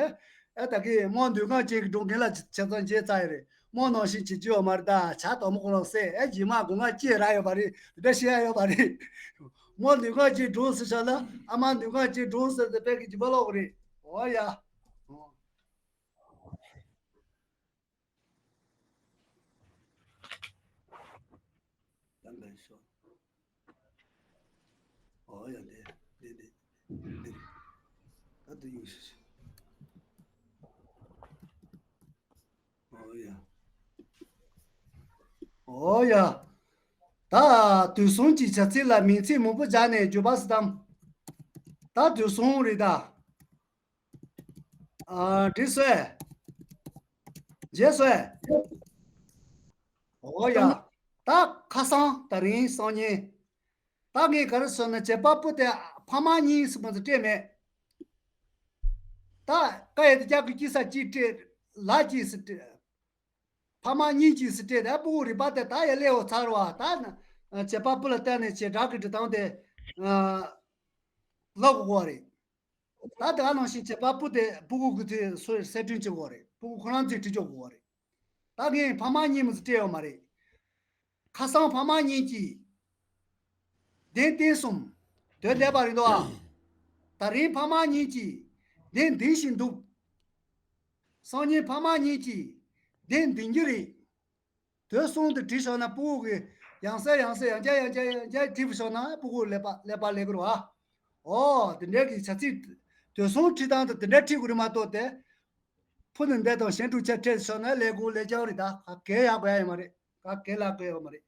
ཨ་ད་གིན་རྨོ་འདོད་ཁམས་ཅན་གྱི་སྒྲུང་རྒན་ལགས་ཆ་ཚང་བརྗེད་ཚར་ཡི་རེད། རྨོ་ནང་བཞིན་བྱེད་རྒྱུ་ཡོད་མ་རེད་ད། བྱ་དོག་མོ་ཁོ་རང་བསད། ཨ་རྗེས་མ་སྒོ་ང་སྐྱེས་རག་ཡོད་པ་རེད། དེ་འདྲ་བཤད་ཡ་ཡོད་པ་རེད། རྨོ་འདོད་ཁམས་ཅན་སྒྲུང་ཟེར་ཤག་ལ་ཨ་མ་འདོད་ཁམས་ཅན་སྒྲུང་ཟེར་ཏེ་དཔེ་གི་རྒྱུ་མ་ལོག་གི་རེད། ཨོ་ཡ། ད་འགའ་ཤོག་ཨོ་ཡ། འདི་འདི་འདི་འདི་ད་དུ་ཡོང་ཤོག་ཨོ་ཡ། ཨོ་ཡ། ད་དུས་གསུམ་གྱི་བྱ་ཚིག་ལ་མིང་ཚིག་མང་པོ་སྦྱར་ནས་བརྗོད་པ་ཟེར་དམ། ད་དུས་གསུམ་རེད་ད། ཨ་འགྲིག་སོང་། བརྗེད་སོང་། ཨོ་ཡ། ད་ཁ་སང་དེ་རིང་སང་ཉིན། ད་ངས་ག་རེ་ཟེར་ན་བྱེད་པ་པོ་དེ་ཕ་མ་གཉིས་སུ་མ་ཟེར་སྤྲད་མེད། ད་ཀ་ཡ་དེ་ཀྱ་གི་ཀྱི་ས་གཅིག་སྤྲད། ལ་གཅིག་སུ་སྤྲད། ཕ་མ་གཉིས་ཀྱིས་སུ་སྤྲད་དེ་སྤུ་གུ་རིག་པ་དེ་ད་ཡ་སླེབས་ཡོད་ཚར་བ། ད་ན་བྱེད་པ་པོ་ལ་བལྟས་ནས་བྱེད་སྒྲ་གི་འབྲི་སྟངས་དེ་ལབ་དགོས་པ་རེད། ད་དེ་ག་ནང་བཞིན་བྱེད་པ་པོ་དེ་སྤུ་གུ་གི་ཚོས་གསལ་སྒྲོན་བྱེད་དགོས་པ་རེད། སྤུ་གུ་ཁོ་རང་ཚོས་བྲིས་ཆོག་དགོས་པ་རེད། ད་ངས་ཕ་མ་གཉིས་མི་ཚོ་སྤྲད་ཡོད་མ་རེད། ཁ་སང་ཕ་མ་གཉིས་ཀྱིས་གདན་བཏིང་སོང་། དོན་འདས་པ་རེད་འདུག་ཨ། ད་རིང་ཕ་མ་གཉིས་ཀྱིས་གདན་འདིང་བཞིན་འདུག་སང་ཉིན་ཕ་མ་གཉིས་ཀྱིས་གདན་འདིང་རྒྱུ་རེད། དོན་གསུམ་དུ་བྲིས་ཤོག་ན་སྤུ་གུ་གིས་ཡང་སེ་ཡང་སེ་ཡང་བསྐྱར་ཡང་བསྐྱར་ཡང་བསྐྱར་བྲིས་པ་ཤོག་ན་སྤུ་གུ་ཀླད་པ་ཀླད་པ་ཀླད་ཀོར་བ། ཨོ་དེ་འདྲའི་གི་བྱ་ཚིག་དོན་གསུམ་བྲིས་སྟངས་དེ་དེ་འདྲ་བྲིས་དགོས་རེད་མ་གཏོགས་དེ། ཕུ་ནུ་འདས་དང་གཞན་དྲུག་ཆ་ཁྲལ་ཤོར་ན་ཀླད་ཀོར་ཀླད་ཀོར་རེད། ད་ག་གེ་ཡག་པོ་ཡ་ཡོད་མ་རེད། ག་གེ་ལ་གོ་ཡ་ཡོད་མ་རེད།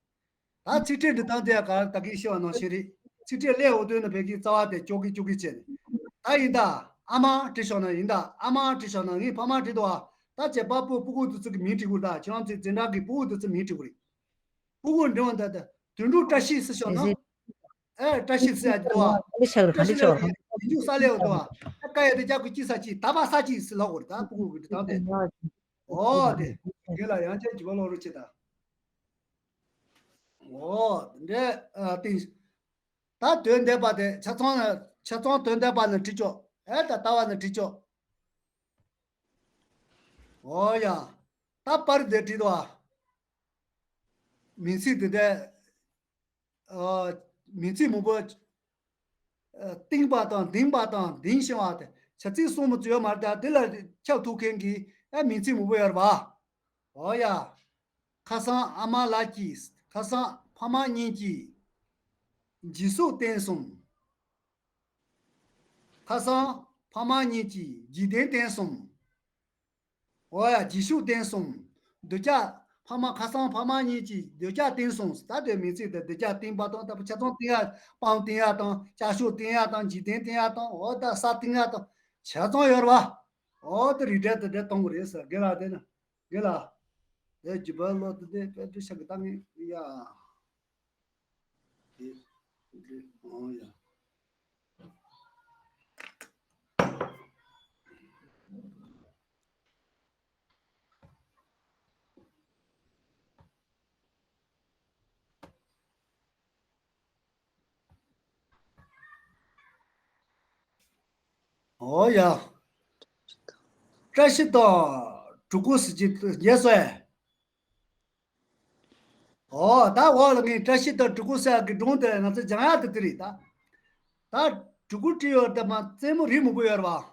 ད་ཚིག་ཕྲད་འབྲི་སྟངས་དེ་ཡང་ག་ད་གིན་བཤད་པ་ནང་བཞིན་རེད། ཚིག་ཕྲད་སླེབས་འོང་དུས་ན་བོད་སྐད་རྩ་བ་དེ་ཅོག་གི་ཅོག་གི་བྱས་ནས། ད་ཡིན་ད་ཨ་མ་བྲིས་ཤོག་ན་ཡིན་ད་ཨ་མ་བྲིས་ཤོག་ན་ངས་ཕ་མ་བྲིས་འདུག་ཨ། ད་བྱེད་པ་པོ་སྤུ་གུ་དེ་ཚོ་གི་མིང་བྲིས་དགོས། ད་ཁྱེད་རང་ཚོའི་འཛིན་གྲྭ་གི་སྤུ་གུ་དེ་ཚོ་མིང་བྲིས་དགོས་རེད། སྤུ་གུ་འབྲི་བ་ད་ད་དུད་འགྲོ་བཀྲ་ཤིས་ཟེར་ཤོག་ན། ཨེ་བཀྲ་ཤིས་ཟེར་ཡ་འདུག་ཨ། ག་འདྲ་ཆགས་རེད། ག་འདྲ་ཆགས་རེད། དུད་འགྲོ་ས་ལེ་འོ་འདུག་ཨ། ཨེ་ཀ་ཡ་དེ་རྒྱ་གུ་ཅི་ས་ཅི་ད་བ་ས་ཅི་ཟེར་ལབ་དགོས་རེད། ད་སྤུ་གུ་གི་འབྲི་སྟངས་དེ། ཨོ་དེ། དེ་ལ་ཡང་བསྐྱར་བརྗོད་པ་ལོག་རོགས་བྱེད་ད། ཨོ་འདྲེ་ཨ་ཏིང་། ད་དོན་འདས་པ་དེ་ཆ་ཚང་ཆ་ཚང་དོན་འདས་པ་ནི་བྲིས་ཆོག་ཨེ་ད་ལྟ་བ་ནི་བྲིས་ཆོག་ཨོ་ཡ། ད་པར་དེ་བྲིས་དོ། མིང་ཚིག་དེ་དེ། ཨ་མིང་ཚིག་མང་པོ། ཨ་བཏིང་པ་དང་འདིང་པ་དང་འདིང་ཞིང་བ་དེ་བྱ་ཚིག་གསུམ་མ་ཚུད་ཡོད་མ་རེད། ད་དེ་ལ་ཁྱབ་ཐུབ་མཁན་གྱི་ཨ་མིང་ཚིག་མང་པོ་ཡོད་རེད་པ། ཨོ་ཡ། ཁ་སང་ཨ་མ་ལགས་ཀྱིས། ཁ་སང་ཕ་མ་གཉིས་ཀྱིས་འཇིགས་སོགས་བསྟན་སོང་། ཁ་སང་ཕ་མ་གཉིས་ཀྱིས་འཇིག་རྟེན་བསྟན་སོང་། ཨོ་ཡ། འཇིགས་སོགས་བསྟན་སོང་། སྡུག་ཅག་ ཕ་མ་ཁ་སང་ཕ་མ་གཉིས་ཀྱིས་སྡོད་རྒྱ་བསྟན་སོང་། ད་དེ་མིང་ཚིག་དེ་སྡོད་རྒྱ་བསྟན་པ་དང་། ད་ཆ་ཚང་བསྟན་ཡ། སྤང་བསྟན་ཡ་དང་། ལྕགས་ཤོག་བསྟན་ཡ་དང་། འཇིག་རྟེན་བསྟན་ཡ་དང་། འོ་ད་ས་བསྟན་ཡ་དང་ཆ་ཚང་ཡོད་རེད་བ། འོ་དེ་རིགས་འགྲེ་དེ་འདྲ་གཏོང་གི་རེད་ཟེར། དགེ་ལགས་དེ་ནི། དགེ་ལགས། དེ་རྒྱུད་པ་ལོ་དེ་དེ་དཔེ་འདྲ་ཤག་གི་ད་ངས་ཡ། དེ་དེ་འོ་ཡ། འོ་ཡ། བཀྲ་ཤིས་དང་གྲུ་གུ་ཟེར་གྱི་རྗེས་སུ་ཨེ། འོ་ད་འོག་ལ་ངས་བཀྲ་ཤིས་དང་གྲུ་གུ་ཟེར་གྱི་སྒྲུང་དེ་ང་ཚོ་སྦྱང་ཡ་དེ་དེ་རེད་ད། ད་གྲུ་གུ་བྲིས་ཡོད་དེ་མ་རྩེད་མོ་རིགས་མང་པོ་ཡོད་རེད་བ།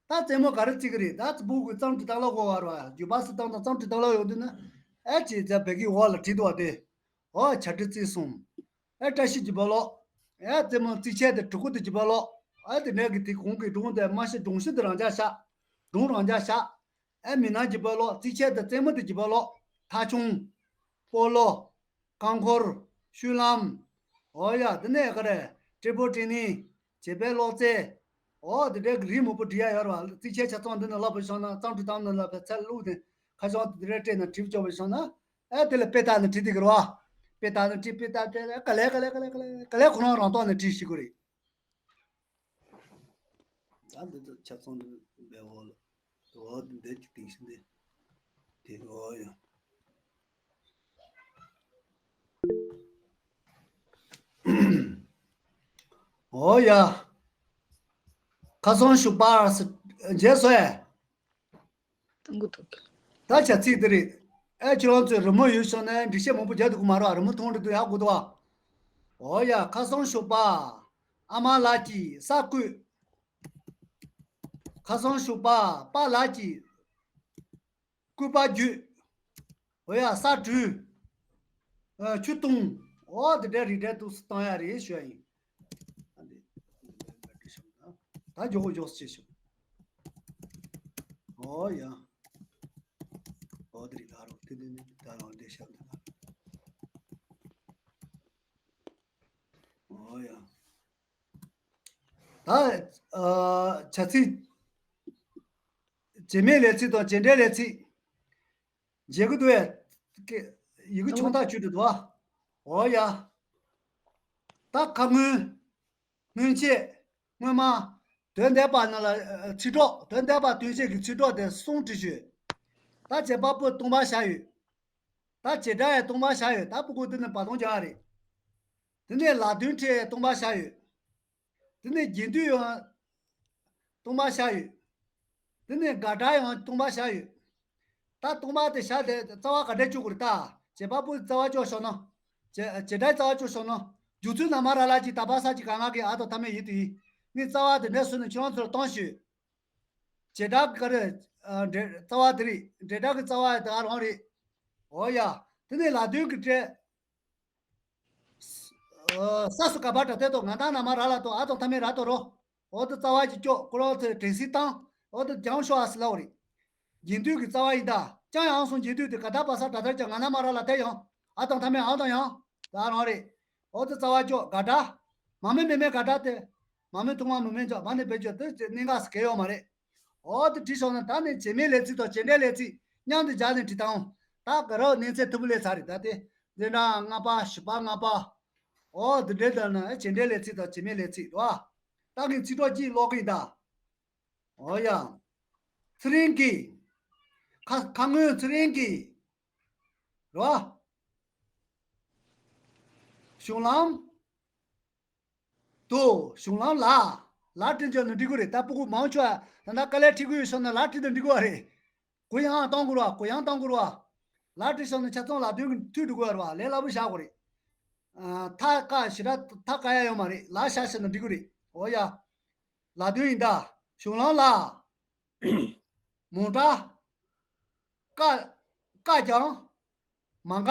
ད་རྩེད་མོ་ག་རེ་རྩེ་གི་རེད། ད་སྤུ་གུ་རྩོམ་འབྲི་སྟངས་ལ་གོ་བ་རེད་བ། རྒྱུད་པ་སྲིད་སྟངས་དང་རྩོམ་འབྲི་སྟངས་ལ་ཡོང་དུས་ན། ཨེ་ཅེ་ཛ་བེ་གི་འོག་ལ་བྲིས་འདུག་བ་དེ། འོ་བྱ་སྤྲེལ་རྩེ་གསུམ། ཨེ་བཀྲ་ཤིས་རྒྱུད་པ་ལོག་ཨེ་རྩེད་མོ་རྩེད་ཆས་དེ་གྲུ་གུ་དེ་རྒྱུད་པ་ལོག་ཨེ་དེ་ནས་གི་དེ་གོང་གི་སྒྲུང་དེ་མ་ཤི་སྒྲུང་ཤུ་དེ་རང་འཇགས་བཞག་སྒྲུང་རང་འཇགས་བཞག་ཨེ་མི་སྣ་རྒྱུད་པ་ལོག་རྩེད་ཆས་དེ་རྩེད་མོ་དེ་རྒྱུད་པ་ལོག་ཐ་ཆུང་། སྤོ་ལོ། རྐང་འཁོར། བཤུལ་ལམ། འོ་ཡ། དེ་ནས་ག་རེ། སྤྲེལ་པོ་སྤྲེལ་ནི། བྱིས་པའི་གློག་རྫས། འོ་དེ་འདྲའི་རིགས་མང་པོ་འབྲི་ཡ་ཡོད་རེད་བ། རྩེད་ཆས་ཆ་ཚང་འདི་ནང་ལབ་པ་བྱུང་ན། རྩོམ་འབྲི་སྟངས་ནང་ལ་ཕར་ཚུར་བླུགས་ནས་ཁ་བྱང་དེ་འདྲ་སྤྲད་ན་བྲིས་བཅུག་པ་བྱུང་ན། ཨེ་དེ་ལ་དཔེ་ལྟ་ནས་བྲིས་བསྡད་ཀྱི་རེད་བ། དཔེ་ལྟ་ནས་བྲིས། དཔེ་ལྟ་དེ་ལ་ག་ལེ་ག་ལེ་ག་ལེ་ག་ལེ་ག་ལེ་ཁོ་རང་རང་སྟོབས་ནས་བྲིས་ཤེས་ཀྱི་རེད། ད་འདི་ཚོ་ཆ་ཚང་འདི་འབེལ་བོ་ལ། འོ་འདི་འདི་ཅིག་སྟེང་ཤིང་འདི། དེ་འོ་ཡ། འོ་ཡ། ཁ་སང་ཞུགས་པ་རྗེས་སུ་ཨེ། གཏོང་གི་འདུག་ད་བྱ་ཚིག་འདི་རེད། ཨེ་ཁྱེད་རང་ཚོས་རི་མོ་ཡོད་བྱུང་ན་འགྲེལ་བཤད་མང་པོ་རྒྱག་ཐུབ་ཀྱི་མ་རེད་བ། རི་མོ་མཐོང་འདྲི་འདུག་ཡག་དགོས་འདུག་བ། འོ་ཡ། ཁ་སང་ཞོགས་པ། ཨ་མ་ལགས་ཀྱིས་ས་བརྐོས། ཁ་སང་ཞོགས་པ། པཱ་ལགས་ཀྱིས་སྐུད་པ་བརྒྱུས། འོ་ཡ། ས་བྲུས། ཨ། ཆུ་བཏུང་། འོ་དེ་འདྲའི་རིགས་འདྲ་འདུག་སེ་བཏང་ཡ་རེད་ཞུ་ཡ་ཡིན། ད་མགྱོགས་པོ་མགྱོགས་སེ་བྱེད་ཤོག་འོ་ཡ། འོ་དེ་རིགས་ད་རུང་དེ་འདི་ནི་ད་རུང་འདི་བཤད་འདི་ལ། འོ་ཡ། ད་ཨ་བྱ་ཚིག་བྱེད་མེད་ལས་ཚིག་དང་བྱེད་འབྲེལ་ལས་ཚིག་མཇལ་གི་འདུག་ཡ། ཡི་གེ་ཆུང་ཐག་ཆོད་དུ་འདུག་ཨ། འོ་ཡ། ད་ཁ་སྔོན། སྔོན་ཆད། སྔོན་མ། དོན་འདས་པ་ནང་ལ་ཚིག་གྲོགས། དོན་འདས་པ་དོན་ཆེད་ཀྱི་ཚིག་གྲོགས་དེ་གསུམ་བྲིས་ཞུས། ད་བྱེད་པ་པོ་སྟོང་པ་བཞག་ཡོད། ད་བྱེད་སྒྲ་ཡང་སྟོང་པ་བཞག་ཡོད། ད་སྤུ་གུ་དེ་ནི་བར་སྟོང་རྒྱག་རེད། དེ་ནས་ལ་དོན་ཕྲད་སྟོང་པ་བཞག་ཡོད། དེ་ནས་རྒྱན་སྡུད་ཡང་སྟོང་པ་བཞག་ཡོད། དེ་ནས་དགག་སྒྲ་ཡང་སྟོང་པ་བཞག་ཡོད། ད་སྟོང་པ་དེ་བཞག་དེ་རྩ་བ་ག་འདྲ་གཅོག་དགོས་རེད་ད། བྱེད་པ་པོའི་རྩ་བ་གཅོག་ཤོག་ན། བྱེད་བྱེད་སྒྲའི་རྩ་བ་གཅོག་ཤོག་ན། རྒྱུ་མཚན་ན་མ་ར་ལ་གྱི་ད་བ་ས་གྱི་ག་ང་གི་ཨ་དང་མཐའ་མེད་ཡིད་དུ་ཡིན། ངས་རྩ་བ་དེ་འདྲ་བཟོས་ནས་ཁྱེད་རང་ཚོར་གཏོང་ཞུས། བྱེད་སྒྲ་གི་རེད། ཨ། འབྲེལ་རྩ་བ་དེ་རེད། འབྲེལ་སྒྲ་གི་རྩ་བ་དེ་ཨ་རང་རེད། འོ་ཡ། དེ་ནས་ལ་དོན་གྱི་སྒྲ། ཨ། ས་སུ་ག་བ་དྲ་ཏེ་དོ་ང་དང་ན་མ་ར་ལ་དོ་ཨ་དང་མཐའ་མེད་ར་དོ་རོ། འོ་དེ་རྩ་བ་གཅིག་གཅོག་ཁོ་རང་ཚོས་དྲན་གསོ་བཏང་། འོ་དེ་སྦྱང་ཤོག་ཨ་སི་ལའོ་རེད། རྒྱན་སྡུད་ཀྱི་རྩ་བ་ཡིན་ད། ཅང་ཡང་སོང་རྒྱན་སྡུད་དེ་ག་ད་བ་ས་དྲ་ཏེ་ཀྱང་ང་ན་མ་ར་ལ་དེ་ཡང་། ཨ་དང་མཐའ་མེད་ཨང་དང་ཡང་། ད་རང་རེད། འོ་དེ་རྩ་བ་གཅོག་དགག་སྒྲ། མ་མེད་མེད་མེད་དགག་སྒྲ་དེ། མ་མེད་ཐུང་བ་མུ་མེད་འཇོག་མ་ནི་བེད་སྤྱོད་དེ་གནད་འགག་སུ་གལ་ཡོད་མ་རེད། འོ་དེ་བྲིས་སོང་ན་ད་ནི་བྱེད་མེད་ལས་ཚིག་དང་བྱེད་འབྲེལ་ལས་ཚིག་མཉམ་དུ་སྦྱར་ནས་བྲིས་དང་། ད་ག་ར་གནས་ཚད་ཐུབ་པོ་ལས་ཚར་རེད། ད་དེ་འདི་འདྲ་ལྔ་པ་བཞི་པ་ལྔ་པ། འོ་དེ་འདྲའི་དོན་ན་བྱེད་འབྲེལ་ལས་ཚིག་དང་བྱེད་མེད་ལས་ཚིག་རེད་བ། ད་ངས་ཚིག་གྲོགས་གཅིག་ཀློག་གི་ཡིན་ད། འོ་ཡ། ཚེ་རིང་གིས། ཁ་ཁ་སྔོན་ཚེ་རིང་གིས། རེད་བ། གཞུང་ལམ། དུ། གཞུང་ལམ་ལ། ལ་བྲིས་འཇོག་ནི་འགྲིག་གི་རེད། ད་སྤུ་གུ་མང་ཆེ་བ་ད་ལྟ་དཀའ་ལས་འཕྲད་གི་ཡོད་སོང་ན་ལ་བྲིས་ན་འགྲིག་གི་བ་རེད། གུ་ཡངས་གཏོང་དགོས་རེད་བ། གུ་ཡངས་གཏོང་དགོས་རེད་བ། ལ་བྲིས་སོང་ན་ཆ་ཚང་ལ་དོན་གྱི་མཐུད་འགྲོ་དགོས་རེད་བ། ལས་སླ་པོ་བཞག་དགོས་རེད། ཨ། ཐ་ཀ་ཞེ་དྲག་ཐ་ཀ་ཡ་ཡོད་མ་རེད། ལ་བཞག་ཟེར་ན་འགྲིག་གི་རེད། འོ་ཡ། ལ་དོན་ཡིན་ད། གཞུང་ལམ་ལ། མོ་ཊ། ཀ་ཀ་ཀྱང་། མ་འགག་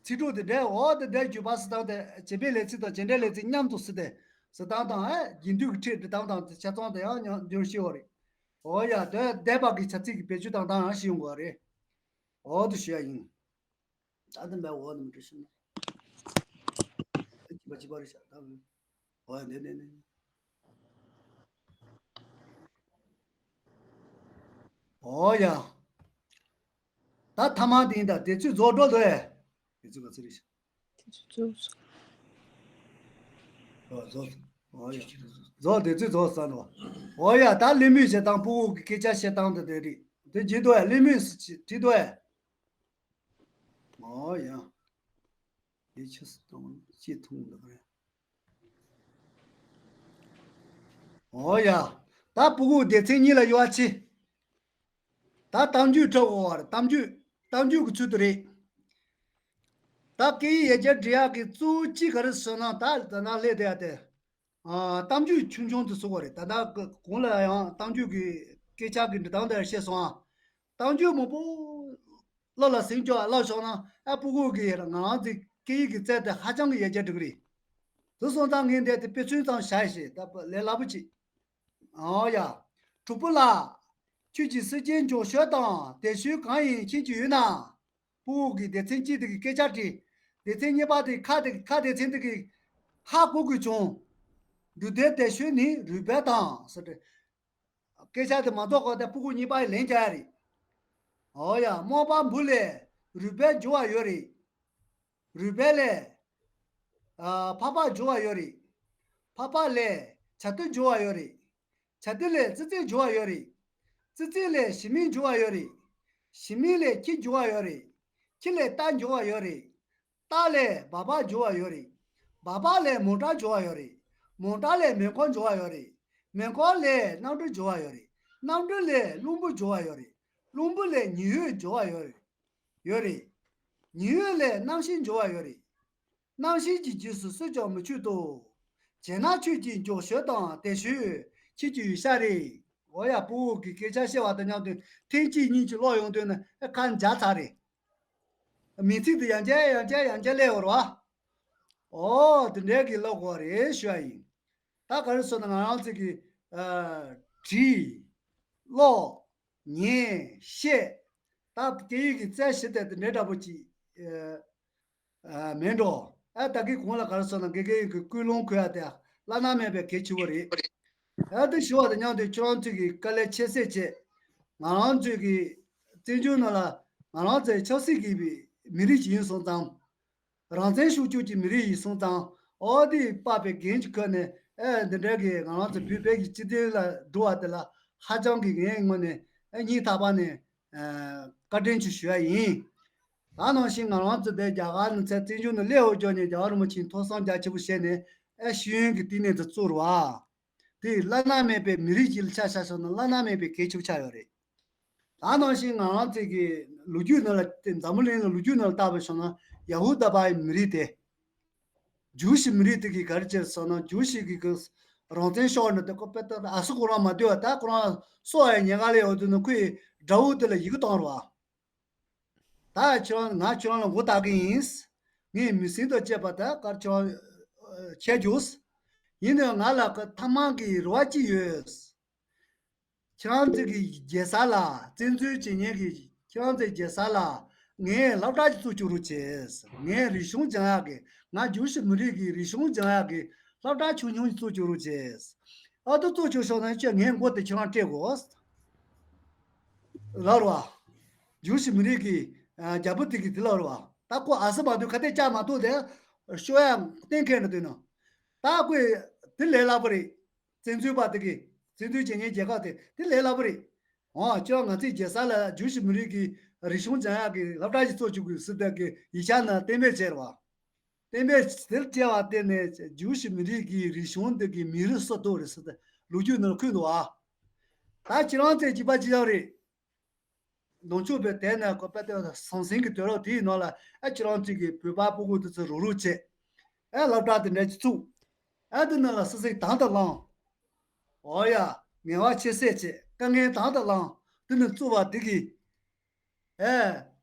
ཚིག་གྲོགས་དེ་འདྲའི་འོ་དེ་འདྲའི་བརྗོད་པ་སུ་དང་དེ་བྱེད་པའི་ལས་ཚིག་དང་བྱེད་འབྲེལ་ལས་ཚིག་མཉམ་དུ་སུ་དེ་སུ་དང་དང་ཨེ་རྒྱན་སྡུད་ཀྱི་ཕྲད་དེ་དང་དང་དེ་ཆ་ཚང་དེ་ཡང་ཉམས་འགྱུར་ཤེས་པ་རེད། འོ་ཡ། དེ་འདས་པ་གི་བྱ་ཚིག་གི་བེད་སྤྱོད་དང་དང་ཡང་ཤེས་ཡོང་དགོས་པ་རེད། འོ་དེ་ཞུ་ཡ་ཡིན། ད་དེ་མེད་འོ་དེ་མི་འགྲོ་ཤི་ན། ཅི་པ་ཅི་པ་རེད་ཤག་ད། འོ་ཡ་ནས་ནས་ནས། འོ་ཡ། ད་ཐ་མ་དེ་ཡིན་ད་དེ་ཚོས་རྫོགས་འགྲོ་འདུག་ཨེ། དེ་ཚོ་ག་ཚོད་རེད་ཤག་དེ་ཚོ་རྫོགས་སོང་། འོ་རྫོགས། འོ་ཡ། རྫོགས་དེ་ཚོས་རྫོགས་ས་འདུག་འོ་ཡ་ད་གླེང་མོལ་བྱེད་སྟངས་ཕྲུ་གུ་གི་སྐད་ཆ་བཤད་སྟངས་དེ་དེ་རེད། དེ་བརྗེད་འདུག་ཨེ། གླེང་མོལ་བྲིས་འདུག་ཨེ། འོ་ཡ། དེ་ཆུ་སི་གཏོང་ཅི་ཐུང་འདུག་རེད། འོ་ཡ། ད་ཕྲུ་གུ་སྡེ་ཚན་གཉིས་ལ་ཡོད་ཆེ། ད་གཏམ་རྒྱུད་འཁྲབ་འོ་བར་གཏམ་རྒྱུད་གཏམ་རྒྱུད་ཀྱི་ཚུལ་དུ་རེད། ད་སྐད་ཡིག་ཡར་རྒྱས་འབྲི་ཡག་གི་གཙོ་བོ་གཅིག་ག་རེ་ཟེར་ན་ད་ད་ན་སླེབས་བསྡད་ཡ་དེ། ཨ། གཏམ་རྒྱུད་ཆུང་ཆུང་དུ་བཟོ་དགོས་རེད། ད་ལྟ་གོང་ལ་ཡང་གཏམ་རྒྱུད་ཀྱི་སྐད་ཆ་གི་འབྲི་སྟངས་དེ་བཤད་སོང་ཨ། གཏམ་རྒྱུད་མང་པོ་བློ་ལ་ཟིན་ཀྱོག་བསླབ་ཤོག་ན་ཨ་ཕྲུ་གུ་གི་ང་རང་ཚོའི་སྐད་ཡིག་གི་རྩལ་དེ་ཧ་ཅང་གི་ཡར་རྒྱས་འགྲོ་གི་རེད། དེ་སོང་ཙང་ངས་འདས་དེ་དཔེ་མཚོན་ཙམ་བཞག་ཞེས་ད་ལས་སླ་པོ་ཅིག་ཨོ་ཡ། གྲོགས་པོ་ལགས། ཁྱོད་ཀྱིས་སྲིད་སྐྱེས་མགྱོགས་ཤོས་དང་དེ་ཤོས་གང་ཡིན་མཁྱེན་གྱི་ཡོད་ན། ཕྲུ་གུ་གིས་སྡེ་ཚན་གཅིག་དེ་གི་སྐད་ཆ་དྲིས། སྡེ་ཚན་གཉིས་པ་དེ་ཁ་དེ་ཁ་སྡེ་ཚན་དེ་གི་ཧ་གོ་དགོས་བྱུང་། འབྲུ་དོན་དེ་ཤོས་ནི་རུས་སྦལ་དང་ཟེར་ཏེ། སྐད་ཆ་དེ་མ་རྫོགས་གོང་དེ་ཕྲུ་གུ་གཉིས་པ་ཡིས་ལན་རྒྱག་ཡ་རེད། ཨོ་ཡ། རྨོ་པ་འབུ་ལས་རུས་སྦལ་འབྱུང་བ་ཡོད་རེད། རུས་སྦལ་ལས། ཨ། ཕག་པ་འབྱུང་བ་ཡོད་རེད། ཕག་པ་ལས་བྱ་དུར་འབྱུང་བ་ཡོད་རེད། བྱ་དུར་ལས་ཙི་ཙི་འབྱུང་བ་ཡོད་རེད། ཙི་ཙི་ལས་ཞི་མི་འབྱུང་བ་ཡོད་རེད། ཞི་མི་ལས་ཁྱི་འབྱུང་བ་ཡོད་རེད། ཁྱི་ལས་རྟ་འབྱུང་བ་ཡོད་རེད། རྟ་ལས་སྦལ་པ་འབྱུང་བ་ཡོད་རེད། སྦལ་པ་ལས་མོ་ཊ་འབྱུང་བ་ཡོད་རེད། མོ་ཊ་ལས་མེ་འཁོར་འབྱུང་བ་ཡོད་རེད། མེ་འཁོར་ལས་གནམ་གྲུ་འབྱུང་བ་ཡོད་རེད། གནམ་གྲུ་ལས་རླུང་བུ་འབྱུང་བ་ཡོད་རེད། རླུང་བུ་ལས་ཉི་འོད་འབྱུང་བ་ཡོད་རེད། ཡོད་རེད། ཉི་འོད་ལས་གནམ་གཤིས་འབྱུང་བ་ཡོད་རེད། གནམ་གཤིས་ཀྱི་རྗེས་སུ་སུས་ཀྱང་མི་ཆོད་དོ། བྱས་ན་ཁྱོད་ཀྱིས་མགྱོགས་ཤོས་དང་དེ་ཤོས་ཁྱེད་ཀྱི་ཡུལ་ཤ་རེད། འོ་ཡ། ཕྲུ་གུ་གི་སྐད་ཆ་བཤད་པ་དང་མཉམ་དུ་ཐེངས་གཅིག་གཉིས་ཀྱི་ཀློག་ཡོང་དུས་ན་ཨེ་ཁ་འཇག་ཚར་རེད། མིང་ཚིག་དེ་ཡང་བསྐྱར་ཡང་བསྐྱར་ཡང་བསྐྱར་སླེབས་ཡོད་རེད་བ། འོ་དེ་འདྲའི་གི་ཀློག་དགོས་རེད་ཞུ་བ་ཡིན། ད་ག་རེ་ཟེར་ན་ང་རང་ཚོ་གི་ཨ། བྲིས། ཀློག་ཉན། བཤད། ད་སྐད་ཡིག་གི་རྩལ་ཞིག་དེ་དེ་འདྲའི་འདྲ་པོ་ཅིག་ཨ། མེད་འགྲོ། ཨ། ད་གིན་གོང་ལ་ག་རེ་ཟེར་ན་དགེ་རྒན་གྱི་ཀུན་སློང་གོ་ཡ་དེ་བླ་ན་མེད་པའི་གལ་ཆེ་བོ་རེད། ཨ། དེ་ཞུ་བ་དང་མཉམ་དུ་ཁྱོད་རང་ཚོས་ཀྱི་དཀའ་ལས་ཁྱད་བསད་བྱས། ང་རང་ཚོས་ཀྱི་བཙན་བྱོལ་ནང་ལ་ང་རང་ཚོའི་ཆབ་སྲིད་ཀྱི་མི་རིགས་ཤིག་ཡིན་སོང་ཙང་། རང་བཙན་ཤོར་བཅུག་གི་མི་རིགས་ཡིན་སོང་ཙང་། ཨོ་དེ་པ་པའི་འགན་གྱི་ཁུར་ནས་ཨེ་འདི་འདྲ་གི་ང་རང་ཚོ་བོད་བོད་ཀྱི་སྤྱི་དོན་ལ་འགྲོ་བ་དེ་ལ་ཧ་ཅང་གི་ངའི་ངོས་ནས་ཨེ་སྙིང་ཐག་པ་ནས་ཨེ་བཀའ་དྲིན་ཆེ་ཞུ་ཡ་ཡིན། ད་ནང་བཞིན་ང་རང་ཚོ་དེ་རྒྱ་གར་ནས་ཚུར་བཙན་བྱོལ་ནས་སླེབས་འོང་ཀྱང་ནས་རྒྱལ་བ་རིན་པོ་ཆེས་ཐུགས་བསམ་རྒྱ་ཆེ་པོ་བཞེས་ནས་ཨེ་ཤེས་ཡོན་གྱི་བསྟི་གནས་དེ་བཙུགས་རེད་བ། དེ་བླ་ན་མེད་པའི་མི་རིགས་ཅིག་ལ་ཆ་བཞག་སོང་ན་བླ་ན་མེད་པའི་གལ་ཆེ་པོ་ཆགས་ཡོད་རེད། ད་ནང་བཞིན་ང་རང་ཚོའི་གི་ལོ་རྒྱུས་ནང་ལ་དེ་འཛམ་བུ་གླིང་ལ་ལོ་རྒྱུས་ནང་ལ་བལྟ་བ་སོང་ན་ཡ་ཧུ་དཱ་པའི་མི་རིགས་དེ། ཇུའུ་ཤི་མི་རིགས་དེ་གི་ག་རེ་བྱས་སོང་ན་ཇུའུ་ཤི་གི་གི་རང་བཙན་ཤོར་ནས་དེ་ཁོ་དཔེ་ལྟ་ཨ་སུ་ཁོ་རང་མ་འདུལ་བ་ད་ཁོ་རང་སོ་ཨའི་ཉེན་ཁ་ལས་འོ་དུ་ནི་ཁོའི་དགྲ་བོ་དེ་ལ་ཡི་གེ་གཏོང་རོགས། ད་ཁྱོད་རང་ང་ཁྱོད་རང་ལ་མགོ་བཏགས་ཀྱི་ཡིན། ངས་མི་སེམས་དང་བཅས་པ་ད་གར་ཁྱོད་རང་ཁྱེད་རྒྱུགས། ཡིན་ནའང་ང་ལ་ཁ་ཐ་མག་གི་རེ་བ་ཅིག་ཡོད། ཁྱེད་རང་ཚོ་གི་རྒྱལ་ས་ལ་བཙན་འཛུལ་བྱེད་མཁན་གྱི་ཁྱེད་རང་ཚོའི་རྒྱལ་ས་ལ་ངས་སློབ་གྲྭ་ཅིག་བཙུགས་བཅུག་རོགས་བྱས། ངས་རིག་གཞུང་སྦྱང་ཡག་གི་ང་ཇུའུ་ཤི་མི་རིགས་ཀྱི་རིག་གཞུང་སྦྱང་ཡག་གི་སློབ་གྲྭ་ཆུང་ཆུང་ཅིག་བཙུགས་བཅུག་རོགས་བྱས། ཨ་ཏུ་བཙུགས་བཅུག་ཤོག་ན་ཁྱོད་ངའི་མགོ་དེ་ཁྱོད་རང་སྤྲད་དགོས། ལབ་རོགས། ཇུའུ་ཤི་མི་རིགས་ཀྱི་ཨ་རྒྱལ་པོ་དེ་གིས་དེ་ལབ་རོགས། ད་ཁོ་ཨ་སི་མ་འདུག་ཁ་གཏད་བཅག་མ་ཐུབ་དེ་ཤོ་ཡ་གཏན་འཁེལ་འགྲོ་དུས་ན། ད་ཁོས་དེ་ལས་སླ་པོ་རེད། བཙན་འཛུལ་པ་དེ་གིས་བཙན་འཛུལ་བྱེད་མཁན་རྒྱལ་ཁབ་དེ་དེ་ལས་སླ་པོ་རེད། འོ་ཁྱོད་ང་ཚོའི་རྒྱལ་ས་ལ་ཇུའུ་ཤི་མི་རིགས་ཀྱི་རིག་གཞུང་སྦྱང་ཡག་གི་སློབ་གྲྭ་ཞིག་བཙུགས་བཅུག་དགོས་ཟེར་དེ་གི་ཡིག་ཆ་ནང་གཏན་འབེབས་བྱས་རེད་བ། གཏན་འབེབས་དེར་བཅས་པ་བརྟེན་ནས་ཇུའུ་ཤི་མི་རིགས་ཀྱི་རིག་གཞུང་འདི་གི་མི་རིགས་སུ་གཏོགས་རེད་ཟེར་ཏེ་ལོ་རྒྱུས་ནང་འཁོད་འདུག་ཨ། ད་ཁྱེད་རང་ཚོས་གཅིག་པ་གཅིག་རྐྱང་རེད། ནང་ཆོས་པའི་དེ་ནས་ཁོ་དཔེ་དེ་ཟང་ཟིང་གི་དུས་རབས་དེའི་ནང་ལ་ཨ་ཁྱེད་རང་ཚོས་ཀྱི་བོད་པ་སྤུ་གུ་དེ་ཚོ་རུག་རུག་བྱས། ཨ་སློབ་གྲྭ་དེ་འདྲ་ཅིག་བཙུགས། ཨ་དེ་ནང་ལ་སུ་སིག་དང་དུ་བླངས། འོ་ཡ། ངལ་བ་ཁྱད་བསད་བྱས་དཀའ་ངལ་དང་དུ་བླངས། དེ་ནས་བཙུགས་པ་དེ་གིས། ཨེ།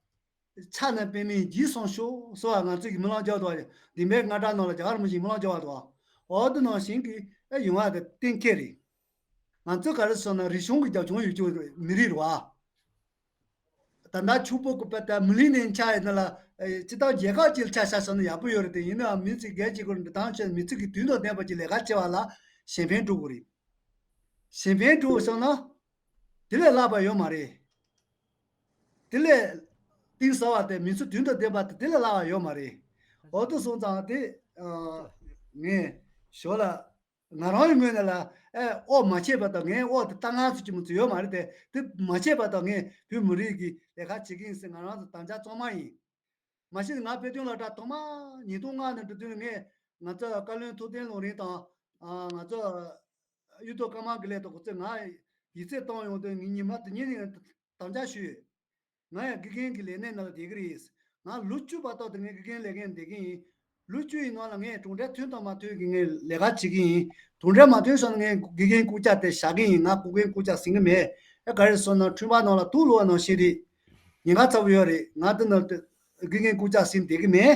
ཕྱག་ན་པདྨོའི་རྗེས་སུ་ཤོག་ཟེར་བ་ང་ཚོས་ཀྱི་སྨོན་ལམ་རྒྱག་འདུག་བ། བདེན་པའི་རྔ་སྒྲ་ནང་ལ་རྒྱ་གར་མི་ཞིག་སྨོན་ལམ་རྒྱག་པ་འདུག་བ། འོ་དེ་ནང་བཞིན་གྱི་ཨེ་ཡོང་བ་དེ་གཏན་འཁེལ་རེད། ང་ཚོས་ག་རེ་ཟེར་ན་རིག་གཞུང་གི་རྒྱབ་ལྗོངས་ཡོད་རྒྱུ་མི་རིགས་རེད་བ། ད་ལྟ་ཕྱུག་པོ་གི་པ་ད་མི་ལི་ནས་ཆགས་ཡོད་ན་ལ། སྤྱི་བཏང་རྒྱལ་ཁབ་ཅིག་ལ་ཆ་བཞག་སོང་ན་ཡག་པོ་ཡོད་རེད་དེ། ཡིན་ནའང་མི་ཚེ་སྒེར་གཅིག་གི་འབྲི་སྟངས་བྱས་མི་ཚེ་གི་དུས་དང་ལྡན་པ་ཅིག་ལས་ཀ་བྱེད་པ་ལ་གཞན་ཕན་སྤྲོད་དགོས་རེད། གཞན་ཕན་སྤྲོད་སོང་ན་དེ་ལས་སླ་བ་ཡོད་མ་རེད། དེ་ལས་གཏིང་ཟབ་པ་དེ་མི་ཚེ་དུས་དང་ལྡན་པ་དེ་དེ་ལས་སླ་བ་ཡོད་མ་རེད། འོ་དེ་སོང་ཙང་དེ་ངས་ཞོར་ལ། ང་རང་གི་ངོས་ནས་ལ། ཨེ་ཨོ་མ་བྱས་པ་དང་ངས་ཨོ་དེ་ལྟ་ང་ཚོ་ཅི་མོ་ཚོ་ཡོད་མ་རེད་དེ། དེ་མ་བྱས་པ་དང་ངས་བོད་མི་རིགས་ཀྱི་ལས་ཀ་བྱེད་ཀྱི་ཡིན་ཟེར་ང་རང་ཚོ་དམ་བཅའ་གཙང་མ་ཡིན། མ་གཞི་ང་དཔེ་སྟོན་སློབ་གྲྭ་ཐོག་མ་ཉིས་སྟོང་ལྔ་ནས་འགྲོ་དུས་ངས་ང་ཚོ་བཀའ་བློན་ཐུབ་བསྟན་ལུང་རིང་དང་། ང་ཚོ་གཡུ་ཐོག་ཀརྨ་གི་ལས་དང་ཁོ་ཚོས་ང་ཡིག་ཚད་བཏང་ཡོང་དུས་ངས་ཉི་མ་དེ་ཉིན་ནས་དམ་བཅའ་ཞུས་ཡོད། ང་ཡང་དགེ་རྒན་གྱི་ལས་གནས་ནང་ལ་བསྡད་ཀྱི་རེད། ང་ལོ་བཅུ་བར་དོ་དེ་ངས་དགེ་རྒན་ལས་ཀ་ནང་བསྡད་ཀྱི་ཡིན། ལོ་བཅུ་ཡི་ནང་ལ་ངས་གྲུབ་འབྲས་ཐོན་དང་མ་ཐོན་གྱི་ངས་ལས་ཀ་བྱེད་ཀྱི་ཡིན། གྲུབ་འབྲས་མ་ཐོན་སོང་ན་ངས་དགེ་རྒན་རྐུབ་བཀྱག་དེ་བཞག་གི་ཡིན། ང་དགེ་རྒན་རྐུབ་བཀྱག་ཟིན་གྱི་མེད། ཨེ་ག་རེ་སོང་ན་ཁྲོན་པ་ནང་ལ་དུག་བླུགས་པ་ནང་བཞིན་རེད། ཉེན་ཁ་ཚ་པོ་ཡོད་རེད། ང་འདི་ནང་དུ་དགེ་རྒན་རྐུབ་བཀྱག་ཟིན་བསྡད་ཀྱི་མེད།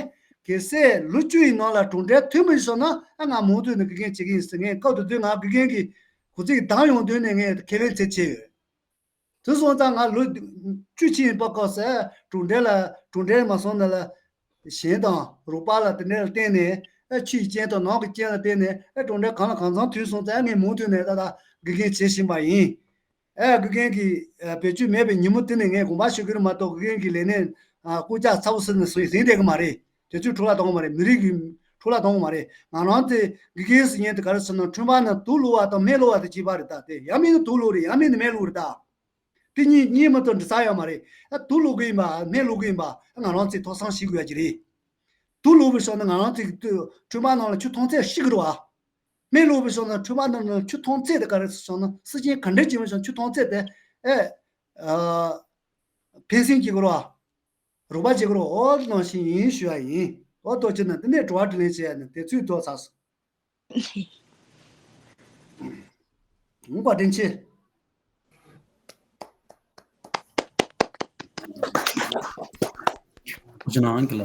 གལ་སྲིད་ལོ་བཅུ་ཡི་ནང་ལ་གྲུབ་འབྲས་ཐོན་པ་ཞིག་སོང་ན་ཨ་ང་མུ་མཐུད་ནས་དགེ་རྒན་བྱེད་ཀྱི་ཡིན་ཟེར། ངས་སྐབས་དེ་དུས་ང་དགེ་རྒན་གྱི་གོ་ཚིག་བདམས་ཡོང་དུས་ནས་ངས་ཁས་ལེན་བྱས་བྱས་ཡོད། དེ་སོང་ཙང་ང་ལོ་བཅུ་ཕྱིན་པ་སྐབས་སུ་གྲུབ་འབྲས་ལ་གྲུབ་འབྲས་མ་སོང་ན་ལ་གཞན་དང་རོགས་པ་ལ་དེ་འདྲ་ལ་བརྟེན་ནས། ཨ་ཕྱིའི་རྐྱེན་དང་ནང་གི་རྐྱེན་ལ་བརྟེན་ནས་ཨ་གྲུབ་འབྲས་གང་ལ་གང་འཚམ་ཐོན་སོང་ཙང་ངས་མུ་མཐུད་ནས་ད་ལྟ་དགེ་རྒན་བྱེད་བཞིན་པ་ཡིན། ཨ་དགེ་རྒན་གྱི་ཨ་བེད་སྤྱོད་མེད་པའི་ཉིན་མོ་དེ་ནས་ངས་དགོངས་པ་ཞུ་གི་རེད་མ་གཏོགས་དགེ་རྒན་གྱི་ལས་གནས་ཨ་རྐུབ་བཀྱག་ཚ་པོ་ཟིན་ནས་ཟིན་བསྡད་གི་མ་རེད། དེ་ཚོས་འཕྲོ་བརླག་གཏོང་གི་མ་རེད། མི་རིགས་ཀྱི་འཕྲོ་བརླག་གཏོང་གི་མ་རེད། ང་རང་དེ་དགེ་རྒན་ཟེར་མཁན་དེ་ག་རེ་ཟེར་ན་ཁྲོན་པ་ནང་དུག་བླུགས་པ་དང་སྨན་བླུགས་པ་དེ་གཅིག་པ་རེད་ད། དེ་ཡང་མིན་ན་དུག་བླུགས་རེད། ཡང་མིན་ན་སྨན་བླུགས་རེད་ད། དེ་གཉིས་གཉིས་མ་གཏོགས་འདྲ་ས་ཡོད་མ་རེད། ཨ་དུག་བླུགས་གི་ཡིན་པ་སྨན་བླུགས་གི་ཡིན་པ་ཨ་ང་རང་ཚོས་ཐོག་བསམ་ཞིག་དགོས་ཡ་ཅིག་རེད། དུག་བླུགས་པའི་ཕྱོགས་ནས་ང་རང་ཚོའི་ཁྲོན་པ་ནང་ལ་ཆུ་འཐུང་ཚད་ཤི་གི་རེད་བ། སྨན་བླུགས་པའི་ཕྱོགས་ནས་ཁྲོན་པ་ནང་ལ་ཆུ་འཐུང་ཚད་དེ་ག་རེ་ཟེར་ན་སྲིད་ཅན་ག་འདྲ་ཅིག་མ་བྱུང་ཆུ་འཐུང་ཚད་དེ་ཨེ་ཨ་ཕན་སེམས་ཀྱི་གི་རེད་བ། རོགས་པ་བྱེད་དགོས་རེད། འོ་དེ་ནང་བཞིན་ཡིན་ཞུ་ཡ་ཡིན། འོ་ཐུགས་རྗེ་གནང་། དེ་ནས་དྲི་བ་དྲིས་ལན་བྱེད་ཡ་ནི་དེ་ཚོའི་ཐོག་ཚར་སོང་། ངུ་བ་དྲིན་ཆེ། ཁྱེད་ནང་གི་ལ།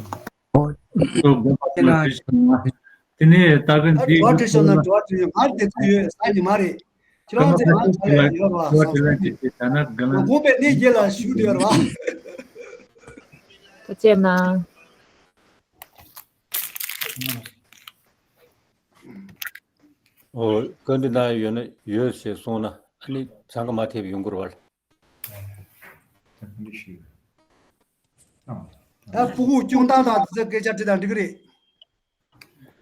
ཨོ། དགོངས་པ་ཁྱེད་ནང་། དེ་ནས་ད་གིན་ཨ་འདི་དྲི་བ་དྲིས་སོང་ན་དྲི་བ་དྲིས་ཡོང་ང་དེ་ཚོ་ཡོད་ས་ནི་མ་རེད། ཁྱེད་རང་ཚོ་ང་ཚོ་ཡོད་ར་བ། དྲི་བ་དྲིས་ལན་བྱེད་དེ་ད་ན་དགའ་ལན། དགོངས་པའི་གནས་རྒྱལ་ལ་ཞུ་དེ་ར་བ། ཐུགས་རྗེ་གནང་། ཨོ། བཀའ་འདྲི་གནང་ཡོད་ན་ཡོད་ཞེས་གསུངས་ན་ཨ་ནི་འཚང་ཁ་མ་ཐེབས་ཡོང་གི་རེད་བ། ཨ་སྤུ་གུ་སྐྱོང་སྟངས་དང་དེ་ཚོ་སྐད་ཆ་དྲིས་དང་འགྲིག་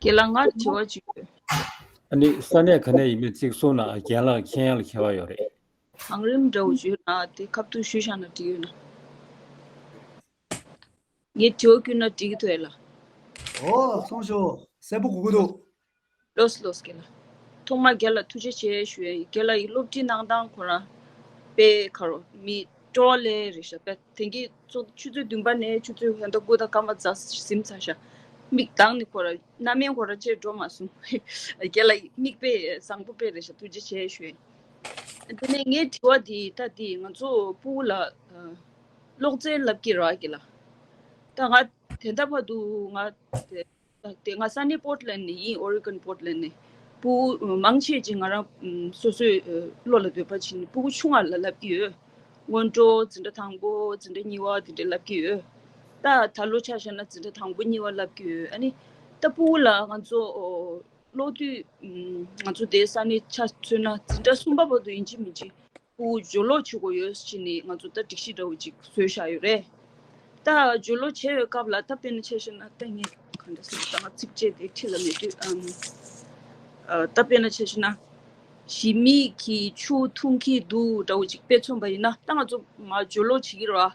གི་རེད། རྒན་ལགས་ང་དྲི་བ་གཅིག་ཡོད། ཨ་ནི་ས་གནས་ག་ནས་ཡིན་མིན་གཅིག་གསུངས་ན་རྒན་ལགས་མཁྱེན་ཡག་ལ་ཁྱད་པར་ཡོད་རེད། གང་རིམ་འདྲ་བོ་ཡོད་ན་དེ་ཁ་ཐུག་ཞུས་བཞག་ན་འགྲིག་ཡོད་ན། ངས་དྲི་བ་བསྐུར་ན་འགྲིག་གི་འདུག་ཨེ་ལགས། ཨོ་སོང་ཤོག་གསལ་པོ་གོ་གི་འདུག་ལོས་ལོས་རྒན་ལགས། ཐོག་མར་རྒན་ལགས་ཐུགས་རྗེ་ཆེ་ཞུ་ཡ་ཡིན། རྒན་ལགས་ཡི་སློབ་ཁྲིད་གནང་སྟངས་ཁོ་རང་དཔེ་ག་རེ་མི་སྤྲོ་བ་ལེན་རེད་ཤག་དཔེ་དེང་གི་ཚོ་ཆུ་ཚོད་བདུན་པ་ནས་ཆུ་ཚོད་ད་ལྟ་དགུ་དང་སྐར་མ་རྩ་ཟིན་ཚར་ཤག་མིག་གདངས་ནས་ཁོ་རང་རྣམ་སྨིན་ཁོ་རང་ཅིག་འགྲོ་མ་སོང་། རྒན་ལགས་ཡི་མིག་དཔེ་བཟང་པོ་དཔེ་རེད་ཤག་ཐུགས་རྗེ་ཆེ་ཞུ་ཡ་ཡིན། དེ་ནས་ངའི་དྲི་བ་འདི་ད་འདི་ང་ཚོ་སྤུ་གུ་ལ་ཨ་སློབ་ཚན་བསླབ་ཀྱི་རེད་རྒན་ལགས། ད་ང་དེ་ད་བར་དུ་ང་དེ་དེ་ང་ས་གནས་པོར་ཊི་ལེན་ནས་ཡིན། ཨོ་རི་གོན་པོར་ཊི་ལེན་ནས། སྤུ་གུ་མང་ཆེ་ཅིག་ང་རང་སོ་སོའི་བློ་ལ་འདོད་པ་བྱིན་ནས་སྤུ་གུ་ཆུང་བ་ལ་བསླབ་ཀྱི་ཡོད། སྔོན་འགྲོ་འཛིན་གྲྭ་དང་པོ་འཛིན་གྲྭ་གཉིས་པ་དེ་འདྲ་བསླབ་ཀྱི་ཡོད། ད་ད་ལོ་ཆ་བཞག་ན་འཛིན་གྲྭ་དང་པོ་གཉིས་པ་བསླབ་ཀྱི་ཡོད། ཨ་ནི་ད་སྤུ་གུ་ལ་ང་ཚོ་ཨོ་ལོ་དུས་ང་ཚོ་དེ་ས་གནས་ཆ་མཚོན་ན་འཛིན་གྲྭ་གསུམ་པ་བར་དུ་ཡིན་གཅིག་མིན་གཅིག་སྤུ་གུ་སྦྱོར་ཀློག་བྱེད་དགོས་ཡོད་ཟེར་ནས་ང་ཚོ་ད་སྒྲིག་གཞི་འདྲ་བོ་ཅིག་བཟོས་བཞག་ཡོད་རེད། ད་སྦྱོར་ཀློག་བྱས་པའི་སྐབས་ལ་ད་དཔེར་ན་ཆ་བཞག་ན་ད་ངས་ག་འདྲ་ཟེར་ད་ང་ཚིགས་བཅད་དེ་ཁྲིད་ལ་མེད་དུས་ཨམ་ཨ་ད་དཔེར་ན་ཆ་བཞག་ན་ཞི་མི་གིས་ཆུ་འཐུང་གི་འདུག་འདྲ་བོ་ཅིག་དཔེ་མཚོན་པ་ཡིན་ན་ད་ང་ཚོ་མར་སྦྱོར་ཀློག་བྱེད་ཀྱི་རེད་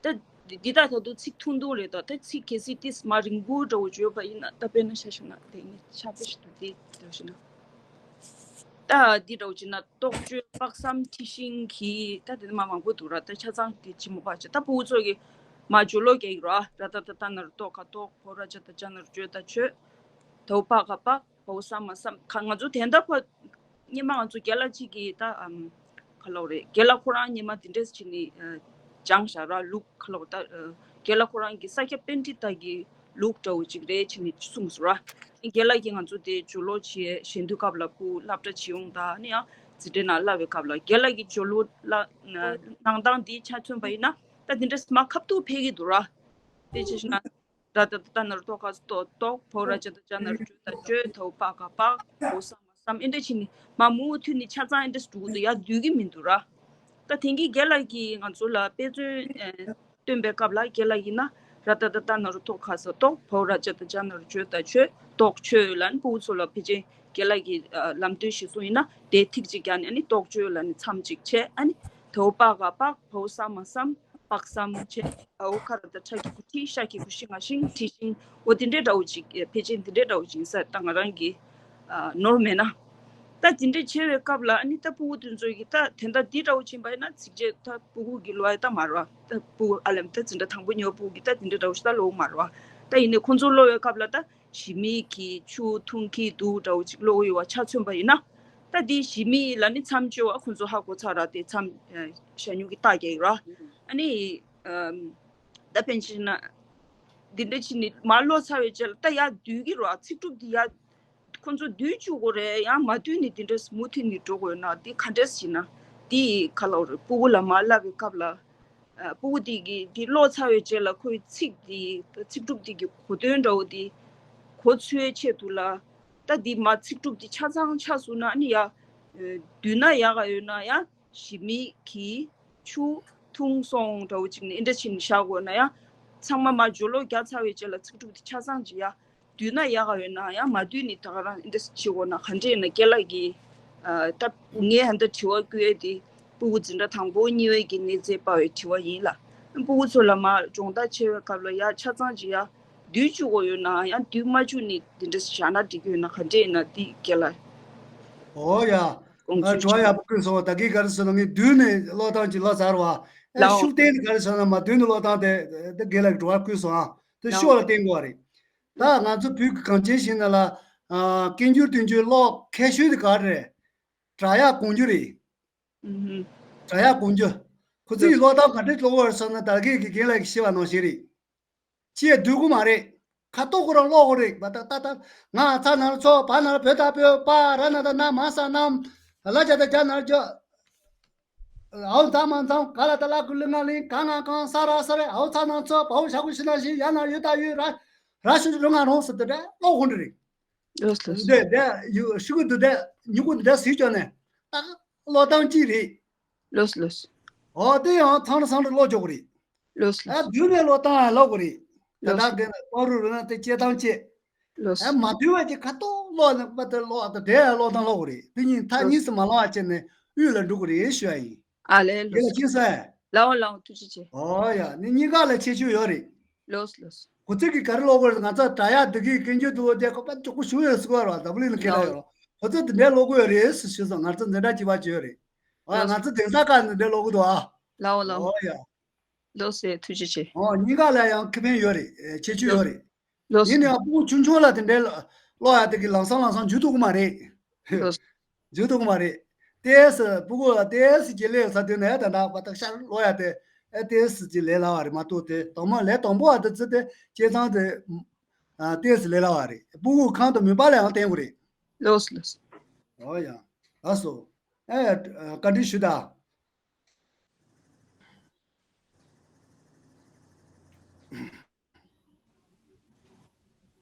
བ། ད་འདི་དག་ད་དུང་ཚིག་ཐུང་ཐུང་རེད་ད། ད་ཚིག་གལ་སྲིད་ཏིས་མ་རིང་པོ་འདྲ་བོ་བརྗོད་པ་ཡིན་ན་ད་དཔེར་ན་ཆ་བཞག་ན་དེ་ངས་ཆ་དཔེ་ཞིག་ཏུ་དེ་འདྲ་བཞག་ན། ད་འདི་འདྲ་བོ་བྱས་ན་རྟོག་དཔྱོད་དཔག་བསམ་འཁྲི་ཤིང་གི་ད་དེ་མ་མང་པོ་འདུག་ར། ད་ཆ་ཚང་དེ་ཅི་མོ་པ་བྱས་ད་ཕྲུ་གུ་ཚོ་གི་མ་སྦྱོར་ཀློག་རྒྱག་གི་ར། ར་ད་ད་ད་ན་ར་ཏོ་ག་ཏོག་བོ་ར་ཇ་ད་ཇ་ན་ར་ཇོ་ད་ཆོས། དོ་པ་ག་པ། བོ་ས་མ་སམ་ཁ་ང་ཚོ་དེ་འདྲ་ཁོ་སྔོན་མ་ང་ཚོ་རྒན་ལགས་གཅིག་གིས་ད་ཨམ་ག་ལབ་རེད། རྒན་ལགས་ཁོ་རང་སྔོན་མ་དེ་འདྲས་བྱས་ནས་ཨ་སྦྱངས་བཞག་ར། ལུགས་ག་ལབ་ད་ཨ་རྒན་ལགས་ཁོ་རང་གི་ས་སྐྱ་པཎྜི་ཏ་གི་ལུགས་འདྲ་བོ་ཅིག་རེད་བྱས་ནས་གསུངས་སོང་ར། རྒན་ལགས་ཀྱིས་ང་ཚོ་དེ་སྦྱོར་ཀློག་བྱས་བཞེངས་དུས་སྐབས་ལ་ཕྲུ་གུ་སློབ་གྲྭ་བྱེད་ཡོང་ད་ནི་ཡང་འཛིན་གྲྭའི་ནང་བསླབ་པའི་སྐབས་ལ་རྒན་ལགས་ཀྱིས་སྦྱོར་ཀློག་ལ་གནང་སྟངས་དེ་ཆ་མཚོན་པ་ཡིན་ན། ད་དེ་འདྲས་མ་ཁ་ཐུག་ཕེབས་ཀྱི་འདུག་ར། དཔེ་ཅིག་བཤད་ན། ར་ཏ་ཏ་ཏ་ན་རོ་ཏོ་ག་ས་ཏོ་ཏོག་བོ་ར་ཇ་ཏ་ཇ་ན་རོ་ཇོ་ད་ཇོ་ད་བོ་པ་ག་པག་བོ་ས་མ་སམ་ཨེ་འདྲ་ཅིག་ནི་མ་མུ་མཐུད་ནི་ཆ་ཚང་ཨེ་འདྲ་འགྲོ་གི་འདུག་ཡ་སྡོད་ཀྱི་མི་འདུག་ར། ད་དེང་གི་རྒན་ལགས་ཀྱིས་ང་ཚོ་ལ་དཔེ་མཚོན་ཨེ་སྟོན་པའི་སྐབས་ལ་རྒན་ལགས་ཡིན་ན་ར་ཏ་ཏ་ཏ་ན་རོ་ཏོ་ག་ས་ཏོག་བོ་ར་ཇ་ཏ་ཇ་ན་རོ་ཇོ་ད་ཆོས་ཏོག་ཆོས་ལ་ནི་ཕྲུ་གུ་ཚོ་ལ་ཕལ་ཆེར་རྒན་ལགས་ཀྱིས་ཨ་ལམ་སྟོན་ཞིག་གསུངས་ཡིན་ན་དེ་ཐིག་ཅིག་བརྒྱབ་ནས་ཨ་ནི་ཏོག་ཆོས་ལ་ནི་མཚམས་ཅིག་བྱས། ཨ་ནི་ད་བོ་པ་ག་པག་བོ་ས་མ་སམ། དཔག་བསམ་བྱས། འོ་ཁ་ར་ད་ཁྲ་གི་གུ་ཁྲི་ཤ་གི་གུ་ཤི་ང་ཤིང་ཁྲི་ཤིང་། འོ་དེ་འདྲའི་འདྲ་བོ་ཅིག་ཕལ་ཆེར་དེ་འདྲའི་འདྲ་བོ་ཅིག་ཡིན་ས་རེད། ད་ང་རང་གི་ཨ་ནོར་མེད་ན། ད་དེ་འདྲའི་བྱེད་པའི་སྐབས་ལ་ཨ་ནི་ད་ཕྲུ་གུ་དེ་ཚོ་གི་ད་དེ་འདྲ་འདི་འདྲ་བོ་ཕྱིན་པ་ཡིན་ན་ཚིགས་བཅད་ད་ཕྲུ་གུ་གི་ཀློག་ཡ་ད་མ་རེད་བ། ད་ཕྲུ་གུ་ཨ་ལམ་ད་འཛིན་གྲྭ་དང་པོ་གཉིས་པ་ཕྲུ་གུ་གི་ད་དེ་འདྲའི་འདྲ་བོ་ཞིག་ད་ཀློག་མ་རེད་བ། ད་ཡིན་ནའི་ཁོང་ཚོ་ཀློག་པའི་སྐབས་ལ་ད་ཞི་མི་གི་ཆུ་འཐུང་གི་འདུག་འདྲ་བོ་ཅིག་ཀློག་ཡོད་བ་ཆ་མཚོན་པ་ཡིན་ན། ད་དེ་ཞི་མི་ལ་ནི་མཚམས་གཅོད་པ་ཁོང་ཚོ་ཧ་གོ་ཚར་ར། དེ་མཚམས་ཨ་ཞ་སྨྱུག་གི་རྟགས་རྒྱག་ཡོད་ར། ཨ་ནི་ཨམ་ད་ཕན་ཆད་ན་འདི་འདྲ་ཅིག་ནི་མར་ཀློག་ཚར་བའི་རྗེས་ལ་ད་ཡར་བསྡུས་ཀྱི་ར། ཚིག་གྲུབ་འདི་ཡར་ཁོང་ཚོ་བསྡུས་བཅུག་དགོས་རེད། ཡང་མ་བསྡུས་ནི་འདི་འདྲ་མུ་མཐུད་ནི་འགྲོ་དགོས་ན་འདི་ག་འདྲས་ཞིག་ན་འདི་ག་ལ་རེད། ཕྲུ་གུ་ལ་མར་བསླབ་པའི་སྐབས་ལ་ཨ་ཕྲུ་གུ་འདི་གི་འདི་ཀློག་ཚར་བའི་རྗེས་ལ་ཁོའི་ཚིག་འདི་ཚིག་གྲུབ་འདི་གི་གོ་དོན་འདྲ་བོ་འདི་གོ་ཚུལ་ཆེད་དུ་ལ་ད་འདི་མ་ཚིག་གྲུབ་འདི་ཆ་ཚང་ཆགས་སོང་ན་ཨ་ནི་ཡ་ཨ་བསྡུས་ན་ཡག་ག་ཡོད་ན་ཡ། ཞི་མི་གིས་ཆུ་འཐུང་སོང་འདྲ་བོ་ཅིག་ནི་ཨེ་འདྲ་ཅིག་ནི་བཞག་དགོས་ན་ཡང་། ཚང་མ་མར་སྦྱོར་ཀློག་རྒྱག་ཚར་བའི་རྗེས་ལ་ཚིག་གྲུབ་དེ་ཆ་ཚང་ཅིག་ཡ་བསྡུས་ན་ཡག་ག་ཡོད་ན་ཡང་། མ་བསྡུས་ནི་ད་ག་རང་ཨེ་འདྲ་ཅིག་བྱེད་དགོས་ན་ག་འདྲས་ཡིན་ན། རྒན་ལགས་ཀྱིས་ཨ་ད་ངས་ཧ་ད་དྲི་བ་བཀོད་ཡས་དེ་ཕྲུ་གུ་འཛིན་གྲྭ་དང་པོ་གཉིས་པའི་གི་གནས་ཚད་པ་བའི་དྲི་བ་ཡིན་ལ། ཕྲུ་གུ་ཚོ་ལ་མར་སྦྱོང་བརྡར་བྱེད་པའི་སྐབས་ལ་ཡ་ཆ་ཚང་ཅིག་ཡ་བསྡུས་བཅུག་དགོས་ཡོད་ན་ཡང་བསྡུས་མ་བཅུག་ནི་འདི་འདྲ་བཞག་ན་འགྲིག་གི་ཡོད་ན་ག་འདྲས་ཡིན་ན་འདི་རྒན་ལགས། ཨོ་ཡ། ཨ་དྲི་བ་ཡག་པོ་བཀོད་སོང་། ད་གིན་ག་རེ་ཟེར་ན་ངས་བསྡུས་ནས་ཀློག་སྟངས་ཅིག་ལབ་ཚར་བ། ཨ་ལའོ། ཤུགས་བསྟན་ནས་ག་རེ་ཟེར་ན་མར་བསྡུས་ནས་ཀློག་སྟངས་དེ་དེ་རྒན་ལགས་ཀྱིས་དྲི་བ་བཀོད་སོང་ཨ། དེ་ལའོ། ཤོག་ལ་བསྟན་དགོས་པ་རེད། ད་ང་ཚོ་བོད་ཀྱི་གངས་ཅན་ཞིང་ནང་ལ་ཨ་སྐད་འགྱུར་དོན་འགྱུར་ཀློག་མཁས་ཤོས་དེ་ག་རེ་རེད། སྒྲ་དབྱངས་གོང་འགྱུར་རེད། ཨུ་ཧུམ། སྒྲ་དབྱངས་གོང་འགྱུར། ཁོ་ཚོས་ཀློག་སྟངས་ག་འདྲས་ཀློག་དགོས་རེད་ཟེར་ན་ད་གིན་གྱི་རྒན་ལགས་ཀྱིས་བཤད་པ་ནང་བཞིན་རེད། ཅེས་བསྡུ་དགོས་མ་རེད། ཁ་ཐོག་ཁོ་རང་ཀློག་དགོས་རེད། བ་ད་ད་ད། ང་ཚ་ན་རོ་ཚོ། བ་ན་རོ་བོ་ད་བོ། པ་ར་ན་ད་ན། མ་ས་ནམ། ལ་ཇ་ད་ཇ་ན་རོ་ཇ། འའོ་ཛ་མ་འཛམ། ག་ལ་ད་ལ་གུ་ལུ་ང་ལིང་། ག་ང་གང་། ས་ར་ས་རེ། འའོ་ཚ་ན་ཚོ། བའོ་ཞ་གུ་ཤི་ན་ཤི། ཡ་ན་ཡོ་ད་ཡོད། ར་ར་ཤུ་རུ་ང་རོང་ཟེར་དེ་འདྲ་ཀློག་དགོས་འདྲ་རེད། ལོས་ལོས། འདི་འདི་ཡུ་ཤུ་གུ་འདི་འདི་ཉུ་གུ་འདི་འདྲ་ཟིག་ཅོ་ནས་ད་ཀློག་སྟངས་གཅིག་རེད། ལོས་ལོས། འོ་དེ་ཡང་ཚང་རེ་ཚང་རེ་ཀློག་ཆོག་གི་རེད། ལོས་ལོས། ཨ་བསྡུས་ནས་ཀློག་སྟངས་ཡང་ཀློག་གི་རེད། ད་ལོས། ད་དེ་ན་པ་རུ་རུ་ན་དེ་སྐྱེ་སྟངས་སྐྱེ། ལོས། ཨ་མ་བསྡུས་པ་ཅིག་ཁ་ཐོག་ཀློག་ནས་པ་དེ་ཀློག་ད་དེ་ཡང་ཀློག་སྟངས་ཀློག་གི་རེད། དེ་གཉིས་མཐའ་ལོས། གཉིས་སུ་མ་ལངས་པ་བྱས་ནས་དབུས་ལ་འགྲོ་གི་རེད་ཞུ་ཡ་ཡིན། ཨ་ལས། དེ་ལོས། ལ་ཅི་ས། ལའོ་ལའོ། ཐུགས་རྗེ་ཆེ། ཨོ་ཡ། ནི་གཉིས་ཀ་ལ་ཁྱད་ཆོས་ཡོད་རེད། ལོས་ལོས། ཁོ་ཚོས་ཀྱིས་ག་རེ་ཀློག་དགོས་རེད། ང་ཚོ་དྲ་ཡག་འདི་གི་སྐད་འགྱུར་དུ་བོ་དེ་ཁོ་པ་ཅོག་པོ་ཞུ་ཡོད་ཟེར་གོ་ར། འཛམ་གླིང་ལ་ཁྱེད་རང་ཡོད་ར། ཁོ་ཚོས་འདི་འདྲའི་ཀློག་དགོས་རེད་ཟེར་ཞུས་སོང་། ང་ཚོ་འཛིན་གྲྭ་གཅིག་པ་ཅིག་ཡོད་རེད། ཨ་ལོས། ང་ཚོ་གདན་ས་ཁག་འདི་འདྲའི་ཀློག་གི་འདུག་ཨ། ལའོ་ལའོ། ཨོ་ཡ། ལོས་ཟེར། ཐུགས་རྗེ་ཆེ། ཨོ་གཉིས་ཀ་ལ་ཡང་ཁེ་ཕན་ཡོད་རེད། ཁྱད་ཆོས་ཡོད་རེད། ལོས། ཡིན་ནའང་ཕྲུ་གུ་ཆུང་ཆུང་ལ་དེ་འདྲའི་ཀློག་ཡག་དེ་གི་ལམ་སང་ལམ་སང་འཇུ་ཐུབ་ཀྱི་མ་རེད། ལོས། འཇུ་ཐུབ་ཀྱི་མ་རེད། ཏེས་ཕྲུ་གུ་ལ་ཏེས་ཀྱི་ལས་ས་དུས་ནས་ད་ལྟ་བ་ད་ཤར་ཀློག་ཡག་དེ་ཨེ་ཏེས་ཀྱི་ལས་སླ་བ་རེད་མ་གཏོགས་དེ་དང་མ་ལས་དང་པོ་བ་དེ་ཚོ་དེ་སྐྱེས་ཚང་དེ་ཨ་ཏེས་ལས་སླ་བ་རེད། ཕྲུ་གུ་ཁང་དུ་མུན་པ་ལ་ཡང་བསྟན་དགོས་རེད། ལོས་ལོས། ཨོ་ཡ། ལགས་སོ། ཨེ་བཀའ་འདྲི་ཞུ་དང་།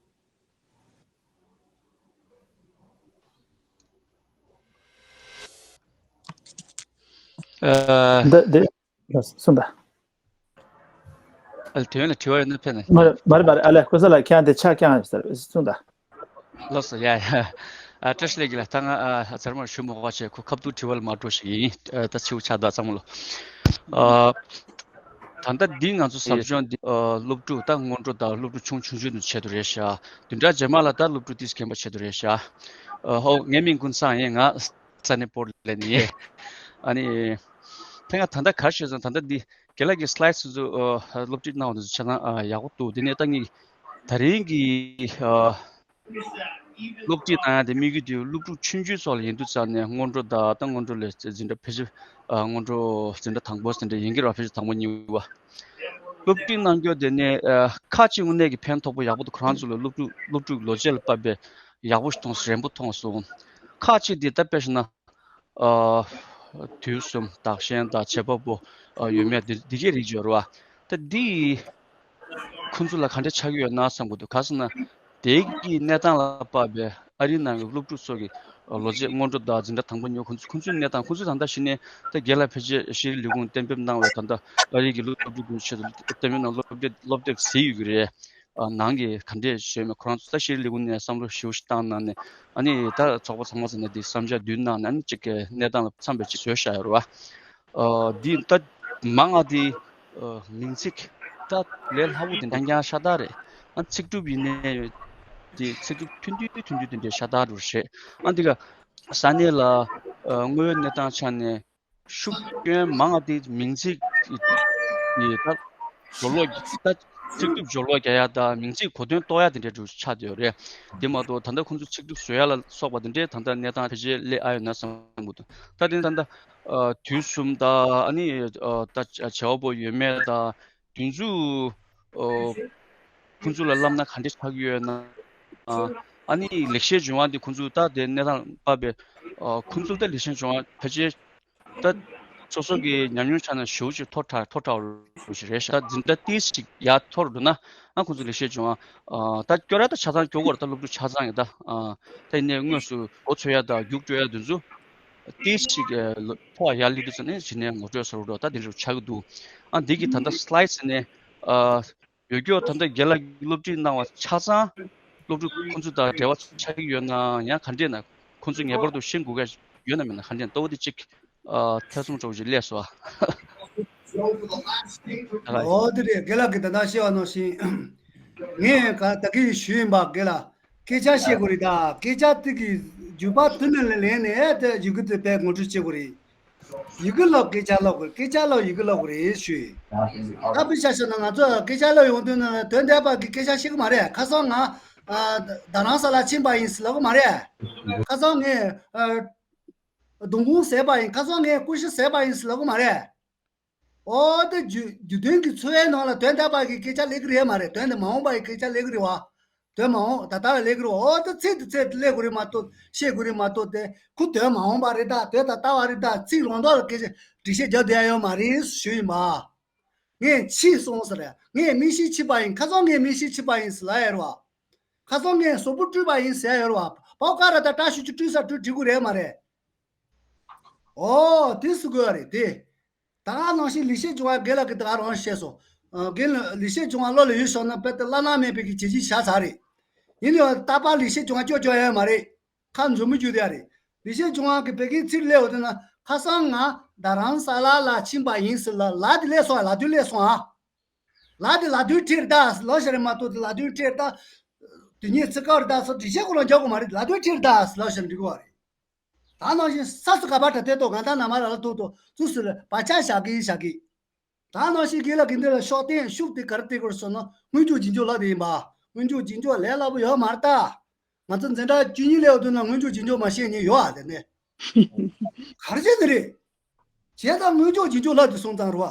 ཨ། འདི་འདི་གསུངས་པ། ཨ་ལ་དོན་ལ་དྲི་བ་ཡོད་ན་ཕེབས་ན། མ་རེད་མ་རེད་མ་རེད། ཨ་ལས་ཁོ་ས་ལ་ཁྱེད་རང་དེ་ཆ་རྐྱང་ཟེར་གསུངས་ད། ལགས་སོ། ཡ་ཡ། ཨ་བཀྲ་ཤིས་ལེགས་ལ་ད་ང་ཨ་ཚར་མར་ཞུ་མ་དགོས་བྱས་ཁོ་ཁ་ཐུག་དྲི་བ་ལ་མ་འགྲོ་ཞིག་ཡིན། ཨ་ད་ཚིག་ཆ་ད་ཚང་མ་ལོ། ཨ་ད་ལྟ་འདི་ང་ཚོ་ཟབ་སྦྱོང་འདི་ཨ་སློབ་ཕྲུག་ད་སྔོན་འགྲོ་དང་སློབ་ཕྲུག་ཆུང་ཆུང་ཆུང་དུ་བྱེད་དུ་རེད་ཤག་བདུན་ཕྲག་རྗེས་མ་ལ་ད་སློབ་ཕྲུག་ཏིས་མཁྱེན་པ་བྱེད་དུ་རེད་ཤག་ཨ་ཧོ། ངའི་མིང་ཀུན་བཟང་ཡིན། ང་ས་གནས་སྤོ་ལོ་ལ་ནི་ཡིན། ཨ་ནི་ཐེངས་ད་ལྟ་ག་རེ་ཞུས་སོང་། ད་ལྟ་འདི་རྒན་ལགས་ཀྱི་སི་ལའེ་ཌི་སོ་སོ་ཨ་སློབ་ཁྲིད་གནང་བ་འདི་ཚོ་ཆ་ཚང་ཨ་ཡག་པོ་འདུག་དེ་ནས་ད་ངས་ད་རིང་གི་ཨ་སློབ་ཁྲིད་གནང་ཡ་དེ་དམིགས་ཡུལ་དེ་སློབ་ཕྲུག་ཆུང་ཆུང་ཚོ་ལ་ཡིན་དུས་ཙང་ནས་སྔོན་འགྲོ་དང་ད་སྔོན་འགྲོ་ལས་འཛིན་གྲྭ་ཕལ་ཆེར་ཨ་སྔོན་འགྲོ་འཛིན་གྲྭ་དང་པོ་འཛིན་གྲྭ་ཡིན་གྱི་རེད་བ། ཕལ་ཆེར་དང་པོ་གཉིས་པ་སློབ་ཁྲིད་གནང་རྒྱུ་དེ་ནས་ཨ་ཁག་ཅིག་དངོས་གནས་ཀྱི་ཕན་ཐོགས་པོ་ཡག་པོ་འདུག་ཁོ་རང་ཚོ་ལ་སློབ་ཕྲུག་སློབ་ཕྲུག་ལོ་རྒྱུས་ལ་དཔག་པའི་ཡག་པོ་ཞིག་མཐོང་སོང་། རན་པོ་མཐོང་སོང་། ཁག་ཅིག་དེ་ད་དཔེ་བཞག་ན། ཨ་དུས་གསུམ་བདག་གཞན་དང་བྱེད་པ་པོ། ཨ་ཡོད་མེད་འདི་འདི་གའི་རིགས་ཡོད་རེད་བ། ད་འདི་ཁོང་ཚོ་ལ་ག་འདྲ་ཆགས་ཀྱི་ཡོད་ན་བསམ་གྱི་འདུག་ག་ཟེར་ན། དེ་གི་གནས་སྟངས་ལ་དཔག་པའི་ཨ་རིའི་ནང་གི་སློབ་ཕྲུག་ཚོ་གི་ལོ་ཚད་སྔོན་འགྲོ་དང་འཛིན་གྲྭ་དང་པོ་ཉོ། ཁོང་ཚོ་ཁོང་ཚོའི་གནས་སྟངས། ཁོང་ཚོས་ད་ལྟ་གཞི་ནས་ད་རྒན་ལགས་ཕལ་ཆེར་ཤེས་རིག་ལས་ཁུངས་གཏན་འབེབས་གནང་བའི་ད་ལྟ་ཨ་རི་གི་སློབ་ཕྲུག་ཀུན་ཆེད་དུ་གཏན་འབེབས་གནང་སློབ་དེབ་སློབ་དེབ་གཟིགས་ཡོད་ཀྱི་རེད། ཨ་ནང་གི་ག་འདྲས་བྱས་མེད། ཁོ་རང་ཚོ་ད་ཤེས་རིག་ལས་ཁུངས་ནས་བསམ་བློ་ཞེ་པོ་ཞིག་བཏང་གནང་ནས། ཨ་ནི་ད་ཚོགས་པ་ཚང་མ་ཚང་ནས་འདི་བསམ་འཆར་བསྡུས་གནང་ནས། ཨ་ནི་གཅིག་གི་གནས་སྟངས་ལ་འཚམས་པའི་ཅིག་བཟོས་བཞག་ཡོད་རེད་བ། ཨ་འདི་ད་མང་ང་དེ་ཨ་མིང་ཚིག་ད་ལས་སླ་པོ་དེ་འདྲ་རྐྱང་རྐྱང་ཤ་སྟག་རེད། ཨ་ཚིག་གྲུབ་ཡིན་ནའི་དེ་ཚིག་གྲུབ་ཐུང་ཐུང་ཐུང་ཐུང་དེ་འདྲ་ཤ་སྟག་རེད་ཤག་ཨ་འདི་ག་ས་གནས་ལ་ཨ་དངོས་ཡོད་གནས་སྟངས་ཆ་ནས་ཤུགས་སྐྱོན་མང་ང་དེ་མིང་ཚིག་གི་ད་སྦྱོར་ཀློག་ད་ཚིག་གྲུབ་སྦྱོར་ཀློག་རྒྱག་ཡ་དང་མིང་ཚིག་གོ་དོན་རྟོགས་ཡ་དེ་འདྲ་འདྲ་ཆགས་བསྡད་ཡོད་རེད། དེ་མ་གཏོགས་ད་ལྟ་ཁོང་ཚོ་ཚིག་གྲུབ་བཟོ་ཡ་ལ་སོགས་པ་དེ་འདྲའི་ད་ལྟ་གནས་སྟངས་ཕལ་ཆེར་སླེབས་ཨ་ཡོད་ན་བསམ་གྱི་འདུག་ད་དེ་ད་ལྟ་ཨ་དུས་གསུམ་དང་ཨ་ནི་ཨ་ད་བྱ་བ་པོ་ཡོད་མེད་དང་། དུས་ཚོད་ཨ་ཁོང་ཚོ་ལ་བསླབ་ན་ག་འདྲས་ཆགས་ཀྱི་ཡོད་ན། ཨ་ཨ་ནི་ལེགས་བཤད་ལྗོན་དབང་འདི་ཁོང་ཚོ་ད་དེ་གནས་སྟངས་དཔག་པའི་ཨ་ཁོང་ཚོ་ད་ལེགས་བཤད་ལྗོན་དབང་ཕལ་ཆེར་ད་སོ་སོ་གི་ཉམས་མྱོང་ཆ་ནས་ཞེ་པོ་ཅིག་མཐོ་དྲགས་མཐོ་དྲགས་པ་ཞིག་རེད་ཤག་ད་འཛིན་གྲྭ་ཏོག་ཙམ་ཅིག་ཡར་མཐོ་རུ་འགྲོ་ན། ཨ་ཁོང་ཚོ་ལེགས་བཤད་ལྗོན་དབང་ཨ་ད་སྐྱོར་ཡ་ད་ཆ་ཚང་སྐྱོར་གྱི་རེད། ད་སློབ་ཕྲུག་ཆ་ཚང་གི་ད་ཨ་ད་ཡིན་ནའི་དངོས་སུ་འགོ་ཚུགས་ཡ་དང་རྒྱུགས་སྤྲོད་ཡ་དེ་ཚོ་ཏོག་ཙམ་ཅིག་ཨ་མཐོ་བ་ཡར་སླེབས་དུས་ཙམ་ནས་གཞི་ནས་ངོ་སྤྲོད་ཟེར་བ་འདྲ་ད་དེ་འདྲ་ཆགས་ཀྱི་འདུག་ཨ་འདི་གི་ད་ལྟ་སི་ལའེ་ཌི་ནས་ཨ། ཡོད་སྐྱོ་ད་ལྟ་རྒན་ལགས་ཀྱིས་སློབ་ཁྲིད་གནང་བ་ཆ་ཚང་སློབ་ཕྲུག་ཁོང་ཚོ་དང་འབྲེལ་བ་ཆགས་ཀྱི་ཡོད་ན་ཡང་ག་འདྲས་ན། ཁོང་ཚོས་ངེས་པར་དུ་ཤེས་དགོས་ཀྱི་ཡོད་ན་མེད་ན། ག་འདྲས་ན་ལྟ་བུ་དེ་གཅིག་ཨ་ཐེ་ཚོམ་ཚ་པོ་ཞིག་སླེབས་སོང་ཨ། ཨོ་དེ་རེད། རྒན་ལགས་ཀྱིས་ད་ལྟ་བཤད་པ་ནང་བཞིན་ངས་ག་ད་གིན་ཞུས་ཡིན་པ། རྒན་ལགས་སྐད་ཆ་བཤད་དགོས་རེད། ད་སྐད་ཆ་དེ་གི་རྒྱུད་པ་དེ་ནས་ལེན་ནས་དེ་ཡི་གེ་དེ་དཔེ་ངོ་སྤྲོད་བྱེད་དགོས་རེད། ཡི་གེ་ཀློག་སྐད་ཆ་ཀློག་དགོས། སྐད་ཆ་ཀློག་ཡི་གེ་ཀློག་དགོས་རེད་ཞུས། ད་དཔེ་ཆ་བཞག་ན་ང་ཚོ་སྐད་ཆ་ཀློག་ཡོང་དུས་ན་དོན་དམ་པ་གི་སྐད་ཆ་བཤད་གི་མ་རེད། ཁ་སང་ང་ཨ་རྡ་རམ་ས་ལ་ཕྱིན་པ་ཡིན་ཟེར་ལབ་གི་མ་རེད། ཁ་སང་ངས་ཨ་རྡུང་ཁུངས་བཟས་པ་ཡིན། ཁ་སང་ངས་ཀུ་ཤུ་བཟས་པ་ཡིན་ཟེར་ལབ་གི་མ་རེད། ཨོ་དེ་རྒྱུ་རྒྱུ་མཐུན་གྱི་འཚོ་བའི་ནང་ལ་དོན་དམ་པ་གི་སྐད་ཆ་སླེབས་གི་རེད་མ་རེད། དོན་དེ་མ་འོངས་པ་གི་སྐད་ཆ་སླེབས་གི་རེད་བ། དོན་མ་འོངས་ད་ལྟ་ལ་སླེབས་ཀྱི་རེད། འོ་ད་ཚིག་དེ་ཚིག་དེ་སླེབས་དགོས་རེད་མ་གཏོགས། བཤད་དགོས་རེད་མ་གཏོགས། དེ་ཁོ་དོན་མ་འོངས་པ་རེད་ད། དོན་ད་ལྟ་བ་རེད་ད། ཚིག་རང་ཐོག་ལ་སྐད་ཆ་འགྲེལ་བཤད་རྒྱག་བསྡད་ཡ་ཡོད་མ་རེད་ཞུ་ཡིན་པ། ངས་ཕྱིས་སོང་ཟེར་ཡ། ངས་མིག་ཤེལ་ཕྱིས་པ་ཡིན། ཁ་སང་ངས་མིག་ཤེལ་ཕྱིས་པ་ཡིན་ཟེར་ལབ་ཡ་ཡོད་རེད་བ། ཁ་སང་ངས་གཟུགས་པོ་བཀྲུས་པ་ཡིན་ཟེར་ཡ་ཡོད་རེད་བ། བའོ་ཀ་ར་ད་བཀྲ་ཤིས་ཀྱིས་བཀྲུས་ས་བཀྲུས་འགྲིག་གི་རེད་མ་རེད། ཨོ་དེ་ཟེར་དགོས་པ་རེད་དེ། ད་ག་ནང་བཞིན་ལེགས་བཤད་ལྗོན་དབང་རྒན་ལགས་ཀྱིས་ད་ག་རང་བཤད་སོང་། ཨ་རྒན་ལགས་ལེགས་བཤད་ལྗོན་དབང་བློ་ལ་ཡོད་ཤོག་ན་དཔེ་དེ་བླ་ན་མེད་པའི་གི་བྱས་རྗེས་བཞག་ཚར་རེད། ཡིན་ནའང་རྟག་པར་ལེགས་བཤད་ལྗོན་དབང་སྐྱོར་སྐྱོར་ཡ་མ་རེད། ཁ་འཛོམས་མི་རྒྱུ་དེ་ཡ་རེད། ལེགས་བཤད་ལྗོན་དབང་གི་བོད་སྐད་ཚིག་ལས་འོ་དེ་ན་ཁ་སང་ང་རྡ་རམ་ས་ལ་ལ་ཕྱིན་པ་ཡིན་ཟེར་ལ་ལ་དེ་སླེབས་སོང་ཨ། ལ་དོན་སླེབས་སོང་ཨ། ལ་དེ་ལ་དོན་ཁྲིད་ད་ལབ་ཤ་རེད་མ་གཏོགས། དེ་ལ་དོན་ཁྲིད་ད་དེ་ཉིད་ཚིག་ཀ་རེད་ད་སོ་འགྲེལ་བཤད་ཁོ་རང་རྒྱག་དགོས་མ་རེད། ལ་དོན་ཁྲིད་ད་ལབ་ཤ་འགྲིག་གི་བ་རེད། ད་ནང་བཞིན་ས་སུ་ག་པ་ད་དེ་ཏོ་ག་ད་ན་མ་ར་ལ་ཏོ་ཏོ་ཙུ་སུ་ལ་བ་ཆ་བཞག་གི་བཞག་གི། ད་ནང་བཞིན་གི་ལ་གི་འདི་ལ་ཤོག་སྟེང་ཤུགས་དེ་ག་རེ་སྟེར་དགོས་སོང་ན་སྔོན་འཇུག་རྗེས་འཇུག་ལ་དེ་ཡིན་པ། སྔོན་འཇུག་རྗེས་འཇུག་ལས་སླ་པོ་ཡོད་མ་རེད་ད། ང་ཚོ་འཛིན་གྲྭ་བཅུ་གཉིས་ལས་འོ་དུ་ན་སྔོན་འཇུག་རྗེས་འཇུག་མ་ཤེས་མཁན་ཡོད་ཨ། དེ་ནས་ག་རེ་བྱས་ནི་རེད། བྱས་ཙང་སྔོན་འཇུག་རྗེས་འཇུག་ལ་དེ་སོང་ཙང་རོ།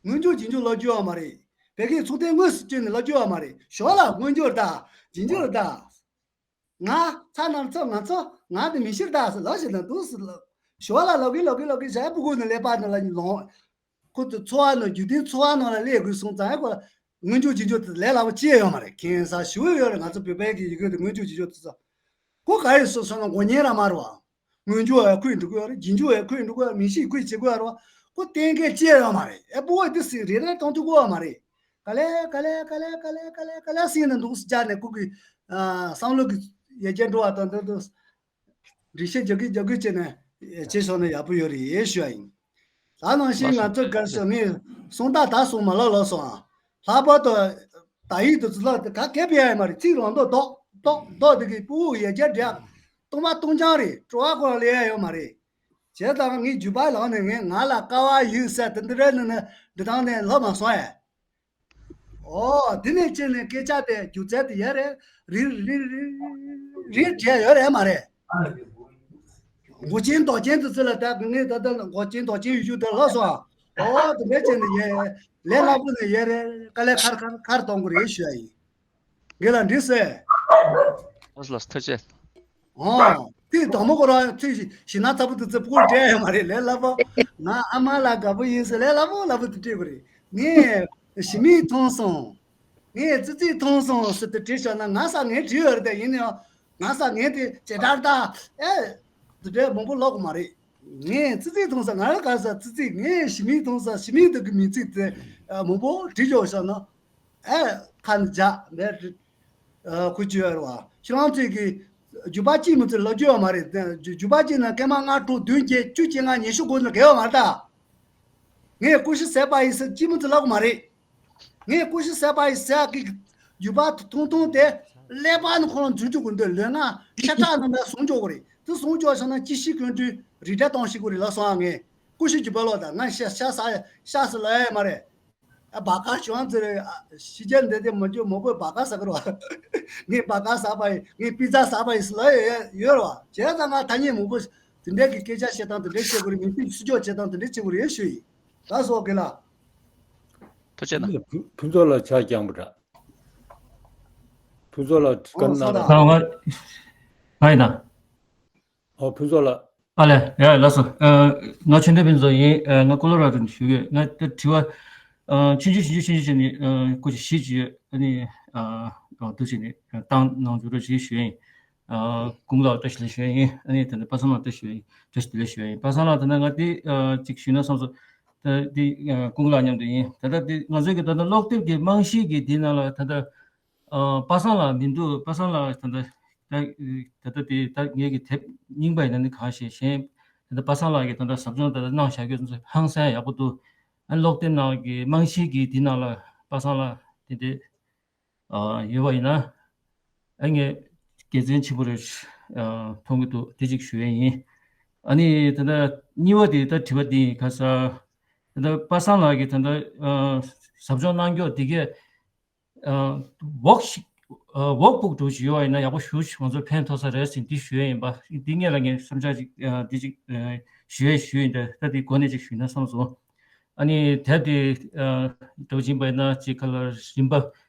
སྔོན་འཇུག་རྗེས་འཇུག་ལབ་རྒྱུ་ཡོད་མ་རེད། བོད་སྐད་ཚུགས་ཐེངས་དངོས་སུ་བསྐྱོན་ནས་ལབ་རྒྱུ་ཡོད་མ་རེད། ཞོར་ལ་སྔོན་འཇུག་རེད་ད། རྗེས་འཇུག་རེད་ད། ང་ཚ་ནང་ཚོ་ང་ཚོ་ང་དེ་མི་ཤེས་ད་ཟེར་ལབ་ཞེ་ན་འདུག་ཟེར་ལབ། ཞོར་ལ་ལོག་གི་ལོག་གི་ལོག་གི་བྱས་ཕྲུ་གུ་ནི་ཀླད་པ་ནང་ལ་ལོང་། ཁོ་ཚོ་འཚོ་བ་ནང་རྒྱུད་སྟེང་འཚོ་བ་ནང་ལ་སླེབས་དགོས་སོང་ཙང་ཁོ་ལ་སྔོན་འཇུག་རྗེས་འཇུག་དེ་ལས་སླ་པོ་ཅི་ཡང་ཡོད་མ་རེད། ཁྱད་མཚར་ཞེ་པོ་ཡོད་རེད། ང་ཚོ་བོད་པའི་གི་ཡི་གེ་དེ་སྔོན་འཇུག་རྗེས་འཇུག་དེ་ཚོ་ཁོ་ག་རེ་སོང་སོང་ན་མགོ་བརྙན་ར་མ་རེད་བ། སྔོན་འཇུག་ཡང་ཁུར་འགྲོ་གི་ཡོད་རེད། རྗེས་འཇུག་ཡང་ཁུར་འགྲོ་གི་ཡོད་རེད། མི་ཤེས་ཁུར་བྱེད་དགོས་ཡ་རེད་བ། ཁོ་གཏན་འཁེལ་ཅི་ཡང་ཡོད་མ་རེད། ཨེ་པོ་ཨེ་དེ་སི་རེ་རེ་གཏོང་ཐུབ་ཀྱི་ཡོད་མ་རེད། ག་ལེ་ག་ལེ་ག་ལེ་ག་ལེ་ག་ལེ་ག་ལེ་ཟེར་ནས་འདུག་སེ་བྱས་ནས་ཁོ་གི་ཨ་བསམ་བློ་གི་ཡར་རྒྱས་འགྲོ་བ་དང་འདི་འདུག་འགྲེལ་བཤད་རྒྱག་གི་རྒྱག་གི་བྱས་ནས་བྱས་སོང་ན་ཡག་པོ་ཡོད་རེད་ཞུ་ཡ་ཡིན། ད་ནང་བཞིན་ང་ཚོ་གར་སོང་ངས་སོང་ད་ད་སོང་མ་ལོག་ལོག་སོང་ཨ། ལྷག་པར་དུ་ད་ཡིག་དེ་ཚོ་ལ་དེ་ག་གེ་ཕན་ཡ་ཡོད་མ་རེད། ཚིག་རང་མདོག་རྡོག་རྡོག་རྡོག་དེ་གི་ཕྲུ་གུ་ཡར་རྒྱས་འགྲོ་ཡ་སྟོང་པ་སྟོང་རྐྱང་རེད། སྤྲོ་བ་ཁོ་རང་སླེབས་ཡ་ཡོད་མ་རེད། བྱས་ཙང་ངས་རྒྱུད་པ་ལངས་ནས་ངས་ང་ལ་དཀའ་བ་ཡོད་ཟེར་དེ་འདི་རེད་ནི་ནི་འདི་དང་ནས་ལྷོད་མ་སོང་ཨེ། ཨོ་དེ་ནས་ཅི་ནས་སྐད་ཆ་དེ་སྒྱུ་རྩལ་དེ་ཡོད་རེད། རིག་རིག་རིག་རིག་བྲལ་ཡོད་རེད་མ་རེད། མགོ་ཅན་འདོགས་ཅན་དུ་ཚུལ་ལ་ད་ངས་ད་ལྟ་མགོ་ཅན་འདོགས་ཅན་ཡོད་རྒྱུ་དེ་ལྷོད་སོང་ཨ། ཨོ་དེ་འདྲ་བྱས་ནས་ཡོད་རེད། ལས་སླ་པོ་ནས་ཡོད་རེད། དཀའ་ལས་ཁར་ཁར་ཁར་གཏོང་གི་རེད་ཞུ་ཡ་ཡིན། ངེད་ལ་འདྲི་སེ། ལགས་ལགས་ཐུགས་རྗེ་ཆེ། ཨོ། དེ་དང་པོ་ཁོ་རང་ཚོས་ཞེ་ན་ཚ་པོ་དེ་ཚོ་ཕྲུ་གུར་སྤྲད་ཡོད་མ་རེད། ལས་སླ་པོ། ང་ཨ་མ་ལགས་དགའ་པོ་ཡིན་ཟེར་ལས་སླ་པོ་སླ་པོ་དེ་སྤྲད་པ་རེད། ངས་ཞི་མི་མཐོང་སོང་། ངས་ཙི་ཙི་མཐོང་སོང་ཟེར་དེ་བྲིས་བཞག་ན། ང་ས་ངས་བྲིས་ཡོད་རེད་དེ། ཡིན་ནའང་ང་ས་ངས་དེ་བྱེད་སྒྲ་ད་ཨེ་དེ་འདྲའི་མང་པོ་ཀློག་གི་མ་རེད། ངས་ཙི་ཙི་མཐོང་སོང་། ང་ལ་ག་ས་ཙི་ཙི། ངས་ཞི་མི་མཐོང་སོང་། ཞི་མི་དེ་གི་མིང་ཚིག་དེ་མང་པོ་བྲིས་བཞག་བཞག་ན། ཨེ་ཁ་ནས་བརྒྱབ་འདི། ཨ་ཁུ་ཆུ་ཡོད་རེད་བ། ཁྱེད་རང་ཚོས་ཀྱི་རྒྱུ་པ་གཅིག་མི་ཚོས་ལབ་རྒྱུ་ཡོད་མ་རེད། རྒྱུ་རྒྱུ་པ་གཅིག་ན་སྐར་མ་ལྔ་དྲུག་བདུན་བརྒྱད་བཅུ་བཅོ་ལྔ་ཉི་ཤུ་དགུ་ནས་བརྒལ་བ་མ་རེད་ད། ངས་ཀུ་ཤུ་ཟས་པ་ཡིན་ཟེར་གཅིག་མི་ཚོས་ལབ་གི་མ་རེད། ངས་ཀུ་ཤུ་ཟས་པ་ཡིན་ཟེར་གི་རྒྱུ་པ་ཐུང་ཐུང་དེ་ཀླད་པ་ནས་ཁོ་རང་འཛུལ་འཇུག་གི་འདུག་ལོས་ང་ཤ་ཁྲག་རྣམ་པ་ཟུངས་འཇོག་གི་རེད། དེ་ཟུངས་འཇོག་སོང་ན་ཅི་ཞིག་གོན་དུས་རི་བྲག་གཏོང་ཤེས་གི་རེད་ལབ་སོང་། ང་ངས་ཀུ་ཤུ་རྒྱུ་པ་ལོག་ད་ང་ཤ་ཤ་ཟ་ཤ་ཟ་ལབ་ཡ་མ་རེད། ཨ་བ་ག་བྱུང་ཟེར། ཨ་ཕྱི་རྒྱལ་འདི་དེ་མ་འཇུ་མོ་བོས་བ་ག་ཟ་གི་རེད་བ། ངས་བ་ག་ཟ་བ་ཡིན། ངས་པི་ཛ་ཟ་བ་ཡིན་ཟེར་ལབ་ཡ་ཡོད་རེད་བ། བྱས་ཙང་ང་ཐ་སྙད་མང་པོ་དེ་འདྲའི་གི་སྐད་ཆ་བཤད་སྟངས་དེ་འདྲའི་བཤད་དགོས་རེད། མིང་ཚིག་སྲིད་སྐྱོང་བྱེད་སྟངས་དེ་འདྲའི་བྱེད་དགོས་རེད་ཞུ་ཡིན། ད་སོགས་གི་ལ། ཐུགས་རྗེ་གནང་། ཕུན་ཕུན་ཚོགས་ལ་ཆ་རྐྱང་པོ་འདྲ། ཕུན་ཚོགས་ལ་དྲི་བཀའ་ཨོ་གནང་ས་རོགས། ད་ང་ང་ཡིན་ད། ཨོ་ཕུན་ཚོགས་ལགས། ཨ་ལས། ཡ་ལགས་སོ། ཨ་ང་ཆོས་ལྡན་ཕུན་ཚོགས་ཡིན། ཨ་ང་ཀོ་ལོ་ར་ཌོ་ནས་ཞུ་གི་ཡོད། ང་ད་དྲི་བ་ཨ་ཆུང་ཆུང་ཆུང་ཆུང་ཆུང་ཆུང་ནས་ཨ་སྐོར་ཅིག་བཞི་ཅིག་ཡོད། ཨ་ནི་ཨ་ཨ་འདུག་བྱས་ནས་བཏང་གནང་རྒྱུ་རོགས་ཅིག་ཞུ་ཡ་ཡིན། ཨ་ཀུན་ལགས་བཀྲ་ཤིས་བདེ་ལེགས་ཞུ་ཡ་ཡིན། ཨ་ནི་ད་ལྟ་པ་སངས་ལགས་བཀྲ་ཤིས་བདེ་ལེགས་ཞུ་ཡ་ཡིན། པ་སངས་ལགས་ད་ལྟ་ང་དེ་ཨ་ཅིག་ཞུས་ན་བསམ་སོང་། ད་དེ་ཨ་ཀུན་ལགས་མཉམ་དུ་ཡིན། ད་ལྟ་དེ་ང་ཚོའི་གི་ད་ལྟ་ཀློག་དེབ་ཀྱི་རྨང་གཞི་གི་དེ་ནང་ལ་ད་ལྟ་ཨ་པ་སངས་ལགས་མི་འདུག་པ་སངས་ལགས་ད་ལྟ་ད་ད་ལྟ་དེ་ད་ངེད་ཀྱི་དེབ་རྙིང་པ་ཡིན་ན་ནི་གང་ཞིག་གཞན་ད་ལྟ་པ་སངས་ལགས་ཀྱིས་ད་ལྟ་ཟབ་སྦྱོང་ད་ལྟ་གནང་བཞག་རྒྱུ་ཚོ་ཧང་སང་ཡག་པོ་འདུག་ཨ་ཀློག་དེབ་ནང་གི་རྨང་གཞི་གི་དེ་ནང་ལ་པ་སངས་ལགས་དེ་འདྲ་ཨ་ཡོད་པ་ཡིན་ན་ཨ་ངས་དགེ་མཚན་ཆེན་པོ་རེད་ཨ་མཐོང་གི་འདུག་དེ་གཅིག་ཞུ་ཡ་ཡིན། ཨ་ནི་ད་ལྟ་གཉིས་པ་དེ་ད་དྲི་བ་དེ་ཡིན། ག་ས་ད་ལྟ་པ་སངས་ལགས་ཀྱིས་ད་ལྟ་ཨ་ཟབ་སྦྱོང་གནང་རྒྱུ་དེ་གས་ཨ་ཝོག་ཤིག་ཨ་ཝོག་བུག་འདྲ་ཞིག་ཡོད་པ་ཡིན་ན་ཡག་པོ་ཞེ་པོ་ཅིག་ང་ཚོར་ཕན་ཐོགས་ས་རེད་ཟེར་འདི་ཞུ་ཡ་ཡིན་པ། འདི་སྔོན་ལ་ངས་བསམ་འཆར་ཅིག་ཨ་འདི་ཅིག་ཨ་ཞུ་ཡ་ཞུ་ཡིན། ད་ད་འདི་འགོ་ནས་ཅིག་ཞུས་ན་བསམ་སོང་། ཨ་ནི་དེབ་དེ་ཨ་འདྲ་བོ་ཅིག་ཡིན་པ་ཡིན་ན་ཅིག་ག་ལ་རིམ་པ་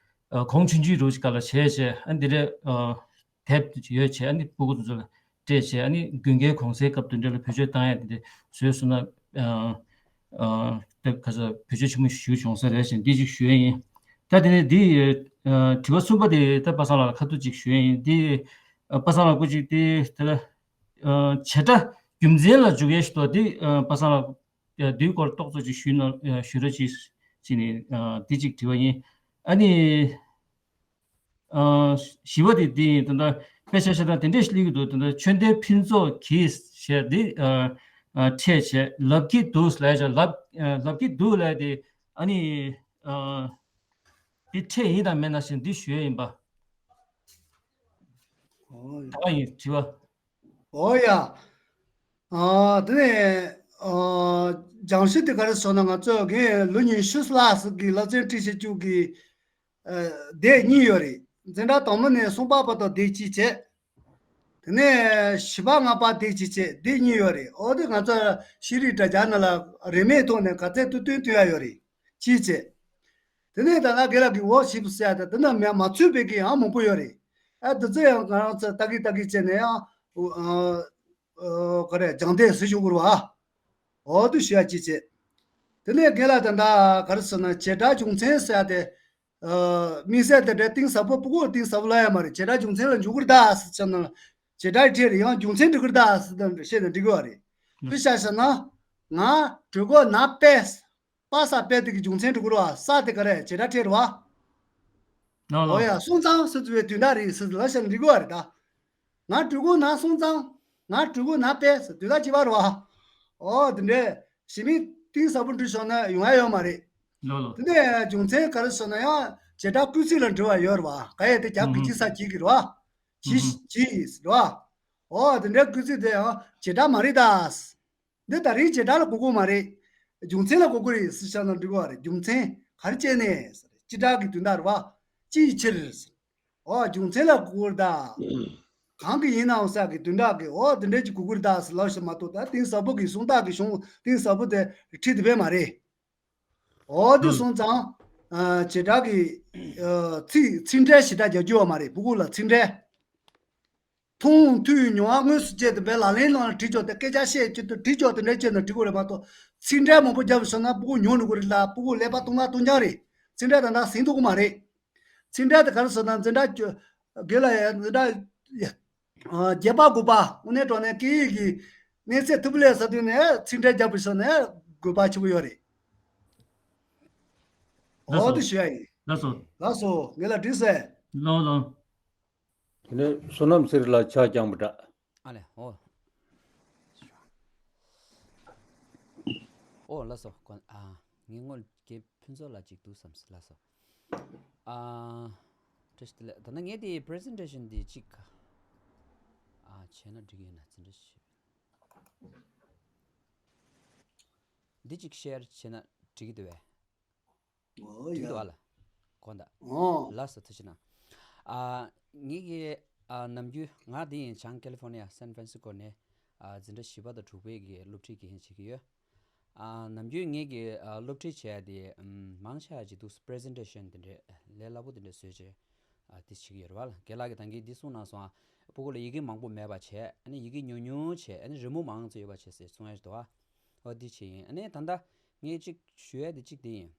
ཨ་གོང་ཆུང་ཆུང་འདྲ་བོ་ཅིག་ག་ལ་བྱས་བྱས་ཨ་འདི་རེད། ཨ་དེབ་དེ་ཅིག་ཡོད་བྱས་ཨ་ནི་སྤུ་གུ་དེ་ཚོ་ལ་སྤྲད་བྱས་ཨ་ནི་དགུན་ཁའི་གུང་སེང་སྐབས་དེ་འདྲ་ལ་བེད་སྤྱོད་བཏང་ཡ་དེ་འདྲ་བཟོས་སོང་ན་ཨ་ཨ་དེ་ག་ས་བེད་སྤྱོད་ཆེན་པོ་ཞིག་བྱུང་ས་རེད་ཟེར་འདི་ཅིག་ཞུ་ཡ་ཡིན། ད་དེ་ནས་འདི་ཨ་དྲི་བ་གསུམ་པ་དེ་ད་པ་སངས་ལགས་ལ་ཁ་ཐུག་ཅིག་ཞུ་ཡ་ཡིན། འདི་ཨ་པ་སངས་ལགས་སྐུ་མཁྱེན་འདི་ད་ལ་ཨ་བྱེད་སྒྲ་རྒྱུ་མཚན་ལ་འཇུག་ཡ་ཞིག་འདུག་འདི་ཨ་པ་སངས་ལགས་ཨ་འདིའི་སྐོར་ཏོག་ཙམ་ཅིག་ཞུས་ན་ཨ་ཞུ་རོགས་གྱིས་ཟེར་ནས་ཨ་འདི་ཅིག་དྲི་བ་ཡིན། ཨ་ནི། ཨ་བཞི་པ་དེ་འདི་ཡིན། ད་ལྟ་དཔེ་ཆ་ཤ་སྟག་དེ་འདྲས་ཤིག་སླེབས་ཀྱི་འདུག་ད་ལྟ་ཆོས་ལྡན་ཕུན་ཚོགས་ཀྱིས་ཞེས་འདི་ཨ་ཨ་འཕྲད་བྱས་ལབ་ཀྱི་འདུག་ལབ་ཡ་ལབ་ཨ་ལབ་ཀྱི་འདུག་ལབ་ཡ་དེ་ཨ་ནི་ཨ་འདི་འཕྲད་ཡིན་དང་མེད་ན་ཞེས་འདི་ཞུ་ཡ་ཡིན་པ། ཨོ་ད་ཡིན་དྲི་བ། ཨོ་ཡ། ཨ་དེ་ནས་ཨ་སྦྱང་གཞི་དེ་ག་རེ་ཟེར་ན་ང་ཚོ་གི་ལོ་ཉི་ཤུ་ལྷག་ཙམ་གི་སློབ་ཚན་ཁྲིད་བྱེད་རྒྱུ་གི་ཨ་སྡེ་གཉིས་ཡོད་རེད། འཛིན་གྲྭ་དང་པོ་ནས་གསུམ་པ་བར་དུ་སྡེ་གཅིག་བྱས། དེ་ནས་བཞི་པ་ལྔ་པ་སྡེ་གཅིག་བྱས་སྡེ་གཉིས་ཡོད་རེད། འོ་དེ་ང་ཚོ་ཤེས་རིག་དྲ་རྒྱ་ནང་ལ་རིན་མེད་ཐོག་ནས་ག་ཚད་ཐུབ་ཐུབ་སྟོན་ཡ་ཡོད་རེད། གཅིག་བྱས། དེ་ནས་ད་ང་དགེ་ལགས་ཀྱི་ཝོར་ཤིབ་ཟེར་ཡ་དེ་དེ་ནང་མ་མ་ཚུད་པའི་གི་ཡང་མང་པོ་ཡོད་རེད། ཨ་དེ་ཚོ་ཡང་ང་རང་ཚོ་ལྟ་གི་ལྟ་གི་བྱས་ནས་ཡང་ཨ་ཨ་ག་རེ་སྦྱང་བརྡར་ཟེར་ཞུ་དགོས་རེད་བ། འོ་དེ་ཞུ་ཡ་གཅིག་བྱས། དེ་ནས་དགེ་ལགས་ད་ལྟ་ག་རེ་ཟེར་ན་བྱེད་སྒྲ་རྒྱུ་མཚན་ཟེར་ཡ་དེ། ཨ་དམིགས་བསལ་དེ་འདྲའི་གཏིང་ཟབ་པོ་སྤུ་གུ་གཏིང་ཟབ་པོ་ལབ་ཡ་མ་རེད། བྱེད་སྒྲ་རྒྱུ་མཚན་ལ་འཇུག་གི་རེད་ད་ཟེར་བྱས་ན། བྱེད་སྒྲ་ཡི་ཕྲད་རེད་ཡང་རྒྱུ་མཚན་འགྲོ་གི་རེད་ད་ཟེར་ད་བཤད་ན་འགྲིག་གི་བ་རེད། དཔེ་ཆ་བཞག་ན། ང་གྲོད་ཁོག་ན་པས། པ་ས་པས་དེ་གི་རྒྱུ་མཚན་འགྲོ་གི་རེད་བ། ས་དེ་ག་རེ་བྱེད་སྒྲ་ཕྲད་རེད་བ། ལོ་ལོ། ཨོ་ཡ་སོང་ཙང་ཟེར་དུས་པའི་དོན་དག་རེད་ཟེར་ལབ་བཤད་ན་འགྲིག་གི་བ་རེད་ད། ང་གྲོད་ཁོག་ན་སོང་ཙང་། ང་གྲོད་ཁོག་ན་པས་ཟེར་དོན་དག་གཅིག་པ་རེད་བ། ཨོ་དེ་འདྲས་ཞི་མི་གཏིང་ཟབ་པོ་འགྲོ་བྱུང་ན་ཡོང་ཡ་ཡོད་མ་རེད། ལོ་ལོ། དེ་ནས་རྒྱུ་མཚན་ག་རེ་ཟེར་ན་ཡང་བྱེད་སྒྲ་སྐུལ་ཚིག་ལ་འབྲེལ་བ་ཡོད་རེད་བ། ག་ཡ་དེ་རྒྱབ་ཀྱི་ཅི་ས་གྱིས་ཀྱི་རེད་བ། ཅི་ཅི་ཡིས་རེད་བ། ཨོ་དེ་འདྲའི་སྐུལ་ཚིག་དེ་ཡང་བྱེད་སྒྲ་མ་རེད་ད། འདི་ད་རེས་བྱེད་སྒྲ་ལ་གོ་དགོས་མ་རེད། རྒྱུ་མཚན་ལ་གོ་དགོས་རེད་ཟེར་བྱས་ན་འགྲིག་གི་བ་རེད། རྒྱུ་མཚན་ག་རེ་བྱས་ནས་ཟེར་ཅི་སྒྲ་གི་དོན་དག་རེད་བ། ཅིའི་ཕྱིར་ཟེར། ཨོ་རྒྱུ་མཚན་ལ་གོ་དགོས་རེད་ད། གང་གི་ཡིན་ནའང་ས་གི་དོན་དག་གི་ཨོ་དེ་འདྲས་ཀྱི་གོ་དགོས་རེད་ད་ཟེར་ལབ་བྱས་མ་གཏོགས་ད་གཏིང་ཟབ་པོ་གི་གསུང་སྟངས་ཀྱི་གཞུང་གཏིང་ཟབ་པོ་དེ་ཁྲིད་དེ་བས་མ་རེད། ཨོ་དེ་སོང་ཙང་ཨ་བྱེད་སྒྲ་གི་ཨ་ཚིག་ཚིག་འབྲེལ་ཞེ་དྲག་རྒྱག་རྒྱུ་ཡོད་མ་རེད། སྤུ་གུ་ལ་ཚིག་འབྲེལ། མཐོང་ཐོས་མྱོང་བ་དངོས་སུ་བྱས་ཏེ་བས་ལག་ལེན་ནང་ལ་བྲིས་ཆོག་དེ་སྐད་ཆ་བཤད་ཆེད་དུ་བྲིས་ཆོག་དེ་འདྲ་བྱས་ན་འགྲིག་གི་རེད་མ་གཏོགས། ཚིག་འགྲེལ་མང་པོ་བརྒྱབ་སོང་ན་སྤུ་གུ་ཉོ་ནི་གོ་རེད་ལ། སྤུ་གུ་ཀླད་པ་སྟོང་ན་སྟོང་རྐྱང་རེད། ཚིག་འགྲེལ་ད་ལྟ་ཟིན་ཐུབ་ཀྱི་མ་རེད། ཚིག་འགྲེལ་དེ་ག་རེ་ཟེར་ན་འཛིན་གྲྭ་བཅུ་དགེ་ལ་ཡ་འཛིན་གྲྭ་ཡ་ཨ་བརྒྱད་པ་དགུ་པ་དངོས་གནས་དྲང་གནས་སྐད་ཡིག་གི་གནས་ཚད་ཐུབ་ལས་ས་དུས་ནས་ཚིག་འགྲེལ་བརྒྱབ་པའི་ས་ནས་དགོས་པ་ཆེན་པོ་ཡོད་རེད། ལགས་འོ་སོ། དེ་ཞུ་ཡ་ཡིན། ལགས་སོ། ལགས་སོ། ངེད་ལ་འདྲི་ཟེར། ལགས་ལགས། དེ་ནས་བསོད་ནམས་ཚེ་རིང་ལགས་ཕྱག་བརྐྱངས་པ་འདྲ། ཨ་ལེ་ཨོ། ཨོ་ལགས་སོ། ཨ་ངས་སྔོན་གྱི་ཕུན་ཚོགས་ལགས་ཅིག་འདུག་བསམ་སོང་། ལགས་སོ། ཨ་བཀྲ་ཤིས་བདེ་ལེགས། ད་ནང་ངས་དེ་པི་རི་ཟེན་ཊེ་ཤན་འདི་ཅིག་ཨ་བྱས་ན་འགྲིག་གི་ཡོད་ན་འཛིན་གྲྭ་ཞིག་འདི་ཅིག་ཤེར་བྱས་ན་འགྲིག་གི་འདུག་བས། འོ་འགྲིག་གི་འདུག་ཡ། ཨ་ལ། དགོངས་དག་ཨོ། ལགས་སོ། ཐུགས་རྗེ་གནང་། ཨ་ངེད་ཀྱི་ཨ་ནམ་རྒྱུན་ང་འདི་ཡིན་བྱང་ཀེ་ལི་ཧྥོར་ནི་ཡ་སན་ཧྥ་རན་སི་ཀོ་ནས་ཨ་འཛིན་གྲྭ་བཞི་པ་དང་དྲུག་པའི་གི་སློབ་ཁྲིད་ཀྱི་ཡིན་བྱེད་ཀྱི་ཡོད། ཨ་ནམ་རྒྱུན་ངེད་ཀྱི་ཨ་སློབ་ཁྲིད་བྱས་ཏེ་ཨམ་མང་ཆེ་བ་ཅིག་འདུག་པི་རི་ཟེན་ཊེ་ཤན་དེ་འདྲས་ལས་སླ་པོ་དེ་འདྲས་བཟོས་བྱས་ཨ་དེ་བྱེད་ཀྱི་ཡོད་རེད་བ། ལ་རྒན་ལགས་ཀྱིས་ད་གིན་འདི་གསུངས་གནང་སོང་ཨ། སྤུ་གུ་ལ་ཡི་གེ་མང་པོ་མེད་པ་བྱས། ཨ་ནི་ཡི་གེ་ཉུང་ཉུང་བྱས། ཨ་ནི་རི་མོ་མང་ཙམ་ཡོད་པ་བྱས་ཟེར་གསུང་ཡ་ཞིག་འདུག་ཨ། འོ་འདི་བྱས་ཡིན། ཨ་ནི་ད་ལྟ་ངས་ཅིག་ཞུ་ཡ་དེ་གཅིག་དེ་ཡིན།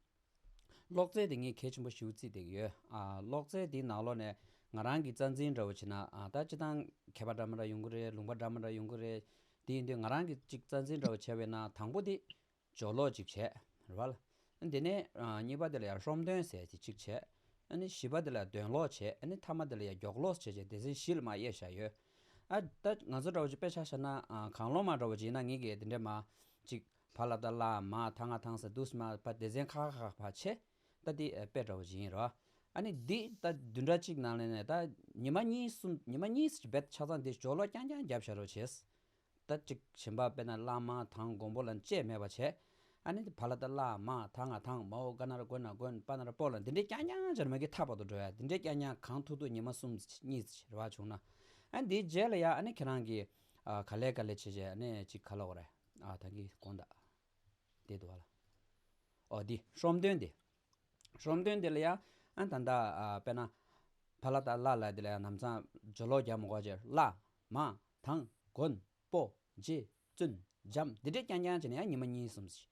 ཀློག་རྩལ་དེ་ངས་གལ་ཆེན་པོ་ཞེ་པོ་བརྩིས་བསྡད་ཀྱི་ཡོད། ཨ་ཀློག་རྩལ་དེའི་ནང་ལོགས་ནས་ང་རང་གི་རྩ་འཛིན་འདྲ་བོ་བྱས་ན་ཨ་ད་སྤྱིར་བཏང་མཁས་པ་འདྲ་མི་འདྲ་ཡོང་གི་རེད། ལུང་པ་འདྲ་མི་འདྲ་ཡོང་གི་རེད། དེ་ཡིན་དུས་ང་རང་གི་ཅིག་རྩ་འཛིན་འདྲ་བོ་བྱས་པས་ན་དང་པོ་དེ་སྦྱོར་ཀློག་ཅིག་བྱས་རེད་བ་ལ། དེ་ནས་ཨ་གཉིས་པ་དེ་ལ་ཡང་ཧྲོམ་འདོན་ཟེར་དེ་གཅིག་བྱས། ཨ་ནི་བཞི་པ་དེ་ལ་འདོན་ཀློག་བྱས། ཨ་ནི་མཐའ་མ་དེ་ལ་ཡང་མགྱོགས་ཀློག་བྱས་བྱས་སྡེ་ཚན་བཞི་ལ་མར་དབྱེ་བཞག་ཡོད། ཨ་ད་ང་ཚོ་འདྲ་བོ་ཅིག་དཔེ་ཆ་བཞག་ན་ཨ་གང་སློབ་མ་འདྲ་བོ་ཅིག་ཡིན་ན་ངེད་ཀྱིས་དེ་འདྲས་མར་ཅིག་ཕ་ལ་ཏ་ལ་མ་ཐ་ང་ཐང་ཟེར་འདུག་སེ་མར་ཕར་སྡེ་ཚན་ཁག་ཁག་ཕར་བྱས། ད་དེ་ཨ་དཔེ་འདྲ་བོ་ཅིག་ཡིན་རོ། ཨ་ནི་འདི་ད་བདུན་ཕྲག་གཅིག་ནང་ལ་ནས་ད་ཉི་མ་གཉིས་གསུམ་ཉི་མ་གཉིས་ཅིག་རྦད་ཆ་ཚང་དེ་སྦྱོར་ཀློག་རྐྱང་རྐྱང་བརྒྱབ་བཞག་རོགས་བྱས། ད་ཅིག་གཞན་པ་དཔེར་ན་བླ་མ་དང་མགོན་པོ་ལ་བཅས་མེད་པ་བྱས། ཨ་ནི་ཕ་ལ་ཏ་བླ་མ་ཐ་ང་ཐང་མའོ་ག་ན་ར་གོ་ན་གོན་པ་ན་ར་པོ་ལ་འདི་འདྲས་རྐྱང་རྐྱང་སྦྱར་མ་གི་ཐག་པ་དུ་འགྲོ་ཡ། འདི་འདྲས་རྐྱང་རྐྱང་གང་ཐུབ་ཐུབ་ཉི་མ་གསུམ་གཉིས་རེ་བ་བྱུང་ན། ཨ་འདིའི་རྗེས་ལ་ཡ་ཨ་ནི་ཁྱེད་རང་གིས་ཨ་ག་ལེ་ག་ལེ་བྱེད་བྱས་ཨ་ནི་ཅིག་ག་ལ་འོ་རེད། ཨ་ད་གི་དགོངས་དག་དེ་འདུག་བ་ལ། ཨོ་འདི་ཧྲོམ་འདོན་དེ། ཧྲོམ་འདོན་དེ་ལ་ཡ་ཨ་ད་ད་ཨ་དཔེར་ན་ཕ་ལ་ཏ་བླ་ལ་དེ་ལ་ཡ་ནམ་ཚང་སྦྱོར་ཀློག་རྒྱག་མ་དགོས་བྱས་བླ་མ་དང་མགོན་པོ་རྗེ་བཙུན་འཇམ་འདི་འདྲས་རྐྱང་རྐྱང་བྱས་ནས་ཡང་ཉི་མ་གཉིས་གསུམ་ཞིག་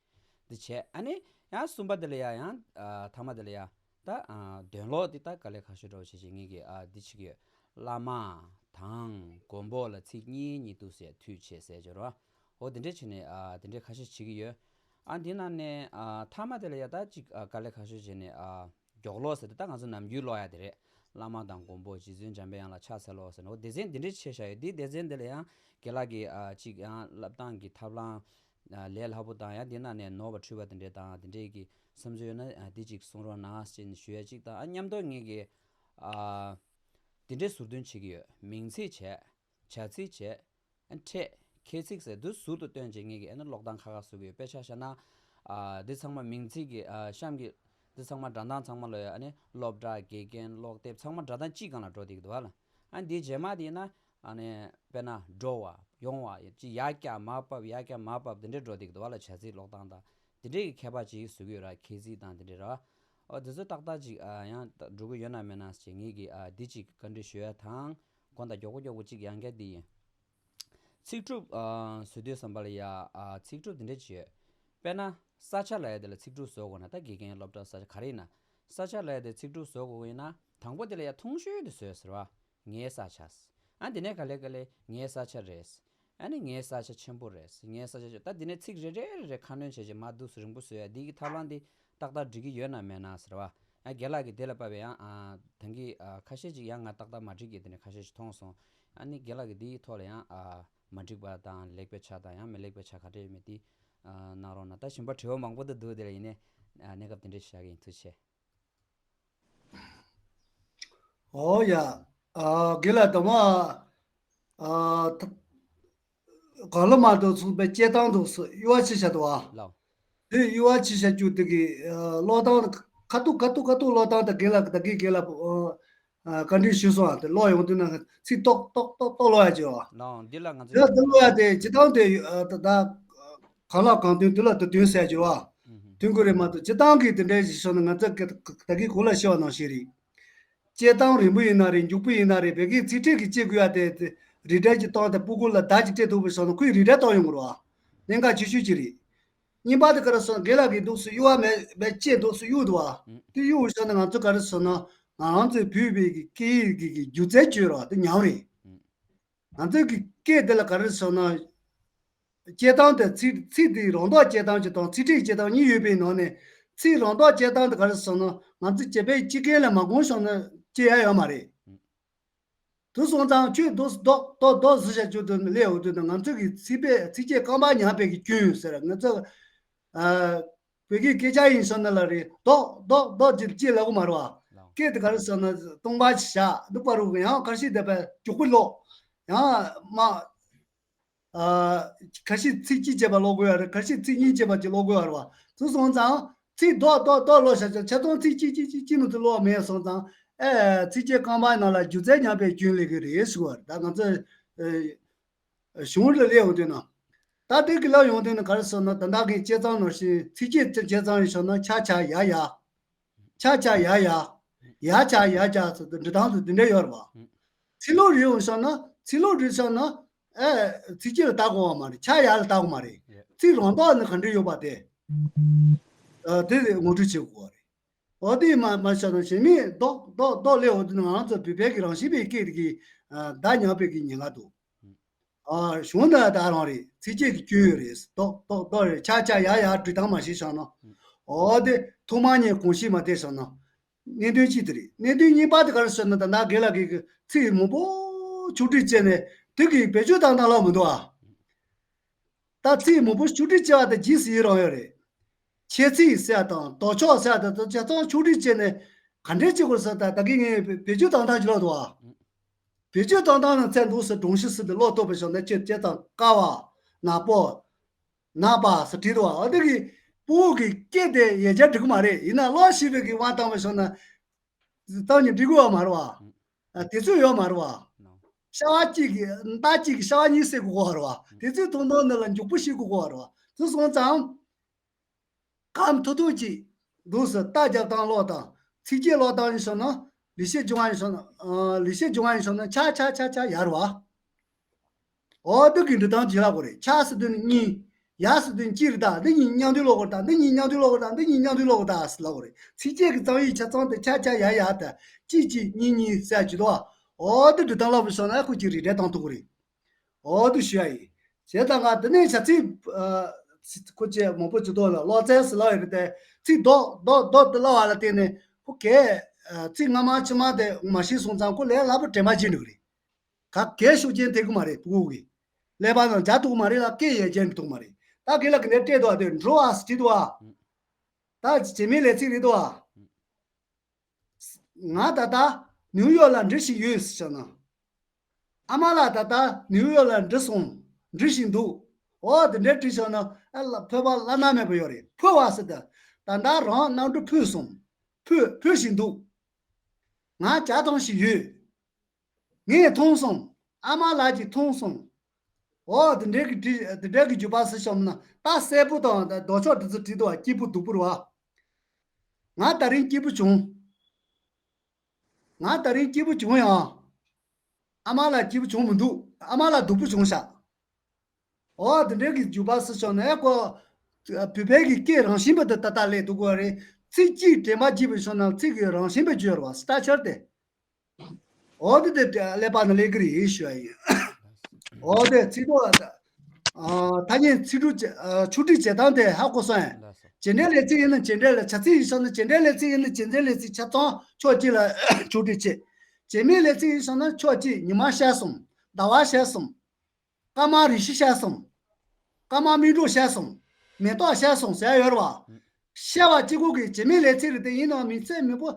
འདི་བྱས། ཨ་ནི་ཡང་གསུམ་པ་འདི་ལ་ཡ་ཡང་ཨ་ཐ་མ་འདི་ལ་ཡ་ད་ཨ་འདོན་ཀློག་འདི་ད་དཀའ་ལས་ཁག་ཤོས་འདྲ་བོ་བྱས་བྱས་ངེད་ཀྱིས་ཨ་འདི་བྱེད་ཀྱི་ཡོད། བླ་མ་དང་མགོན་པོ་ལ་ཚིག་གཉིས་གཉིས་འདུག་ཟེར་མཐུད་བྱས་ཟེར་སྦྱོར་བ། འོ་འདི་འདྲས་བྱས་ནས་ཨ་འདི་འདྲས་ཁ་ཤས་བྱེད་ཀྱི་ཡོད། ཨ་འདི་ནང་ནས་ཨ་ཐ་མ་དེ་ལ་ཡ་ད་ཅིག་ཨ་དཀའ་ལས་ཁག་ཤོས་བྱས་ནས་ཨ་མགྱོགས་ཀློག་ཟེར་དེ་ད་ང་ཚོ་ནམ་རྒྱུན་ཀློག་ཡ་དེ་རེད། བླ་མ་དང་མགོན་པོ་རྗེ་བཙུན་འཇམ་པའི་དབྱངས་ལ་ཕྱག་འཚལ་ལོ་ཟེར་ནས་འོ་སྡེ་ཚན་འདི་འདྲས་ཆེ་ཤ་ཡོད། འདི་སྡེ་ཚན་འདི་ལ་ཡང་རྒན་ལགས་ཀྱིས་ཨ་ཅིག་ཡང་བསླབ་སྟངས་ཀྱི་ཐབས་ལམ་ཨ་ལས་སླ་པོ་དང་ཡང་འདི་ནང་ནས་ནོར་བ་འཁྲུལ་བ་དེ་འདྲས་དང་དེ་འདྲས་ཀྱི་བསམ་ཚུལ་ཡོད་ན་ཨ་འདི་ཅིག་གསུང་རོགས་གནང་ཞེས་ཞུ་ཡ་གཅིག་དང་ཨ་མཉམ་དུ་ངེད་ཀྱིས་ཨ་འདི་འདྲས་ཟུར་འདོན་བྱེད་ཀྱི་ཡོད། མིང་ཚིག་བྱས། བྱ་ཚིག་བྱས། ཨ་ཕྲད། ཁྱད་ཚིག་ཟེར་འདི་ཟུར་དུ་བཏོན་བྱས་ངེད་ཀྱིས་ཨ་ནི་ཀློག་སྟངས་ཁག་ཁག་བཟོ་གི་ཡོད། དཔེ་ཆ་བཞག་ན། ཨ་འདི་ཚང་མ་མིང་ཚིག་གི་ཨ་གཤམ་གྱི་འདི་ཚང་མ་སྒྲ་གདངས་ཚང་མ་ལ་ཡོད། ཨ་ནི་སློབ་གྲྭ་དགེ་རྒན་སློབ་དེབ་ཚང་མ་སྒྲ་གདངས་གཅིག་སྒང་ལ་འགྲོ་བསྡད་ཀྱི་འདུག་བ་ལ། ཨ་འདིའི་རྗེས་མ་དེ་ཡིན་ན་ཨ་ནི་དཔེར་ན་འགྲོ་བ་ཡོང་བ་ཅི་ཡར་བཀྱག་མར་བབས་ཡར་བཀྱག་མར་བབས་དེ་འདྲས་འགྲོ་བསྡད་ཀྱི་འདུག་བ་ལ། བྱ་ཚིག་ཀློག་སྟངས་དང་དེ་འདྲས་ཀྱི་ཁྱད་པར་ཅིག་བཟོ་གི་ཡོད་ར། ཁྱད་ཚིག་དང་དེ་འདྲས་ར། ཨོ་དེ་ཚོ་ཏག་ཏག་ཅིག་ཨ་ཡང་འགྲོ་གི་ཡོད་ན་མེད་ན་ཞེས་ངེད་ཀྱིས་ཨ་འདི་ཅིག་བཀའ་འདྲི་ཞུ་ཡ་དང་། དགོངས་དག་མགྱོགས་པོ་མགྱོགས་པོ་ཅིག་ཡང་བསྐྱར་འདི་ཡིན། ཚིག་གྲུབ་ཨ་བཟོ་དུས་ཙམ་པ་ལ་ཡ་ཨ་ཚིག་གྲུབ་འདི་འདྲ་ཅིག་ཡོད། དཔེར་ན་ས་ཆ་ལབ་ཡ་དེ་ལ་ཚིག་གྲུབ་བཟོ་དགོས་ན་ད་དགེ་རྒན་སློབ་གྲྭ་ས་ཆ་ག་རེ་ཡིན་ན། ས་ཆ་ལབ་ཡ་དེ་ཚིག་གྲུབ་བཟོ་དགོས་ཡིན་ན་དང་པོ་དེ་ལ་ཡ་ཐུང་ཤོས་དེ་བཟོས་ཟེར་བ། ངའི་ས་ཆ། ཨ་དེ་ནས་ག་ལེ་ག་ལེ་ངའི་ས་ཆ་རེད། ཨ་ནི་ངའི་ས་ཆ་ཆེན་པོ་རེད། ངའི་ས་ཆ་ཆེ། ད་དེ་ནས་ཚིག་རེ་རེ་རེ་རེ་ཁ་སྣོན་བྱས་བྱས་མར་འདུག་སེ་རིང་པོ་བཟོས་ཡ་འདི་གི་ཐབས་ལམ་འདི་ཏག་ཏག་འགྲིག་གི་ཡོད་ན་མེད་ན་ཟེར་བ། ཨ་རྒན་ལགས་ཀྱིས་དེ་ལ་བབས་པའི་ཡང་ཨ་ད་གིན་ཨ་ཁ་ཤས་ཅིག་ཡང་ང་ཏག་ཏག་མ་འགྲིག་གི་དེ་ནས་ཁ་ཤས་ཅིག་མཐོང་སོང་། ཨ་ནི་རྒན་ལགས་ཀྱིས་འདིའི་ཐོག་ལ་ཡང་ཨ་མ་འགྲིག་པ་དང་ལེགས་པའི་ཆ་དང་ཡང་མི་ལེགས་པའི་ཆ་ག་འདྲ་ཡོད་མེད་འདི་ཨ་གནང་རོགས་གནང་། ད་གཞན་པ་དྲི་བ་མང་པོ་འདུག་འདུག་དེ་ལ་ཡིན་ནའི་ཨ་གནས་སྐབས་དེ་འདྲ་ཞིག་བཞག་གི་ཡིན། ཐུགས་རྗེ་ཆེ། ཨོ་ཡ། ཨ་རྒན་ལགས་དང་མ། ཨ་ད་ག་ལ་མ་འདུག་ཚུགས་པའི་སྐྱེ་སྟངས་འདུག་སེ་གཡོ་བ་ཆེ་ཤ་འདུག་ཨ། ལགས། དེ་གཡོ་བ་ཆེ་ཤ་བཅུག་དེ་གི་ཨ་ཀློག་སྟངས་ཁ་ཐུག་ཁ་ཐུག་ཁ་ཐུག་ཀློག་སྟངས་དང་རྒན་ལགས་ད་གིན་རྒན་ལགས་ཨ་བཀའ་འདྲི་ཞུས་སོང་ཨ། དེ་ཀློག་ཡོང་དུས་ན་ཚིག་ཏོག་ཏོག་ཏོག་ཏོག་ཀློག་ཡ་བྱེད་ཨ། ལགས་འདི་ལ་ང་ཚོ་དེ་ཀློག་ཡ་དེ་སྤྱིར་བཏང་དེ་ཨ་ད་ད་གང་ལ་གང་ཐོན་དུ་ལ་དུ་ཐོན་ཟེར་རྒྱུ་བ། ཐོན་གི་རེད་མ་གཏོགས་སྤྱིར་བཏང་གི་དེ་འདྲའི་ཞིག་ཤོད་ན་ང་ཚོ་གི་ད་གི་གོ་ལ་ཤེས་བ་ནང་བཞིན་རེད། སྐྱེ་སྟངས་རིང་པོ་ཡིན་ན་རེད། མགྱོགས་པོ་ཡིན་ན་རེད། བོད་སྐད་ཚིག་ཕྲད་ཀྱི་སྐྱེ་དགོས་ཡ་དེ་དེ་ རིགས་འགྲེ་ཅིག་བཏང་སྟེ་སྤུ་གུ་ལ་བརྡ་ཅིག་སྤྲད་ཐུབ་པ་བྱུང་ན་ཁོས་རིགས་འགྲེ་བཏང་ཡོང་གི་རེད་བ། གནད་འགག་ཆེ་ཤོས་ཅིག་རེད། གཉིས་པ་དེ་ག་རེ་ཟེར་ན་དགེ་ལགས་ཀྱིས་འདུག་སེ་གཡུག་བ་མེད་མེད་ཅེས་འདུག་སེ་གཡུག་འདུག་བ། དེ་གཡུག་བྱས་ན་ང་ཚོ་ག་རེ་ཟེར་ན་ང་རང་ཚོའི་བོད་པའི་གི་སྐད་ཡིག་གི་གི་སྒྱུ་རྩལ་བཅོས་ར་དེ་ཉམས་རེད། ང་ཚོའི་གི་སྐད་དེ་ལ་ག་རེ་ཟེར་ན། སྐད་གདངས་དེ་ཚིག་ཚིག་དེ་རང་མདོག་སྐད་གདངས་ཅིག་དང་ཚིག་ཕྲད་སྐད་གདངས་གཉིས་ཡོད་པའི་ནང་ནས་ཚིག་རང་མདོག་སྐད་གདངས་དེ་ག་རེ་ཟེར་ན་ང་ཚོ་བྱིས་པའི་སྤྱི་སྐད་ལ་མ་གོམས་སོང་ན་སྐྱེ་ཡ་ཡོད་མ་རེད། དེ་སོང་ཙང་ཁྱོད་རྡོ་རྡོ་རྡོ་རྡོ་ཟེར་བྱ་རྒྱུ་དེ་ལས་འོ་དེ་ང་ཚོ་གི་ཚིག་པའི་ཚིག་སྐད་རྐང་པ་ཉམས་པའི་གི་སྐྱོན་ཟེར་ང་ཚོ་ཨ་བོད་སྐད་སྐད་ཆ་ཡིན་སོང་ན་ལ་རེད་རྡོ་རྡོ་རྡོ་ཅིག་ཅེས་ལབ་གི་མ་རེད་བ། སྐད་དེ་ག་རེ་ཟེར་ན་སྟོང་པ་ཞིག་བཞག་འདུག་པ་རུ་ཡང་ག་ཤེད་དེ་པའི་མགྱོགས་པོ་ཀློག་ཡང་མ། ཨ། ཁ་ཤས་ཚིག་གཅིག་བྱས་པ་ཀློག་དགོས་ཡ་རེད། ཁ་ཤས་ཚིག་གཉིས་བྱས་པ་ཅིག་ཀློག་དགོས་ཡ་རེད་བ། དེ་སོང་ཙང་ཚིག་རྡོག་རྡོག་རྡོག་ཀློག་བྱ་ཆ་ཆ་ཚང་ཚིག་གཅིག་གཅིག་གཅིག་གཅིག་མ་གཏོགས་ཀློག་མེད་སོང་ཙང་ཨེ་ཚིག་སྐད་རྐང་པ་ནང་ལ་སྒྱུ་རྩལ་ཉམས་པའི་སྐྱོན་སླེབས་ཀྱི་རེད་ཟེར་བ་རེད། ད་ང་ཚོ་ཨེ་གཞུང་ལ་སླེབས་ཡོང་དུས་ན་ད་དེ་གི་ལབ་ཡོང་དུས་ན་ག་རེ་ཟེར་ན་ད་ལྟ་གི་དཔྱད་རྩོམ་ནང་བཞིན་ཚིག་སྐད་དེ་དཔྱད་རྩོམ་ཡིན་ཤོག་ན་ཆ་ཆ་ཡ་ཡ། ཆ་ཆ་ཡ་ཡ། ཡ་ཆ་ཡ་ཆ་ཟེར་དུས་འབྲི་སྟངས་དེ་འདི་འདྲ་ཡོད་རེད་བ། ཚིག་ལོག་རེད་ཡོང་ཤོག་ན་ཚིག་ལོག་རེད་ཤོག་ན་ཨེ་ཚིག་སྐྱེ་ལ་བལྟ་དགོས་བ་མ་རེད། ཆ་ཡ་ལ་བལྟ་དགོས་མ་རེད། ཚིག་རང་ཐོག་ནས་ག་འདྲ་ཡོད་པ་དེ་ཨ་དེ་ངོ་སྤྲོད་བྱེད་དགོས་བ་རེད། འོ་དེ་མ་མ་ཤོག་ན་གཞན་མིས་རྡོག་རྡོག་རྡོག་ལས་འོ་དེ་ནི་ང་རང་ཚོ་བོད་པའི་གི་རང་བཞིན་པའི་སྐད་ཀྱི་བརྡ་ཉམས་པའི་གི་ཉེན་ཁ་འདུག་ཨ་གཞུང་ད་ད་རང་རེད། ཚིག་སྐྱེ་གི་སྐྱོན་ཡོད་རེད། རྡོག་རྡོག་རྡོག་རེད། ཆ་ཆ་ཡ་ཡ་འབྲི་སྟངས་མ་ཤེས་ཤག་ན། འོ་དེ་ཐོག་མ་ཉིད་གོང་ཞིག་མ་བལྟས་ཤག་ན། གནད་དོན་གཅིག་དེ་རེད། གནད་དོན་གཉིས་པ་དེ་ག་རེ་ཟེར་ན་ད་ནང་དགེ་ལགས་ཀྱིས་ཚིག་མང་པོ་ཕྱོགས་སྒྲིག་བྱས་ནས་དེ་གི་བེད་སྤྱོད་བཏང་སྟངས་ལ་མི་འདུག་ཨ། ད་ཚིག་མང་པོ་ཕྱོགས་སྒྲིག་བྱས་པ་དེ་རྗེས་སུ་ཡི་རང་ཡོད་རེད། ཁྱད་ཚིག་ཟེར་དང་ལྡོག་ཕྱོགས་ཟེར་དང་དེ་ཚོ་ཕྱོགས་སྒྲིག་བྱས་ནས་ག་འདྲས་བྱེད་དགོས་ཟེར་ད་ད་གིན་ངས་བེད་སྤྱོད་བཏང་སྟངས་ཅིག་ལབ་འདུག་ཨ། བེད་སྤྱོད་བཏང་སྟངས་ནང་ཚན་འདུག་ཟེར་སྒྲུང་གཞི་ཟེར་དེ་ཀློག་ཐུབ་པ་བྱུང་ན་ཁྱེད་ཁྱེད་དང་ཀ་བ་ན་པོ་ན་པ་ཟེར་བྲིས་འདུག་ཨ། དེ་གི་སྤུ་གུ་གི་སྐད་དེ་ཡལ་རྒྱ་འགྲིག་གི་མ་རེད། ཡིན་ན་ཀློག་ཤེས་པའི་གི་དབང་བཏང་བ་བྱུང་ན་བཏང་ནས་འགྲིག་གི་ཡོད་མ་རེད་བ། ཨ་དེ་ཚོ་ཡོད་མ་རེད་བ། ཤ་བ་གཅིག་གི་མདའ་གཅིག་གི་ཤ་བ་གཉིས་བསད་དགོས་གོ་བ་རེད་བ། དེ་ཚོའི་དོན་དག་འདི་ལ་མགྱོགས་པོ་ཤེས་དགོས་གོ་བ་རེད་བ། དེ་སོང་ཙང་། སྐབས་ཐོག་ཐོག་ཅིག་འདུག་སེ་རྟགས་རྒྱབ་སྟངས་ཀློག་དང་ཚིག་སྐྱེ་ཀློག་སྟངས་ཡིན་སོང་ན་ལེགས་བཤད་ལྗོན་དབང་ཡིན་སོང་ན་ལེགས་བཤད་ལྗོན་དབང་ཡིན་སོང་ན་ཆ་ཆ་ཆ་ཆ་ཡར་བ། འོ་འདི་གི་འབྲི་སྟངས་ཇི་ལ་གོ་རེད། ཆ་ཟེར་དུས་ནི་གཉིས། ཡ་ཟེར་དུས་ནི་གཅིག་རེད་ད། འདི་གཉིས་མཉམ་དུ་ཀློག་གོ་རེད་ད། འདི་གཉིས་མཉམ་དུ་ཀློག་གོ་རེད་ད། འདི་གཉིས་མཉམ་དུ་ཀློག་གོ་རེད་ད་ཟེར་ལབ་གོ་རེད། ཚིག་སྐྱེ་གི་རྩོམ་ཡིག་ཆ་ཚང་དེ་ཆ་ཆ་ཡ་ཡ་ད་གཅིག་གཅིག་གཉིས་གཉིས་ཟེར་ཡ་ཇི་ལྟ་བ། འོ་འདི་འབྲི་སྟངས་ལབ་པ་སོང་ན་ཁོ་ཅིག་རིགས་འགྲེ་བཏང་ཐུབ་གོ་རེད། འོ་དུ་ཞུ་ཡ་ཡིན། བྱས་ཙང་ང་འདི་ནས་བྱ་ཚིག་ཨ་ཁོ་ཅེས་མང་པོ་ཅིག་འདུག་ལ་ཀློག་རྩལ་ཟེར་ལབ་ཡོད་རེད་དེ། ཚིག་རྡོག་རྡོག་རྡོག་དེ་ཀློག་བ་ལ་བརྟེན་ནས་ཁོ་གས་ཨ་ཚིག་སྔ་མ་ཕྱི་མ་དེ་མ་ཤེས་སོང་ཙང་ཁོ་ལས་སླ་པོ་དྲན་པ་བརྗེད་འགྲོ་གི་རེད། ག་གས་ཤུགས་རྐྱེན་ཐེབས་ཀྱི་མ་རེད། ཕྲུ་གུ་གི་ཀླད་པ་ནང་འཇགས་ཐུབ་ཀྱི་མ་རེད་ལ་སྐད་ཡང་རྒྱག་ཐུབ་ཀྱི་མ་རེད། ད་དགེ་ལགས་ཀྱིས་འདིར་སྤྲད་འདུག་བ། དེ་འགྲོ་བ་ཟེར་བྲིས་འདུག་བ། ད་བྱེད་མེད་ལས་ཚིག་རེད་འདུག་བ། ང་ད་ལྟ་ནིའུ་ཡོག་ལ་འགྲོ་བཞིན་ཡོད་ཟེར་བྱུང་ན། ཨ་མ་ལགས་ད་ལྟ་ནིའུ་ཡོག་ལ་འགྲོ་སོང་། འགྲོ་བཞིན་འདུག་འོ་དེ་འདྲ་བྲིས་བྱུང་ན་ཨ་ལ་ཕོད་པ་བླ་ན་མེད་པ་ཡོད་རེད། ཕོད་པ་ཟེར་ཏེ་ད་ལྟ་རང་གནམ་གྲུ་ཕུད་སོང་། ཕུད་ཕུད་བཞིན་འདུག་ང་ཇ་འཐུང་བཞིན་ཡོད། ངས་འཐུང་སོང་། ཨ་མ་ལགས་ཀྱིས་འཐུང་སོང་། འོ་དེ་འདྲའི་གི་བྲིས་དེ་འདྲའི་གི་འཇུག་པ་ཟེར་བྱུང་ན་ད་གསལ་པོ་དང་ད་ལྡོག་ཕྱོགས་དེ་ཚོ་བྲིས་འདུག་བ། སྐྱིད་པོ་སྡུག་པོ་རེད་བ། ང་ད་རིང་སྐྱིད་པོ་བྱུང་། ང་ད་རིང་སྐྱིད་པོ་བྱུང་ཡང་། ཨ་མ་ལགས་སྐྱིད་པོ་བྱུང་མི་འདུག་ཨ་མ་ལགས་སྡུག་པོ་བྱུང་ཤག་འོ་དེ་འདྲའི་གི་འཇུག་པ་ཟེར་བྱུང་ན་ཨེ་ཁོ། བོད་པའི་གི་སྐད་རང་བཞིན་པ་དེ་ད་ལྟ་ལས་འདུག་གོ་རེད། ཚིག་གཅིག་དྲན་པ་བརྗེད་པ་བྱུང་ན་ཚིག་གི་རང་བཞིན་པ་བརྗེད་རེད་བ། སི་ཊག་ཅར་དེ། འོ་དེ་དེ་ཀླད་པ་ནང་སླེབས་ཀྱི་རེད་ཞུ་ཡ་ཡིན། འོ་དེ་ཚིག་ཐོ་ཨ་ཐ་སྙད་ཚིག་འབྲུ་བཅུ་ཨ་ཆུ་སྒྲིག་བྱེད་སྟངས་དེ་ཧ་གོ་སོང་ཡ། ལགས་སོ། བྱེད་འབྲེལ་ལས་ཚིག་ཡིན་ན་བྱེད་འབྲེལ་ལས་བྱ་ཚིག་ཡིན་སོང་ན་བྱེད་འབྲེལ་ལས་ཚིག་ཡིན་ན་བྱེད་འབྲེལ་ལས་ཚིག་ཆ་ཚང་ཕྱོགས་གཅིག་ལ་ཆུ་སྒྲིག་བྱེད། བྱེད་མེད་ལས་ཚིག་ཡིན་སོང་ན་ཕྱོགས་གཅིག་ཉི་མ་ཤར་སོང་། ཟླ་བ་ཤར་སོང་། སྐར་མ་རེ་བཞི་ཤར་སོང་། སྐར་མ་སྨིན་དྲུག་ཤར་སོང་། མེ་ཏོག་ཤར་སོང་ཟེར་ཡ་ཡོད་རེད་བ། ཤར་བ་གཅིག་པོ་གི་བྱེད་མེད་ལས་ཚིག་རེད་དེ། ཡིན་ནའང་མི་ཚེ་མི་པོ་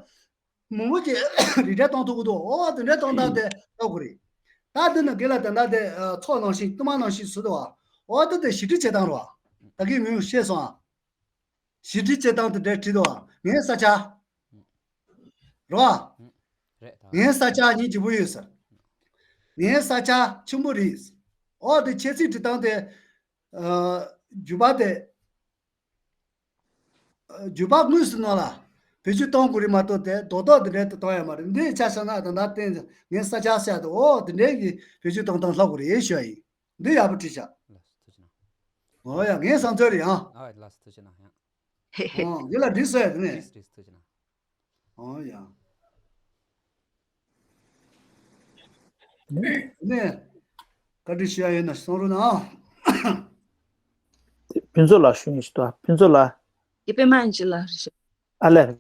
མང་པོ་ཅིག་རིགས་འགྲེ་གཏོང་ཐུབ་ཀྱི་འདུག་འོ་དེ་འདྲ་གཏོང་སྟངས་དེ་ལྟ་དགོས་རེད། ད་འདི་ནི་དགེ་ལ་དེ་འདྲ་དེ་ཚོགས་ནང་བཞིན་བསྟུད་མར་ནང་བཞིན་བཟོས་འདུག་བ། འོ་དེ་དེ་ཞིབ་འབྲི་བྱེད་སྟངས་རེད་བ། ད་གིན་ངོས་བཤད་སོང་ཨ། ཞིབ་འབྲི་བྱེད་སྟངས་དེ་འདྲ་བྲིས་འདུག་བ། ངའི་ས་ཆ། རེད་བ། རེད་ད། ངའི་ས་ཆ་སྙིང་རྗེ་པོ་ཡོད་ཟེར། ངའི་ས་ཆ་ཆེན་པོ་རེད། འོ་དེ་ཁྱད་ཚིག་འབྲི་སྟངས་དེ། ཨ་བརྗོད་པ་དེ། བརྗོད་པ་དངོས་སུ་ནང་ལ། བེད་སྤྱོད་གཏོང་དགོས་རེད་མ་གཏོགས་དེ་རྡོག་རྡོག་འདི་འདྲའི་གཏོང་ཡ་མ་རེད། འདི་ཆ་བཞག་ན་ད་ལྟ་བསྟན་ངས་ས་ཆ་བཤད་དུ་ཨོ་དེ་འདྲའི་གི་བེད་སྤྱོད་གཏོང་སྟངས་ལྷག་དགོས་རེད་ཞུ་ཡ་ཡིན། འདི་ཡག་པོ་བྲིས་ཤག་ཨོ་ཡ་ངས་བསམ་ཚོད་རེད་ཡང་། ཨ་ལགས་སོ་ཐུགས་རྗེ་གནང་ཡང་། ཨོ་འདི་ལ་འགྲིག་སོ་ཡ་དེ་ནས། འགྲིག་འགྲིག་ཐུགས་རྗེ་གནང་། ཨོ་ཡ། ནས། བཀའ་འདྲི་ཞུ་ཡ་ཡོད་ན་གསུང་རོགས་གནང་། ཕུན་ཚོགས་ལགས་ཞུ་ཡིན་ཞུ་དང་ཕུན་ཚོགས་ལགས། ཡེ་པེ་མ་ཨན་ཅི་ལགས་རེད་ཤག་ཨ་ལས།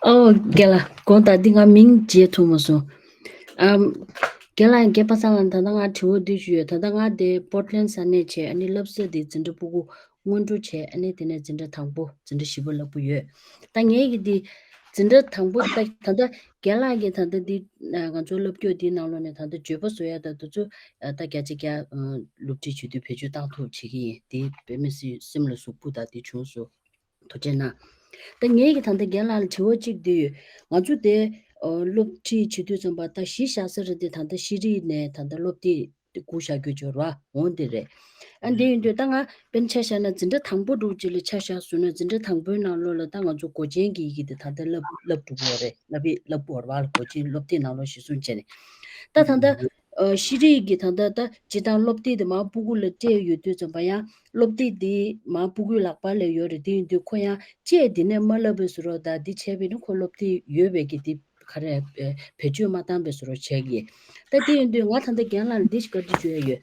ཨོ་རྒན་ལགས་དགོངས་དག་འདི་ང་མིང་བརྗེད་ཐུབ་མ་སོང་། ཨམ། རྒན་ལགས་རྒན་པ་སངས་ལགས་ད་ལྟ་ང་དྲི་བ་འདི་ཞུ་ཡོད། ད་ལྟ་ང་དེ་པོར་ཊི་ལེན་ཌི་ས་གནས་བྱས་ཨ་ནི་བསླབ་ས་དེ་འཛིན་གྲྭ་ཕྲུ་གུ་སྔོན་འགྲོ་བྱས་ཨ་ནི་དེ་ནས་འཛིན་གྲྭ་དང་པོ་འཛིན་གྲྭ་བཞི་པ་བསླབ་ཀྱི་ཡོད། ད་ངའི་གི་འདི་འཛིན་གྲྭ་དང་པོ་ད་ད་ལྟ་རྒན་ལགས་ཀྱིས་ད་ལྟ་འདི་ང་ཚོ་སློབ་སྐྱོར་འདིའི་ནང་ལོགས་ནས་ད་ལྟ་བརྗོད་པ་བཟོ་ཡ་ད་དུ་ཚོ་ད་བརྒྱ་ཆ་བརྒྱ་སློབ་ཁྲིད་བྱེད་དུས་བེད་སྤྱོད་བཏང་ཐུབ་བྱེད་ཀྱི་ཡིན། དེ་བེད་མེད་སེམས་ལ་ཟུག་པོ་ད་དེ་བྱུང་སོང་། ཐུགས་རྗེ་གནང་། ད་ངས་ཀྱི་ད་ལྟ་རྒན་ལགས་ལ་དྲི་བ་གཅིག་འདི་ཡོད། ང་ཚོ་དེ་སློབ་ཁྲིད་བྱེད་དུས་ཙམ་པ་ད་གཞི་བཞག་ས་རེད་དེ་ད་ལྟ་ཤེས་རིག་ནས་ད་ལྟ་སློབ་དེབ་དེ་སྒུག་བཞག་རྒྱུ་འབྱོར་བ་འོང་དེ་རེད། ཨ་འདི་ཡིན་དུས་ད་ང་དཔེར་ན་ཆ་བཞག་ན་འཛིན་གྲྭ་དང་པོ་འགྲོ་གཅིག་ལ་ཆ་བཞག་སོང་ན་འཛིན་གྲྭ་དང་པོའི་ནང་ལོགས་ལ་ད་ང་ཚོ་སྒོ་ཆེན་གྱི་ཡི་གེ་དེ་ད་ལྟ་བསླབ་བསླབ་འགྲོ་གི་ཡོད་རེད། བསླབ་ཡིག་བསླབ་དགོས་རེད་བ་ལ་སྒོ་ཆེན་སློབ་དེབ་ནང་ལོགས་གཞི་བཟུང་བྱས་ནས་ད་ད་ལྟ། ཤེས་རིག་གི་ད་ལྟ་ད་སྤྱིར་བཏང་སློབ་དེབ་དེ་མར་སྤུ་གུ་ལ་སྤྲད་ཡོད་དུས་ཙམ་པ་ཡང་སློབ་དེབ་དེ་མར་སྤུ་གུའི་ལག་པ་ལ་ཡོད་རེད། དེ་ཡིན་དུས་ཁོ་ཡང་བཅས་དེ་ནས་མ་བསླབ་པའི་བཟོ་རོགས་ད་འདི་བྱས་པས་ནི་ཁོ་སློབ་དེབ་ཡོད་པའི་གི་དེ་ག་རེ་བེད་སྤྱོད་མ་བཏང་པའི་བཟོ་རོགས་བྱས་གི། ད་དེ་ཡིན་དུས་ང་ད་ལྟ་རྒན་ལགས་ལ་འདི་ཞིག་བཀའ་འདྲི་ཞུ་ཡ་ཡོད།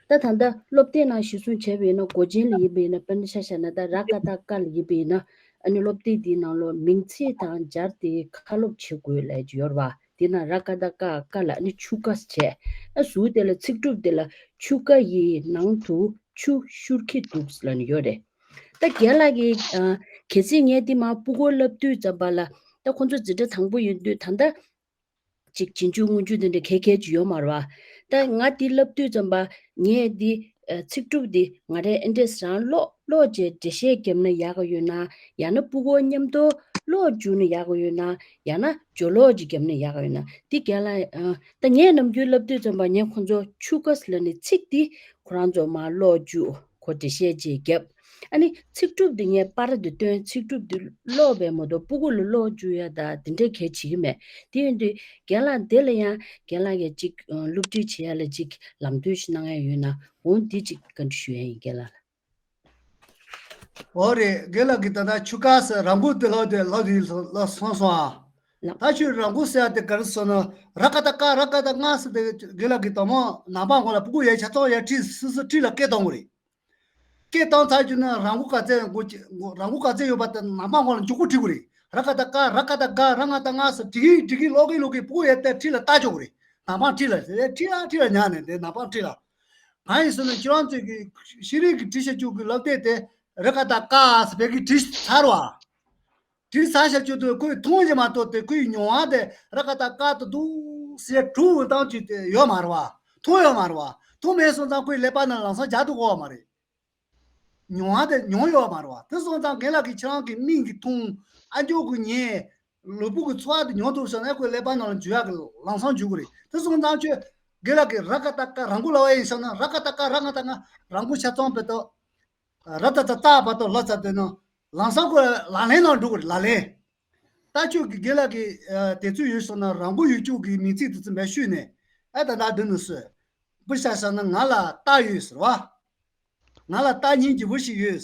ད་ད་ལྟ་སློབ་དེབ་ནང་གཞི་བཟུང་བྱས་པ་ཡིན་ན་སྒོ་ཆེན་ལ་ཡིན་པ་ཡིན་ན་དཔེར་ན་ཆ་བཞག་ན་ད་ར་ཀ་ཏ་ཀ་ལ་ཡིན་པ་ཡིན་ན་ཨ་ནི་སློབ་དེབ་དེའི་ནང་ལོགས་མིང་ཚིག་དང་སྦྱར་ཏེ་ཁ་སློབ་བྱེད་དགོས་ལབ་ཀྱི་ཡོད་རེད་བ། དེ་ན་ར་ཀ་ཏ་ཀ་ཀ་ལ་ནི་ཆུ་ཀ་བྱས། ཨ་ཟུར་དེ་ལ་ཚིག་གྲུབ་དེ་ལ་ཆུ་ཀ་ཡི་ནང་དུ་ཆུ་ཤུར་གྱི་འདུག་ལབ་ནི་ཡོད་རེད། ད་རྒན་ལགས་ཀྱིས་ཨ་གལ་སྲིད་ངས་འདི་མར་སྤུ་གུར་བསླབ་དུས་ཙམ་པ་ལ་ད་ཁོང་ཚོ་འཛིན་གྲྭ་དང་པོ་ཡིན་དུས་ད་ལྟ་ཅིག་རྗེས་འཇུག་དངོས་འཇུག་དེ་འདྲ་གལ་གལ་ཅིག་ཡོད་མ་རེད་བ། ད་ང་འདི་བསླབ་དུས་ཙམ་པ་ངས་འདི་ཚིག་གྲུབ་འདི་ང་རས་ཨེ་འདྲས་རང་ཀློག་ཀློག་བྱས་འགྲེལ་བཤད་བརྒྱབ་ན་ཡག་ག་ཡོད་ན། ཡང་ན་སྤུ་གུ་མཉམ་དུ་ཀློག་བཅུག་ན་ཡག་ག་ཡོད་ན། ཡང་ན་སྦྱོར་ཀློག་ཅིག་བརྒྱབ་ན་ཡག་ག་ཡོད་ན། འདི་རྒན་ལགས་ད་ངས་ནམ་རྒྱུན་བསླབ་དུས་ཙམ་པ་ངས་ཁོང་ཚོ་ཆུ་ཀ་ལ་ནི་ཚིག་འདི་ཁོ་རང་ཚོ་མར་ཀློག་བཅུག་ཁོ་འགྲེལ་བཤད་ཅིག་བརྒྱབ། ཨ་ནི་ཚིག་གྲུབ་འདི་ངས་པར་འདི་སྟོན། ཚིག་གྲུབ་འདི་ཀློག་པའི་མ་གཏོགས་སྤུ་གུ་ལ་ཀློག་བཅུག་ཡ་ད་འདི་འདྲའི་གལ་བྱེད་ཀྱི་མེད། དེ་ཡིན་དུས་རྒན་ལགས་འདི་ལ་ཡང་རྒན་ལགས་ཀྱིས་ཅིག་སློབ་ཁྲིད་བྱེད་ཡ་ལ་ཅིག་ལམ་སྟོན་ཞིག་གནང་ཡ་ཡོད་ན་འོང་འདི་ཅིག་བཀའ་འདྲི་ཞུ་ཡ་ཡིན་རྒན་ལགས་ལ། འོ་རེད། རྒན་ལགས་ཀྱིས་ད་ལྟ་ཆུ་ཀ་ཟེར་ར་མགོ་དེ་ལོག་དེ་ལོག་དེ་ལོག་སོང་སོང་ཨ། ལགས། ད་ཁྱོད་ར་མགོ་ཟེར་ཡ་དེ་ག་རེ་སོང་ན་ར་ཀ་ཏ་ཀ་ར་ཀ་ཏ་ང་ཟེར་དེ་རྒན་ལགས་ཀྱིས་དང་མོ་ནང་པ་ངོ་ལ་སྤུ་གུ་ཡའི་ཆ་ཚང་ཡ་ཁྲིད་སི་སི་ཁྲིད་ལ་སྐད་གཏོང་དགོས་རེད། སྐད་བཏང་ཚར་རྒྱུ་ན་རང་མགོ་ག་ཚད་མགོ་ཅི་མགོ་རང་མགོ་ག་ཚད་ཡོད་པ་དེ་ནང་པ་མགོ་ལ་མགྱོགས་པོ་ཁྲིད་དགོས་རེད། ར་ཀ་ཏ་ཀ་ར་ཀ་ཏ་ག་ར་ང་ཏ་ང་ཟེར་ཁྲིད་ཀྱི་ཁྲིད་ཀྱི་ཀློག་གི་ཀློག་གི་སྤུ་གུ་ཡ་དེ་ཁྲིད་ལ་ལྟ་ཆོག་གི་རེད། ནང་པ་ཁྲིད་ལ་དེ་ཁྲིད་ལ་ཁྲིད་ལ་ཉག་ནས་དེ་ནང་པ་ཁྲིད་ལ། གང་ཡིན་ཟེར་ན་ཁྱེད་རང་ཚོས་ཀྱི་ཤེས་རིག་གི་བྲིས་བཞག་རྒྱུ་གི་སློབ་དེབ་དེ་ར་ཀ་ཏ་ཀ་ཟེར་བས་ཀྱི་བྲིས་ཚར་བ། བྲིས་ཚར་བཞག་རྒྱུ་དེ་ཁོས་མཐོང་རྒྱུ་མ་གཏོགས་དེ་ཁོའི་མྱོང་བ་དེ་ར་ཀ་ཏ་ཀ་ཏ་འདུག་ཟེར་གྲུབ་བཏང་རྒྱུ་དེ་ཡོད་མ་རེད་བ། མཐོང་ཡོད་མ་རེད་བ། མཐོང་མེད་སོང་ཙང་ཁོའི་ཀླད་པ་ནང་ལམ་སང་འཇགས་ཐུབ་ཀྱི་ཡོད་མ་རེད། མྱོང་བ་དེ་མྱོང་ཡོད་མ་རེད་བ། དེ་སོང་ཙང་རྒན་ལགས་ཀྱིས་ཁྱེད་རང་གི་མིག་གིས་མཐོང་། ཨ་མཆོག་གིས་ཉན། ལུས་པོ་གི་ཚོར་བ་དེ་མྱོང་ཐུབ་སོང་ན་ཁོའི་ཀླད་པ་ནང་ལ་འཇུ་ཡག་གི་ལམ་སང་འཇུ་གི་རེད། དེ་སོང་ཙང་ཁྱོད་རྒན་ལགས་ཀྱིས་ར་ཀ་ཏ་ཀ་ར་མགོ་ལ་བ་ཡིན་བསམ་ན་ར་ཀ་ཏ་ཀ་ར་ང་ཏ་ང་ར་མགོ་ཆ་ཚང་བེ་ཏོ། ར་ཏ་ཏ་ཏ་བ་ཏོ་ལ་ཙ་དེ་ནང་ལམ་སང་ཁོ་ལག་ལེན་ནང་འགྲོ་གི་རེད། ལག་ལེན། ད་ཁྱོད་ཀྱི་རྒན་ལགས་ཀྱི་དེ་ཚོ་ཡོད་སོང་ན་ར་མགོ་ཡུལ་ཕྱོགས་ཀྱི་མིང་ཚིག་དེ་ཚོ་མེད་ཤོད་ནས་ཨ་ད་ད་འདི་ནི་སུ་བུ་ཤ་ཤ་ན་ང་ལ་རྟ་ཡོད་ཟེར་བ། ང་ལ་རྟ་སྙིང་རྗེ་པོ་ཞིག་ཡོད།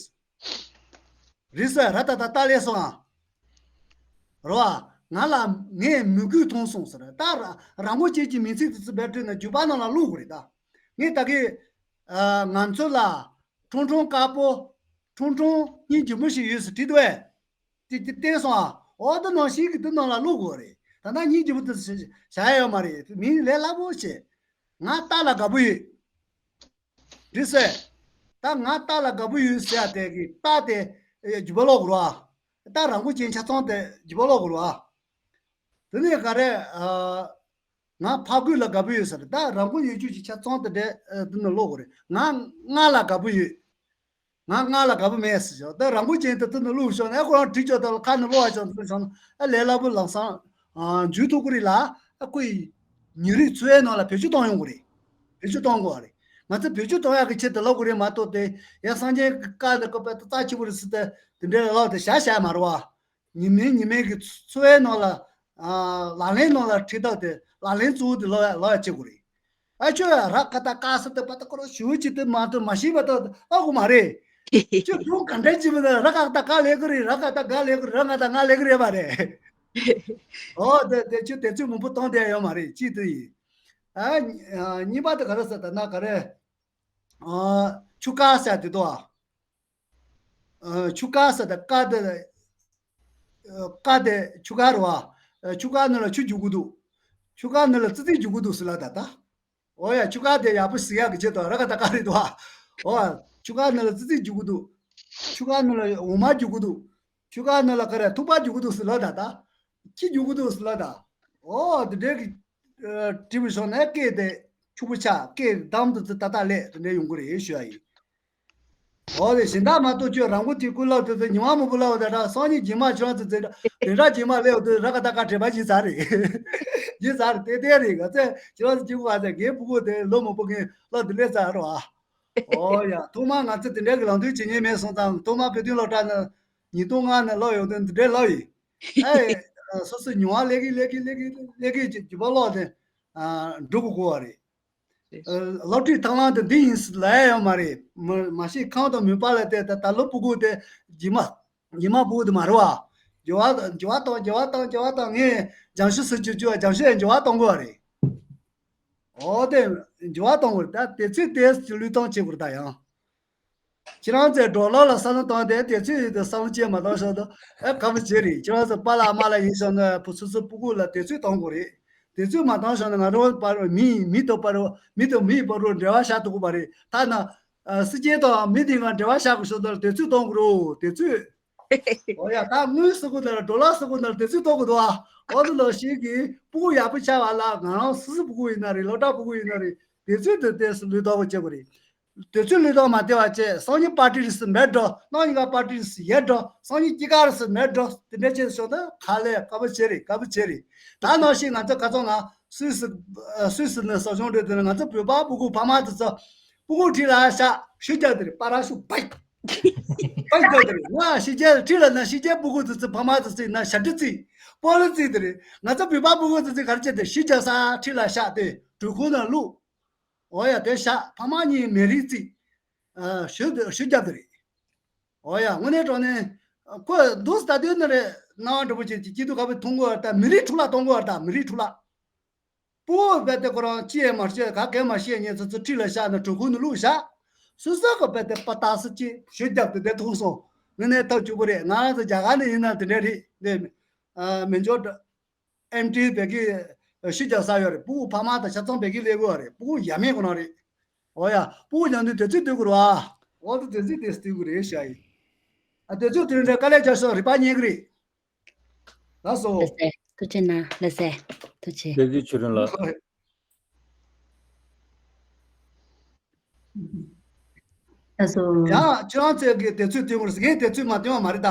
རེད་ཟེར་ར་ཏ་ཏ་རྟ་ལས་སོང་ཨ། རེད་བ། ང་ལ་ངས་མི་རྒོད་མཐོང་སོང་ཟེར། ད་ར་ར་མགོ་ཅན་གྱི་མིང་ཚིག་དེ་ཚོ་བེད་སྤྲོད་ན་རྒྱུད་པ་ནང་ལ་བླུག་དགོས་རེད་ད། ངས་ད་གི་ང་ཚོ་ལ་ཁྲུང་ཁྲུང་དཀར་པོ། ཁྲུང་ཁྲུང་སྙིང་རྗེ་མོ་ཞིག་ཡོད་ཟེར་བྲིས་འདུག་བས། དེ་དེ་བལྟས་སོང་ཨ། འོ་དེ་ནང་བཞིན་གྱི་དེ་ནང་ལ་བླུག་དགོས་རེད། ད་ལྟ་སྙིང་རྗེ་པོ་དེ་བྱ་ཡ་ཡོད་མ་རེད། མིང་ལས་སླ་པོ་བྱེད། ང་རྟ་ལ་དགའ་པོ་ཡོད། འགྲིག་སོང་། ད་ང་རྟ་ལ་དགའ་པོ་ཡོད་ཟེར་ཡ་དེ་གི་རྟ་དེ་རྒྱུད་པ་ལོག་རོ་ཨ། རྟ་ར་མགོ་ཅན་ཆ་ཚང་དེ་རྒྱུད་པ་ལོག་རོ་ཨ། དེ་ནས་ག་རེ་ཨ། ང་ཕ་རྒོད་ལ་དགའ་པོ་ཡོད་ཟེར། ད་ར་མགོ་ཡོད་རྒྱུ་ཅིག་ཆ་ཚང་དེ་འདྲ་ཨ་དེ་ནས་ལོག་དགོས་རེད། ང་རྔ་ལ་དགའ་པོ་ཡོད། ང་རྔ་ལ་དགའ་པོ་མེད་ཟེར་ཞོག་ད་ར་མགོ་ཅན་དེ་དེ་ནས་བླུགས་ཞོག་ན་ཁོ་རང་བྲིས་ཆོག་ད་ལ་ཁ་ནས་ལོག་ཡ་ཆོག་དེ་ཆོག་ན་ཨ་ལས་སླ་པོ་ལམ་སང་ཨ་འཇུས་ཐུབ་ཀྱི་རེད་ལ། ཨ་ཁོ་ཡི་ཉིན་རེའི་འཚོ་བའི་ནང་ལ་བེད་སྤྱོད་གཏོང་ཡོང་གི་རེད། བེད་སྤྱོད་གཏོང་དགོས་པ་རེད། ང་ཚོ་བེད་སྤྱོད་གཏོང་ཡག་གི་ཆེད་དུ་ལབ་དགོས་རེད་མ་གཏོགས་དེ་ཡ་སངས་རྒྱས་ཀྱི་བཀའ་འདི་བཀོད་པའི་རྩ་ཆེ་པོ་རེད་ཟེར་ཏེ་དེ་འདྲའི་ལབ་དེ་བྱ་བྱ་མ་རེད་བ། ཉི་མའི་ཉི་མའི་གི་འཚོ་བའི་ནང་ལ་ཨ་ལག་ལེན་ནང་ལ་ཁྲིད་སྟངས་དེ་ལག་ལེན་གཙོ་བོ་དེ་ལོ་ཡ་ལོ་ཡ་བྱེད་དགོས་རེད། ཨ་ཁྱོད་ཡ་ར་ཀ་ཏ་ཀ་ས་དེ་པ་ཏ་ཀོ་རོ་ཞུ་ཅི་དེ་མ་དེ་མ་ཤེས་པ་ཏ་ཨ་གོ་མ་རེད། ཁྱོད་དུང་ག་འདྲ་ཅི་མི་ད་ར་ཀ་ཏ་ཀ་ལས་གི་རེད། ར་ཀ་ཏ་ག་ལས་གི་རེད། ར་ང་ཏ་ང་ལས་གི་རེད་པ་རེད། ཨོ་དེ་དེ་ཁྱོད་དེ་ཚོད་མང་པོ་གཏོང་དེ་ཡོད་མ་རེད། ཅི་དེ་ཡིན། ཨ་གཉིས་པ་དེ་ག་རེ་ཟེར་ད་ན་ག་རེ། ཨ་ཆུ་ཀ་ཟེར་དེ་དོ། ཨ་ཆུ་ཀ་ཟེར་ད་ཀ་དེ། ཀ་དེ་ཆུ་ཀ་རེད་བ། ཆུ་ཀ་ནང་ལ་ཆུ་རྒྱུག་གི་འདུག་ཆུ་ཀ་ནང་ལ་ཙི་ཙི་རྒྱུག་གི་འདུག་ཟེར་ལ་ད་ད། ཨོ་ཡ་ཆུ་ཀ་དེ་ཡག་པོ་ཟེར་ཡག་གི་ཆེད་དུ་ར་ཀ་ཏ་ཀ་རེད་འདུག་བ། ཨོ་ཆུ་ཀ་ནང་ལ་ཙི་ཙི་རྒྱུག་གི་འདུག་ཆུ་ཀ་ནང་ལ་འོ་མ་རྒྱུག་གི་འདུག་ཆུ་ཀ་ནང་ལ་ཀ་རེ་ཐུག་པ་རྒྱུག་གི་འདུག་ཟེར་ལ་ད་ད། ཁྱི་རྒྱུག་གི་འདུག་ཟེར་ལ་ད། ཨོ་དེ་འདྲའི་གི་དྲི་བ་བྱུང་ན་སྐད་དེ་ཕྱུག་པོ་ཆགས། སྐད་དམ་དུ་ཙི་ཏག་ཏག་ལས་དེ་འདྲའི་ཡོང་གི་རེད་ཞུ་ཡ་ཡིན། འོ་དེ་གཞན་དག་མ་གཏོགས་ཁྱོད་རང་མགོ་དེ་ཀུན་ལབ་དེ་ཚོ་ཉི་མ་མང་པོ་ལབ་དེ་འདྲ་སང་ཉིན་རྗེས་མ་ཁྱོད་ཚོ་དེ་འདྲ་དེ་འདྲ་རྗེས་མ་ལབ་དེ་ར་ཀ་ཏ་ཀ་དྲན་པ་ཡིན་ས་རེད། ཡིན་ས་རེད། དེ་དེ་རེད། ག་ཚད་ཁྱོད་ཚོ་སྐྱིད་པོ་ག་ཚད་རྒན་སྤུ་གུ་དེ་ལོ་མང་པོ་ངས་ལབ་དེ་ལས་ཚར་རོ་ཨ། འོ་ཡ་ཐོག་མར་ང་ཚོ་དེ་འདྲ་གི་ལམ་སྟོན་བྱེད་མཁན་མེད་སོང་ཙང་ཐོག་མར་བོད་དོན་སློབ་གྲྭ་ནས་ཉིས་སྟོང་ལྔ་ནས་ལབ་ཡོང་དོན་དེ་འདྲ་ལབ་ཡིན། ཨེ་སོ་སོ་མྱོང་བ་ལས་ཀི་ལས་ཀི་ལས་ཀི་ལས་ཀི་ཀྱི་རྒྱུ་པ་ལོག་དེ་འགྲོ་དགོས་དགོས་པ་རེད། སློབ་ཁྲིད་ཐབས་ལམ་དེ་འདི་ཡིན་ལབ་ཡ་ཡོད་མ་རེད། མ་མ་གཞི་ཁམས་དང་མུན་པ་ལ་བལྟས་ད་ད་ལོ་སྤུ་གུ་དེ་རྗེས་མ་རྗེས་མ་སྤུ་གུ་དེ་མ་རེད་བ། འགྱུར་བ་འགྱུར་བ་གཏོང་འགྱུར་བ་གཏོང་འགྱུར་བ་གཏོང་། ངས་སྦྱང་ཤུ་སུ་ཅུ་ཅུ་བ་སྦྱང་ཤུ་ཡང་འགྱུར་བ་གཏོང་དགོས་པ་རེད། འོ་དེ་འགྱུར་བ་གཏོང་དགོས་རེད། ད་དེ་ཚོས་དེ་བློས་གཏོང་བྱེད་དགོས་རེད། ད་ཡང་ཁྱེད་རང་ཚོས་འགྲོ་ལོག་ལ་བསམ་བློ་བཏང་སྟེ་དེ་ཚོས་དེ་བསམ་བློ་ཅན་མ་བཏང་ཤོག་དང་ཨེ་ག་པ་བྱེད་རེད། ཁྱེད་རང་ཚོ་པཱ་ལགས་མ་ལགས་ཡིན་ཤོག་ན་བུ་སོ་སོ་སྤུ་གུ་ལ་དེ་ཚོས་གཏོང་དགོས་རེད། དེ་ཚོས་མ་བཏང་ཤོག་ན་ང་རང་བར་མི་མི་དང་བར་མི་དང་མིའི་བར་རུ་འབྲེལ་བ་བཞག་ཐུབ་ཀྱི་མ་རེད། ཐ་ན་ཨ་སྲིད་ཇུས་དང་མི་དེ་ག་འབྲེལ་བ་བཞག་དགོས་ཤོག་དང་དེ་ཚོས་གཏོང་དགོས་རེད། དེ་ཚོས། འོ་ཡ་ད་དངུལ་ཟེར་དགོས་ན་ཌོ་ལར་ཟེར་དགོས་ན་དེ་ཚོས་གཏོང་དགོས་འདུག་ཨ། འོ་དེ་ལོ་ཞིག་གི་སྤུ་གུ་ཡག་པོ་ཆགས་པ་ལ་ང་རང་སུ་སུ་སྤུ་གུ་ཡིན་ན་རེད། སློབ་གྲྭ་སྤུ་གུ་ཡིན་ན་རེད། དེ་ཚོས་དེ་དེ་བློས་གཏོང་བྱེད་དགོས་རེད། དེ་ཚོས་བློས་གཏོང་མ་བྱས་པ་བྱས་སང་ཉིན་པར་ཊི་རེད་ཟེར་མེད་འགྲོ། གནངས་ཉིན་ཀ་པར་ཊི་རེད་ཟེར་ཡོད་འགྲོ། སང་ཉིན་སྐྱིད་ཀ་རེད་ཟེར་མེད་འགྲོ། དེ་འདྲ་བྱས་སོང་ན་ག་ལས་དཀའ་པོ་བྱེད་རེད། དཀའ་པོ་བྱེད་རེད། ད་ནང་བཞིན་ང་ཚོ་ཁ་ཚང་ན་སུད་སི་སུད་སི་ནས་ཟབ་སྦྱོང་འགྲོ་དུས་ན་ང་ཚོ་བོད་པ་སྤུ་གུ་ཕ་མ་དེ་ཚོ་སྤུ་གུ་ཁྲིད་ལ་བཞག་ཤུགས་རྒྱག་དེ་རེད། པ་ར་ཤུ་བྷའི་བྷའི་རྒྱག་དེ་རེད། ང་ཕྱི་རྒྱལ་ཁྲིད་ལ་ན་ཕྱི་རྒྱལ་སྤུ་གུ་དེ་ཚོ་ཕ་མ་དེ་ཚོ་ན་ཞབས་ཁྲི་བརྩི་སྤོ་ལོ་བརྩི་དེ་རེད། ང་ཚོ་བོད་པ་སྤུ་གུ་དེ་ཚོ་ག་རེ་བྱས་ཏེ་ཤུགས་རྒྱག་ས་ཁྲིད་ལ་བཞག་དེ་དྲོད་ཁོལ་ནང་བླུགས། འོ་ཡ་དེ་བཞག་ཕ་མ་གཉིས་མེ་རི་བརྩིས། ཨ་ཞུ་ཞུ་རྒྱབ་དེ་རེད། འོ་ཡ་དངོས་གནས་དྲང་གནས་ཁོ་འདུག་ལྟ་དུས་ནི་རེད། སྣང་བ་འགྲོ་པོ་ཅིག་གི་སྐྱིད་སྡུག་ཁ་བའི་ཐུང་གོ་བར་ད་མི་རིགས་འཕྲུག་ལ་གཏོང་གོ་བར་ད་མི་རིགས་འཕྲུག་ལ། སྤུ་གུ་རྦད་དེ་ཁོ་རང་ཅི་ཡང་མ་ཤེས་ག་གེ་མ་ཤེས་ཉེ་ཚོ་ཚོ་ཁྲིད་ལ་བཞག་ན་གྲོད་ཁོག་ནས་བླུགས་བཞག་སུ་སོ་ག་རྦད་དེ་པ་ཏག་སུ་ཅི་ཞུ་རྒྱབ་དེ་དེ་ཐུག་སོང་། དངོས་གནས་ཐབས་སྐྱོ་པོ་རེད། ང་རང་ཚོ་རྒྱ་གར་ནས་ཡིན་ན་དེ་འདྲ་རེད། འདི་ཨ་མི་འཇོག་ཨེམ་ཊི་བེ་གི་ཤི་རྒྱག་ས་ཡོད་རེད། སྤུ་གུ་ཕ་མ་དང་ཆ་ཚང་བེ་གི་ལས་དགོས་རེད། སྤུ་གུ་ཡ་མེད་ཁོ་ན་རེད། འོ་ཡ་སྤུ་གུ་ཡང་དུས་དེ་ཚོས་སྡོད་དགོས་རེད་བ། འོ་དེ་དེ་ཚོས་དེ་སྡོད་དགོས་རེད་ཤ་ཡིན། ཨ་དེ་ཚོས་དེ་འདྲ་དཀའ་ལས་རྒྱག་སོང་རིག་པ་རྙེད་གི་རེད། ལགས་སོ། ལགས་སེ། ཐུགས་རྗེ་གནང་། ལགས་སེ། ཐུགས་རྗེ། བཀྲ་ཤིས་ཆོས་སྒྲོན་ལགས། ལགས་སོ། ཡང་ཁྱོད་རང་ཚོས་ཀྱི་དེ་ཚོས་སྟོན་དགོས་རེད། ངས་དེ་ཚོས་མ་སྟོན་པ་མ་རེད་ད།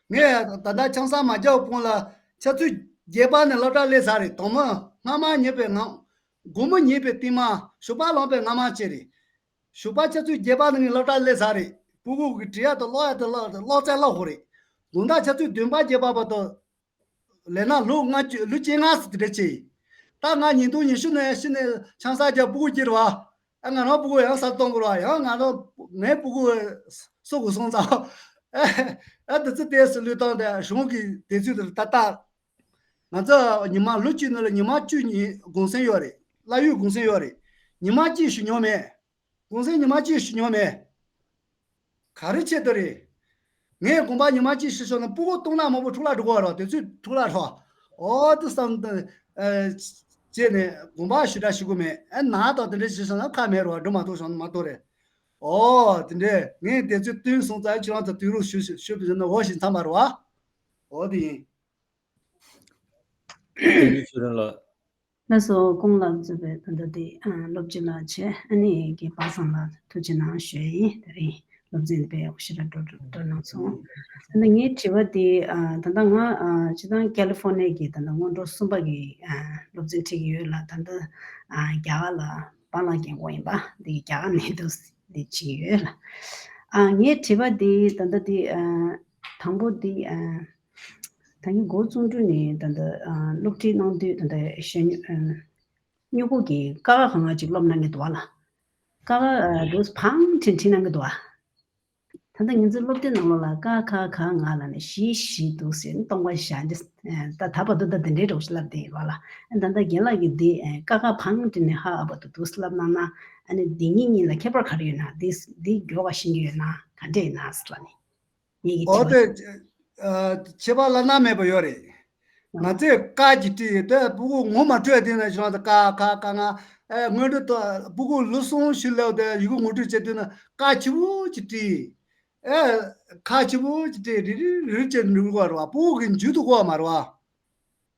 ངས་ད་ལྟ་ཆང་ས་མ་རྒྱག་གོང་ལ་ཆུ་ཚོད་བརྒྱད་པ་ནས་སློབ་གྲྭ་སླེབས་ཚར་རེད། དང་མོ་སྔ་མ་ཉལ་བའི་ངང་། དགོང་མོ་ཉལ་བའི་རྟིང་མ། ཞོགས་པ་ལངས་པའི་སྔ་མ་བྱས་རེད། ཞོགས་པ་ཆུ་ཚོད་བརྒྱད་པ་ནས་ངས་སློབ་གྲྭ་སླེབས་ཚར་རེད། སྤུ་གུ་གི་བྲིས་ཡག་དང་ཀློག་ཡག་དང་ཀློག་ཀློག་རྩལ་བསླབ་དགོས་རེད། དགོང་དག་ཆུ་ཚོད་བདུན་པ་བརྒྱད་པ་བར་དུ། ལས་ན་ལོ་ལྔ་བཅུ་ལོ་བཅོ་ལྔ་ཙམ་དེ་འདྲ་བྱས་ཡིན། ད་ང་ཉིས་སྟོང་ཉི་ཤུ་ནས་ཕྱི་ནས་ཆང་ས་རྒྱག་སྤུ་གུ་སྐྱེས་རེད་བ། ཨ་ང་རང་སྤུ་གུ་ཡང་ས་གཏོང་དགོས་རེད་བ། ཡང་ང་རང་ངའི་སྤུ་གུ་གསོ་དགོས་སོང་ཙང་། ཨ་དེ་ཚོ་ཏོག་ཙམ་བློས་བཏང་སྟེ་གཞུང་གི་དེ་ཚོ་དེ་ལ་ཏག་ཏག་ང་ཚོ་ཉི་མ་ལོ་གཅིག་ནང་ལ་ཉི་མ་བཅུ་གཉིས་གུང་སེང་ཡོད་རེད། བླ་གཡོག་གུང་སེང་ཡོད་རེད། ཉི་མ་གཅིག་ཞུ་མྱོང་མེད། གུང་སེང་ཉི་མ་གཅིག་ཞུ་མྱོང་མེད། ག་རེ་ཆེད་དུ་རེད། ངས་དགོངས་པ་ཉི་མ་གཅིག་ཞུ་ཤོག་ན་སྤུ་གུ་གཏོང་ན་མང་པོ་འཕྲོ་བརླག་འགྲོ་གི་རེད། དེ་ཚོས་འཕྲོ་བརླག་འགྲོ། ཨོ་དེ་བསམ་དུ་ཨ་བྱས་ནས་དགོངས་པ་ཞུ་འདྲ་ཞུ་གི་མེད། ཨ་ན་དང་དེ་འདྲ་ཞུ་སོང་ན་ཁ་མེད་རེད་བ། འགྲོ་མ་ཐུབ་སོང་ན་མ་གཏོགས་རེད། ཨོ་དེ་འདྲས་ངས་དེ་ཚོས་བསྟུན་སོང་ཙང་ཁྱེད་རང་ཚོ་དུས་རུ་ཞུ་ཞུ་ཞུ་བྱས་ན་འོ་ཞིག་མཚམས་པ་རེད་བ། ཨོ་དེ་ཡིན། བཀྲ་ཤིས་ཆོས་སྒྲོན་ལགས། ལགས་སོ། ཁོང་ལ་གཙོས་པའི་ད་ལྟ་དེ་ཨ་སློབ་སྤྱི་ལགས་བྱས། ཨ་ནི་རྒན་པ་སངས་ལགས་ཐུགས་རྗེ་གནང་ཞུ་ཡ་ཡིན། དེ་རིང་སློབ་ཚན་དེ་དཔེ་ཡག་པོ་ཞེ་དྲག་འགྲོ་འགྲོ་གནང་སོང་། ད་ལྟ་ངའི་དྲི་བ་དེ་ཨ་ད་ལྟ་ང་ཨ་སྤྱི་བཏང་ཀ་ལི་ཧྥོར་ནི་ཡ་གི་ད་ལྟ་སྔོན་འགྲོ་གསུམ་པ་གི་ཨ་སློབ་ཚན་ཁྲིད་ཀྱི་ཡོད་ལ། ད་ལྟ་ཨ་རྒྱ་གར་ལ་པཱ་ལགས་རྒན་གོག་ཡིན་པ་འདི་རྒྱ་གར་ནས་འདུག་འདི་བྱེད་ཀྱི་ཡོད་ལ། ཨ་ངའི་དྲི་བ་དེ་ད་ལྟ་དེ་ཨ་དང་པོ་དེ་ཨ་ ད་ངས་འགོ་བཙུགས་དུས་ནས་ད་ལྟ་ཨ་སློབ་ཁྲིད་གནང་དུས་ད་ལྟ་གཞོན་ཨ་སྨྱུ་གུ་གིས་ཀ་ཁ་ག་ང་ཅིག་སློབ་གནང་གི་འདུག་བ་ལ། ཀ་ཁ་ཨ་འདུག་ཕང་ཕྲིན་ཕྲིན་གནང་གི་འདུག་བ། ད་ལྟ་ང་ཚོའི་སློབ་དེབ་ནང་ལོགས་ལ་ཀ་ཁ་ག་ང་ལ་ནི་བཞི་བཞི་འདུག་ཟེར་ནས་སྟོང་པ་བཞག་འདི་ད་ད་བར་དུ་ད་འདི་འདྲའི་འདྲ་བོ་ཞིག་ལབ་བསྡད་ཡོད་བ་ལ། ཨ་ད་ལྟ་རྒན་ལགས་ཀྱིས་འདི་ཨ་ཀ་ཁ་ཕང་ཕྲིན་ནས་ཧ་ཨ་བར་དུ་འདུག་ལབ་གནང་ན། ཨ་ནི་འདི་གཉིས་གཉིས་ལ་ཁྱད་པར་ག་རེ་ཡོད་ན། འདི་འདི་མགྱོགས་པ་ཤེས་ཀྱི་ཡོད་ན་ག་འདྲས་ཡིན་ན་ཟེར་ལབ་ནས། ངེད་ཀྱི་འོ་དྲི་བ་དེ། ཨ་ཁྱད་པར་བླ་ན་མེད་པ་ཡོད་རེད། ང་ཚོས་ཀ་གི་བྲིས་དེ་སྤུ་གུ་ངོ་མ་འཕྲོད་དེ་ན་བྱུང་ད་ཀ་ཁ་ག་ང་ཨེ་སྔོན་འགྲོ་ད་སྤུ་གུ་ལོ་གསུམ་བཞི་སླེབས་དེ་ཡི་གེ་ངོ་སྤྲོད་བྱེད་དུས་ན་ཀ་ཆེ་བོ་ཅིག་བྲིས། ཨེ་ཁ་ཆེ་བོ་ཅིག་བྲིས་རི་རི་རི་བྱས་འགྲོ་གི་རེད་བ། སྤུ་གུ་གི་མཇུག་ཏུ་བཀོད་པ་མ་རེད་བ།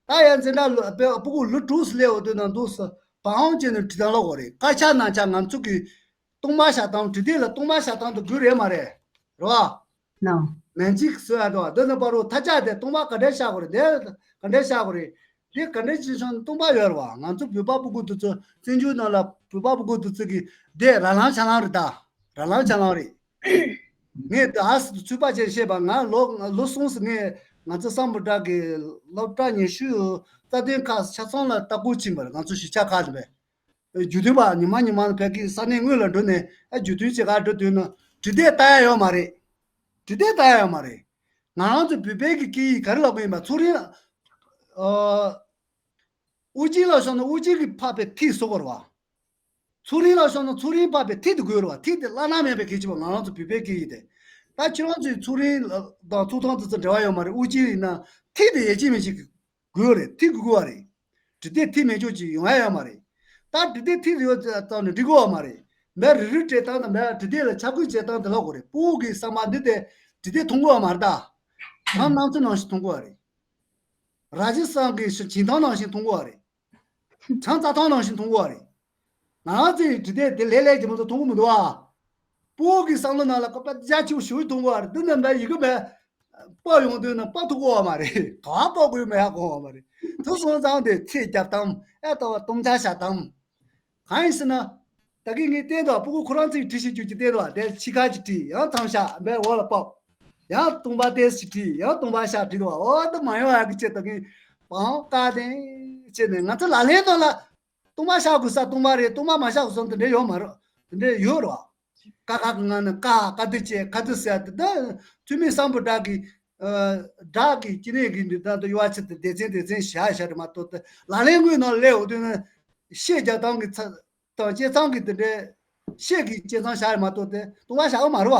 ད་ཡང་འཛིན་གྲྭ་ལོ་དཔེ་སྤུ་གུ་ལོ་དྲུག་སླེབས་དུས་ན་འདུག་སེ་བང་བྱས་ནས་བྲིས་སྟངས་ལོག་གོ་རེད། ཀ་ཆ་ན་ཆ་ང་ཚོ་གི་སྟོང་པ་བཞག་སྟངས་བྲིས་དེབ་ལ་སྟོང་པ་བཞག་སྟངས་དེ་དགོས་རེད་མ་རེད། རེད་བ། ནོ། མན་ཇིག་བཟོ་ཡ་དོ་འདི་ནི་པ་རུ་ཐ་ཆ་དེ་སྟོང་པ་ག་འདྲས་བཞག་དགོས་རེད། དེ་ག་འདྲས་བཞག་དགོས་རེད། དེ་ག་འདྲས་བྱས་སོང་སྟོང་པ་ཡོད་རེད་བ། ང་ཚོ་བོད་པ་སྤུ་གུ་དེ་ཚོ་བཙན་བྱོལ་ནང་ལ་བོད་པ་སྤུ་གུ་དེ་ཚོ་གི་དེ་ར་ལང་ཆ་ལང་རེད། ད་ར་ལང་ཆ་ལང་རེད། ངས་ད་ཨ་སི་ཚུད་པ་ཅན་བཤད་པ། ང་ལོ་ལོ་གསུམ་ཙམ་ངས་ང་ཚོ་སམ་བྷོ་ཊ་གི་སློབ་གྲྭ་ཉི་ཤུ་རྩ་དོན་ཁག་ཆ་ཚང་ལ་ལྟ་སྐོར་ཕྱིན་པ་རེད། ང་ཚོ་གཞིས་ཆགས་ཁག་ལ་བས། རྒྱུ་མཐུན་པ་ཉི་མ་ཉི་མ་ཕ་གི་ས་གནས་དངོས་ལ་འགྲོ་ནས་ཨ་རྒྱུ་མཐུན་བྱེད་ག་འགྲོ་དུས་ན་དྲི་དེབ་ལྟ་ཡ་ཡོད་མ་རེད། དྲི་དེབ་ལྟ་ཡ་ཡོད་མ་རེད། ང་རང་ཚོ་བོད་པའི་གི་སྐད་ཡིག་ག་རེ་ལབ་དགོས་ཡིན་པ། མཚོ་རིང་ཨ་ཨོ་རྒྱན་ལ་སོང་ན་ཨོ་རྒྱན་གྱིས་ཕབ་པའི་ཐིག་བཟོ་དགོས་རེད་བ། མཚོ་རིང་ལ་སོང་ན་མཚོ་རིང་ཕབ་པའི་ཐིག་དེ་དགོས་རེད་བ། ཐིག་དེ་བླ་ན་མེད་པའི་གལ་ཆེ་བ། ང་རང་ཚོ་བོད་པའི་སྐད་ཡིག་དེ། ད་ཁྱེད་རང་ཚོའི་མཚོ་རིང་དང་མཚོ་ཐང་དེ་ཚོ་འབྲེལ་བ་ཡོད་མ་རེད། ཨོ་རྒྱན་ཡིན་ན་ཐིག་དེ་ཡེ་གཅིག་མེད་གཅིག་དགོས་རེད། ཐིག་དགོས་དགོས་བ་རེད། དྲི་དེབ་ཐིག་མེད་ཆོག་ཅིག་ཡོང་ཡ་ཡོད་མ་རེད། ད་དྲི་དེབ་ཐིག་ཡོད་ཙང་ནས་འབྲི་དགོས་བ་མ་རེད། མེ་རི་རི་སྤྲད་སྟངས་དང་མེ་དྲི་དེབ་ལ་ཁྱབ་བཀོད་བྱེད་སྟངས་དེ་ལོག་དགོས་རེད། སྤུ་གུ་གི་བསམ་པ་འདི་དེ་དྲི་དེབ་མཐོང་དགོས་བ་མ་རེད། ད་ཁྱང་སྣང་ཚུལ་ནང་བཞིན་མཐོང་དགོས་བ་རེད། ར་ཇི་སི་ཐན་གྱི་བྱེ་ཐང་ནང་བཞིན་མཐོང་དགོས་བ་རེད། བྱང་རྩྭ་ཐང་ནང་བཞིན་མཐོང་དགོས་བ་རེད། ང་རང་ཚོའི་དྲི་དེབ་དེ་ལས་ལས་ཀྱི་མ་གཏོགས་མཐོང་གི་མི་འདུག་ཨ། སྤུ་གུ་གི་བསམ་བློ་ནང་ལ་ཀ་པ་རྒྱ་ཆེ་བོ་ཞིག་མཐོང་གི་ཡོད་རེད། འདི་ནི་མ་ཡི་གེ་མེད། པ་ཡོང་དུས་ན་པ་ཐུག་གི་ཡོད་མ་རེད། ག་པ་དགོས་མེད་ཡ་གོ་ཡོད་མ་རེད། ཐུག་སོང་ཙང་དེ་ཚེས་རྒྱབ་དང་ཨེ་ལྟ་བ་སྟོང་ཆ་བཞག་དང་། གང་ཡིན་ཟེར་ན། ད་གིན་ངས་བསྟན་འདུག་སྤུ་གུ་ཁོ་རང་ཚོས་བྲིས་ཤིག་རྒྱུ་ཀྱི་བསྟན་འདུག་དེ་ཕྱི་ཁ་ཅིག་བྲིས། ཡང་ཐང་ཤ་བའི་འོག་ལ་ཕབ། ཡང་སྟོང་པ་ཏོག་ཙམ་བྲིས། ཡང་སྟོང་པ་ཤ་བྲིས་འདུག་འོ་ད་མ་ཡོང་ཡ་གི་ཆེད་ད་གིན་པང་ཀ་དེ་བྱས་ནས་ང་ཚོ་ལག་ལེན་ནང་ལ། སྟོང་པ་བཞག་དགོས་ས་སྟོང་པ་རེད། སྟོང་པ་མ་བཞག་དགོས་ས་དེ་འདྲ་ཡོད་མ་རེད། དེ་འདྲ་ཡོད་རེད་བ། ཀ་ཁ་གི་ང་ནི་ཀ་ཀ་དེ་བྱས་ཁ་དེ་ཟེར་དེ་ད་ཐུ་མི་སམ་བྷོ་ཊ་གི་ཨ་སྒྲ་གི་སྐྱེ་གནས་ཀྱི་འདི་དག་ཏུ་ཡོད་པ་ཆེད་དུ་སྡེ་ཚན་སྡེ་ཚན་བཞག་བཞག་རེད་མ་གཏོགས་དེ་ལག་ལེན་དངོས་ནང་སླེབས་འོང་དུས་ན་ཤད་རྒྱག་སྟངས་ཀྱི་ཚ་དང་བྱས་ཙང་གི་དེ་འདྲའི་ཤད་ཀྱི་བྱས་ཙང་བཞག་རེད་མ་གཏོགས་དེ་སྟོང་པ་བཞག་གི་མ་རེད་བ།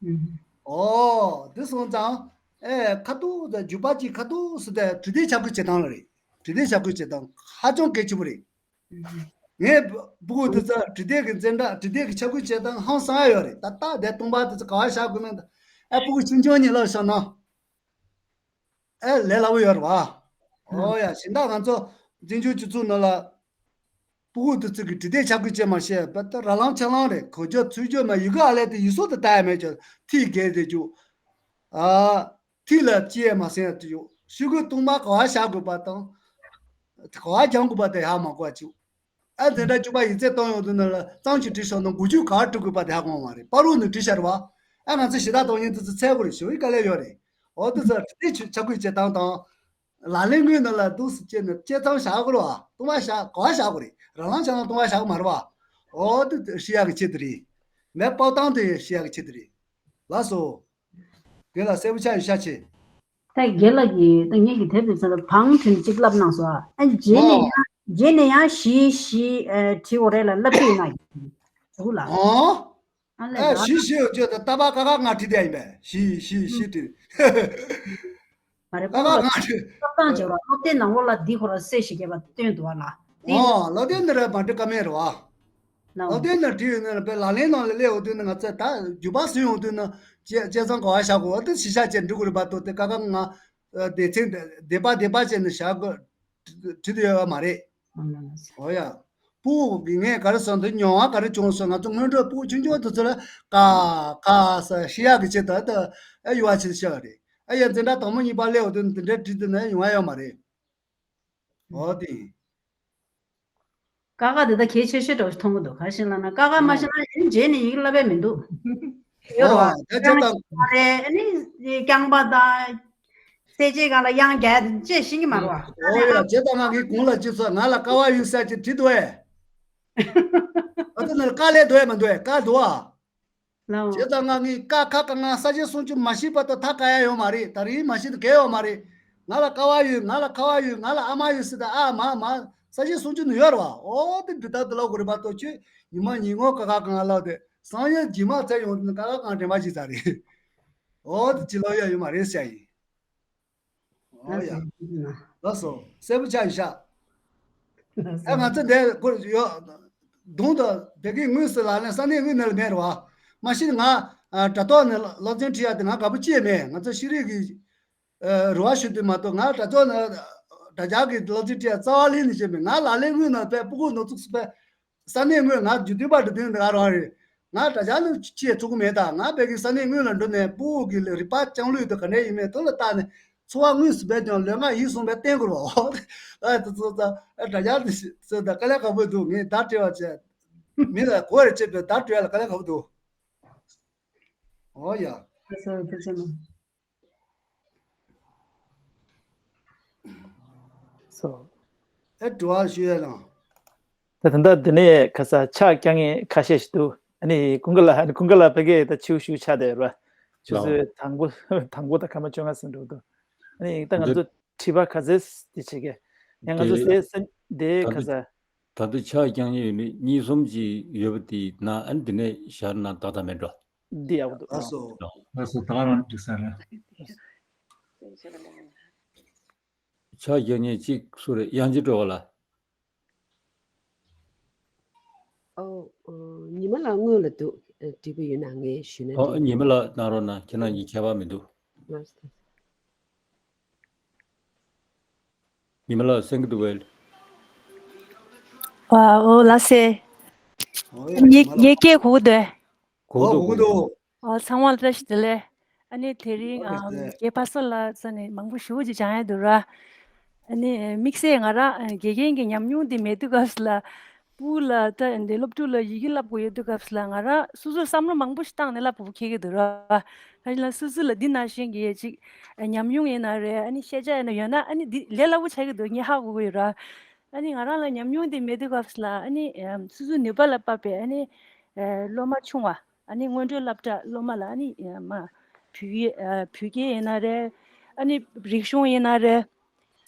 ཨུམ། ཨོ་དེ་སོང་ཙང་ཨེ་ཁ་ཐུག་དང་རྒྱུད་པ་གཅིག་ཁ་ཐུག་སུ་དེ་དྲི་དེབ་ཁྱབ་བཀོད་བྱེད་སྟངས་ལ་རེད། དྲི་དེབ་ཁྱབ་བཀོད་བྱེད་སྟངས་ཧ་ཅང་གལ་ཆེན་པོ་རེད། ངས་སྤུ་གུ་དེ་ཚོ་དྲི་དེབ་ཀྱི་འཛིན་གྲྭ་དྲི་དེབ་ཀྱི་ཁྱབ་བཀོད་བྱེད་སྟངས་ཧང་སང་ཡ་ཡོད་རེད། ད་ལྟ་དེ་སྟོང་པ་དེ་ཚོ་ག་བ་བཞག་དགོས་ན་ད་ཨེ་སྤུ་གུ་ཆུང་ཆུང་གཉིས་ལ་བཞག་ན་ཨེ་ལས་སླ་བོ་ཡོད་རེད་བ། ཨོ་ཡ་གཞན་དག་ང་ཚོ་འཛིན་སྐྱོང་སྤྱི་ཚོགས་ནང་ལ་སྤུ་གུ་དེ་ཚོ་གི་དྲི་དེབ་ཁྱབ་བཀོད་བྱེད་མ་ཤེས་པ་ད་ར་ལང་ཆ་ལང་རེད། གོ་རྒྱུ་ཚུལ་རྒྱུ་མ་ཡི་གེ་ཨ་ལས་དེ་ཡིག་གཟུགས་དེ་ལྟ་ཡ་མེད་ཀྱང་ཐིག་གས་དེ་རྒྱུ་ཨ། ཐིག་ལ་ཅི་ཡང་མ་ཟིན་ཡ་དེ་ཡོད། ཤོག་གུ་སྟོང་པ་ག་བ་བཞག་དགོས་པ་དང་། ག་བ་རྒྱག་དགོས་པ་དེ་ཧ་མ་གོ་བ་བྱུང་། ཨ་འཛིན་གྲྭ་བཅུ་པ་ཡིག་ཚད་གཏོང་ཡོང་དུས་ནང་ལ་གཙང་ཆུ་བྲིས་སོང་ན་འགུལ་སྐྱོད་ག་བ་སྤྲོད་དགོས་པ་དེ་ཧ་གོ་བ་མ་རེད། པ་རུ་ནས་བྲིས་ཤར་བ། ཨ་ང་ཚོ་ཞེ་དྲག་གཏོང་ཉིན་དུ་ཚོ་འཚལ་དགོས་རེད། ཞུ་ཡི་དཀའ་ལས་ཡོད་རེད། འོ་དུ་ཚོ་དེ་ཆུ་ཆ་གོས་བྱེད་སྟངས་དང་། ལག་ལེན་དངོས་ནང་ལ་འདུག་སེ་བྱས་ནས་བྱས་ཙང་བཞག་དགོས་རེད་བ། སྟོང་པ་བཞག་ག་བ་བཞག་དགོས་རེད། རང་རང་ཆ་ནང་སྟོང་པ་བཞག་གི་མ་རེད་བ། འོ་དུ་ཤེས་ཡག་གི་ཆེད་དུ་རེད། མེ་སྤོག་སྟངས་དེ་ཤེས་ཡག་གི་ཆེད་དུ་རེད། ལགས་སོ། དེ་ལ་གསལ་པོ་ཆགས་ཡོད་ཤག་ཆེ། ད་རྒན་ལགས་ཀྱིས་ད་ངེད་ཀྱི་དེབ་དེ་ཚོ་ལ་བང་ཕྲེང་གཅིག་བསླབ་གནང་སོང་ཨ། ཨ་རྗེས་ནས་ཨོ། ཡང་རྗེས་ནས་ཡང་བཞི་བཞི་ཨ་བྲིས་འོ་རེད་ལ་བསླབ་ཀྱི་ཡིན་ན་ཡིན་ལ། ཨོ། ཨ་ལས་ཨ་ད་བཞི་བཞི་ཡོད་ཅོ་ད་ལྟ་བ་ཀ་ཁ་ང་བྲིས་བསྡད་ཡིན་པས། བཞི་བཞི་བཞི་བྲིས། མ་རེད་ཀ་ཁ་ཁོ་ང་བྲིས། བསླབ་སྟངས་བྱེད་རོགས་སློབ་དེབ་ནང་ལོགས་ལ་འདི་ཁོ་ར་གསལ་ཞིག་རྒྱབ་པ་སྟོན་འདུག་ཨ་ལ། ཨོ་ལོ་དེ་འདི་ར་མ་འགྲིག་ཀ་མེད་རོ་ཨ། ལོ་དེ་ན་བྲིས་ཡོད་ན་པའི་ལག་ལེན་ནང་ལ་སླེབས་འོང་དུས་ན་ང་ཚོ་ད་རྒྱུ་པ་སུ་ཡོང་དུས་ན་བྱས་བྱས་ཙང་ག་བ་བཞག་དགོས་འོ་དེ་ཞིབ་ཆ་བྱས་འགྲིག་གི་རེད་པ། ཏོ་དེ་ཀ་ཁ་ང་སྡེ་ཚན་སྡེ་པ་སྡེ་པ་བྱས་ནས་བཞག་དགོས་བྲིས་དུ་ཡོད་པ་མ་རེད། འོ་ཡ། སྤུ་གུ་གི་ངས་ག་རེ་སོང་དུ་མྱོང་བ་ག་རེ་བྱུང་སོང་། ང་ཚོ་སྔོན་འགྲོ་སྤུ་གུ་ཆུང་ཆུང་དུ་ཚོ་ལ་ཀ་ཁ་ས་ཤི་ཡག་གི་ཆེད་དུ་ད་ཨེ་ཡུ་བ་ཆེད་བཤད་པ་རེད། ཨེ་ཡ་འཛིན་གྲྭ་དང་པོ་གཉིས་པ་སླེབས་འོང་དུས་ན་དེ་འདྲའི་བྲིས་དུས་ན་ཡོང་བ་ཡོད་མ་རེད། འོ་དེ། ཀ་ཁ་དེ་ད་གལ་ཆེ་ཤོས་འདྲ་བོ་ཞིག་མཐོང་གི་འདུག་ག་ཞིག་ལབ་ན་ཀ་ཁ་མ་ཤེས་ན་ཨེ་རྗེས་ནས་ཡི་གེ་བསླབ་ཡ་མི་འདུག་ཡོད་རེད་བ། ཨོ་ད་ཅག་དང་། རེད་ཨ་ནི་རྐྱང་པ་དང་། གསལ་བྱེད་སྒང་ལ་དབྱངས་རྒྱག་ཡ་དེ་ཅི་ཤེས་ཀྱི་མ་རེད་བ། ཨོ་ཡ། བྱས་ཙང་ང་གིས་གོང་ལ་ཅི་ཟེར། ང་ལ་ཀ་བ་ཡོད་ཟེར་ཅིག་བྲིས་འདུག་ཨེ། ཨ་ད་ནི་ཀ་ལས་འདུག་ཨེ་མ་འདུག་ཨེ། ཀ་འདུག་ཨ། ལའོ། བྱས་ཙང་ང་གིས་ཀ་ཁ་ག་ང་ས་བཅད་སུམ་ཅུ་མ་ཤེས་པ་དང་ཐག་ག་ཡ་ཡོད་མ་རེད། ད་རིང་མ་ཤེས་དུས་གལ་ཡོད་མ་རེད། ང་ལ་ཀ་བ་ཡོད། ང་ལ་ཁ་བ་ཡོད། ང་ལ་ཨ་མ་ཡོད་ཟེར་ད། ཨ་མ་མ་ས་བཅད་སུམ་ཅུ་ནི་ཡོད་རེད་བ། ཨོ་དེ་འདི་ལྟར་དུ་ལབ་དགོས་རེད་མ་གཏོགས། ཁྱོད་ཉི་མ་ཉིན་གུང་ཀ་ཁ་ག་ང་ལབ་དེ་སང་ཉིན་རྗེས་མ་ཚེ་ཡོང་དུས་ཀ་ཁ་ག་དྲན་པ་ཞིག་ཚར་རེད། ཨོ་དེ་ཅི་ལབ་ཡ་ཡོད་མ་རེད་ཟེར་ཡ་ཡིན། ཨོ་ཡ། ལགས་སོ། གསལ་པོ་ཆགས་ཡིན་ཤག་ལགས་སོ། ཨ་ང་ཚོ་འདིར་ཁོ་ཡོད། གདོང་དང་བདེ་སྐྱིད་དངོས་སུ་ལག་ལེན་ས་གནས་དངོས་ནང་ལ་མེད་རེད་བ། མ་གཞི་ང་ཨ་དྲ་ཐོག་ནས་སློབ་ཚན་ཁྲིད་ཡ་དེ་ང་དགའ་པོ་ཅི་ཡང་མེད། ང་ཚོ་ཤེས་རིག་གི་ཨ་རེ་བ་ཞུ་དུས་མ་གཏོགས། ང་དྲ་ཐོག་ནས་དྲ་རྒྱ་གི་སློབ་ཚན་ཁྲིད་ཡ་རྩ་བ་ལས་ནས་བྱས་མེད། ང་ལག་ལེན་དངོས་ནང་ཕེབས། སྤུ་གུ་ནོར་ཚུགས་སུ་ཕེབས། ས་གནས་དངོས། ང་རྒྱུ་མཐུན་པ་འགྲོ་དོན་འདི་ག་རང་རེད། ང་དྲ་རྒྱ་ནང་ཅི་ཡང་ཚུགས་ཀྱི་མེད། ད་ང་བོད་ཀྱི་ས་གནས་དངོས་ལ་འགྲོ་ནས་སྤུ་གུ་གི་རིག་པ་སྐྱང་ལུས་དང་ག་འདྲ་ཡིན་མིན་དེ་ལ་བལྟས་ནས། འཚོ་བ་དངོས་སུ་བས་ཀྱང་ལུས་ངག་ཡིད་གསུམ་པས་བསྟེན་དགོས་རེད་བ། ཨ་དེ་ཚོ་ད་དྲ་རྒྱ་དེ་ཚོ་ད་དཀའ་ལས་ཁག་པོ་འདུག་ངས་བརྡ་སྤྲད་པ་བྱས། མི་ལ་གོ་བར་བྱེད་པའི་བརྡ་སྤྲད་ཡ་ལ་དཀའ་ལས་ཁག་པོ་འདུག་ཨོ་ཡ། ལགས་སོ། ཐུགས་རྗེ་གནང་། སོ། ཨེ་དྲི་བ་ཞུ་ཡ་དང་། ད་ད་ལྟ་འདི་ནས་ཁ་ས་ཕྱག་རྒྱག་མཁན་ཁ་ཤས་ཤིག་འདུག་ཨ་ནི་ཀུན་དགའ་ལགས། ཨ་ནི་ཀུན་དགའ་ལགས་ཕ་གིར་ད་ཆིའུ་ཞུ་ཆགས་བསྡད་ཡོད་རེད་བ། ཆུ་ལགས། ཚོད་དང་པོ་དང་པོ་དང་སྐར་མ་བཅོ་ལྔ་ཟིན་འགྲོ་འདུག་ཨ་ནི་ད་ང་ཚོ་དྲི་བ་ག་ཚད་དེ་བྱེད་ཀྱི། ཡང་ང་ཚོ་དེ་སེ་སེ་འདི་ད་ཁ་ལྟ་ས། ད་ལྟ་ཕྱག་རྒྱག་མཁན་ཡོད་ནི་གཉིས་གསུམ་ཅིག་ཡོད་པ་དེ་ན། ཨ་ནི་འདི་ནས་བཞག་ན་ཏག་ཏག་མེད་འགྲོ། འདི་ཡག་པོ་འདུག་ལགས་སོ། ལགས་སོ། ད་རང་འགྲིག་ས་རེད། ཕྱག་རྒྱག་མཁན་གཅིག་སུ་རེད། དབྱངས་ཅན་སྒྲོལ་དཀར་ལགས། ཨོ། ཨོ། ཉི་མ་ལགས་སྔོན་ལ་འདུག་ཨ། དྲི་བ་ཡོད་ན་ངས་ཞུས་ན་ཨོ། འགྲིག་ཉི་མ་ལགས་གནང་རོགས་གནང་། ཁྱེད་རང་གཉིས་ཁྱད་པར་མི་འདུག་ལགས་སོ། ཉི་མ་ལགས་གསན་གྱི་འདུག་གས། ཨ། ཨོ་ལགས་སེ། ཨོ་ཡ། ངའི་ཉི་མ་ལགས། ངའི་སྐད་གོ་གི་འདུག་གོ་གི་འདུག་ཨོ་གོ་གི་འདུག་ཨ། ཚང་མ་ལ་བཀྲ་ཤིས་བདེ་ལེགས། ཨ་ནི་དེ་རིང་ཨ་ཨ་ནི་རྒན་པ་སངས་ལགས་ས་ནས་མང་པོ་ཞེ་པོ་ཅིག་སྦྱང་ཡ་འདུག་ར། ཨ་ནི་དམིགས་བསལ་ང་རང་ཨ་དགེ་རྒན་གྱི་ཉམས་མྱོང་དེ་མེད་དུས་སྐབས་སུ་ལ། སྤུ་གུ་ལ་ད་འདི་སློབ་ཕྲུག་ལ་ཡི་གེ་བསླབ་དགོས་ཡོད་དུས་སྐབས་སུ་ལ། ང་རང་སོ་སོས་བསམ་བློ་མང་པོ་ཞིག་བཏང་ནས་བསླབ་དགོས་པ་འཁེལ་གྱི་འདུག་ར། ཨ་ནི་ལ་སོ་སོ་ལ་འདི་ནང་བཞིན་གྱི་ཅིག་ཨ་ཉམས་མྱོང་ཡིན་ན་རེད། ཨ་ནི་ཤེས་བྱ་ཡིན་ན་ཡོད་ན། ཨ་ནི་འདི་ལས་སླ་པོ་ཆགས་ཀྱི་འདུག་ངས་ཧ་གོ་གི་ཡོད་ར། ཨ་ནི་ང་རང་ལ་ཉམས་མྱོང་དེ་མེད་དུས་སྐབས་སུ་ལ། ཨ་ནི་ཨ་སོ་སོའི་ནུས་པ་ལ་དཔག་པའི་ཨ་ནི་ཨ་སློབ་མ་ཆུང་བ། ཨ་ནི་སྔོན་འགྲོའི་སློབ་གྲྭ་སློབ་མ་ལ། ཨ་ནི་ཨ་མ་བོད་ཡིག་ཨ་བོད་སྐད་ཡིན་ན་རེད། ཨ་ནི་རིག་གཞུང་ཡིན་ན་རེད།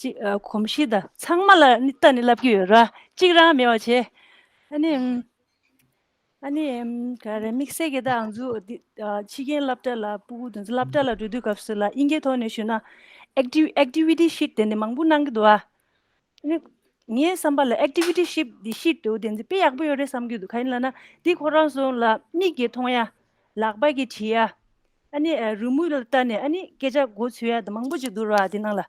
ཅིག་ཨ་གོམས་གཤིས་དང་ཚང་མ་ལ་ཨ་ནི་ལྟ་ནས་བསླབ་ཀྱི་ཡོད་ར། གཅིག་རང་མེད་པ་བྱས། ཨ་ནི་ཨ་ནི་ག་རེ། དམིགས་བསལ་གྱི་ད་ང་ཚོ་འདི་ཨ་ཕྱི་རྒྱལ་སློབ་གྲྭ་ལ། སྤུ་གུ་དེ་ཚོ་སློབ་གྲྭ་ལ་འགྲོ་དུས་སྐབས་སུ་ལ་དབྱིན་སྐད་ཐོག་ནས་ཞུས་ན། ཨེག་ཊི་ཨེག་ཊི་བི་ཊི་ཤིཊ་དེ་འདྲ་མང་པོ་གནང་གི་འདུག་ཨ། ཨ་ནི་ངའི་བསམ་པ་ལ་ཨེག་ཊི་བི་ཊི་ཤིཊ་འདི་ཤིཊ་འདུག་དེ་འདི་དཔེ་ཡག་པོ་ཡོད་རེད་བསམ་གྱི་འདུག་གང་ཡིན་ལབ་ན། འདི་ཁོ་རང་ཚོ་ལ་མིག་གིས་མཐོང་ཡ། ལག་པ་གིས་བྲིས་ཡ། ཨ་ནི་ཨ་རི་མོ་ལ་ལྟ་ནས་ཨ་ནི་སྐད་ཆ་མགོ་ཚོས་ཡ་དེ་མང་པོ་ཅིག་འདུག་ར་དེ་ནང་ལ།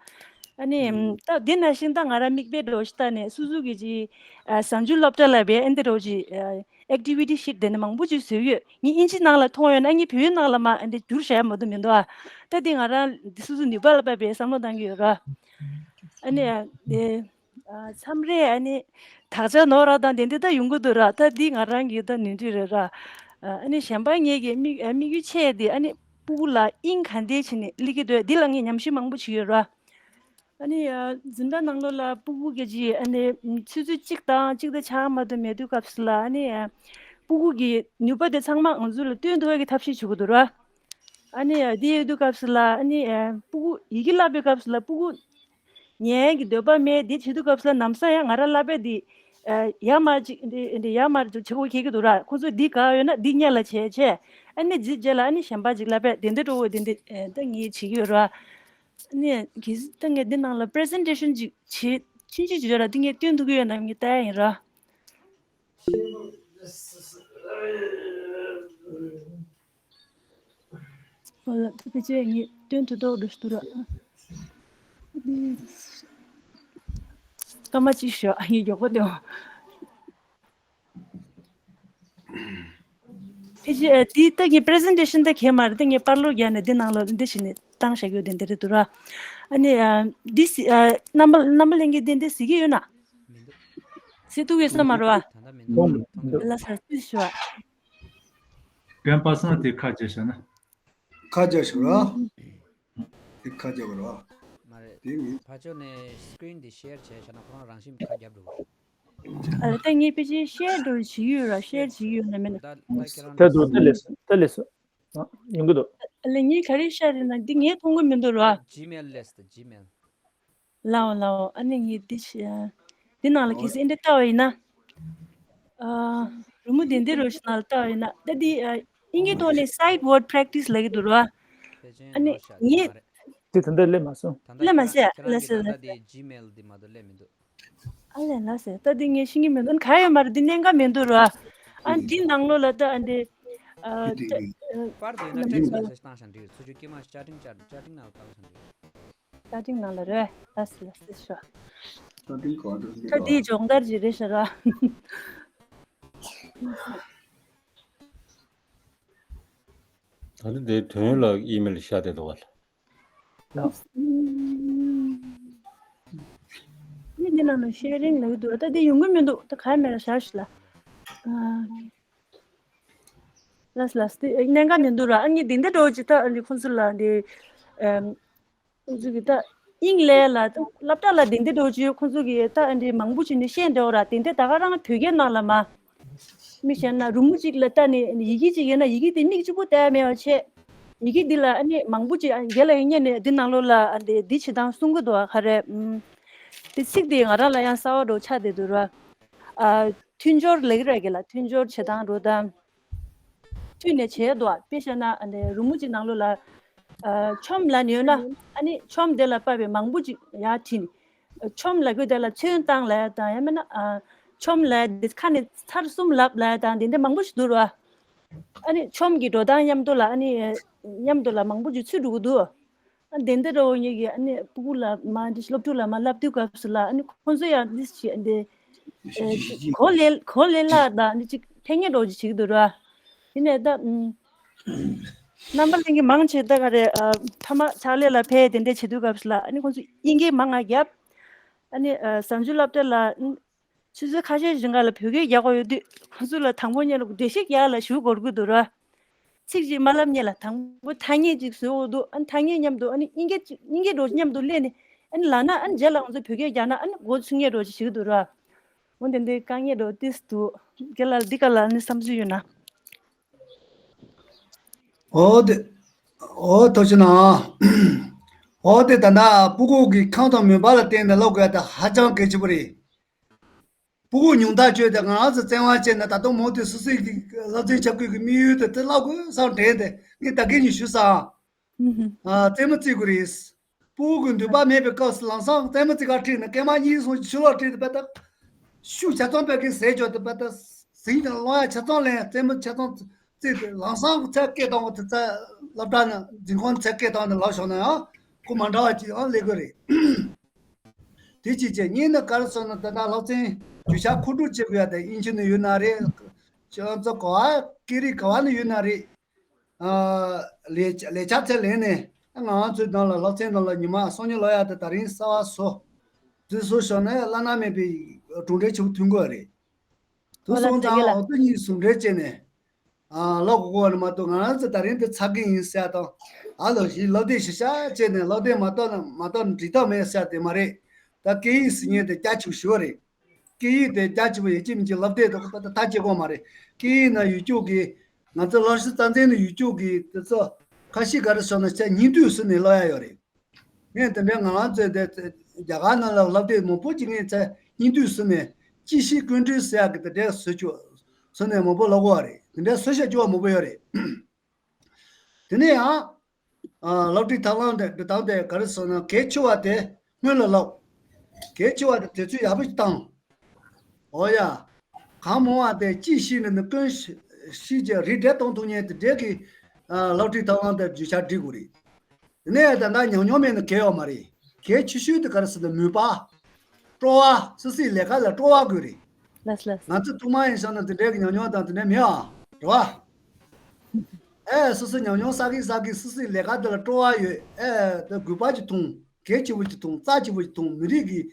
ཨ་ནི་ཨམ་ད་དེ་ནང་བཞིན་ད་ང་རང་མིག་དཔེ་འདྲ་བོ་ཞིག་ལྟ་ནས་སོ་སོ་གི་ཅིག་ཨ་གཟའ་མཇུག་སློབ་གྲྭ་ལ་བས་ཨ་འདི་འདྲ་བོ་ཅིག་ཨ་ཨེག་ཊི་བི་ཊི་ཤིཊ་དེ་འདྲ་མང་པོ་ཅིག་བཟོས་ཡོད། ངས་དབྱིན་ཇི་ནང་ལ་མཐོང་ཡོད་ན། ངས་བོད་ཡིག་ནང་ལ་མ་ཨ་འདི་བསྒྱུར་བཞག་ཡ་མ་གཏོགས་མི་འདུག་ཨ། ད་དེ་ང་རང་འདི་སོ་སོ་ནུས་པ་ལ་དཔག་པའི་བསམ་བློ་བཏང་གི་ཡོད་ར། ཨ་ནི་ཨ་དེ། ཨ་མཚམས་རེ་ཨ་ནི་དག་ཆ་ནོར་བ་དང་དེ་འདྲ་ད་ཡོང་གི་འདུག་ར། ད་འདི་ང་རང་གི་ད་ནོར་འཁྲུལ་རེད་ར། ཨ་ནི་གཞན་པ་ངེད་ཀྱི་དམིགས་ཨ་དམིགས་ཡུལ་ཆེ་དེ་ཨ་ནི་སྤུ་གུ་ལ་དབྱིངས་ག་འདྲས་བྱས་ནས་སླེབས་ཀྱི་འདུག་འདི་ལ་ངས་ཉམས་ཞིབ་མང་པོ་བྱས་ཡོད་ར། ཨ་ནི་ཨ་འཛིན་གྲྭ་ནང་ལོགས་ལ་སྤུ་གུ་སྐད་ཅིག་ཨ་ནི་ཆུ་ཚོད་གཅིག་དང་གཅིག་དང་ཕྱེད་ཀ་མ་གཏོགས་མེད་དུས་སྐབས་སུ་ལ། ཨ་ནི་ཨ་སྤུ་གུ་གི་ནུས་པ་དེ་ཚང་མ་ང་ཚོ་ལ་སྟོན་ཐུབ་པའི་གི་ཐབས་ཤེས་བྱེད་དགོས་འདུག་ར། ཨ་ནི་ཨ་དེ་ཡོད་དུས་སྐབས་སུ་ལ། ཨ་ནི་ཨ་སྤུ་གུ་ཡི་གེ་བསླབ་པའི་སྐབས་སུ་ལ་སྤུ་གུ་ཉན་གྱི་འདོད་པ་མེད། དེ་བྱེད་དུས་སྐབས་སུ་ལ་ལམ་སང་ཡང་ང་རང་བསླབ་པ་དེ་ཨ་ཡར་མར་ཅིག་འདི་འདི་ཡར་མར་ཅིག་བྱེད་དགོས་ཁེལ་གྱི་འདུག་ར། ཁོ་ཚོ་འདི་དགའ་ཡོད་ན་འདི་སྔོན་ལ་བྱས་བྱས། ཨ་ནི་རྗེས་རྗེས་ལ་ཨ་ནི་གཞན་པ་ཅིག་བསླབ་པ་དེ་འདྲ་འགྲོ་འོ་དེ་འདྲ་ཨ་ད་ངས་བྱེད་ཀྱི་ཡོད་ར། ཨ་ནི་གལ་སྲིད་ད་ངས་འདི་ནང་ལ་པི་རི་སེན་ཊེ་ཤན་ཅིག་བྱེད་ཕྱིན་ཅི་བྱེད་ར། འདི་ངས་སྟོན་ཐུབ་ཀྱི་ཡོད་ན་ངས་ལྟ་ཡ་ཡིན་ར། ཨོ་ལ་ཕལ་ཆེར་ངས་སྟོན་ཐུབ་ཐུབ་འགྲོ་ཞིག་འདུག་ར། སྐར་མ་གཅིག་ཞོག་ངས་མགྱོགས་པོ་སྟོན། ཕལ་ཆེར་ཨ་འདི་ད་ངས་པི་རི་སེན་ཊེ་ཤན་ད་གས་མ་རེད། ད་ངས་པར་ལོག་བརྒྱབ་ནས་འདི་ནང་ལོགས་འདི་བྱས་ནས་བཏང་བཞག་ཡོད། དེ་འདི་རེད་འདུག་ར། ཨ་ནི་ཨ་འདི་སི་ཨ་རྣམ་པ་རྣམ་པ་ལྷན་རྒྱས་འདི་འདི་གཟིགས་ཀྱི་ཡོད་ན། སི་ཏུ་གེ་སོ་མ་རོ་ཨ། ལ་སར་ཏུ་ཤོ་ཨ། རྒན་པ་སངས་དེ་ཁ་རྒྱག་ཤག་ན། ཁ་རྒྱག་ཤག་ར། དེ་ཁ་རྒྱག་ར། དེ་མིན། ཕར་ཕྱོགས་ནས་སི་ཀི་རིན་དེ་ཤེར་བྱས་བཞག་ན་ཁོ་རང་རང་བཞིན་ཁ་རྒྱབ་འགྲོ་གི་རེད། ཨ་ལ་ད་ངས་ཕལ་ཆེར་ཤེར་འགྲོ་བྱེད་ཀྱི་ཡོད་ར། ཤེར་བྱེད་ཀྱི་ཡོད་ན་མིན་ན། ད་ད་ཁྱེད་རང་ད་འགྲོ་དུ་ད་ལས་སོ་ད་ལས་སོ། ཡོང་གི་འདུག་ཨ་ལ་ངས་ག་རེ་ཤར་རེད་ན་འདི་ངས་མཐོང་གི་མི་འདུག་ར། ཇི་མེལ་ལས་སོ་ཇི་མེལ། ལའོ་ལའོ། ཨ་ནི་ངས་འདི་ཤེར། འདི་ནང་ལ་གལ་སྲིད་འདི་ལྟ་བ་ཡིན་ན། ཨ། རི་མོ་དེ་འདི་རུ་ཞིག་ནང་ལ་ལྟ་བ་ཡིན་ན་ད་འདི་ཨ། ཨིན་སྐད་ཐོག་ནས་སའིཌ་ཝར་ཌི་པེ་རེག་ཊི་སི་ལབ་ཀྱི་འདུག་ར། ཨ་ནི་ངས། དེ་ད་ལྟ་སླེབས་མ་སོང་།། སླེབས་མ་སོང་། ཁྱེད་རང་གིས་ད་ལྟ་དེ་ཇི་མེལ་འདི་མ་གཏོགས་སླེབས་མི་འདུག་ཨ་ལས་ལ་ཟེར། ད་འདི་ངས་ཤེས་ཀྱི་མི་འདུག་ག་ཡོད་མ་རེད། འདི་གནད་འགག་མི་འདུག་ར། ཨ་འདི་ནང་ལོགས་ལ་ད་ཨ་འདི། ཨ་ད་པར་དེ་ན་ཊེག་སི་ལ་ཞིག་བཏང་ཤག་འགྲིག་སོ་ཆུ་ཀྱི་མ་ཅ་ཊིང་ཅ་ཊིང་ནང་ལ་བཏང་ཤག་འགྲིག་ཅ་ཊིང་ནང་ལ་རེད། ལ་ཟེར་ལ་ཟེར་ཤོག་ད་འདི་སྦྱོང་བརྡར་ཅིག་རེད་ཤག་ར། ད་ནི་དེ་དོན་ལ་ཨི་མེལ་ཤར་བསྡད་འདུག་ག་ལ། ནི་འདི་ནང་ལ་ཤེར་རིང་ལབ་ཀྱི་འདུག་ད་འདི་ཡོང་གི་མི་འདུག་ད་ག་ཡ་མེད་ལ་ཞར་ཞིག་ལ། ལ་ཟེར་ལ་ཟེར། གནད་འགག་མི་འདུག་ར། ཨ་ནི་འདི་འདྲ་འགྲོ་ཅིག་ད་ཨ་ནི་ཁོང་ཚོ་ལ་འདི། ཁོང་ཚོ་གི་ད་དབྱིངས་ལས་ལ་སློབ་གྲྭ་ལ་དེ་འདྲ་འགྲོ་བྱུང་། ཁོང་ཚོ་གི་ད་འདི་མང་པོ་བྱུང་ནས་ཤེས་འདྲ་བོ་ར། དེ་འདྲ་ད་ག་རང་བོད་སྐད་ནང་ལ་མ། མི་གཞན་ན་རི་མོ་གཅིག་ལ་ལྟ་ནས་ཡི་གེ་གཅིག་ཡོད་ན་ཡི་གེ་དེ་མིག་གཅིག་པོ་ལྟ་ཡ་མེད་པ་བྱས། ཡི་གེ་འདི་ལ་ཨ་ནི་མང་པོ་ཅིག་རྒྱལ་ལ་ཡིན་ཉན་ནས་འདི་ནང་ལོགས་ལ་འདི་འདི་བྱེད་སྟངས་གསུང་གི་འདུག་ག་རེ། དེ་ཚིག་དེ་ང་རང་ལ་ཡང་གསར་པ་འདྲ་བོ་ཆགས་བསྡད་འདུག་ར། མཐུན་སྦྱོར་ལབ་ཀྱི་རེད་ག་ལ། མཐུན་སྦྱོར་བྱེད་སྟངས་འདྲ་བོ་དང་། མཐུན་ནས་བྱས་འདུག་དཔེ་བཤད་ན་ཨ་ནི་རི་མོ་གཅིག་ནང་ལོགས་ལ། ཨ་ཆོམ་ལབ་ནས་ཡོད་ན་ཨ་ནི་ཆོམ་དེ་ལ་དཔག་པའི་མང་པོ་ཅིག་ཡར་བྲིས་ནས། ཆོམ་ལབ་དགོས་དེ་ལ་ཚོན་བཏང་ལབ་ཡ་དང་ཡང་མིན་ན་ཨ་ཆོམ་ལབ་དེ་ཁ་ནས་ཚར་གསུམ་ལབ་ལབ་ཡ་དང་དེ་འདྲ་མང་པོ་ཞིག་འདུག་ར། ཨ་ནི་ཆོམ་གྱི་འགྲོ་སྟངས་མཉམ་དུ་ལ་ཨ་ནི་མཉམ་དུ་ལ་མང་པོ་ཅིག་ཚུད་འགྲོ་གི་འདུག་ཨ་དེ་འདྲ་འདྲ་བོ་ཉིད་ཀྱིས་ཨ་ནི་སྤུ་གུ་ལ་མ་འདི་སློབ་ཕྲུག་ལ་མ་བསླབ་དུས་སྐབས་སུ་ལ་ཨ་ནི་ཁོང་ཚོ་ཡང་འདི་བྱེད་འདི་གོ་ལེན་གོ་ལེན་ལ་དང་འདི་ཅིག་ཕན་ངེས་འདྲ་བོ་ཅིག་བྱེད་ཀྱི་འདུག་ར། དེ་ནས་ད་རྣམ་པ་ལྷན་རྒྱས་མང་ཆེ་ད་ག་རེ་ཨ་ཕ་མ་ཕྱག་ལས་ལ་ཕེབས་དེ་འདྲ་བྱེད་དུས་སྐབས་སུ་ལ་ཨ་ནི་ཁོང་ཚོ་དབྱིན་སྐད་མང་ང་རྒྱབ། ཨ་ནི་ཨ་གཟའ་མཇུག་སློབ་གྲྭ་ལ་ཨ་ཆུ་ཚོད་ཁ་ཤས་རིང་ག་ལ་བོད་སྐད་རྒྱག་དགོས་ཡོད་དུས་ཁོང་ཚོ་ལ་དང་པོ་ཉིད་ལ་འགྲེལ་བཤད་རྒྱག་ལ་ཞུ་དགོས་ཀྱི་འདུག་ར། ཚིག་གཅིག་མ་ལབ་སྔོན་ལ་དང་པོ་ཐ་སྙད་ཅིག་བཟོས་འོ་འདུག་ཨ་ཐ་སྙད་མཉམ་དུ་ཨ་ནི་དབྱིན་སྐད་ཅིག་དབྱིན་སྐད་འགྲོ་མཉམ་དུ་སླེབས་ནས་ཨ་ནི་ལབ་ན་ཨ་ནི་རྗེས་ལ་ང་ཚོ་བོད་སྐད་རྒྱག་ན་ཨ་ནི་མགོ་ཚོས་མཁན་འདྲ་བོ་ཅིག་བྱེད་ཀྱི་འདུག་ར། འོ་དེ་འདྲའི་དཀའ་ངལ་འདྲ་བོ་ཏིས་འདུག་རྒན་ལགས་འདི་ག་ལ་ཨ་ནི་བསམ་ཚུལ་ཡོད་ན། འོ་དེ། འོ་ཐུགས་རྗེ་གནང་། འོ་དེ་ད་ལྟ་སྤུ་གུ་གི་ཁམས་དང་མོས་པ་ལ་བརྟེན་ནས་སློབ་དགོས་ད་ཧ་ཅང་གལ་ཆེན་པོ་རེད། སྤུ་གུ་ཉུང་མཐའ་སྤྱོད་དེ་ང་རང་ཚོ་བཙན་དབང་བྱས་ནས་ད་དུང་མུ་མཐུད་སོ་སོའི་གི་སློབ་ཚན་ཆ་བགོས་ཀྱི་དམིགས་ཡུལ་དེ་དེ་བསླབ་དགོས་བསམ་དྲན་ཏེ་ངས་ད་གིན་ནས་ཞུས་སོང་། ཨ་རྩེད་མོ་རྩེ་དགོས་རེད། སྤུ་གུ་གི་འདོད་པ་མེད་པའི་སྐབས་སུ་ལམ་སང་རྩེད་མོ་རྩེ་གར་ཁྲིད་ནས་སྐར་མ་གཉིས་གསུམ་ཕྱི་ལོགས་ཁྲིད་དེ་བས་ད། ཤུགས་ཆ་ཚང་བས་ཀྱི་ཟས་སྤྱོད་དེ་བས་ད། ཟིང་དང་སློང་ཡ་ཆ་ཚང་ལེན་རྩེད་མོ་ཆ་ཚང་རྩེ་དེ་ལམ་སང་ཚད་སྐད་བཏང་བ་དེ་ཚ་སློབ་གྲྭ་ནས་འཛིན་ཁང་ཚད་སྐད་བཏང་ནས་ལབ་ཞོག་ན་ཡང་ཁོ་མ་འདྲ་བ་ཅིག་ཡང་སླེབས་ཀྱི་རེད། དེ་ཅིག་བྱས་གཉིས་ནི་ག་རེ་ཟེར་ན་ད་ལྟ་སློབ་ཚན་རྒྱུ་ཆ་མཁོ་སྒྲུབ་བྱེད་དགོས་ཡ་དེ་དབྱིན་ཇི་ནས་ཡོད་ན་རེད། ཁྱོད་ཚོ་ག་བ་སྐད་རིགས་ག་བ་ནས་ཡོད་ན་རེད། ཨ་ལས་ལས་བྱ་ཚད་ལེན་ནས་ང་ཚོའི་ནང་ལ་སློབ་ཚན་ནང་ལ་ཉི་མ་སང་ཉིན་ལོ་ཡ་དེ་ད་རིང་གསར་བ་བཟོ། དེ་བཟོ་ཞོར་ནས་བླ་ན་མེད་པའི་གྲུབ་འབྲས་ཆེན་པོ་ཐོན་དགོས་རེད། དེ་ཨོ་ལ་སོང་ཙང་ཙི་གེ་ལ། ཨོ་ཏོ་གཉིས་ཟུང་འབྲེལ་བྱས་ནས་ཨ་ལོག་དགོས་ནི་མ་གཏོགས་ང་རང་ཚོ་ད་རིང་དེ་ཚར་གི་ཡིན་ཟེར་དང་ཨ་ལོ་ཞིག་སློབ་དེབ་ཞིག་བཞག་བྱས་ནས་སློབ་དེབ་མ་གཏོགས་ན་མ་གཏོགས་ན་འགྲིག་ཐབས་མེད་ཟེར་དེ་མ་རེད། ད་སྐད་ཡིག་ཟེར་མཁན་དེ་རྒྱ་ཆེ་པོ་ཞེ་པོ་རེད། སྐད་ཡིག་དེ་རྒྱ་ཆེ་པོ་ཡོད་ཀྱི་མིན་གྱི་སློབ་དེབ་དེ་ཁོ་ད་ལྟ་ཐག་བཅད་དགོས་མ་རེད། སྐད་ཡིག་ནང་ཡོད་ཀྱོག་གི་ང་ཚོ་སློབ་གསོ་རྩ་འཛིན་ནས་ཡོད་ཀྱོག་གི་དེ་ཚོ་ཁ་ཤས་ག་རེ་ཟེར་ན་ཆ་སྙིང་བསྡུས་ཟེར་ནས་སློབ་ཡ་ཡོད་རེད། ངས་དེ་འདྲའི་ང་རང་ཚོའི་དེ་རྒྱ་གར་ནང་ལ་སློབ་དེབ་མང་པོ་ཅིག་ངས་ཆ་སྙིང་བསྡུས་ཟེར་ནས་ཅི་ཤེས་ཀུན་གྲོལ་ཟེར་ཡག་གི་དེ་འདྲའི་བཟོ་ཆོག་ཟེར་ནས་མང་པོ་ལབ་ཀྱི་ཡོད་རེད། དེ་འདྲའི་བཟོ་བྱ་རྒྱུ་བ་མང་པོ་ཡོད་རེད། དེ་ནས་ཡང་། ཨ་སློབ་ཁྲིད་ཐབས་ལམ་དེ་འགྲོ་སྟངས་དེ་ག་རེ་ཟེར་ན་གལ་ཆེ་བ་དེ་སྔོན་ལ་བསླབ། གལ་ཆེ་བ་དེ་དུས་ཚོད་ཡག་པོ་ཞིག་བཏང་། འོ་ཡ། གང་མང་བ་དེ་ཅི་ཤེས་ནས་ནི་ཀུན་ཤེས་ཀྱི་རིགས་འགྲེ་གཏོང་ཐུབ་མཁན་དེ་འདྲས་ཀྱི་ཨ་སློབ་ཁྲིད་ཐབས་ལམ་དེ་བརྗོད་བྱ་སྒྲིག་དགོས་རེད། དེ་ནས་ད་ལྟ་ཉམས་མྱོང་མེད་ན་གལ་ཡོད་མ་རེད། གལ་ཆེ་ཤོས་དེ་ག་རེ་ཟེར་ན་མོས་པ། སྤྲོ་བ། སོ་སོའི་ལས་ཀ་ལ་སྤྲོ་བ་དགོས་རེད། ལགས་ལགས། ང་ཚོ་ཐོག་མ་ཡིན་བསམ་ན་དེ་འདྲའི་གི་ཉམས་མྱོང་དང་དེ་འདྲའི་མེད་ཨ། རེད་བ། ཨེ་སོ་སོ་ཉམས་མྱོང་བསགས་གིན་བསགས་གིན་སོ་སོའི་ལས་ཀ་དེ་ལ་སྤྲོ་བ་ཡོད། ཨེ་དེ་དགོས་པ་ཅིག་མཐོང་། གལ་ཆེ་བོ་ཅིག་མཐོང་། རྩ་ཆེ་བོ་ཅིག་མཐོང་། མི་རིགས་ཀྱི་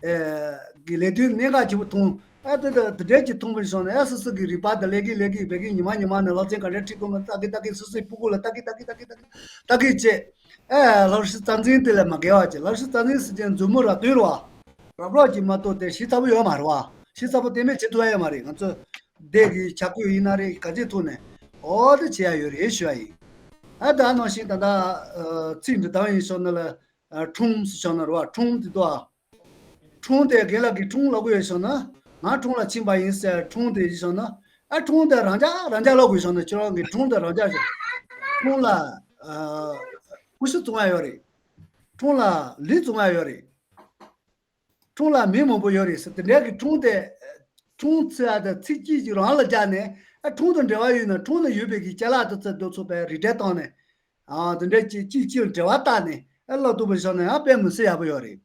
ཨེ་གི་ལས་དོན་གནད་འགག་ཆེ་པོ་མཐོང་། ཨ་དེ་དེ་དེ་འདྲས་ཀྱི་མཐོང་བའི་ཞོར་ནས་ཨ་སོ་སོ་གི་རིག་པ་དང་ལས་ཀྱི་ལས་ཀྱི་བད་ཀྱི་ཉི་མ་ཉི་མ་ནས་སློབ་ཚན་ག་འདྲས་ཁྲིད་དགོས་མིན་ལྟ་གི་ལྟ་གི་སོ་སོའི་སྤུ་གུ་ལ་ལྟ་གི་ལྟ་གི་ལྟ་གི་ལྟ་གི་ལྟ་གི་བྱས། ཨེ་ལྷ་བྲིས་རྩ་འཛིན་དེ་ལས་མ་འགལ་བ་བྱས། ལྷ་བྲིས་རྩ་འཛིན་ཟེར་ཅན་མཛུབ་མོ་ར་དོན་རུ་བ་རབ་རོགས་ཀྱིས་མ་གཏོགས་དེ་ཞིབ་ཚགས་པོ་ཡོད་མ་རེད་བ། ཞིབ་ཚགས་པོ་དེ་མེད་བྱེད་ཐུབ་ཡ་ཡོད་མ་རེད། ང་ཚོ་སྡེ་གི་བྱ་བཀོད་ཡིན་ན་རེད། ག་ཚོད་ཐུག་ནས་ཨོ་དེ་བྱེད་ཡ་ཡོད་རེད་ཞུ་ཡ་ཡིན། ཨ་ད་ནང་བཞིན་ད་ལྟ་ཚིག་འབྲི་སྟངས་ཡིན་ཞོར་ན་ལ་ཁྲུང་ཟེར་ཞོར་ན་རེད་བ། ཁྲུང་དེ་དོ་ཨ། ཁྲུང་དེ་རྒན་ལགས་ཀྱིས་ཁྲུང་ལབ་གི་ཡོད་ཞོར་ན། ང་ཁྲུང་ལ་ཕྱིན་པ་ཡིན་ཟེར་ཁྲུང་དེ་ཡིན་ཞོར་ན། ཨ་ཁྲུང་དེ་རང་འཇགས་རང་འཇགས་ལབ་གི་ཡོད་ཞོར་ན། ཁྱོད་རང་གིས་ཁྲུང་དེ་རང་འཇགས་ཞོར། ཁྲུང་ལ་ཨ་ཀུ་ཤུ་བཙོང་ཡ་ཡོད་རེད། ཁྲུང་ལ་ལུད་བཙོང་ཡ་ཡོད་རེད། ཁྲུང་ལ་མི་མང་པོ་ཡོད་རེད་ཟེར། དེ་འདྲའི་གི་ཁྲུང་དེ་ཁྲུང་ཚིག་ཨ་དང་ཚིག་གཅིག་གཅིག་རང་ལ་སྦྱར་ནས། ཨ་ཁྲུང་དང་འབྲེལ་བ་ཡོད་ན་ཁྲུང་ལ་ཡོད་པའི་གི་ཅ་ལག་དེ་ཚོ་དེ་ཚོ་དཔེ་རིགས་འགྲེ་བཏང་ནས། ཨ་དེ་འདྲའི་གཅིག་གཅིག་གཅིག་ལ་འབྲེལ་བ་བཏགས་ནས་ཨ་ལབ་ཐུབ་པ་བྱུང་ན་ཡང་དཔེ་མི་སྲིད་ཡག་པོ་ཡོད་རེད།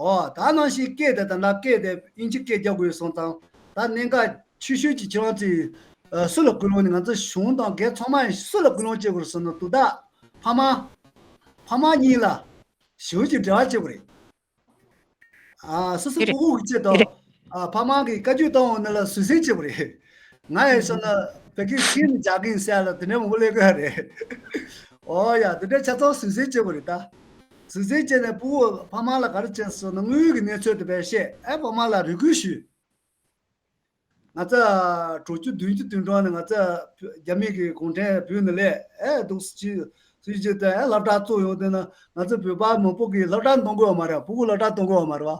ཨོ་ད་ནང་བཞིན་སྐད་དེ་ད་ལྟ་སྐད་དེ་དབྱིན་ཇི་སྐད་རྒྱག་དགོས་སོང་ཙང་། ད་གནད་འགག་ཆེ་ཤོས་ཀྱི་ཁྱེད་རང་ཚོས་ཨ་སུ་ལ་སྐུལ་སློང་ནི། ང་ཚོ་གཞུང་དང་སྒེར་ཚང་མ་ཡིན། སུ་ལ་སྐུལ་སློང་བྱེད་དགོས་ཟེར་ན་དུ་ད་ཕ་མ་ཕ་མ་གཉིས་ལ་ཞེ་པོ་ཅིག་འབྲེལ་བ་བྱེད་དགོས་རེད། ཨ་སོ་སོའི་ཕྲུ་གུ་གི་ཆེད་དུ་ཨ་ཕ་མ་གིས་བཀའ་བཀྱོན་བཏང་འོང་ན་ལ་བཟོད་བསྲན་བྱེད་དགོས་རེད། ང་ཡི་སོ་ན་བོད་སྐད་ཁྱིམ་ནས་རྒྱག་གིན་ཟེར་ལ་དེ་འདྲའི་མང་པོ་སླེབས་གི་རེད། ཨོ་ཡ་དེ་འདྲའི་ཆ་ཚང་བཟོད་བསྲན་བྱེད་དགོས་རེད་ད། བཟོད་བསྲན་བྱས་ནས་ཕྲུ་གུ་ཕ་མ་ལ་ག་རེ་བྱས་སོང་ན་དངུལ་གྱི་གནས་ཚུལ་དེ་བས་བཤད། ཨེ་ཕ་མ་ལ་རེ་སྐུལ་ཞུས། ང་ཚོ་དྲུག་ཅུ་བདུན་ཅུ་དུས་གྲངས་ནས་ང་ཚོ་རྒྱ་མི་གི་གུང་ཁྲན་བོད་ནས་སླེབས། ཨེ་འདུག་སེ་ཅིག་སུས་ཅིག་དེ་ཨེ་སློབ་གྲྭ་བཙུགས་ཡོང་དུས་ན། ང་ཚོ་བོད་པ་མང་པོ་གིས་སློབ་གྲྭ་གཏོང་དགོས་བ་མ་རེད། ཕྲུ་གུ་སློབ་གྲྭ་གཏོང་དགོས་བ་མ་རེད་བ།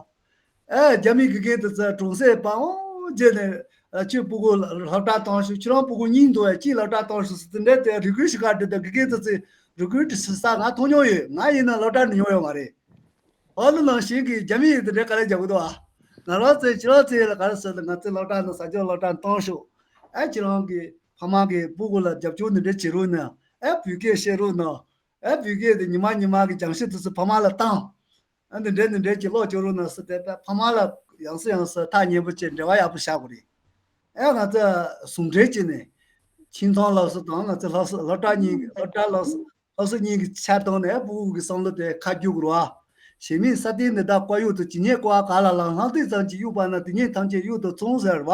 ཨེ་རྒྱ་མི་དགེ་རྒན་དེ་ཚོ་གྲོང་གསེབ་པ་འོ་བྱས་ནས་ཨ་ཁྱོད་ཕྲུ་གུ་སློབ་གྲྭ་གཏོང་ཤོག་ཁྱོད་རང་ཕྲུ་གུ་གཉིས་འདུག་ཨེ་གཅིག་སློབ་གྲྭ་གཏོང་ཤོག་ཟེར་དེ་འདྲའི་དེ་རེ་སྐུལ་ཞིག་ག་འདྲི་དེ་དགེ་རྒན་དེ་ཚོས་རེ་སྐུལ་དེ་ཞུ་ས་ང་མཐོང་མྱོང་ཡོད། ང་ཡིན་ན་སློབ་གྲྭ་ནས་མྱོང་ཡོད་མ་རེད། ཨོ་ལོ་ནང་བཞིན་གྱི་རྒྱ་མི་ཡིས་དེ་འདྲའི་དཀའ་ལས་རྒྱག་གི་འདུག་ཨ། ང་རང་ཚོའི་ཁྱེད་རང་ཚོའི་ལ་ག་རེ་ཟེར་ན། ང་ཚོའི་སློབ་གྲྭ་ནང་ཟ་ཆོག་སློབ་གྲྭ་གཏོང་ཤོག་ཨ་ཁྱེད་རང་གི་ཕ་མ་གི་ཕྲུ་གུ་ལ་རྒྱབ་སྐྱོར་འདི་འདྲ་བྱེད་རོགས་གནང་། ཨ་བོད་སྐད་བཤད་རོགས་གནང་། ཨ་བོད་སྐད་དེ་ཉི་མ་ཉི་མ་གི་སྦྱང་གཞི་དེ་ཚོ་ཕ་མ་ལ་བཏང་། ཨ་འདི་འདྲ་འདི་འདྲ་གྱི་ཀློག་སྐྱོར་རོགས་གནང་ཟེར་ཏེ། ཕ་མ་ལ་ཡང་སེ་ཡང་སེ་ཐག་ཉེ་པོ་བྱས་འབྲེལ་བ་ཡག་པོ་བཞག་དགོས་རེད། ཨ་ང་ཚོ་ཟུང་འབྲེལ་བྱས་ནས་ཁྱིམ་ཚང་སློབ་གསོ་དང་ང་ཚོ་སློབ་གསོ་སློབ་གྲྭ་གཉིས་སློབ་གྲྭ་སློབ་གསོ་སློབ་གསོ་གཉིས་ཀྱི་ཆ་བཏང་ནས་ཕྲུ་གུ་གི་བསམ་བློ་དེ་ཁ་བསྒྱུར་དགོས་རེད་བ། གཞན་མིས་ས་སྟེང་འདི་དག་བཀའ་ཡོད་དོ། ཇི་སྙེད་ཀོ་བ་ག་ལ་ལ། ལྷག་མཐོང་ཙམ་གྱིས་གཡུགས་པ་ན། དེ་སྙེད་ཐམས་ཅད་གཡུག་དང་མཚུངས་ཟེར་བ།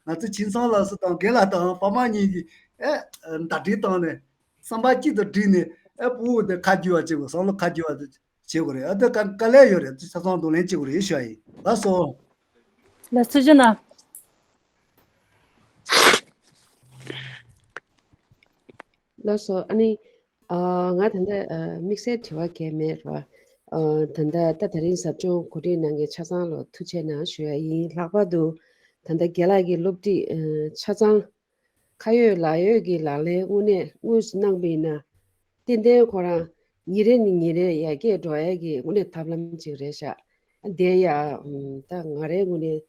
ང་ཚོ་ཁྱིམ་ཚང་སློབ་གསོ་དང་རྒན་ལགས་དང་ཕ་མ་གཉིས་ཀྱིས་ཨེ་ཟླ་སྒྲིལ་བཏང་ནས་བསམ་པ་གཅིག་ཏུ་བསྒྲིལ་ནས་ཨེ་ཕྲུ་གུ་དེ་ཁ་བསྒྱུར་བ་བྱེད་དགོས། བསམ་བློ་ཁ་བསྒྱུར་བ་དེ་བྱེད་དགོས་རེད། ཨ་དེ་དཀའ་དཀའ་ལས་ཡོད་རེད། ཆ་ཚང་གདོང་ལེན་བྱེད་དགོས་རེད་ཞུ་བ་ཡིན། ལགས་སོ། ལགས་སོ་ཇི་ན། ལགས་སོ། ཨ་ནི། ཨ་ང་ད་ལྟ་ཨ་དམིགས་བསལ་དྲི་བ་གང་ཡང་མེད་ར། ཨ་ད་ལྟ་ད་དེ་རིང་ཟབ་སྦྱོང་གོ་སྒྲིག་གནང་མཁན་ཆ་ཚང་ལ་ཐུགས་རྗེ་གནང་ཞུ་ཡ་ཡིན། ལྷག་པར་དུ་ད་ལྟ་རྒན་ལགས་ཀྱི་སློབ་ཁྲིད་ཨ་ཆ་ཚང་ཁ་ཡོད་ལག་ཡོད་ཀྱི་ལག་ལེན་དངོས་གནས་དངོས་སུ་གནང་པ་ཡིན་ན། ཏན་ཏན་ཁོ་རང་ཉིན་རེ་ནས་ཉིན་རེ་ཡར་རྒྱས་འགྲོ་ཡ་གི་དངོས་གནས་ཐབས་ལམ་ཅིག་རེད་ཤག་དེ་ཡ་ཨ་ད་ང་རའི་དངོས་གནས་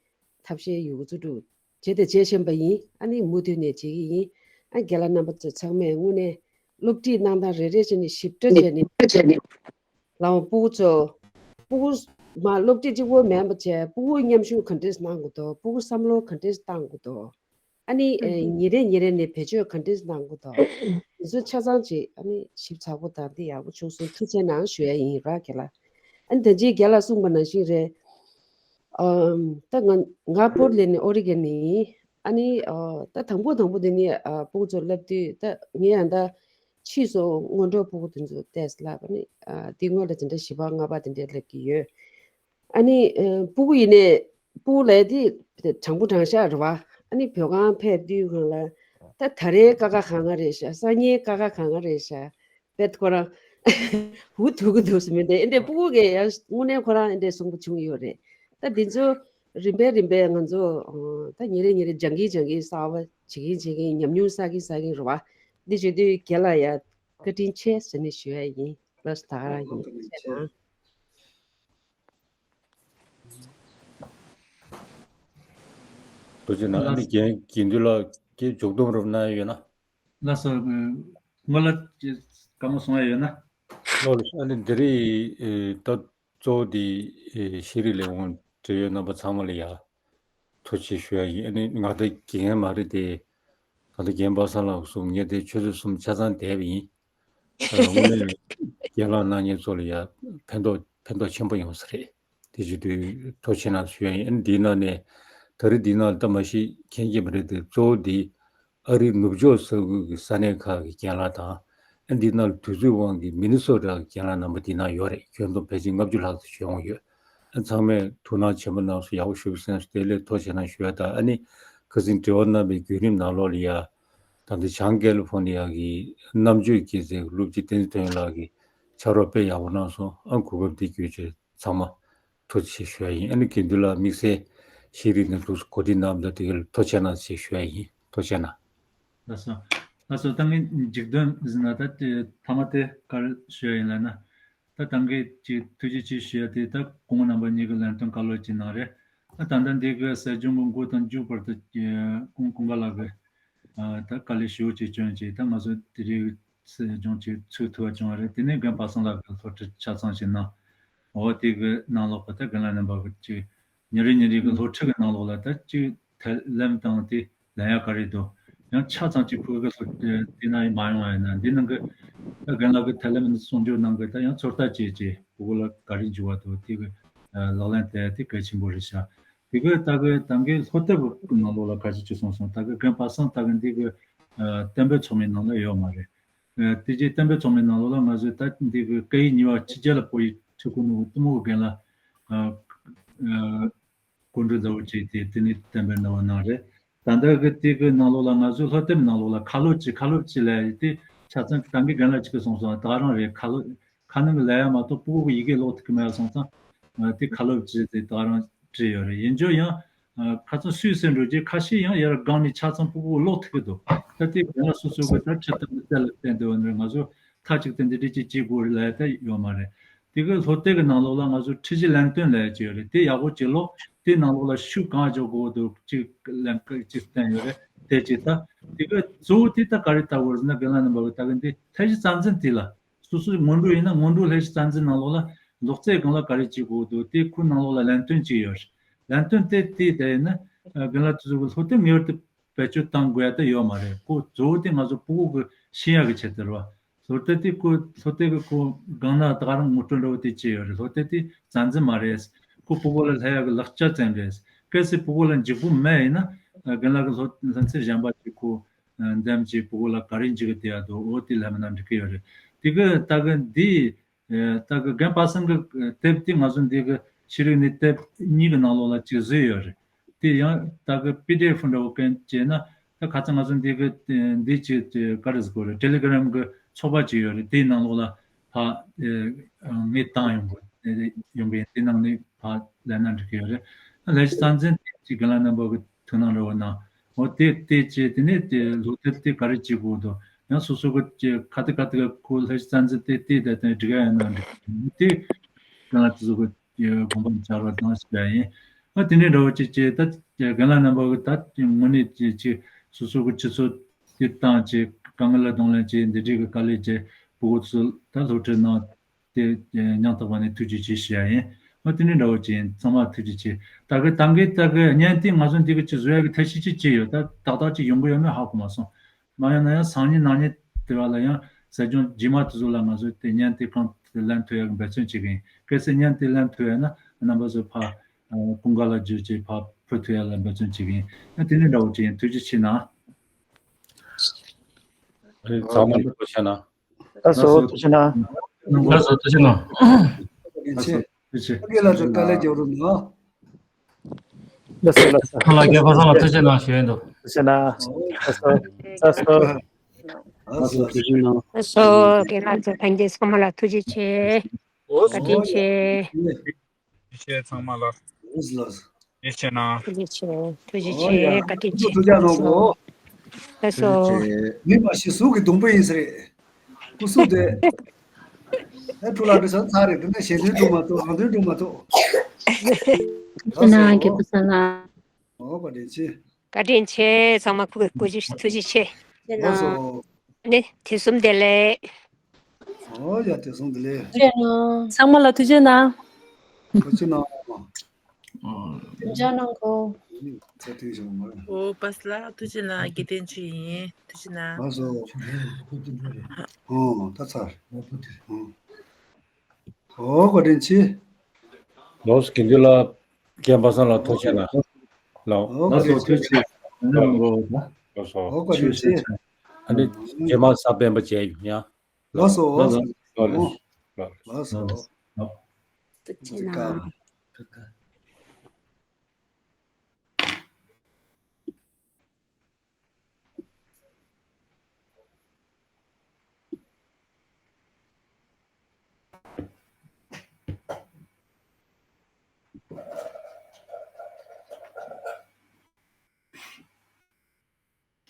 ཐབས་ཤེས་ཡོད་རྒུ་ཚུལ་དྲུག་བྱས་ཏེ་བྱེད་བཞིན་པ་ཡིན། ཨ་ནི་མུ་མཐུད་ནས་བྱེད་ཀྱི་ཡིན། ཨ་རྒན་ལགས་རྣམ་པ་ཚོ་ཚང་མས་དངོས་གནས་སློབ་ཁྲིད་གནང་སྟངས་རེ་རེ་བྱས་ནས་ཞིབ་ཕྲ་བྱས་ནས་ལའང་ཕྲུ་གུ་ཚོ་ཕྲུ་གུ་མ་སློབ་ཁྲིད་གཅིག་པོ་མིན་པ་བྱས། ཕྲུ་གུ་མཉམ་ཞུགས་ག་འདྲས་གནང་དགོས་འདུག་ཕྲུ་གུ་བསམ་བློ་ག་འདྲས་གཏང་དགོས་འདུག་ཨ་ནི་ཨ་ཉིན་རེ་ཉིན་རེ་ནས་བེད་སྤྱོད་ག་འདྲས་གནང་དགོས་འདུག་དེ་ཚོ་ཆ་ཚང་ཅིག་ཨ་ནི་ཞིབ་ཚགས་པོ་དང་དེ་ཡག་པོ་བྱུང་སོང་། ཐུགས་རྗེ་གནང་ཞུ་ཡ་ཡིན་ར་རྒན་ལགས། ཨ་ནི་ད་ཅི་རྒན་ལགས་གསུངས་པ་ནང་བཞིན་རེད། ཨམ། ད་ང་ང་པོར་ལེན་ནི་ཨོ་རི་གན་ནི་ཡིན། ཨ་ནི་ཨ་ད་དང་པོ་དང་པོ་དེ་ནི་ཨ་ཕྲུ་གུ་ཚོ་བསླབ་དུས་ད་ངས་ཡང་ད་ཕྱིས་སུ་སྔོན་འགྲོ་ཕྲུ་གུ་དེ་ཚོ་བལྟས་བསླབ། ཨ་ནི་ཨ་དེ་སྔོན་ལ་དེ་འདྲ་བཞི་པ་ལྔ་པ་དེ་འདྲ་བསླབ་ཀྱི་ཡོད། ཨ་ནི་ཨ་ཕྲུ་གུ་ཡིན་ནའི་ཕྲུ་གུ་ལབ་དེ་དྲང་པོ་དྲང་བཞག་རེད་བ། ཨ་ནི་བོད་ཁང་ཕེབས་དུས་སྒང་ལ་ད་ད་རེས་ཀ་ཁ་གང་ག་རེད་ཤག་སང་ཉིན་ཀ་ཁ་གང་ག་རེད་ཤག་དཔེ་ཁོ་རང་འུ་ཐུག་གི་འདུག་ཟེར་མི་འདྲ། ཨེ་འདྲས་ཕྲུ་གུ་གིས་ཡང་དངོས་གནས་ཁོ་རང་ཨེ་འདྲས་གསུང་པ་བྱུང་ཡོད་རེད། ད་འདི་ཚོ་རིམ་པས་རིམ་པས་ང་ཚོ་ཨ་ད་ཉིན་རེ་ཉིན་རེ་སྦྱང་གིན་སྦྱང་གིན་གསར་པ་བྱེད་གིན་བྱེད་གིན་ཉམས་མྱོང་བསགས་གིན་བསགས་གིན་རེད་བ། འདི་བྱེད་དུས་རྒན་ལགས་ཡ་བཀའ་དྲིན་ཆེ་ཟེར་ནས་ཞུ་ཡ་ཡིན། ལགས་སོ། ད་ག་རང་ཡིན། ཐུགས་རྗེ་གནང་། ཐུགས་རྗེ་གནང་། ཨ་ནི་རྒན་དགེ་འདུན་ལགས་ཀྱིས་མཇུག་སྡོམ་རོབ་གནང་ཡ་ཡོད་ན། ལགས་སོ། སྔོན་ལ་ཅི་བཀའ་མོལ་གསུང་ཡ་ཡོད་ན། ལགས་སོ། ཨ་ནི་འདི་རེད། ད་གཙོ་བོ་དེ་ཤེས་རིག་ལས་ཁུངས་འབྲེལ་ཡོད་རྣམ་པ་ཚང་མ་ལ་ཡ་ཐུགས་རྗེ་ཆེ་ཞུ་ཡ་ཡིན། ཨ་ནི་ང་ད་དགེ་རྒན་མ་རེད་དེ། ད་ལྟ་རྒན་པ་སངས་ལགས་གསུངས། ངས་དེ་ཆུ་ཚོད་གསུམ་ཆ་ཚང་བསྡད་པ་ཡིན། ཨ་དངོས་གནས་རྒན་ལགས་གནང་མཁན་ཚོ་ལ་ཡ་ཕན་ཐོགས་ཕན་ཐོགས་ཆེན་པོ་ཡོང་ས་རེད། དེ་བྱེད་དུས་ཐུགས་རྗེ་ཆེ་གནང་ཞུ་ཡ་ཡིན། ཨ་ནི་འདིའི་ནང་ནས་ད་རེས་འདིའི་ནང་ལ་ད་མ་གཞི་མཁྱེན་གྱི་མ་རེད་དེ། གཙོ་བོ་འདི་ཨ་རིའི་ནུབ་ཕྱོགས་ས་ཁུལ་གྱི་ས་གནས་ཁག་གི་རྒན་ལགས་དང་། ཨ་འདི་ནང་ལ་དུས་ཚོད་དབང་གིས་མི་ནི་སོ་ཊ་གི་རྒན་ལགས་རྣམ་པ་འདི་ནང་ཡོད་རེད། ཁྱོན་བསྡོམས་ཕལ་ཆེར་ལྔ་བཅུ་ལྷག་ཙམ་ཞིག་ཡོང་གི་ཡོད། ཨ་ཚང་མས་ཐུགས་སྣང་ཆེན་པོ་གནང་སོང་། ཡག་པོ་ཞེ་པོ་གསན་སོང་། དེ་ལས་ཐུགས་རྗེ་ཆེ་གནང་ཞུ་ཡ་དང་། ཨ་ནི་ཁ་སང་དྲི་བ་གནང་བའི་བརྒྱུད་རིམ་ནང་ལོགས་ལ་ཡ། ད་ལྟ་བྱང་ཀེ་ལི་ཧྥོ་ནི་ཡ་གི་རྣམ་དཔྱོད་སྐྱེད་ཚལ་གྱི་སློབ་སྤྱི་བསྟན་འཛིན་ཐོན་ཡོང་ལགས་ཀྱིས་ཕྱག་རོགས་དཔེ་ཡག་པོ་གནང་སོང་། ཨ་གོ་སྐབས་འདི་བརྒྱུད་བྱས་ཚང་མ་ཐུགས་རྗེ་ཆེ་ཞུ་ཡ་ཡིན། ཨ་ནི་དགེ་འདུན་ལགས་དམིགས་བསལ་ཤེས་རིག་ནས་ཐུགས་སུ་གོ་སྒྲིག་གནང་བ་དེ་ག་ལ་ཐུགས་རྗེ་ཆེ་གནང་ཞེས་ཞུ་ཡ་ཡིན། ཐུགས་རྗེ་ཆེ་གནང་། ལགས་སོ། ལགས་སོ། ད་ངས་མཇུག་དོན་ཟིན་ན་ད་དེ་ཐ་མ་དེ་ག་རེ་ཞུ་ཡ་ཡིན་ལབ་ན། ད་ད་གིན་ཅིག་ཐུགས་རྗེ་ཆེ་ཞུ་ཡ་དེ་ད་སྐུ་ངོ་རྣམ་པ་གཉིས་ཀྱི་ལན་སྟོན་བཀའ་སློབ་ཅིག་གནང་རེད། ད་ད་ལྟ་འདི་གི་ཟབ་སྦྱོང་གི་མགོ་དང་མཇུག་བར་དུ་ཀུན་ཀུན་དགའ་ལགས་ཀྱིས་ད་དཀའ་ལས་ཞེ་པོ་ཅིག་བསྐྱོན་བྱས། ད་ང་ཚོ་དེ་རིང་ཟབ་སྦྱོང་ཅིག་ཚུགས་ཐུབ་པ་བྱུང་བ་རེད། དེ་ནས་རྒན་པ་སངས་ལགས་ཀྱིས་སློབ་ཁྲིད་ཆ་ཚང་ཞིག་གནང་། འོ་དེ་གི་ནང་ལོགས་པ་ད་རྒན་ལགས་རྣམ་པ་གི་ཅིག་ཉིན་རེ་ཉིན་རེ་གི་སློབ་ཁྲིད་ཀྱི་ནང་ལོགས་ལ་ད་ཅིག་ཐབས་ལམ་དང་དེ་ལེན་ཡ་ག་རེ་འདུག་ཡང་ཆ་ཚང་ཅིག་ཕུགས་ཀྱི་སློབ་ཁྲིད་དེ་ན་མ་ཡོང་བ་ཡིན་ན། འདི་ནང་གི་ད་རྒན་ལགས་ཀྱི་ཐབས་ལམ་གསུང་སྒྱུར་ནང་གི་ད་ཡང་ཚོད་ལྟ་བྱས་བྱས་ཕུགས་ལ་ག་རེ་འཇུག་པ་འདུག་དེ་གི་ལག་ལེན་བསྟར་ཡ་དེ་གལ་ཆེན་པོ་རེད་ཤག་དེ་གི་ད་གི་ད་གི་སློབ་དེབ་ཀྱི་ནང་ལོགས་ལ་ག་ཅིག་ཅིག་གསུངས་སོང་། ད་གི་རྒན་པ་སངས་ད་གི་འདི་གི་བསྟན་པའི་ཚོགས་མིའི་ནང་ལ་ཡོད་མ་རེད། ཨ་དེ་རྗེས་བསྟན་པའི་ཚོགས་མིའི་ནང་ལོགས་ལ་ང་ཚོས་ད་འདི་གི་སྐད་ཡིག་གཉིས་པ་ཕྱི་རྒྱལ་ལ་བོད་ཡིག་ཁྲིད་གོ་ནོ་གི་གཏུམ་པོ་རྒན་ལགས་ཨ་ཨ་གོ་སྒྲིག་མཛད་པ་བྱས་ཏེ། དེ་ནས་བསྟན་པའི་སྣང་བ་གནང་རེད། ད་ལྟ་གི་དེ་གི་ནང་ལོགས་ལ་ང་ཚོའི་སློབ་དེབ་ནང་ལོགས་ལ་ཁ་ལོ་ཅིག་ཁ་ལོ་ཅིག་ལབ་ཡ་དེ་ཆ་ཚང་ད་གིན་རྒན་ལགས་ཅིག་གིས་གསུངས་སོང་། ད་ག་རང་རེད། ཁ་ལོ་ཁ་ནང་གི་ལབ་ཡ་མ་གཏོགས་ཕྲུ་གུ་གི་ཡི་གེ་ཀློག་ཐུབ་ཀྱི་མེད་པ་སོང་ཙང་། ཨ་དེ་ཁ་ལོ་ཅིག་དེ་ད་ག་རང་བྲིས་ཡོད་རེད། ཡིན་རྒྱུ་ཡང་ཨ་ཁ་སང་སུད་སི་འགྲོ་རྗེས་ཁ་ཤས་ཡང་ཡར་སྒང་ནས་ཆ་ཚང་ཕྲུ་གུ་ཀློག་ཐུབ་ཀྱི་འདུག་ད་དེ་རྒན་ལགས་སོ་སོ་གི་ད་ཁྲིད་སྟངས་དེ་ལ་བརྟེན་ཏེ་ཡོད་ནི་རེད། ང་ཚོ་མཐའ་གཅིག་ཏུ་འདི་འདྲ་ཅིག་བྱེད་དགོས་རེད་ལབ་ཡ་ད་ཡོད་མ་རེད། དེ་གི་སློབ་དེབ་ཀྱི་ནང་ལོགས་ལ་ང་ཚོ་ཁྲིད་གཞི་ལན་སྟོན་ལབ་ཡ་ཅིག་ཡོད་རེད། དེ་ཡག་པོ་ཅིག་ཀློག་དེའི་ནང་ལོགས་ལ་ཤུགས་གང་རྒྱག་དགོས་འདུག་ཅིག་ལན་ཅིག་བསྟན་ཡོད་རེད། དེ་ཅིག་ད་དེ་གི་གཙོ་བོ་དེ་ད་ག་རེ་ལྟ་བུ་རེད་ཟེར་ན། རྒན་ལགས་རྣམ་པ་གི་ད་གི་འདི་ལྷ་བཞི་རྩ་འཛིན་དེ་ལ་སོ་སོའི་སྔོན་འགྲོ་ཡིན་ན་སྔོན་འགྲོ་ལྷ་བཞི་རྩ་འཛིན་ནང་ལོགས་ལ་ཀློག་རྩལ་སྒང་ལ་ག་རེ་བྱེད་དགོས་འདུག་དེ་ཁོའི་ནང་ལོགས་ལ་ལན་སྟོན་ཅིག་ཡོད་རེད། ལན་སྟོན་དེ་དེ་དེ་ཡིན་ན་རྒན་ལགས་དེ་ཚོ་གི་སློབ་དེབ་ངེས་པར་དུ་བེད་སྤྱོད་གཏང་དགོས་ཡ་ད་ཡོད་མ་རེད། ཁོ་གཙོ་བོ་དེ་ང་ཚོ་ཕྲུ་གུ་གི་ཤེས་ཡ་གི་ཆེད་དུ་རེད་བ། སློབ་དེབ་དེ་ཁོ་སློབ་དེབ་ཀྱི་ཁོ་སྒང་ན་ད་ག་རང་ངོ་སྤྲོད་འདྲ་བོ་དེ་བྱས་ཡོད་རེད། སློབ་དེབ་དེ་རྩ་འཛིན་མ་རེད། ཁོ་ཕྲུ་གུ་ལ་སློབ་ཡ་གི་ལག་ཆ་ཙམ་རེད། གལ་སྲིད་ཕྲུ་གུ་ལ་འཇུག་སྒོ་མེད་ཡིན་ན་རྒན་ལགས་ཀྱི་སློབ་ལྷུན་རྩེ་གཞན་པ་ཅིག་ཁོ་འདེམས་བྱས་ཕྲུ་གུ་ལ་ག་རེ་འཇུག་གི་བསྡད་ཡ་འདུག་འོ་དེ་ལབ་ན་འགྲིག་གི་ཡོད་རེད། དེ་གི་ད་གི་འདི་ད་གི་རྒན་པ་སངས་ཀྱི་དེབ་དེ་ང་ཚོ་འདི་གི་ཤེས་རིག་གནས་དེབ་གཉིས་ཀྱི་ནང་ལོགས་ལ་ཅིག་བཟོས་ཡོད་རེད། དེ་ཡང་ད་གི་པི་ཌི་ཨེཕ་འདྲ་བོ་སྐད་བྱས་ན། ད་ཁ་སང་ང་ཚོ་འདི་གི་འདི་ཅིག་ག་རེ་ཟེར་དགོས་རེད། ཊེ་ལི་གྷི་རམ་གི་ཚོགས་པ་ཅིག་ཡོད་རེད། དེའི་ནང་ལོགས་ལ་ཕར་ངས་བཏང་ཡོང་གི་ཡོང་གི་ཡིན། དེ་ནང་ནས་ཕར་ལེན་ན་འགྲིག་གི་ཡོད་རེད། ལྷ་བཞི་རྩ་འཛིན་དེ་ཅིག་རྒན་ལགས་རྣམ་པ་གི་ཐུགས་སྣང་འདྲ་བོ་གནང་། འོ་དེ་དེ་བྱས་དེ་ནས་དེ་སློབ་དེབ་དེ་ག་རེ་བྱེད་དགོས་འདུག་ཡང་སོ་སོ་གི་ཅིག་ག་དེ་ག་དེ་ག་ཁོ་ལྷ་བཞི་རྩ་འཛིན་དེ་དེ་ད་དེ་འགྲིག་ཡ་ཡིན་ན་འགྲིག་དེ་རྒན་ལགས་དེ་ཚོ་གི་དགོངས་པ་འཆར་བ་གནང་ཞིག་ཡ་ཡིན། ཨ་དེ་ནས་འདྲ་བོ་ཅིག་བྱས། ད་རྒན་ལགས་རྣམ་པ་གི་ད་དངོས་གནས་ཅིག་ཅིག་སོ་སོ་གི་སྤྱི་ཚོགས་དེ་བཏང་བྱས་དཀའ་ངལ་ལ་གདོང་ལེན་བྱས་འདི་འདྲའི་གི་དཀའ་ལས་བྱས་ཕྲུ་གུ་ཚོ་ད་སློབ་ཁྲིད་གནང་དེ་སྙིང་ཐག་པ་ནས་ཐུགས་རྗེ་ཆེ་ཞུ་ཡ་ཡིན། ཨ་དེ་ནས་འདྲ་བོ་ཅིག་ཡིན། ཚང་མ་ཐུགས་རྗེ་ཆེ། ད་གི་ད་གི་ད་གི་བརྙན་དེ་ང་ཚོ་འདི་གི་ཅིག་བཟོ་ཡ་གི་ཐབས་ཤེས་ཅིག་བྱས་ཡོད། ད་ཏག་ཏག་ཅིག་ཡོང་གི་ཡོད་མེད་ཧ་གོ་མ་སོང་། མ་ཡིན་ན་ཡང་སང་ཉིན་གནངས་ཉིན་དེ་བ་ལ་ཡང་ཟབ་སྦྱོང་རྗེས་མ་དེ་ཚོ་ལ་ང་ཚོས་དེ་བརྙན་དེ་གང་དེ་ལེན་ཐུབ་ཡག་གི་འབད་བརྩོན་བྱེད་ཀྱི་ཡིན། གལ་སྲིད་བརྙན་དེ་ལེན་ཐུབ་ཡག་ན་རྣམ་པ་ཚོ་ཕར་ཨ་ཀུན་དགའ་ལ་བརྒྱུད་ཅིག་ཕར་ཕུལ་ཐུབ་ཡག་ལ་འབད་བརྩོན་བྱེད་ཀྱི་ཡིན། ཨ་དེ་ནས་འདྲ་བོ་ཅིག་ཡིན། ཐུགས་རྗེ་ཆེ་གནང་། ཨ་ཚང་མ་ལ་ཐུགས་རྗེ་གནང་། ལགས་སོ། ཐུགས་རྗེ་གནང་། ལགས་སོ། ཐུགས་རྗེ་གནང་། ཐུགས་རྗེ་ཆེ། ཨ་ཀེ་ལགས་ཚོ་དཀའ་ལས་རྒྱག་རོགས་གནང་། ལགས་སོ་ལགས་སོ། ཁོང་ལ་རྒན་པ་སངས་ལ་ཐུགས་རྗེ་གནང་ཞུ་ཡས་འདུག་ཐུགས་རྗེ་གནང་། ལགས་སོ། ལགས་སོ། ལགས་སོ། ཐུགས་རྗེ་གནང་། ལགས་སོ། རྒན་ལགས་ཚོ་ལྷན་རྒྱས་ཚང་མ་ལ་ཐུགས་རྗེ་ཆེ། བཀའ་དྲིན་ཆེ། ཐུགས་རྗེ་ཆེ་ཚང་མ་ལ། ལགས་སོ་ལགས་སོ། ཐུགས་རྗེ་ཆེ་གནང་། ཐུགས་རྗེ་ཆེ། ཐུགས་རྗེ་ཆེ། ཨོ་ཡ། བཀའ་དྲིན་ཆེ། ཐུགས་རྗེ་གནང་གོ། ལགས་སོ། ཐུགས་རྗེ་ཆེ། མི་མ་གཞི་གཟུགས་ཀྱི་སྡོང་པོ་ཡིན་ཟེར། སྐུ་གཟུགས་དེ། ཨེ་ཕྲུ་ལགས་འདི་ཚོ་ཚར་རེད། དེ་ནས་ཞལ་འདོན་སྒྲུབ་མ་ཐུབ། རང་འདོན་སྒྲུབ་མ་ཐུབ། ཐུགས་རྗེ་གནང་། རྒན་པ་སངས་ལགས། ཨོ་བཀའ་དྲིན་ཆེ། བཀའ་དྲིན་ཆེ། ཚང་མ་སྐུ་སྐུ་ཅི་ཐུགས་རྗེ་ཆེ། ལགས་སོ། ནི་དུས་གསུམ་བདེ་ལེགས། ཨོ་ཡ་དུས་གསུམ་བདེ་ལེགས། ཐུགས་རྗེ་གནང་། ཚང་མ་ལ་ཐུགས་རྗེ་གནང་། ཐུགས་རྗེ་གནང་། ཐུགས་རྗེ་གནང་གོ། ཚེ་ཐུང་བྱུང་མ་རེད། ཨོ་པ་སླ་ཐུགས་རྗེ་གནང་། དགེ་ལྡན་ཆོས་ཡིན། ཐུགས་རྗེ་གནང་། ལགས་སོ། ཨོ་ད་ཚར། ཨོ་བཀའ་དྲིན་ཆེ། ལགས་སོ། དགེ་འདུན་ལགས། རྒན་པ་སངས་ལགས་ཐུགས་རྗེ་གནང་། ལགས། ལགས་སོ། ཐུགས་རྗེ་ཆེ། ལགས་སོ། ལགས་སོ། ཨོ་ཀ་རེད་ཆེ། ཨ་ནི་རྗེས་མ་གཟའ་སྤེན་པ་མཇལ་ཡོང་ཡ། ལགས་སོ། ལགས་སོ། ལགས་སོ། ཐུགས་རྗེ་གནང་།